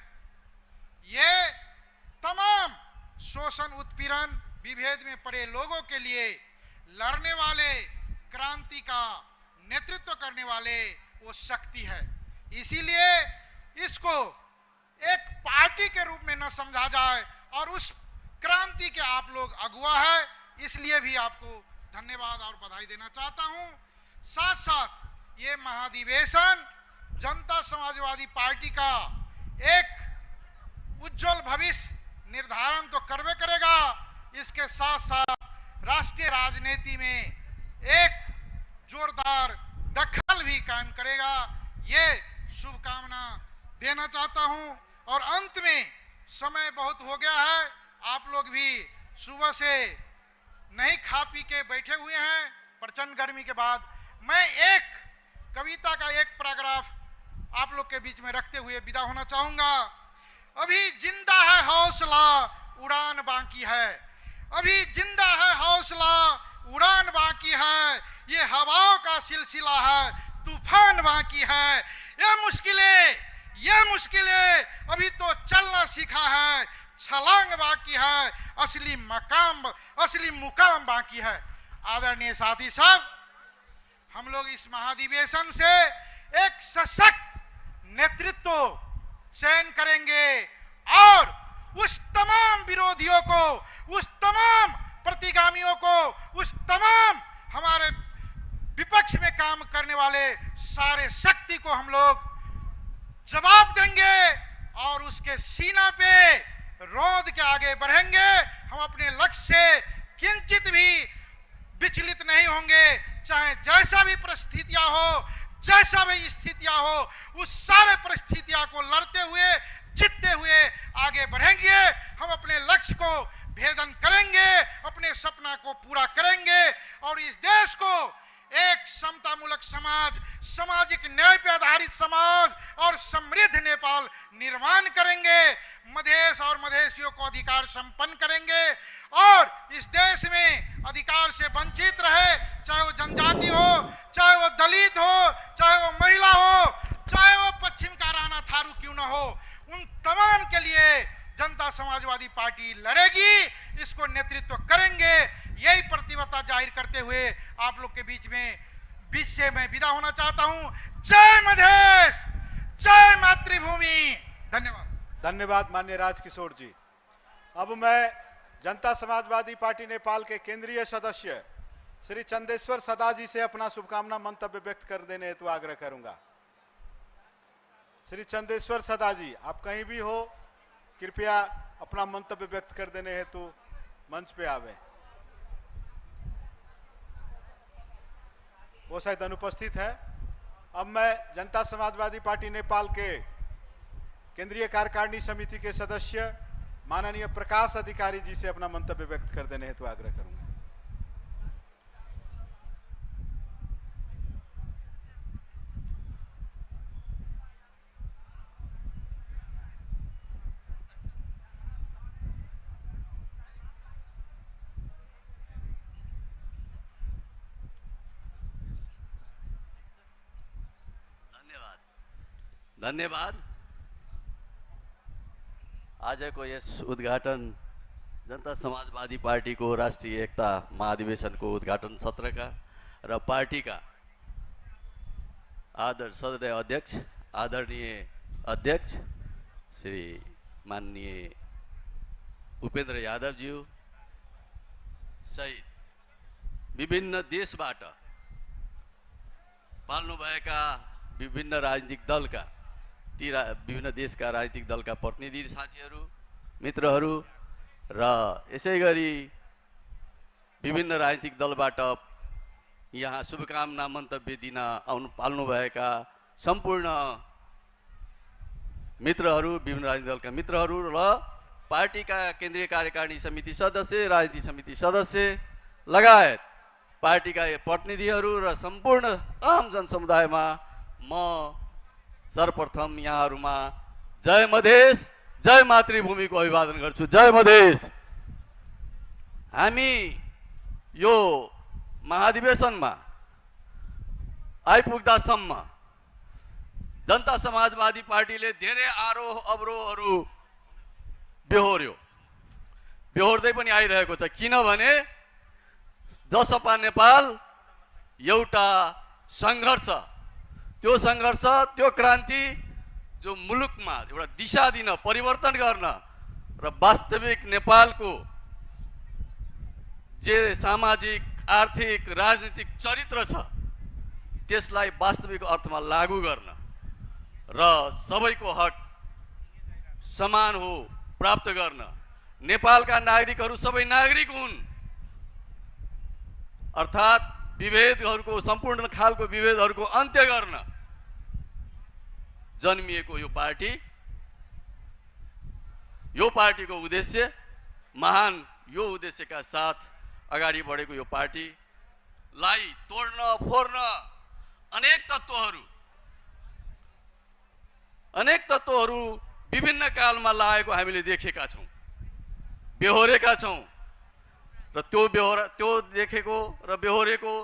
ये तमाम शोषण, उत्पीड़न, विभेद में पड़े लोगों के लिए लड़ने वाले, क्रांति का नेतृत्व करने वाले वो शक्ति है। इसीलिए इसको एक पार्टी के रूप में न समझा जाए और उस क्रांति के आप लोग अगुवा है, इसलिए भी आपको धन्यवाद और बधाई देना चाहता हूं। साथ साथ ये महाधिवेशन जनता समाजवादी पार्टी का एक उज्जवल भविष्य निर्धारण तो करवे करेगा, इसके साथ साथ राष्ट्रीय राजनीति में एक जोरदार दखल भी कायम करेगा। ये शुभकामना देना चाहता हूं। और अंत में समय बहुत हो गया है, आप लोग भी सुबह से नहीं खा पी के बैठे हुए हैं प्रचंड गर्मी के बाद। मैं एक कविता का एक पैराग्राफ आप लोग के बीच में रखते हुए विदा होना चाहूंगा। अभी जिंदा है हौसला, उड़ान बाकी है। अभी जिंदा है हौसला, उड़ान बाकी है। ये हवाओं का सिलसिला है, तूफान बाकी है। ये मुश्किलें अभी तो चलना सीखा है। छलांग बाकी है, असली मुकाम बाकी है। आदरणीय साथी सब, हम लोग इस महाधिवेशन से एक सशक्त नेतृत्व चयन करेंगे और उस तमाम विरोधियों को, उस तमाम प्रतिगामियों को, उस तमाम हमारे विपक्ष में काम करने वाले सारे शक्ति को हम लोग जवाब देंगे और उसके सीना पे रोंद के आगे बढ़ेंगे। हम अपने लक्ष्य से किंचित भी विचलित नहीं होंगे, चाहे जैसा भी परिस्थितियां हो, जैसा भी स्थितियां हो, उस सारे परिस्थितियां को लड़ते हुए, जीतते हुए आगे बढ़ेंगे। हम अपने लक्ष्य को भेदन करेंगे, अपने सपना को पूरा करेंगे और इस देश को एक समतामूलक समाज, सामाजिक न्याय पर आधारित समाज और समृद्ध नेपाल निर्माण करेंगे। मधेश और मधेशियों को अधिकार संपन्न करेंगे और इस देश में अधिकार से वंचित रहे, चाहे वो जनजाति हो, चाहे वो दलित हो, चाहे वो महिला हो, चाहे वो पश्चिम का राणा थारू क्यों न हो, उन तमाम के लिए जनता समाजवादी पार्टी लड़ेगी, इसको नेतृत्व करेंगे। यही प्रतिबद्धता जाहिर करते हुए आप लोग के बीच से मैं विदा होना चाहता हूं। जय मधेश, जय मातृभूमि। धन्यवाद। धन्यवाद माननीय राजकिशोर जी। अब मैं जनता समाजवादी पार्टी नेपाल के केंद्रीय सदस्य श्री चंदेश्वर सदा जी से अपना शुभकामना मंतव्य व्यक्त कर देने हेतु आग्रह करूंगा। श्री चंदेश्वर सदा जी, आप कहीं भी हो, कृपया अपना मंतव्य व्यक्त कर देने हेतु मंच पे आवे। वो शायद अनुपस्थित है। अब मैं जनता समाजवादी पार्टी नेपाल के केंद्रीय कार्यकारिणी समिति के सदस्य माननीय प्रकाश अधिकारी जी से अपना मंतव्य व्यक्त कर देने हेतु आग्रह करूंगा। धन्यवाद। आजको यस उद्घाटन जनता समाजवादी पार्टीको राष्ट्रिय एकता महाधिवेशनको उद्घाटन सत्रका र पार्टीका सदस्य अध्यक्ष, आदरणीय अध्यक्ष श्री माननीय उपेन्द्र यादवज्यू सहित विभिन्न देशबाट पाल्नुभएका विभिन्न राजनीतिक दलका विभिन्न देशका राजनीतिक दलका प्रतिनिधि साथीहरू, मित्रहरू र यसै गरी विभिन्न राजनीतिक दलबाट यहाँ शुभकामना मन्तव्य दिन पाल्नुभएका सम्पूर्ण मित्रहरू, विभिन्न राजनीतिक दलका मित्रहरू र पार्टीका केन्द्रीय कार्यकारिणी समिति सदस्य, राजनीति समिति सदस्य लगायत पार्टीका प्रतिनिधिहरू र सम्पूर्ण आम जनसमुदायमा म सर्वप्रथम यहाँहरूमा जय मधेश, जय मातृभूमिको अभिवादन गर्छु। जय मधेश। हामी यो महाधिवेशनमा आइपुग्दासम्म जनता समाजवादी पार्टीले धेरै आरोह अवरोहहरू बेहोर्दै पनि आइरहेको छ। किनभने जसपा नेपाल एउटा सङ्घर्ष, त्यो सङ्घर्ष, त्यो क्रान्ति जो मुलुकमा एउटा दिशा दिन, परिवर्तन गर्न र वास्तविक नेपालको जे सामाजिक, आर्थिक, राजनीतिक चरित्र छ त्यसलाई वास्तविक अर्थमा लागू गर्न र सबैको हक समान हो प्राप्त गर्न, नेपालका नागरिकहरू सबै नागरिक हुन्, अर्थात् विभेदहरूको, सम्पूर्ण खालको विभेदहरूको अन्त्य गर्न जन्मिएको यो पार्टीको उद्देश्य महान, यो उद्देश्यका साथ अगाडि बढेको यो पार्टीलाई तोड्न फोड्न अनेक तत्त्वहरू विभिन्न कालमा लागेको हामीले देखेका छौँ, बेहोरेका छौँ र त्यो देखेको र बेहोरेको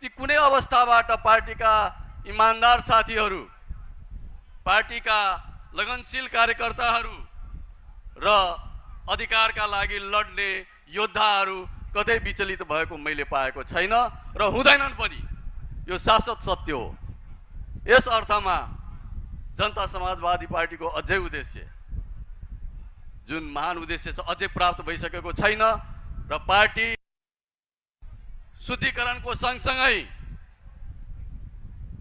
ती कुनै अवस्थाबाट पार्टीका इमान्दार साथीहरू, पार्टीका लगनशील कार्यकर्ताहरू र अधिकारका लागि लड्ने योद्धाहरू कतै विचलित भएको मैले पाएको छैन र हुँदैनन् पनि। यो शाश्वत सत्य हो। यस अर्थमा जनता समाजवादी पार्टीको अझै उद्देश्य, जुन महान उद्देश्य छ, अझै प्राप्त भइसकेको छैन र पार्टी शुद्धिकरणको सँगसँगै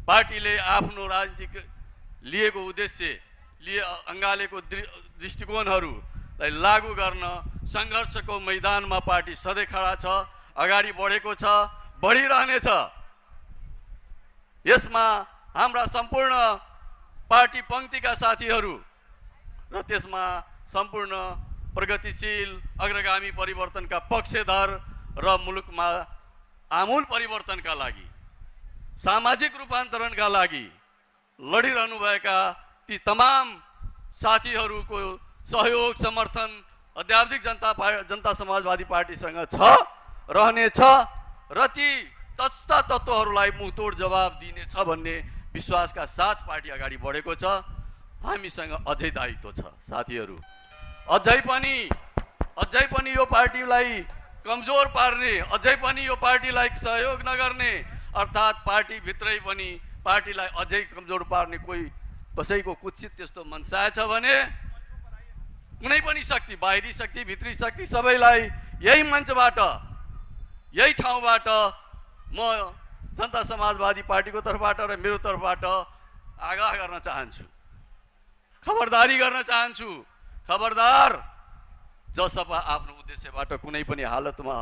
पार्टीले आफ्नो राजनीतिक लिएको उद्देश्य अँगालेको दृष्टिकोणहरूलाई लागू गर्न सङ्घर्षको मैदानमा पार्टी सधैँ खडा छ, अगाडि बढेको छ, बढिरहनेछ। यसमा हाम्रा सम्पूर्ण पार्टी पङ्क्तिका साथीहरू र त्यसमा सम्पूर्ण प्रगतिशील अग्रगामी परिवर्तनका पक्षधर र मुलुकमा आमूल परिवर्तनका लागि, सामाजिक रूपान्तरणका लागि लडिरहनुभएका ती तमाम साथीहरूको सहयोग समर्थन अध्यावधिक जनता समाजवादी पार्टीसँग छ, रहनेछ र ती तत्स्थ तत्त्वहरूलाई मुहतोड जवाब दिनेछ भन्ने विश्वासका साथ पार्टी अगाडि बढेको छ। हामीसँग अझै दायित्व छ साथीहरू। अझै पनि यो पार्टीलाई कमजोर पार्ने, अझै पनि यो पार्टीलाई सहयोग नगर्ने, अर्थात् पार्टीभित्रै पनि पार्टीलाई अझै कमजोर पार्ने कोही कसैको कुत्सित त्यस्तो मनसाय छ भने कुनै पनि शक्ति, बाहिरी शक्ति, भित्री शक्ति, सबैलाई यही मञ्चबाट, यही ठाउँबाट म जनता समाजवादी पार्टीको तर्फबाट र मेरो तर्फबाट आगाह गर्न चाहन्छु, खबरदारी गर्न चाहन्छु। खबरदार, जसपा आफ्नो उद्देश्यबाट कुनै पनि हालतमा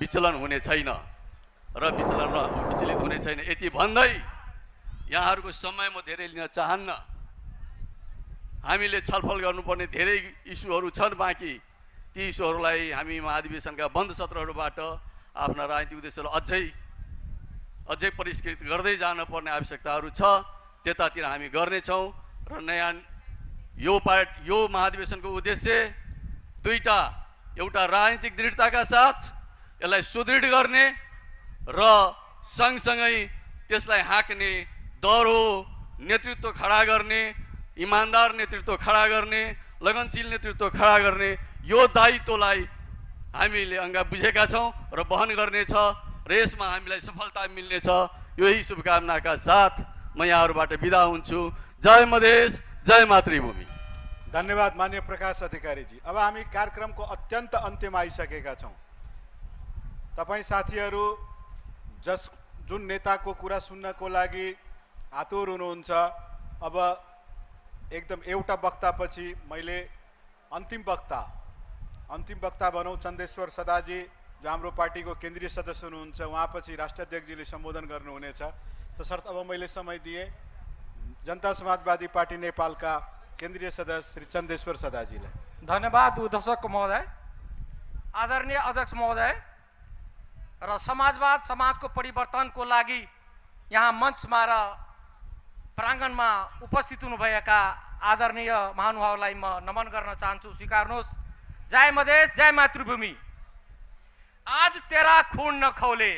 विचलन हुने छैन र विचलित हुने छैन। यति भन्दै यहाँहरूको समय म धेरै लिन चाहन्न। हामीले छलफल गर्नुपर्ने धेरै इस्युहरू छन् बाँकी। ती इस्युहरूलाई हामी महाधिवेशनका बन्द सत्रहरूबाट आफ्ना राजनीतिक उद्देश्यलाई अझै परिष्कृत गर्दै जानुपर्ने आवश्यकताहरू छ। त्यतातिर हामी गर्नेछौँ र नयाँ यो महाधिवेशनको उद्देश्य दुईटा, एउटा राजनीतिक दृढताका साथ यसलाई सुदृढ गर्ने र सँगसँगै त्यसलाई हाँक्ने दह्रो नेतृत्व खडा गर्ने, इमान्दार नेतृत्व खडा गर्ने, लगनशील नेतृत्व खडा गर्ने यो दायित्वलाई हामीले अङ्गा बुझेका छौँ र वहन गर्नेछ र यसमा हामीलाई सफलता मिल्नेछ। यही शुभकामनाका साथ म यहाँहरूबाट बिदा हुन्छु। जय मधेस, जय मातृभूमि। धन्यवाद माननीय प्रकाश अधिकारी जी। अब हामी कार्यक्रमको अत्यन्त अन्त्यमा आइसकेका छौँ। तपाईँ साथीहरू जुन नेताको कुरा सुन्नको लागि आतुर हुनुहुन्छ, अब एकदम एउटा वक्तापछि मैले अन्तिम वक्ता भनौँ चन्देश्वर सदाजी, जो हाम्रो पार्टीको केन्द्रीय सदस्य हुनुहुन्छ, उहाँपछि राष्ट्रिय अध्यक्षजीले सम्बोधन गर्नुहुनेछ। तसर्थ अब मैले समय दिएँ जनता समाजवादी पार्टी नेपालका केन्द्रीय सदस्य श्री चन्देश्वर सदाजीलाई। धन्यवाद उद्घोषक महोदय, आदरणीय अध्यक्ष महोदय र समाजवाद समाजको परिवर्तनको लागि यहाँ मञ्चमा र प्राङ्गणमा उपस्थित हुनुभएका आदरणीय महानुभावलाई म नमन गर्न चाहन्छु। स्वीकार्नुहोस्। जय मधेस, जय मातृभूमि। आज तेरा खून न खौले,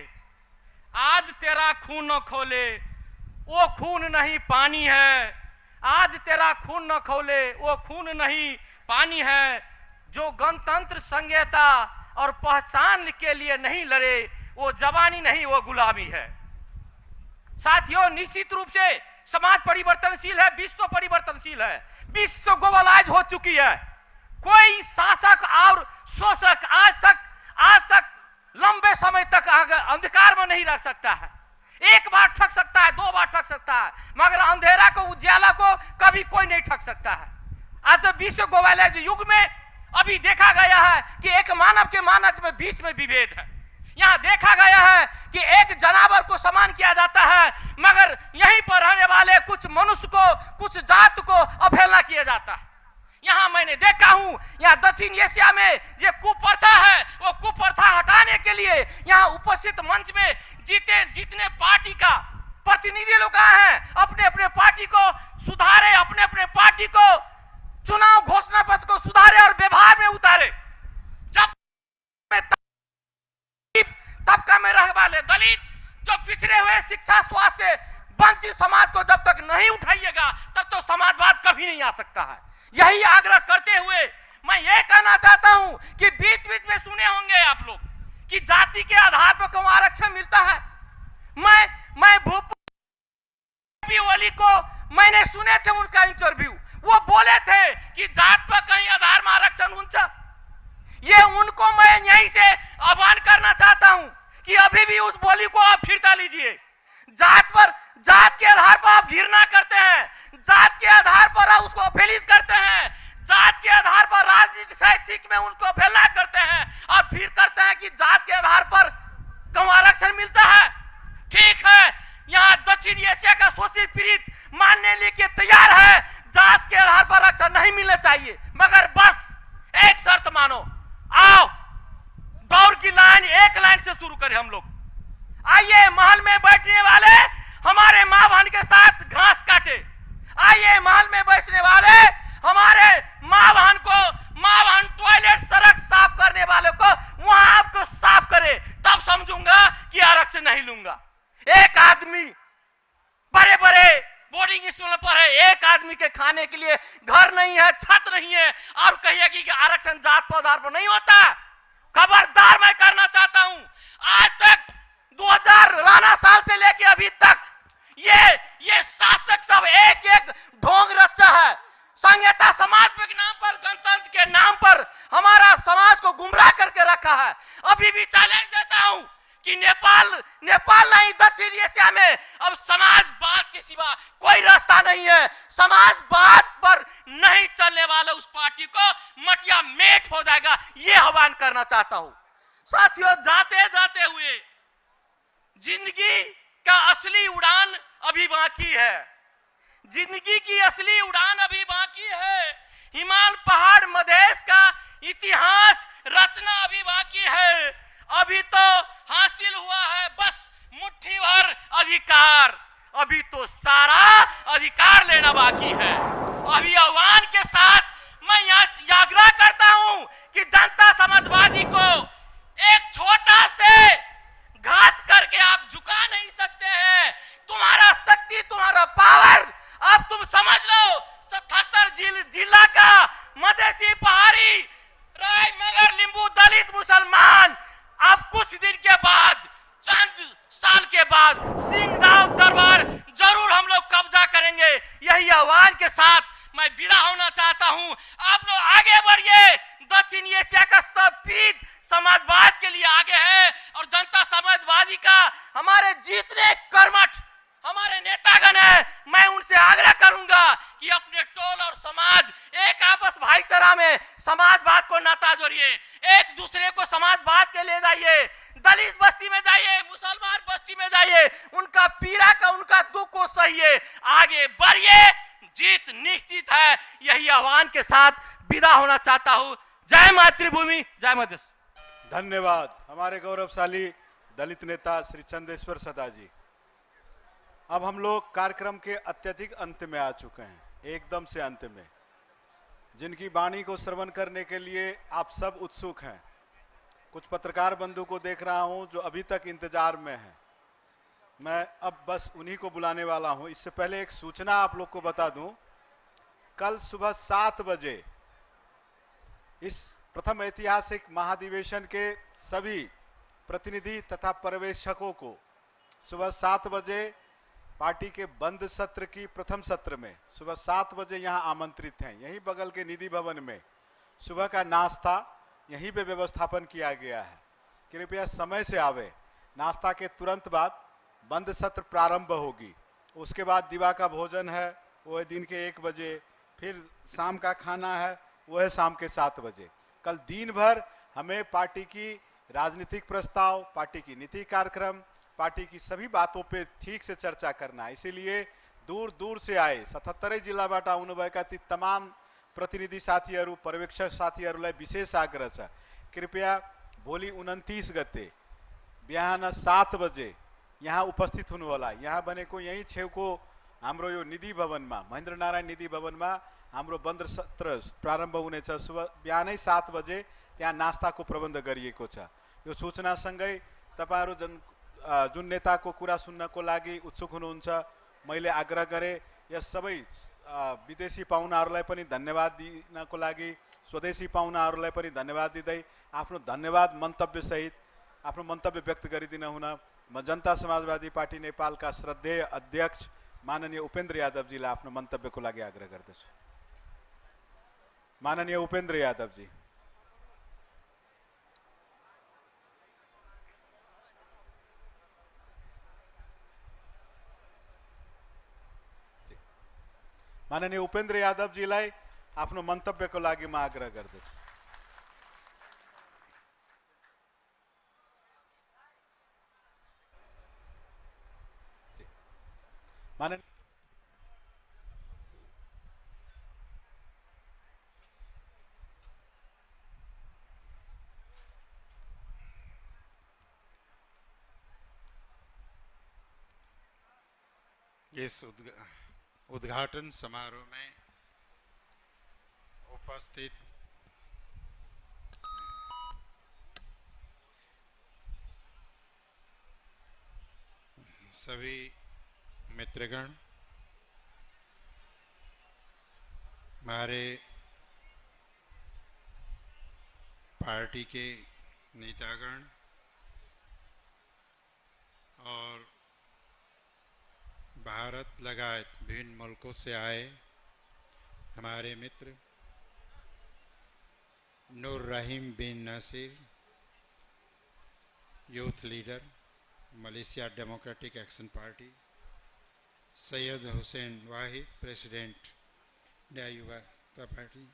आज तेरा खून न खौले, वो खून नहीं पानी है। आज तेरा खून न खौले, वो खून नहीं पानी है। जो गणतंत्र संहिता और पहचान के लिए नहीं लड़े, वो जवानी नहीं, वो गुलामी है। साथियों, निश्चित रूप से समाज परिवर्तनशील है, विश्व परिवर्तनशील है, विश्व ग्लोबलाइज हो चुकी है। कोई शासक और शोषक आज तक लंबे समय तक अंधकार में नहीं रह सकता है। एक बार ठग सकता है, दो बार ठग सकता है, मगर अंधेरा को उजाला को कभी कोई नहीं ठग सकता है। आज विश्व ग्लोबलाइज युग में अभी देखा गया है कि एक मानव के मानव में बीच में विभेद है। यहाँ देखा गया है कि एक जानवर को समान किया जाता है, मगर यहीं पर रहने वाले कुछ मनुष्य को, कुछ जात को अवहेलना किया जाता है। यहाँ मैंने देखा हूं, यहाँ दक्षिण एशिया में जो कुप्रथा है, वो कुप्रथा हटाने के लिए यहाँ उपस्थित मंच में जितने पार्टी का प्रतिनिधि लोग आए हैं, अपने अपने पार्टी को सुधारे, अपने अपने पार्टी को चुनाव घोषणा पत्र को सुधारे और व्यवहार में उतारे। जब तबका में रहने वाले दलित, जो पिछड़े हुए, शिक्षा स्वास्थ्य से वंचित समाज को जब तक नहीं उठाइएगा, तब तो समाजवाद कभी नहीं आ सकता है। यही आग्रह करते हुए मैं ये कहना चाहता हूं कि बीच बीच में सुने होंगे आप लोग कि जाति के आधार पर क्यों आरक्षण मिलता है। मैं भूपी ओली को मैंने सुने थे उनका इंटरव्यू, वो बोले थे कि जात पर कहीं आधार में आरक्षण ऊंचा। ये उनको मैं यहीं से आह्वान करना चाहता हूं कि अभी भी उस बोली को आप फिरता लीजिए। जात के आधार पर आप घृणा करते हैं, जात के आधार पर आप उसको अपहेलित करते हैं, जात के आधार पर राजनीतिक शैक्षिक में उसको अवहेलना करते हैं और फिर करते हैं कि जात के आधार पर क्यों आरक्षण मिलता है। ठीक है, यहाँ दक्षिण एशिया का शोषित पीड़ित मानने लेके तैयार है जात के आधार पर आरक्षण नहीं मिलना चाहिए, मगर बस एक शर्त मानो। आओ दौड़ की लाइन एक लाइन से शुरू करें हम लोग। आइए महल में बैठने वाले हमारे मां बहन के साथ घास काटे। आइए महल में बैठने वाले हमारे मां बहन टॉयलेट सड़क साफ करने वाले को वहां आपको साफ करे, तब समझूंगा कि आरक्षण नहीं लूंगा। एक आदमी बड़े बड़े बोर्डिंग स्कूल पर है, एक आदमी के खाने के लिए घर नहीं है, छत नहीं है, और कहिएगी कि आरक्षण जात पर आधार पर नहीं होता। खबरदार मैं करना चाहता हूं, आज तक 2000 राणा साल से लेके अभी तक ये शासक सब एक एक ढोंग रचा है। संहिता समाज के नाम पर, गणतंत्र के नाम पर हमारा समाज को गुमराह करके रखा है। अभी भी चैलेंज देता हूं कि नेपाल नहीं दक्षिण एशिया में अब समाजवाद के सिवा कोई रास्ता नहीं है। समाजवाद पर नहीं चलने वाला उस पार्टी को मटिया मेट हो जाएगा, ये आह्वान करना चाहता हूं। साथियों, जाते जाते हुए जिंदगी का असली उड़ान अभी बाकी है, जिंदगी की असली उड़ान अभी बाकी है। हिमालय पहाड़ मधेश का इतिहास रचना अभी बाकी है। अभी तो हासिल हुआ है बस मुट्ठी भर अधिकार, अभी तो सारा अधिकार लेना बाकी है। अभी आह्वान के साथ मैं यहाँ आग्रह करता हूं कि जनता समाजवादी को एक छोटा से घात करके आप झुका नहीं सकते हैं। तुम्हारा शक्ति, तुम्हारा पावर अब तुम समझ लो। 77 जिला का मधेसी, पहाड़ी, राय, मगर, लिंबू, दलित, मुसलमान अब कुछ दिन के बाद, चंद साल के बाद सिंहदाव दरबार जरूर हम लोग कब्जा करेंगे। यही आह्वान के साथ मैं विदा होना चाहता हूं। आप लोग आगे बढ़िए, दक्षिण एशिया का सब पीड़ित समाजवाद के लिए आगे है, और जनता समाजवादी का हमारे जीतने कर्मठ हमारे नेतागण है। मैं उनसे आग्रह करूंगा कि अपने टोल और समाज एक आपस भाईचारा में समाजवाद को नाता जोड़िए, एक दूसरे को समाजवाद के ले जाइए। दलित बस्ती में जाइए, मुसलमान बस्ती में जाइए, उनका पीड़ा का, उनका दुख को सहिए, आगे बढ़िए, जीत निश्चित है। यही आह्वान के साथ विदा होना चाहता हूं। जय मातृभूमि, जय मधेश। धन्यवाद हमारे गौरवशाली दलित नेता श्री चंदेश्वर सदा जी। अब हम लोग कार्यक्रम के अत्यधिक अंत में आ चुके हैं, एकदम से अंत में, जिनकी वाणी को श्रवण करने के लिए आप सब उत्सुक हैं। कुछ पत्रकार बंधु को देख रहा हूं जो अभी तक इंतजार में हैं। मैं अब बस उन्हीं को बुलाने वाला हूं। इससे पहले एक सूचना आप लोग को बता दूं, कल सुबह 7 बजे इस प्रथम ऐतिहासिक महाधिवेशन के सभी प्रतिनिधि तथा पर्यवेक्षकों को सुबह 7 बजे पार्टी के बंद सत्र की प्रथम सत्र में सुबह 7 बजे यहां आमंत्रित हैं। यहीं बगल के निधि भवन में सुबह का नाश्ता यहीं पे व्यवस्थापन किया गया है। कृपया समय से आवे। नाश्ता के तुरंत बाद बंद सत्र प्रारंभ होगी, उसके बाद दिवा का भोजन है, वो है दिन के 1 बजे, फिर शाम का खाना है, वो है शाम के 7 बजे। कल दिन भर हमें पार्टी की राजनीतिक प्रस्ताव, पार्टी की नीति कार्यक्रम, पार्टी की सभी बातों पे ठीक से चर्चा करना है। इसीलिए दूर दूर से आए 77 जिल्लाबाट आउनुभएका ती तमाम प्रतिनिधि साथीहरू, पर्यवेक्षक साथीहरूलाई विशेष आग्रह छ, कृपया भोलि 29 गते बिहान 7 बजे यहाँ उपस्थित हुनुहोला। यहाँ बनेको यही छेउको हाम्रो यो निधि भवनमा, महेन्द्र नारायण निधि भवनमा हाम्रो बन्द सत्र प्रारम्भ हुनेछ। सुबह बिहानै 7 बजे त्यहाँ नास्ताको प्रबन्ध गरिएको छ। यो सूचनासँगै तपाईहरु जुन नेताको कुरा सुन्नको लागि उत्सुक हुनुहुन्छ, मैले आग्रह गरे यस सबै विदेशी पाहुनाहरूलाई पनि धन्यवाद दिनको लागि, स्वदेशी पाहुनाहरूलाई पनि धन्यवाद दिँदै आफ्नो धन्यवाद मन्तव्य सहित आफ्नो मन्तव्य व्यक्त गरिदिन हुन म जनता समाजवादी पार्टी नेपालका श्रद्धेय अध्यक्ष माननीय उपेन्द्र यादवजीलाई आफ्नो मन्तव्यको लागि आग्रह गर्दछु। माननीय उपेन्द्र यादवजी। माननीय उपेन्द्र यादवजीलाई आफ्नो मन्तव्यको लागि म आग्रह गर्दछु। माननीय इस उद्घाटन समारोह में उपस्थित सभी मित्रगण, हमारे पार्टी के नेतागण और भारत लगायत विभिन्न मुल्कों से आए हमारे मित्र Noor Rahim bin Nasir, youth leader Malaysia democratic action party, Syed Hussain Wahid president Nyay Yuva party,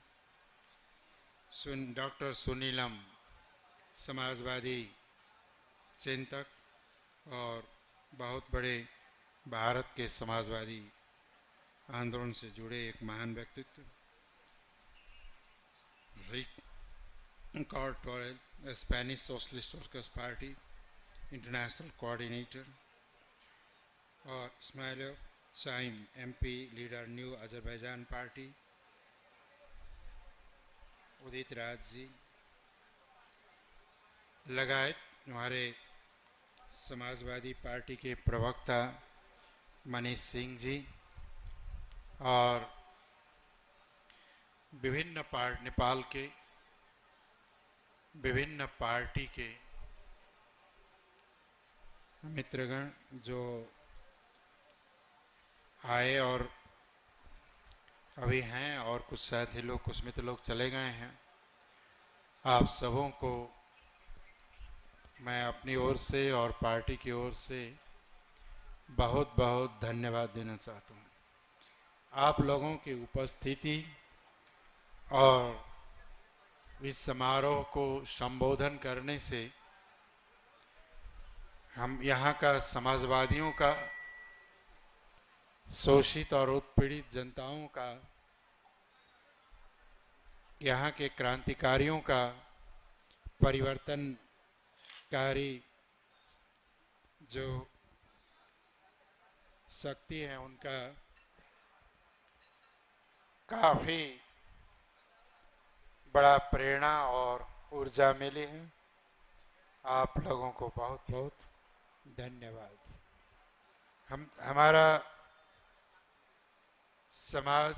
doctor Sunilam समाजवादी चिंतक और बहुत बड़े भारत के समाजवादी आंदोलन से जुड़े एक महान व्यक्तित्व, Ricard Torrell, Spanish socialist workers party international coordinator, और Ismail Shaim MP leader new Azerbaijan party, Udit Raj ji लगायत हमारे समाजवादी पार्टी के प्रवक्ता मनीष सिंह जी और विभिन्न नेपाल के विभिन्न पार्टी के मित्रगण जो आए और अभी हैं, और कुछ साथी लोग, कुछ मित्र लोग चले गए हैं। आप सबों को मैं अपनी ओर से और पार्टी की ओर से बहुत बहुत धन्यवाद देना चाहता हूँ। आप लोगों की उपस्थिति और इस समारोह को संबोधन करने से हम यहाँ का समाजवादियों का, शोषित और उत्पीड़ित जनताओं का, यहाँ के क्रांतिकारियों का, परिवर्तनकारी जो शक्ति है उनका काफी बड़ा प्रेरणा और ऊर्जा मिली है। आप लोगों को बहुत बहुत धन्यवाद। हमारा समाज,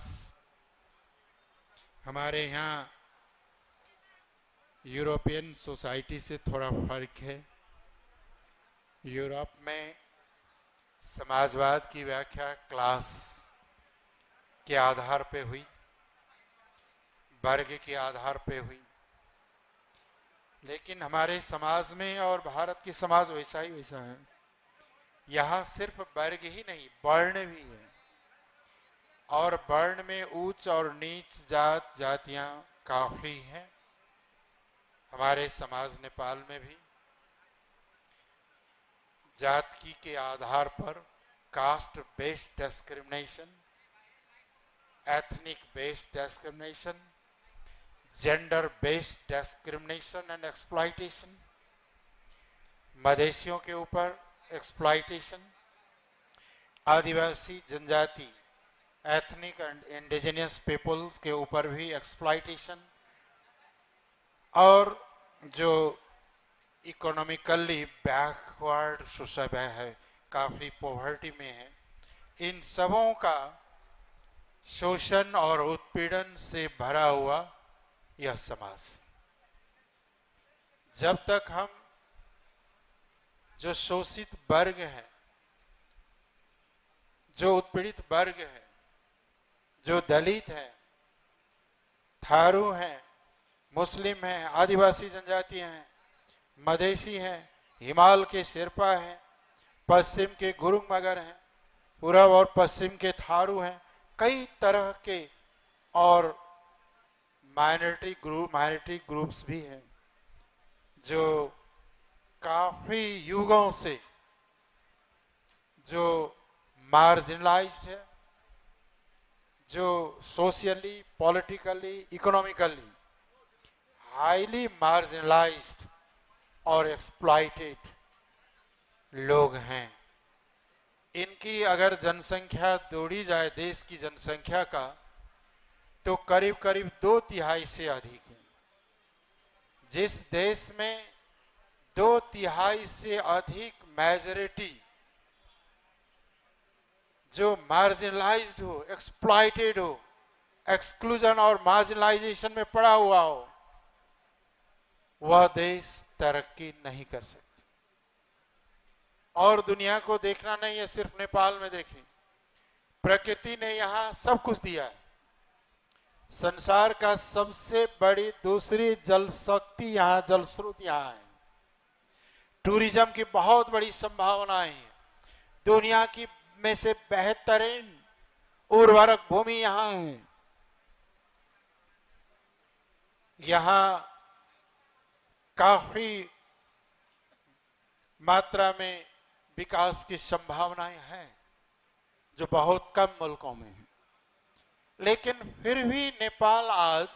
हमारे यहाँ यूरोपियन सोसाइटी से थोड़ा फर्क है। यूरोप में समाजवाद की व्याख्या क्लास के आधार पे हुई, वर्ग के आधार पे हुई, लेकिन हमारे समाज में और भारत की समाज वैसा ही वैसा है। यहाँ सिर्फ वर्ग ही नहीं, वर्ण भी है, और वर्ण में उच्च और नीच जात जातियां काफी हैं। हमारे समाज नेपाल में भी जाति के आधार पर caste based discrimination, ethnic based discrimination, gender based discrimination and exploitation, मधेशियों के ऊपर एक्सप्लॉइटेशन, आदिवासी जनजाति एथनिक एंड इंडिजिनियस पीपल्स के ऊपर भी एक्सप्लॉइटेशन, और जो इकोनॉमिकली बैकवर्ड सोसाइटी है, काफ़ी पॉवर्टी में है, इन सबों का शोषण और उत्पीड़न से भरा हुआ यह समाज। जब तक हम जो शोषित वर्ग हैं, जो उत्पीड़ित वर्ग हैं, जो दलित हैं, थारू हैं, मुस्लिम हैं, आदिवासी जनजाति हैं, मधेसी हैं, हिमाल के शेरपा हैं, पश्चिम के गुरुंग मगर हैं, पूर्व और पश्चिम के थारू हैं, कई तरह के और माइनॉरिटी ग्रुप्स भी हैं जो काफी युगों से जो मार्जिनलाइज्ड है, जो socially, politically, economically highly marginalised और एक्सप्लॉइटेड लोग हैं। इनकी अगर जनसंख्या जोड़ी जाए देश की जनसंख्या का, तो करीब करीब 2/3 से अधिक है। जिस देश में 2/3 से अधिक मेजॉरिटी जो मार्जिनलाइज्ड हो, एक्सप्लॉइटेड हो, एक्सक्लूजन और मार्जिनलाइजेशन में पड़ा हुआ हो, वह देश तरक्की नहीं कर सकता। और दुनिया को देखना नहीं है, सिर्फ नेपाल में देखें, प्रकृति ने यहाँ सब कुछ दिया है। संसार का सबसे बड़ी दूसरी जल शक्ति यहाँ, जल स्रोत यहाँ है। टूरिज्म की बहुत बड़ी संभावनाएं हैं। दुनिया की में से बेहतरीन उर्वरक भूमि यहाँ है। यहाँ काफी मात्रा में विकास की संभावनाएं हैं जो बहुत कम मुल्कों में है। लेकिन फिर भी नेपाल आज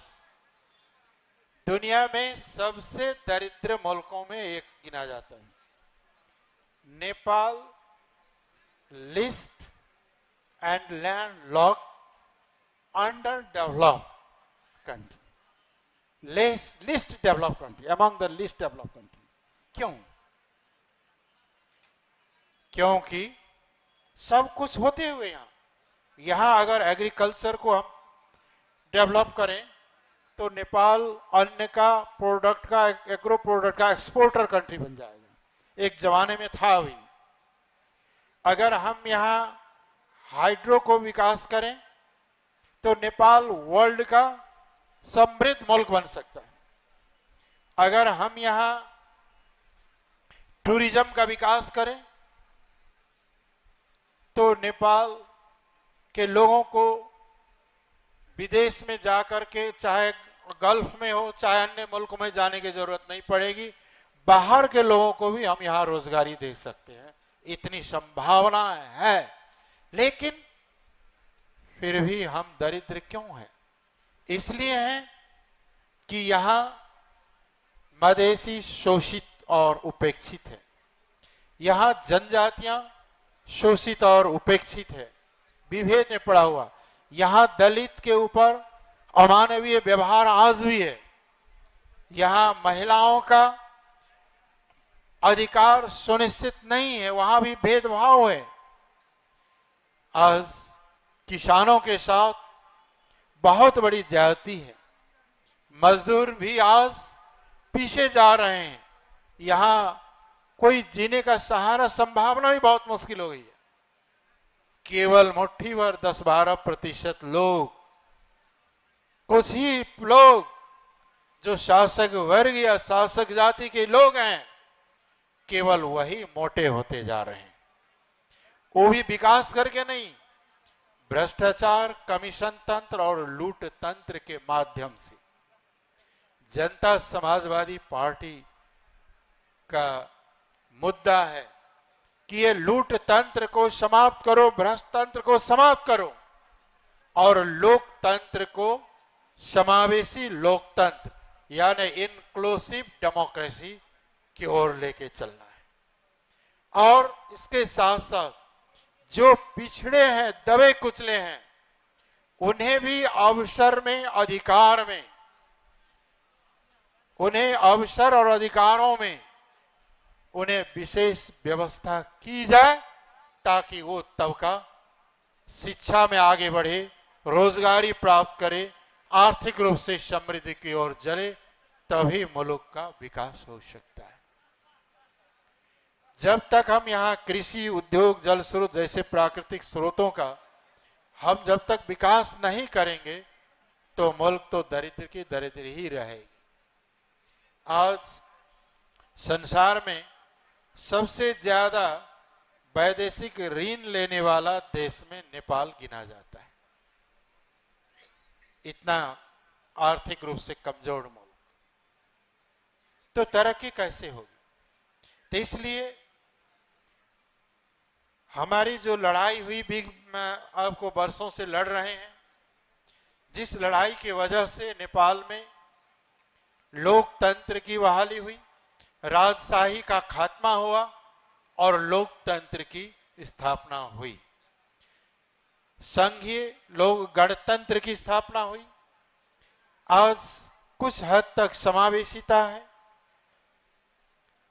दुनिया में सबसे दरिद्र मुल्कों में एक गिना जाता है। Nepal list and land lock under developed country, list developed country, among the list developed country. क्यों? क्योंकि सब कुछ होते हुए यहां अगर एग्रीकल्चर को हम डेवलप करें तो नेपाल अन्न का प्रोडक्ट का, एग्रो प्रोडक्ट का एक्सपोर्टर कंट्री बन जाएगा। एक जमाने में था भी। अगर हम यहां हाइड्रो को विकास करें तो नेपाल वर्ल्ड का समृद्ध मुल्क बन सकता है। अगर हम यहां टूरिज्म का विकास करें तो नेपाल के लोगों को विदेश में जाकर के, चाहे गल्फ में हो चाहे अन्य मुल्कों में जाने की जरूरत नहीं पड़ेगी। बाहर के लोगों को भी हम यहाँ रोजगारी दे सकते हैं, इतनी संभावना है। लेकिन फिर भी हम दरिद्र क्यों हैं? इसलिए हैं कि यहाँ मधेसी शोषित और उपेक्षित है। यहाँ जनजातियां शोषित और उपेक्षित है, विभेद में पड़ा हुआ। यहां दलित के ऊपर अमानवीय व्यवहार आज भी है। यहां महिलाओं का अधिकार सुनिश्चित नहीं है, वहां भी भेदभाव है। आज किसानों के साथ बहुत बड़ी ज्यादती है। मजदूर भी आज पीछे जा रहे हैं। यहां कोई जीने का सहारा, संभावना भी बहुत मुश्किल हो गई है। केवल मुट्ठी भर 10-12% लोग, कुछ ही लोग जो शासक वर्ग या शासक जाति के लोग हैं, केवल वही मोटे होते जा रहे हैं। वो भी विकास करके नहीं, भ्रष्टाचार, कमीशन तंत्र और लूट तंत्र के माध्यम से। जनता समाजवादी पार्टी का मुद्दा है कि ये लूट तंत्र को समाप्त करो, भ्रष्ट तंत्र को समाप्त करो और लोकतंत्र को समावेशी लोकतंत्र यानी इंक्लूसिव डेमोक्रेसी की ओर लेके चलना है। और इसके साथ साथ जो पिछड़े हैं, दबे कुचले हैं, उन्हें भी अवसर में, अधिकार में, उन्हें अवसर और अधिकारों में उन्हें विशेष व्यवस्था की जाए ताकि वो तबका शिक्षा में आगे बढ़े, रोजगारी प्राप्त करे, आर्थिक रूप से समृद्धि की ओर चले, तभी मुल्क का विकास हो सकता है। जब तक हम यहाँ कृषि, उद्योग, जल स्रोत जैसे प्राकृतिक स्रोतों का हम जब तक विकास नहीं करेंगे तो मुल्क तो दरिद्र की दरिद्र ही रहेगी। आज संसार में सबसे ज्यादा वैदेशिक ऋण लेने वाला देश में नेपाल गिना जाता है। इतना आर्थिक रूप से कमजोर मुल्क, तो तरक्की कैसे होगी? तो इसलिए हमारी जो लड़ाई हुई भी आपको वर्षों से लड़ रहे हैं, जिस लड़ाई की वजह से नेपाल में लोकतंत्र की बहाली हुई, राजशाही का खात्मा हुआ और लोकतंत्र की स्थापना हुई, संघीय लोक गणतंत्र की स्थापना हुई। आज कुछ हद तक समावेशिता है,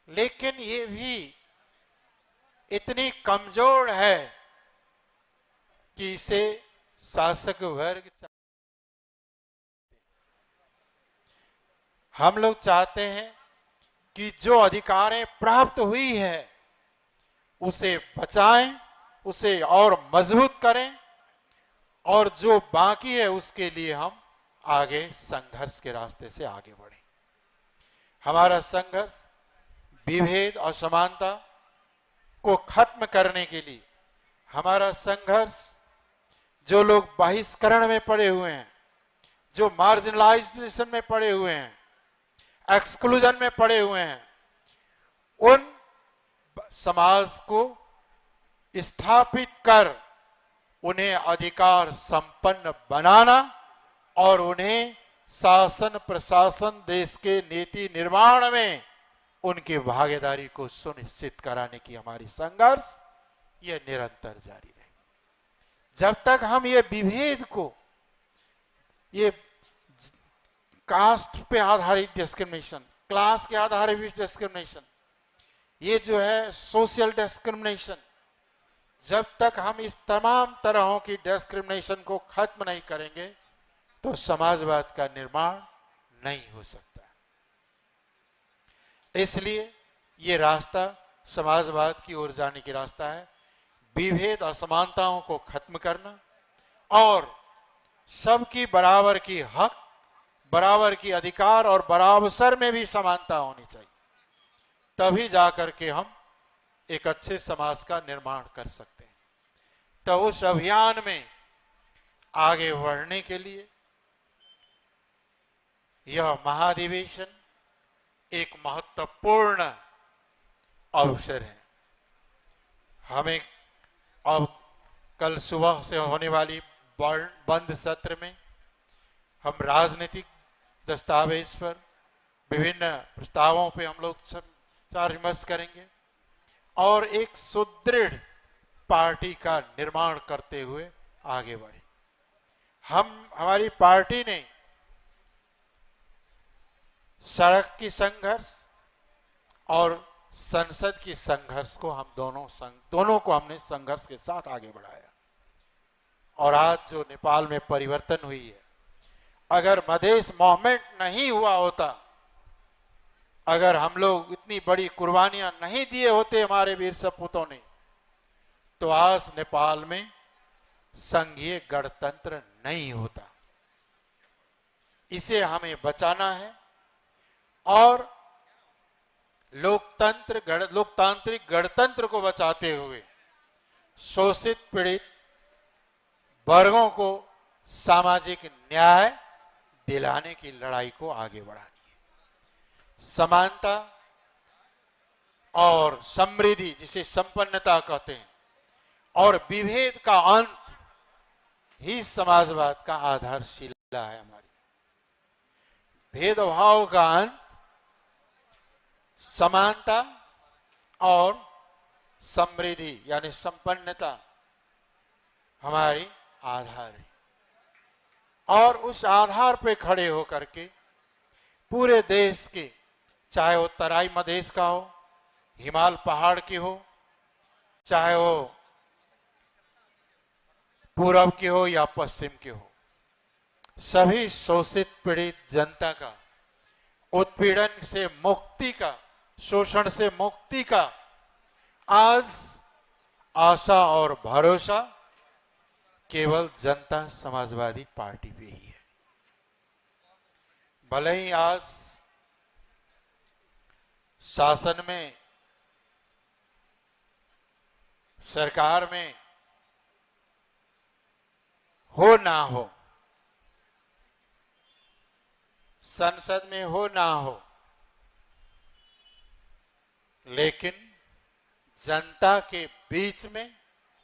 लेकिन ये भी इतनी कमजोर है कि इसे शासक वर्ग हम लोग चाहते हैं कि जो अधिकारें प्राप्त हुई है उसे बचाएं, उसे और मजबूत करें, और जो बाकी है उसके लिए हम आगे संघर्ष के रास्ते से आगे बढ़ें। हमारा संघर्ष विभेद, असमानता को खत्म करने के लिए, हमारा संघर्ष जो लोग बहिष्करण में पड़े हुए हैं, जो मार्जिनलाइजेशन में पड़े हुए हैं, एक्सक्लूजन में पड़े हुए हैं, उन समाज को स्थापित कर उन्हें अधिकार संपन्न बनाना और उन्हें शासन प्रशासन, देश के नीति निर्माण में उनकी भागीदारी को सुनिश्चित कराने की हमारी संघर्ष यह निरंतर जारी रहे। जब तक हम ये विभेद को, ये कास्ट पे आधारित डिस्क्रिमिनेशन, क्लास के आधारित डिस्क्रिमिनेशन, ये जो है सोशल डिस्क्रिमिनेशन, जब तक हम इस तमाम तरहों की डिस्क्रिमिनेशन को खत्म नहीं करेंगे तो समाजवाद का निर्माण नहीं हो सकता। इसलिए ये रास्ता समाजवाद की ओर जाने की रास्ता है। विभेद, असमानताओं को खत्म करना और सबकी बराबर की हक, बराबर की अधिकार और बराबर में भी समानता होनी चाहिए, तभी जाकर के हम एक अच्छे समाज का निर्माण कर सकते हैं। तो उस अभियान में आगे बढ़ने के लिए यह महाधिवेशन एक महत्वपूर्ण अवसर है। हमें अब कल सुबह से होने वाली बंद सत्र में हम राजनीतिक दस्तावेज पर, विभिन्न प्रस्तावों पे हम लोग सब विमर्श करेंगे और एक सुदृढ़ पार्टी का निर्माण करते हुए आगे बढ़े। हमारी पार्टी ने सड़क की संघर्ष और संसद की संघर्ष को हम दोनों को हमने संघर्ष के साथ आगे बढ़ाया। और आज जो नेपाल में परिवर्तन हुई है, अगर मधेश मूवमेंट नहीं हुआ होता, अगर हम लोग इतनी बड़ी कुर्बानियां नहीं दिए होते हमारे वीर सपूतों ने, तो आज नेपाल में संघीय गणतंत्र नहीं होता। इसे बचाना है और लोकतांत्रिक गणतंत्र को बचाते हुए शोषित पीड़ित वर्गों को सामाजिक न्याय दिलाने की लड़ाई को आगे बढ़ानी है। समानता और समृद्धि, जिसे संपन्नता कहते हैं, और विभेद का अंत ही समाजवाद का आधारशिला है। हमारी भेदभाव का अंत समानता और समृद्धि यानी संपन्नता हमारी आधार है। और उस आधार पे खड़े होकर के पूरे देश के, चाहे वो तराई मधेश का हो, हिमाल पहाड़ की हो, चाहे वो पूरब की हो या पश्चिम की हो, सभी शोषित पीड़ित जनता का उत्पीड़न से मुक्ति का, शोषण से मुक्ति का आज आशा और भरोसा केवल जनता समाजवादी पार्टी पे ही है। भले ही आज शासन में, सरकार में हो ना हो, संसद में हो ना हो, लेकिन जनता के बीच में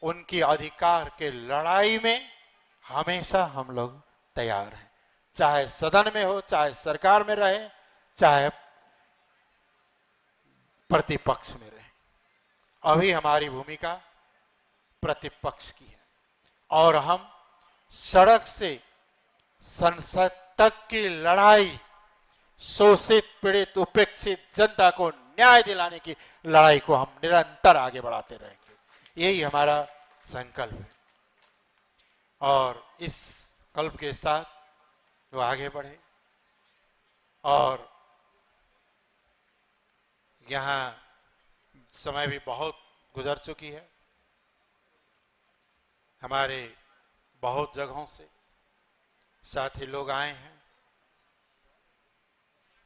उनकी अधिकार के लड़ाई में हमेशा हम लोग तैयार हैं, चाहे सदन में हो, चाहे सरकार में रहे, चाहे प्रतिपक्ष में रहे। अभी हमारी भूमिका प्रतिपक्ष की है और हम सड़क से संसद तक की लड़ाई, शोषित पीड़ित उपेक्षित जनता को न्याय दिलाने की लड़ाई को हम निरंतर आगे बढ़ाते रहेंगे। यही हमारा संकल्प है और इस कल्प के साथ वो आगे बढ़े। और यहाँ समय भी बहुत गुजर चुकी है, हमारे बहुत जगहों से साथी लोग आए हैं,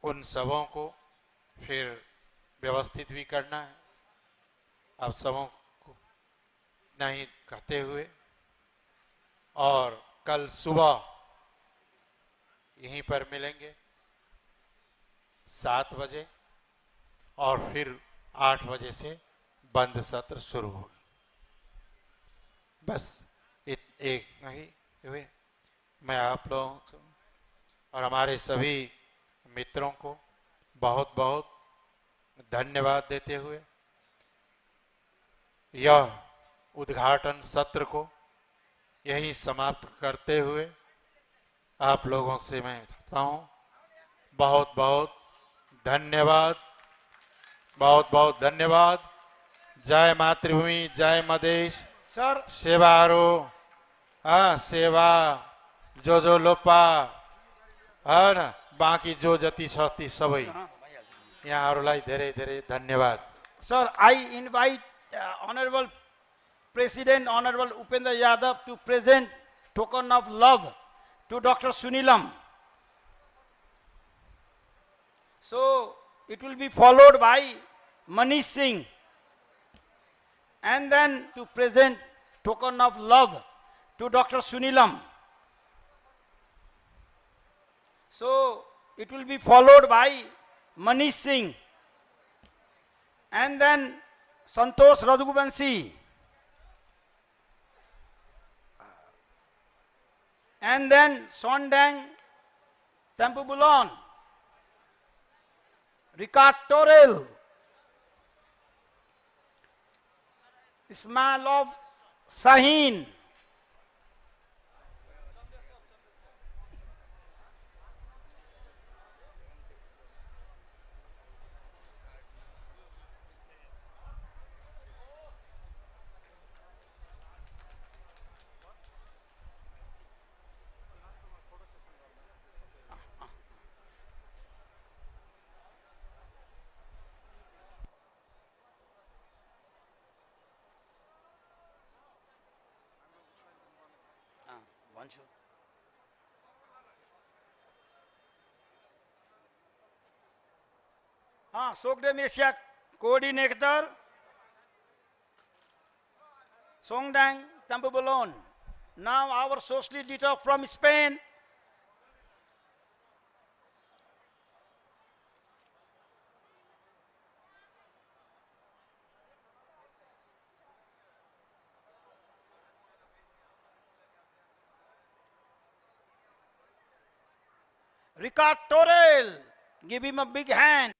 उन सबों को फिर व्यवस्थित भी करना है। अब सबों को नहीं कहते हुए और कल सुबह यहीं पर मिलेंगे 7 बजे और फिर 8 बजे से बंद सत्र शुरू होगा। बस एक नहीं हुए मैं आप लोगों को और हमारे सभी मित्रों को बहुत बहुत धन्यवाद देते हुए यह उद्घाटन सत्र को यही समाप्त करते हुए आप लोगों से मैं कहता हूं बहुत बहुत धन्यवाद, बहुत बहुत धन्यवाद। जय मातृभूमि, जय मदेश। सर सेवारो सेवा जो लोपा है न, बाँकी जो जति शक्ति सबै यहाँहरूलाई धेरै धेरै धन्यवाद। Sir, I invite Honorable President, Honorable Upendra Yadav to present token of love to Dr. Sunilam. So, it will be followed by Manish Singh. And then to present token of love to Dr. Sunilam. So, it will be followed by Manish Singh. And then Santosh Rajguvanshi. And then Sondang Tampubulon. Ricard Torel. Ismailov Sahin. Sogdem Asia Coordinator Sondang Tambubolon. Now our socialist leader from Spain, Ricard Torel. Give him a big hand.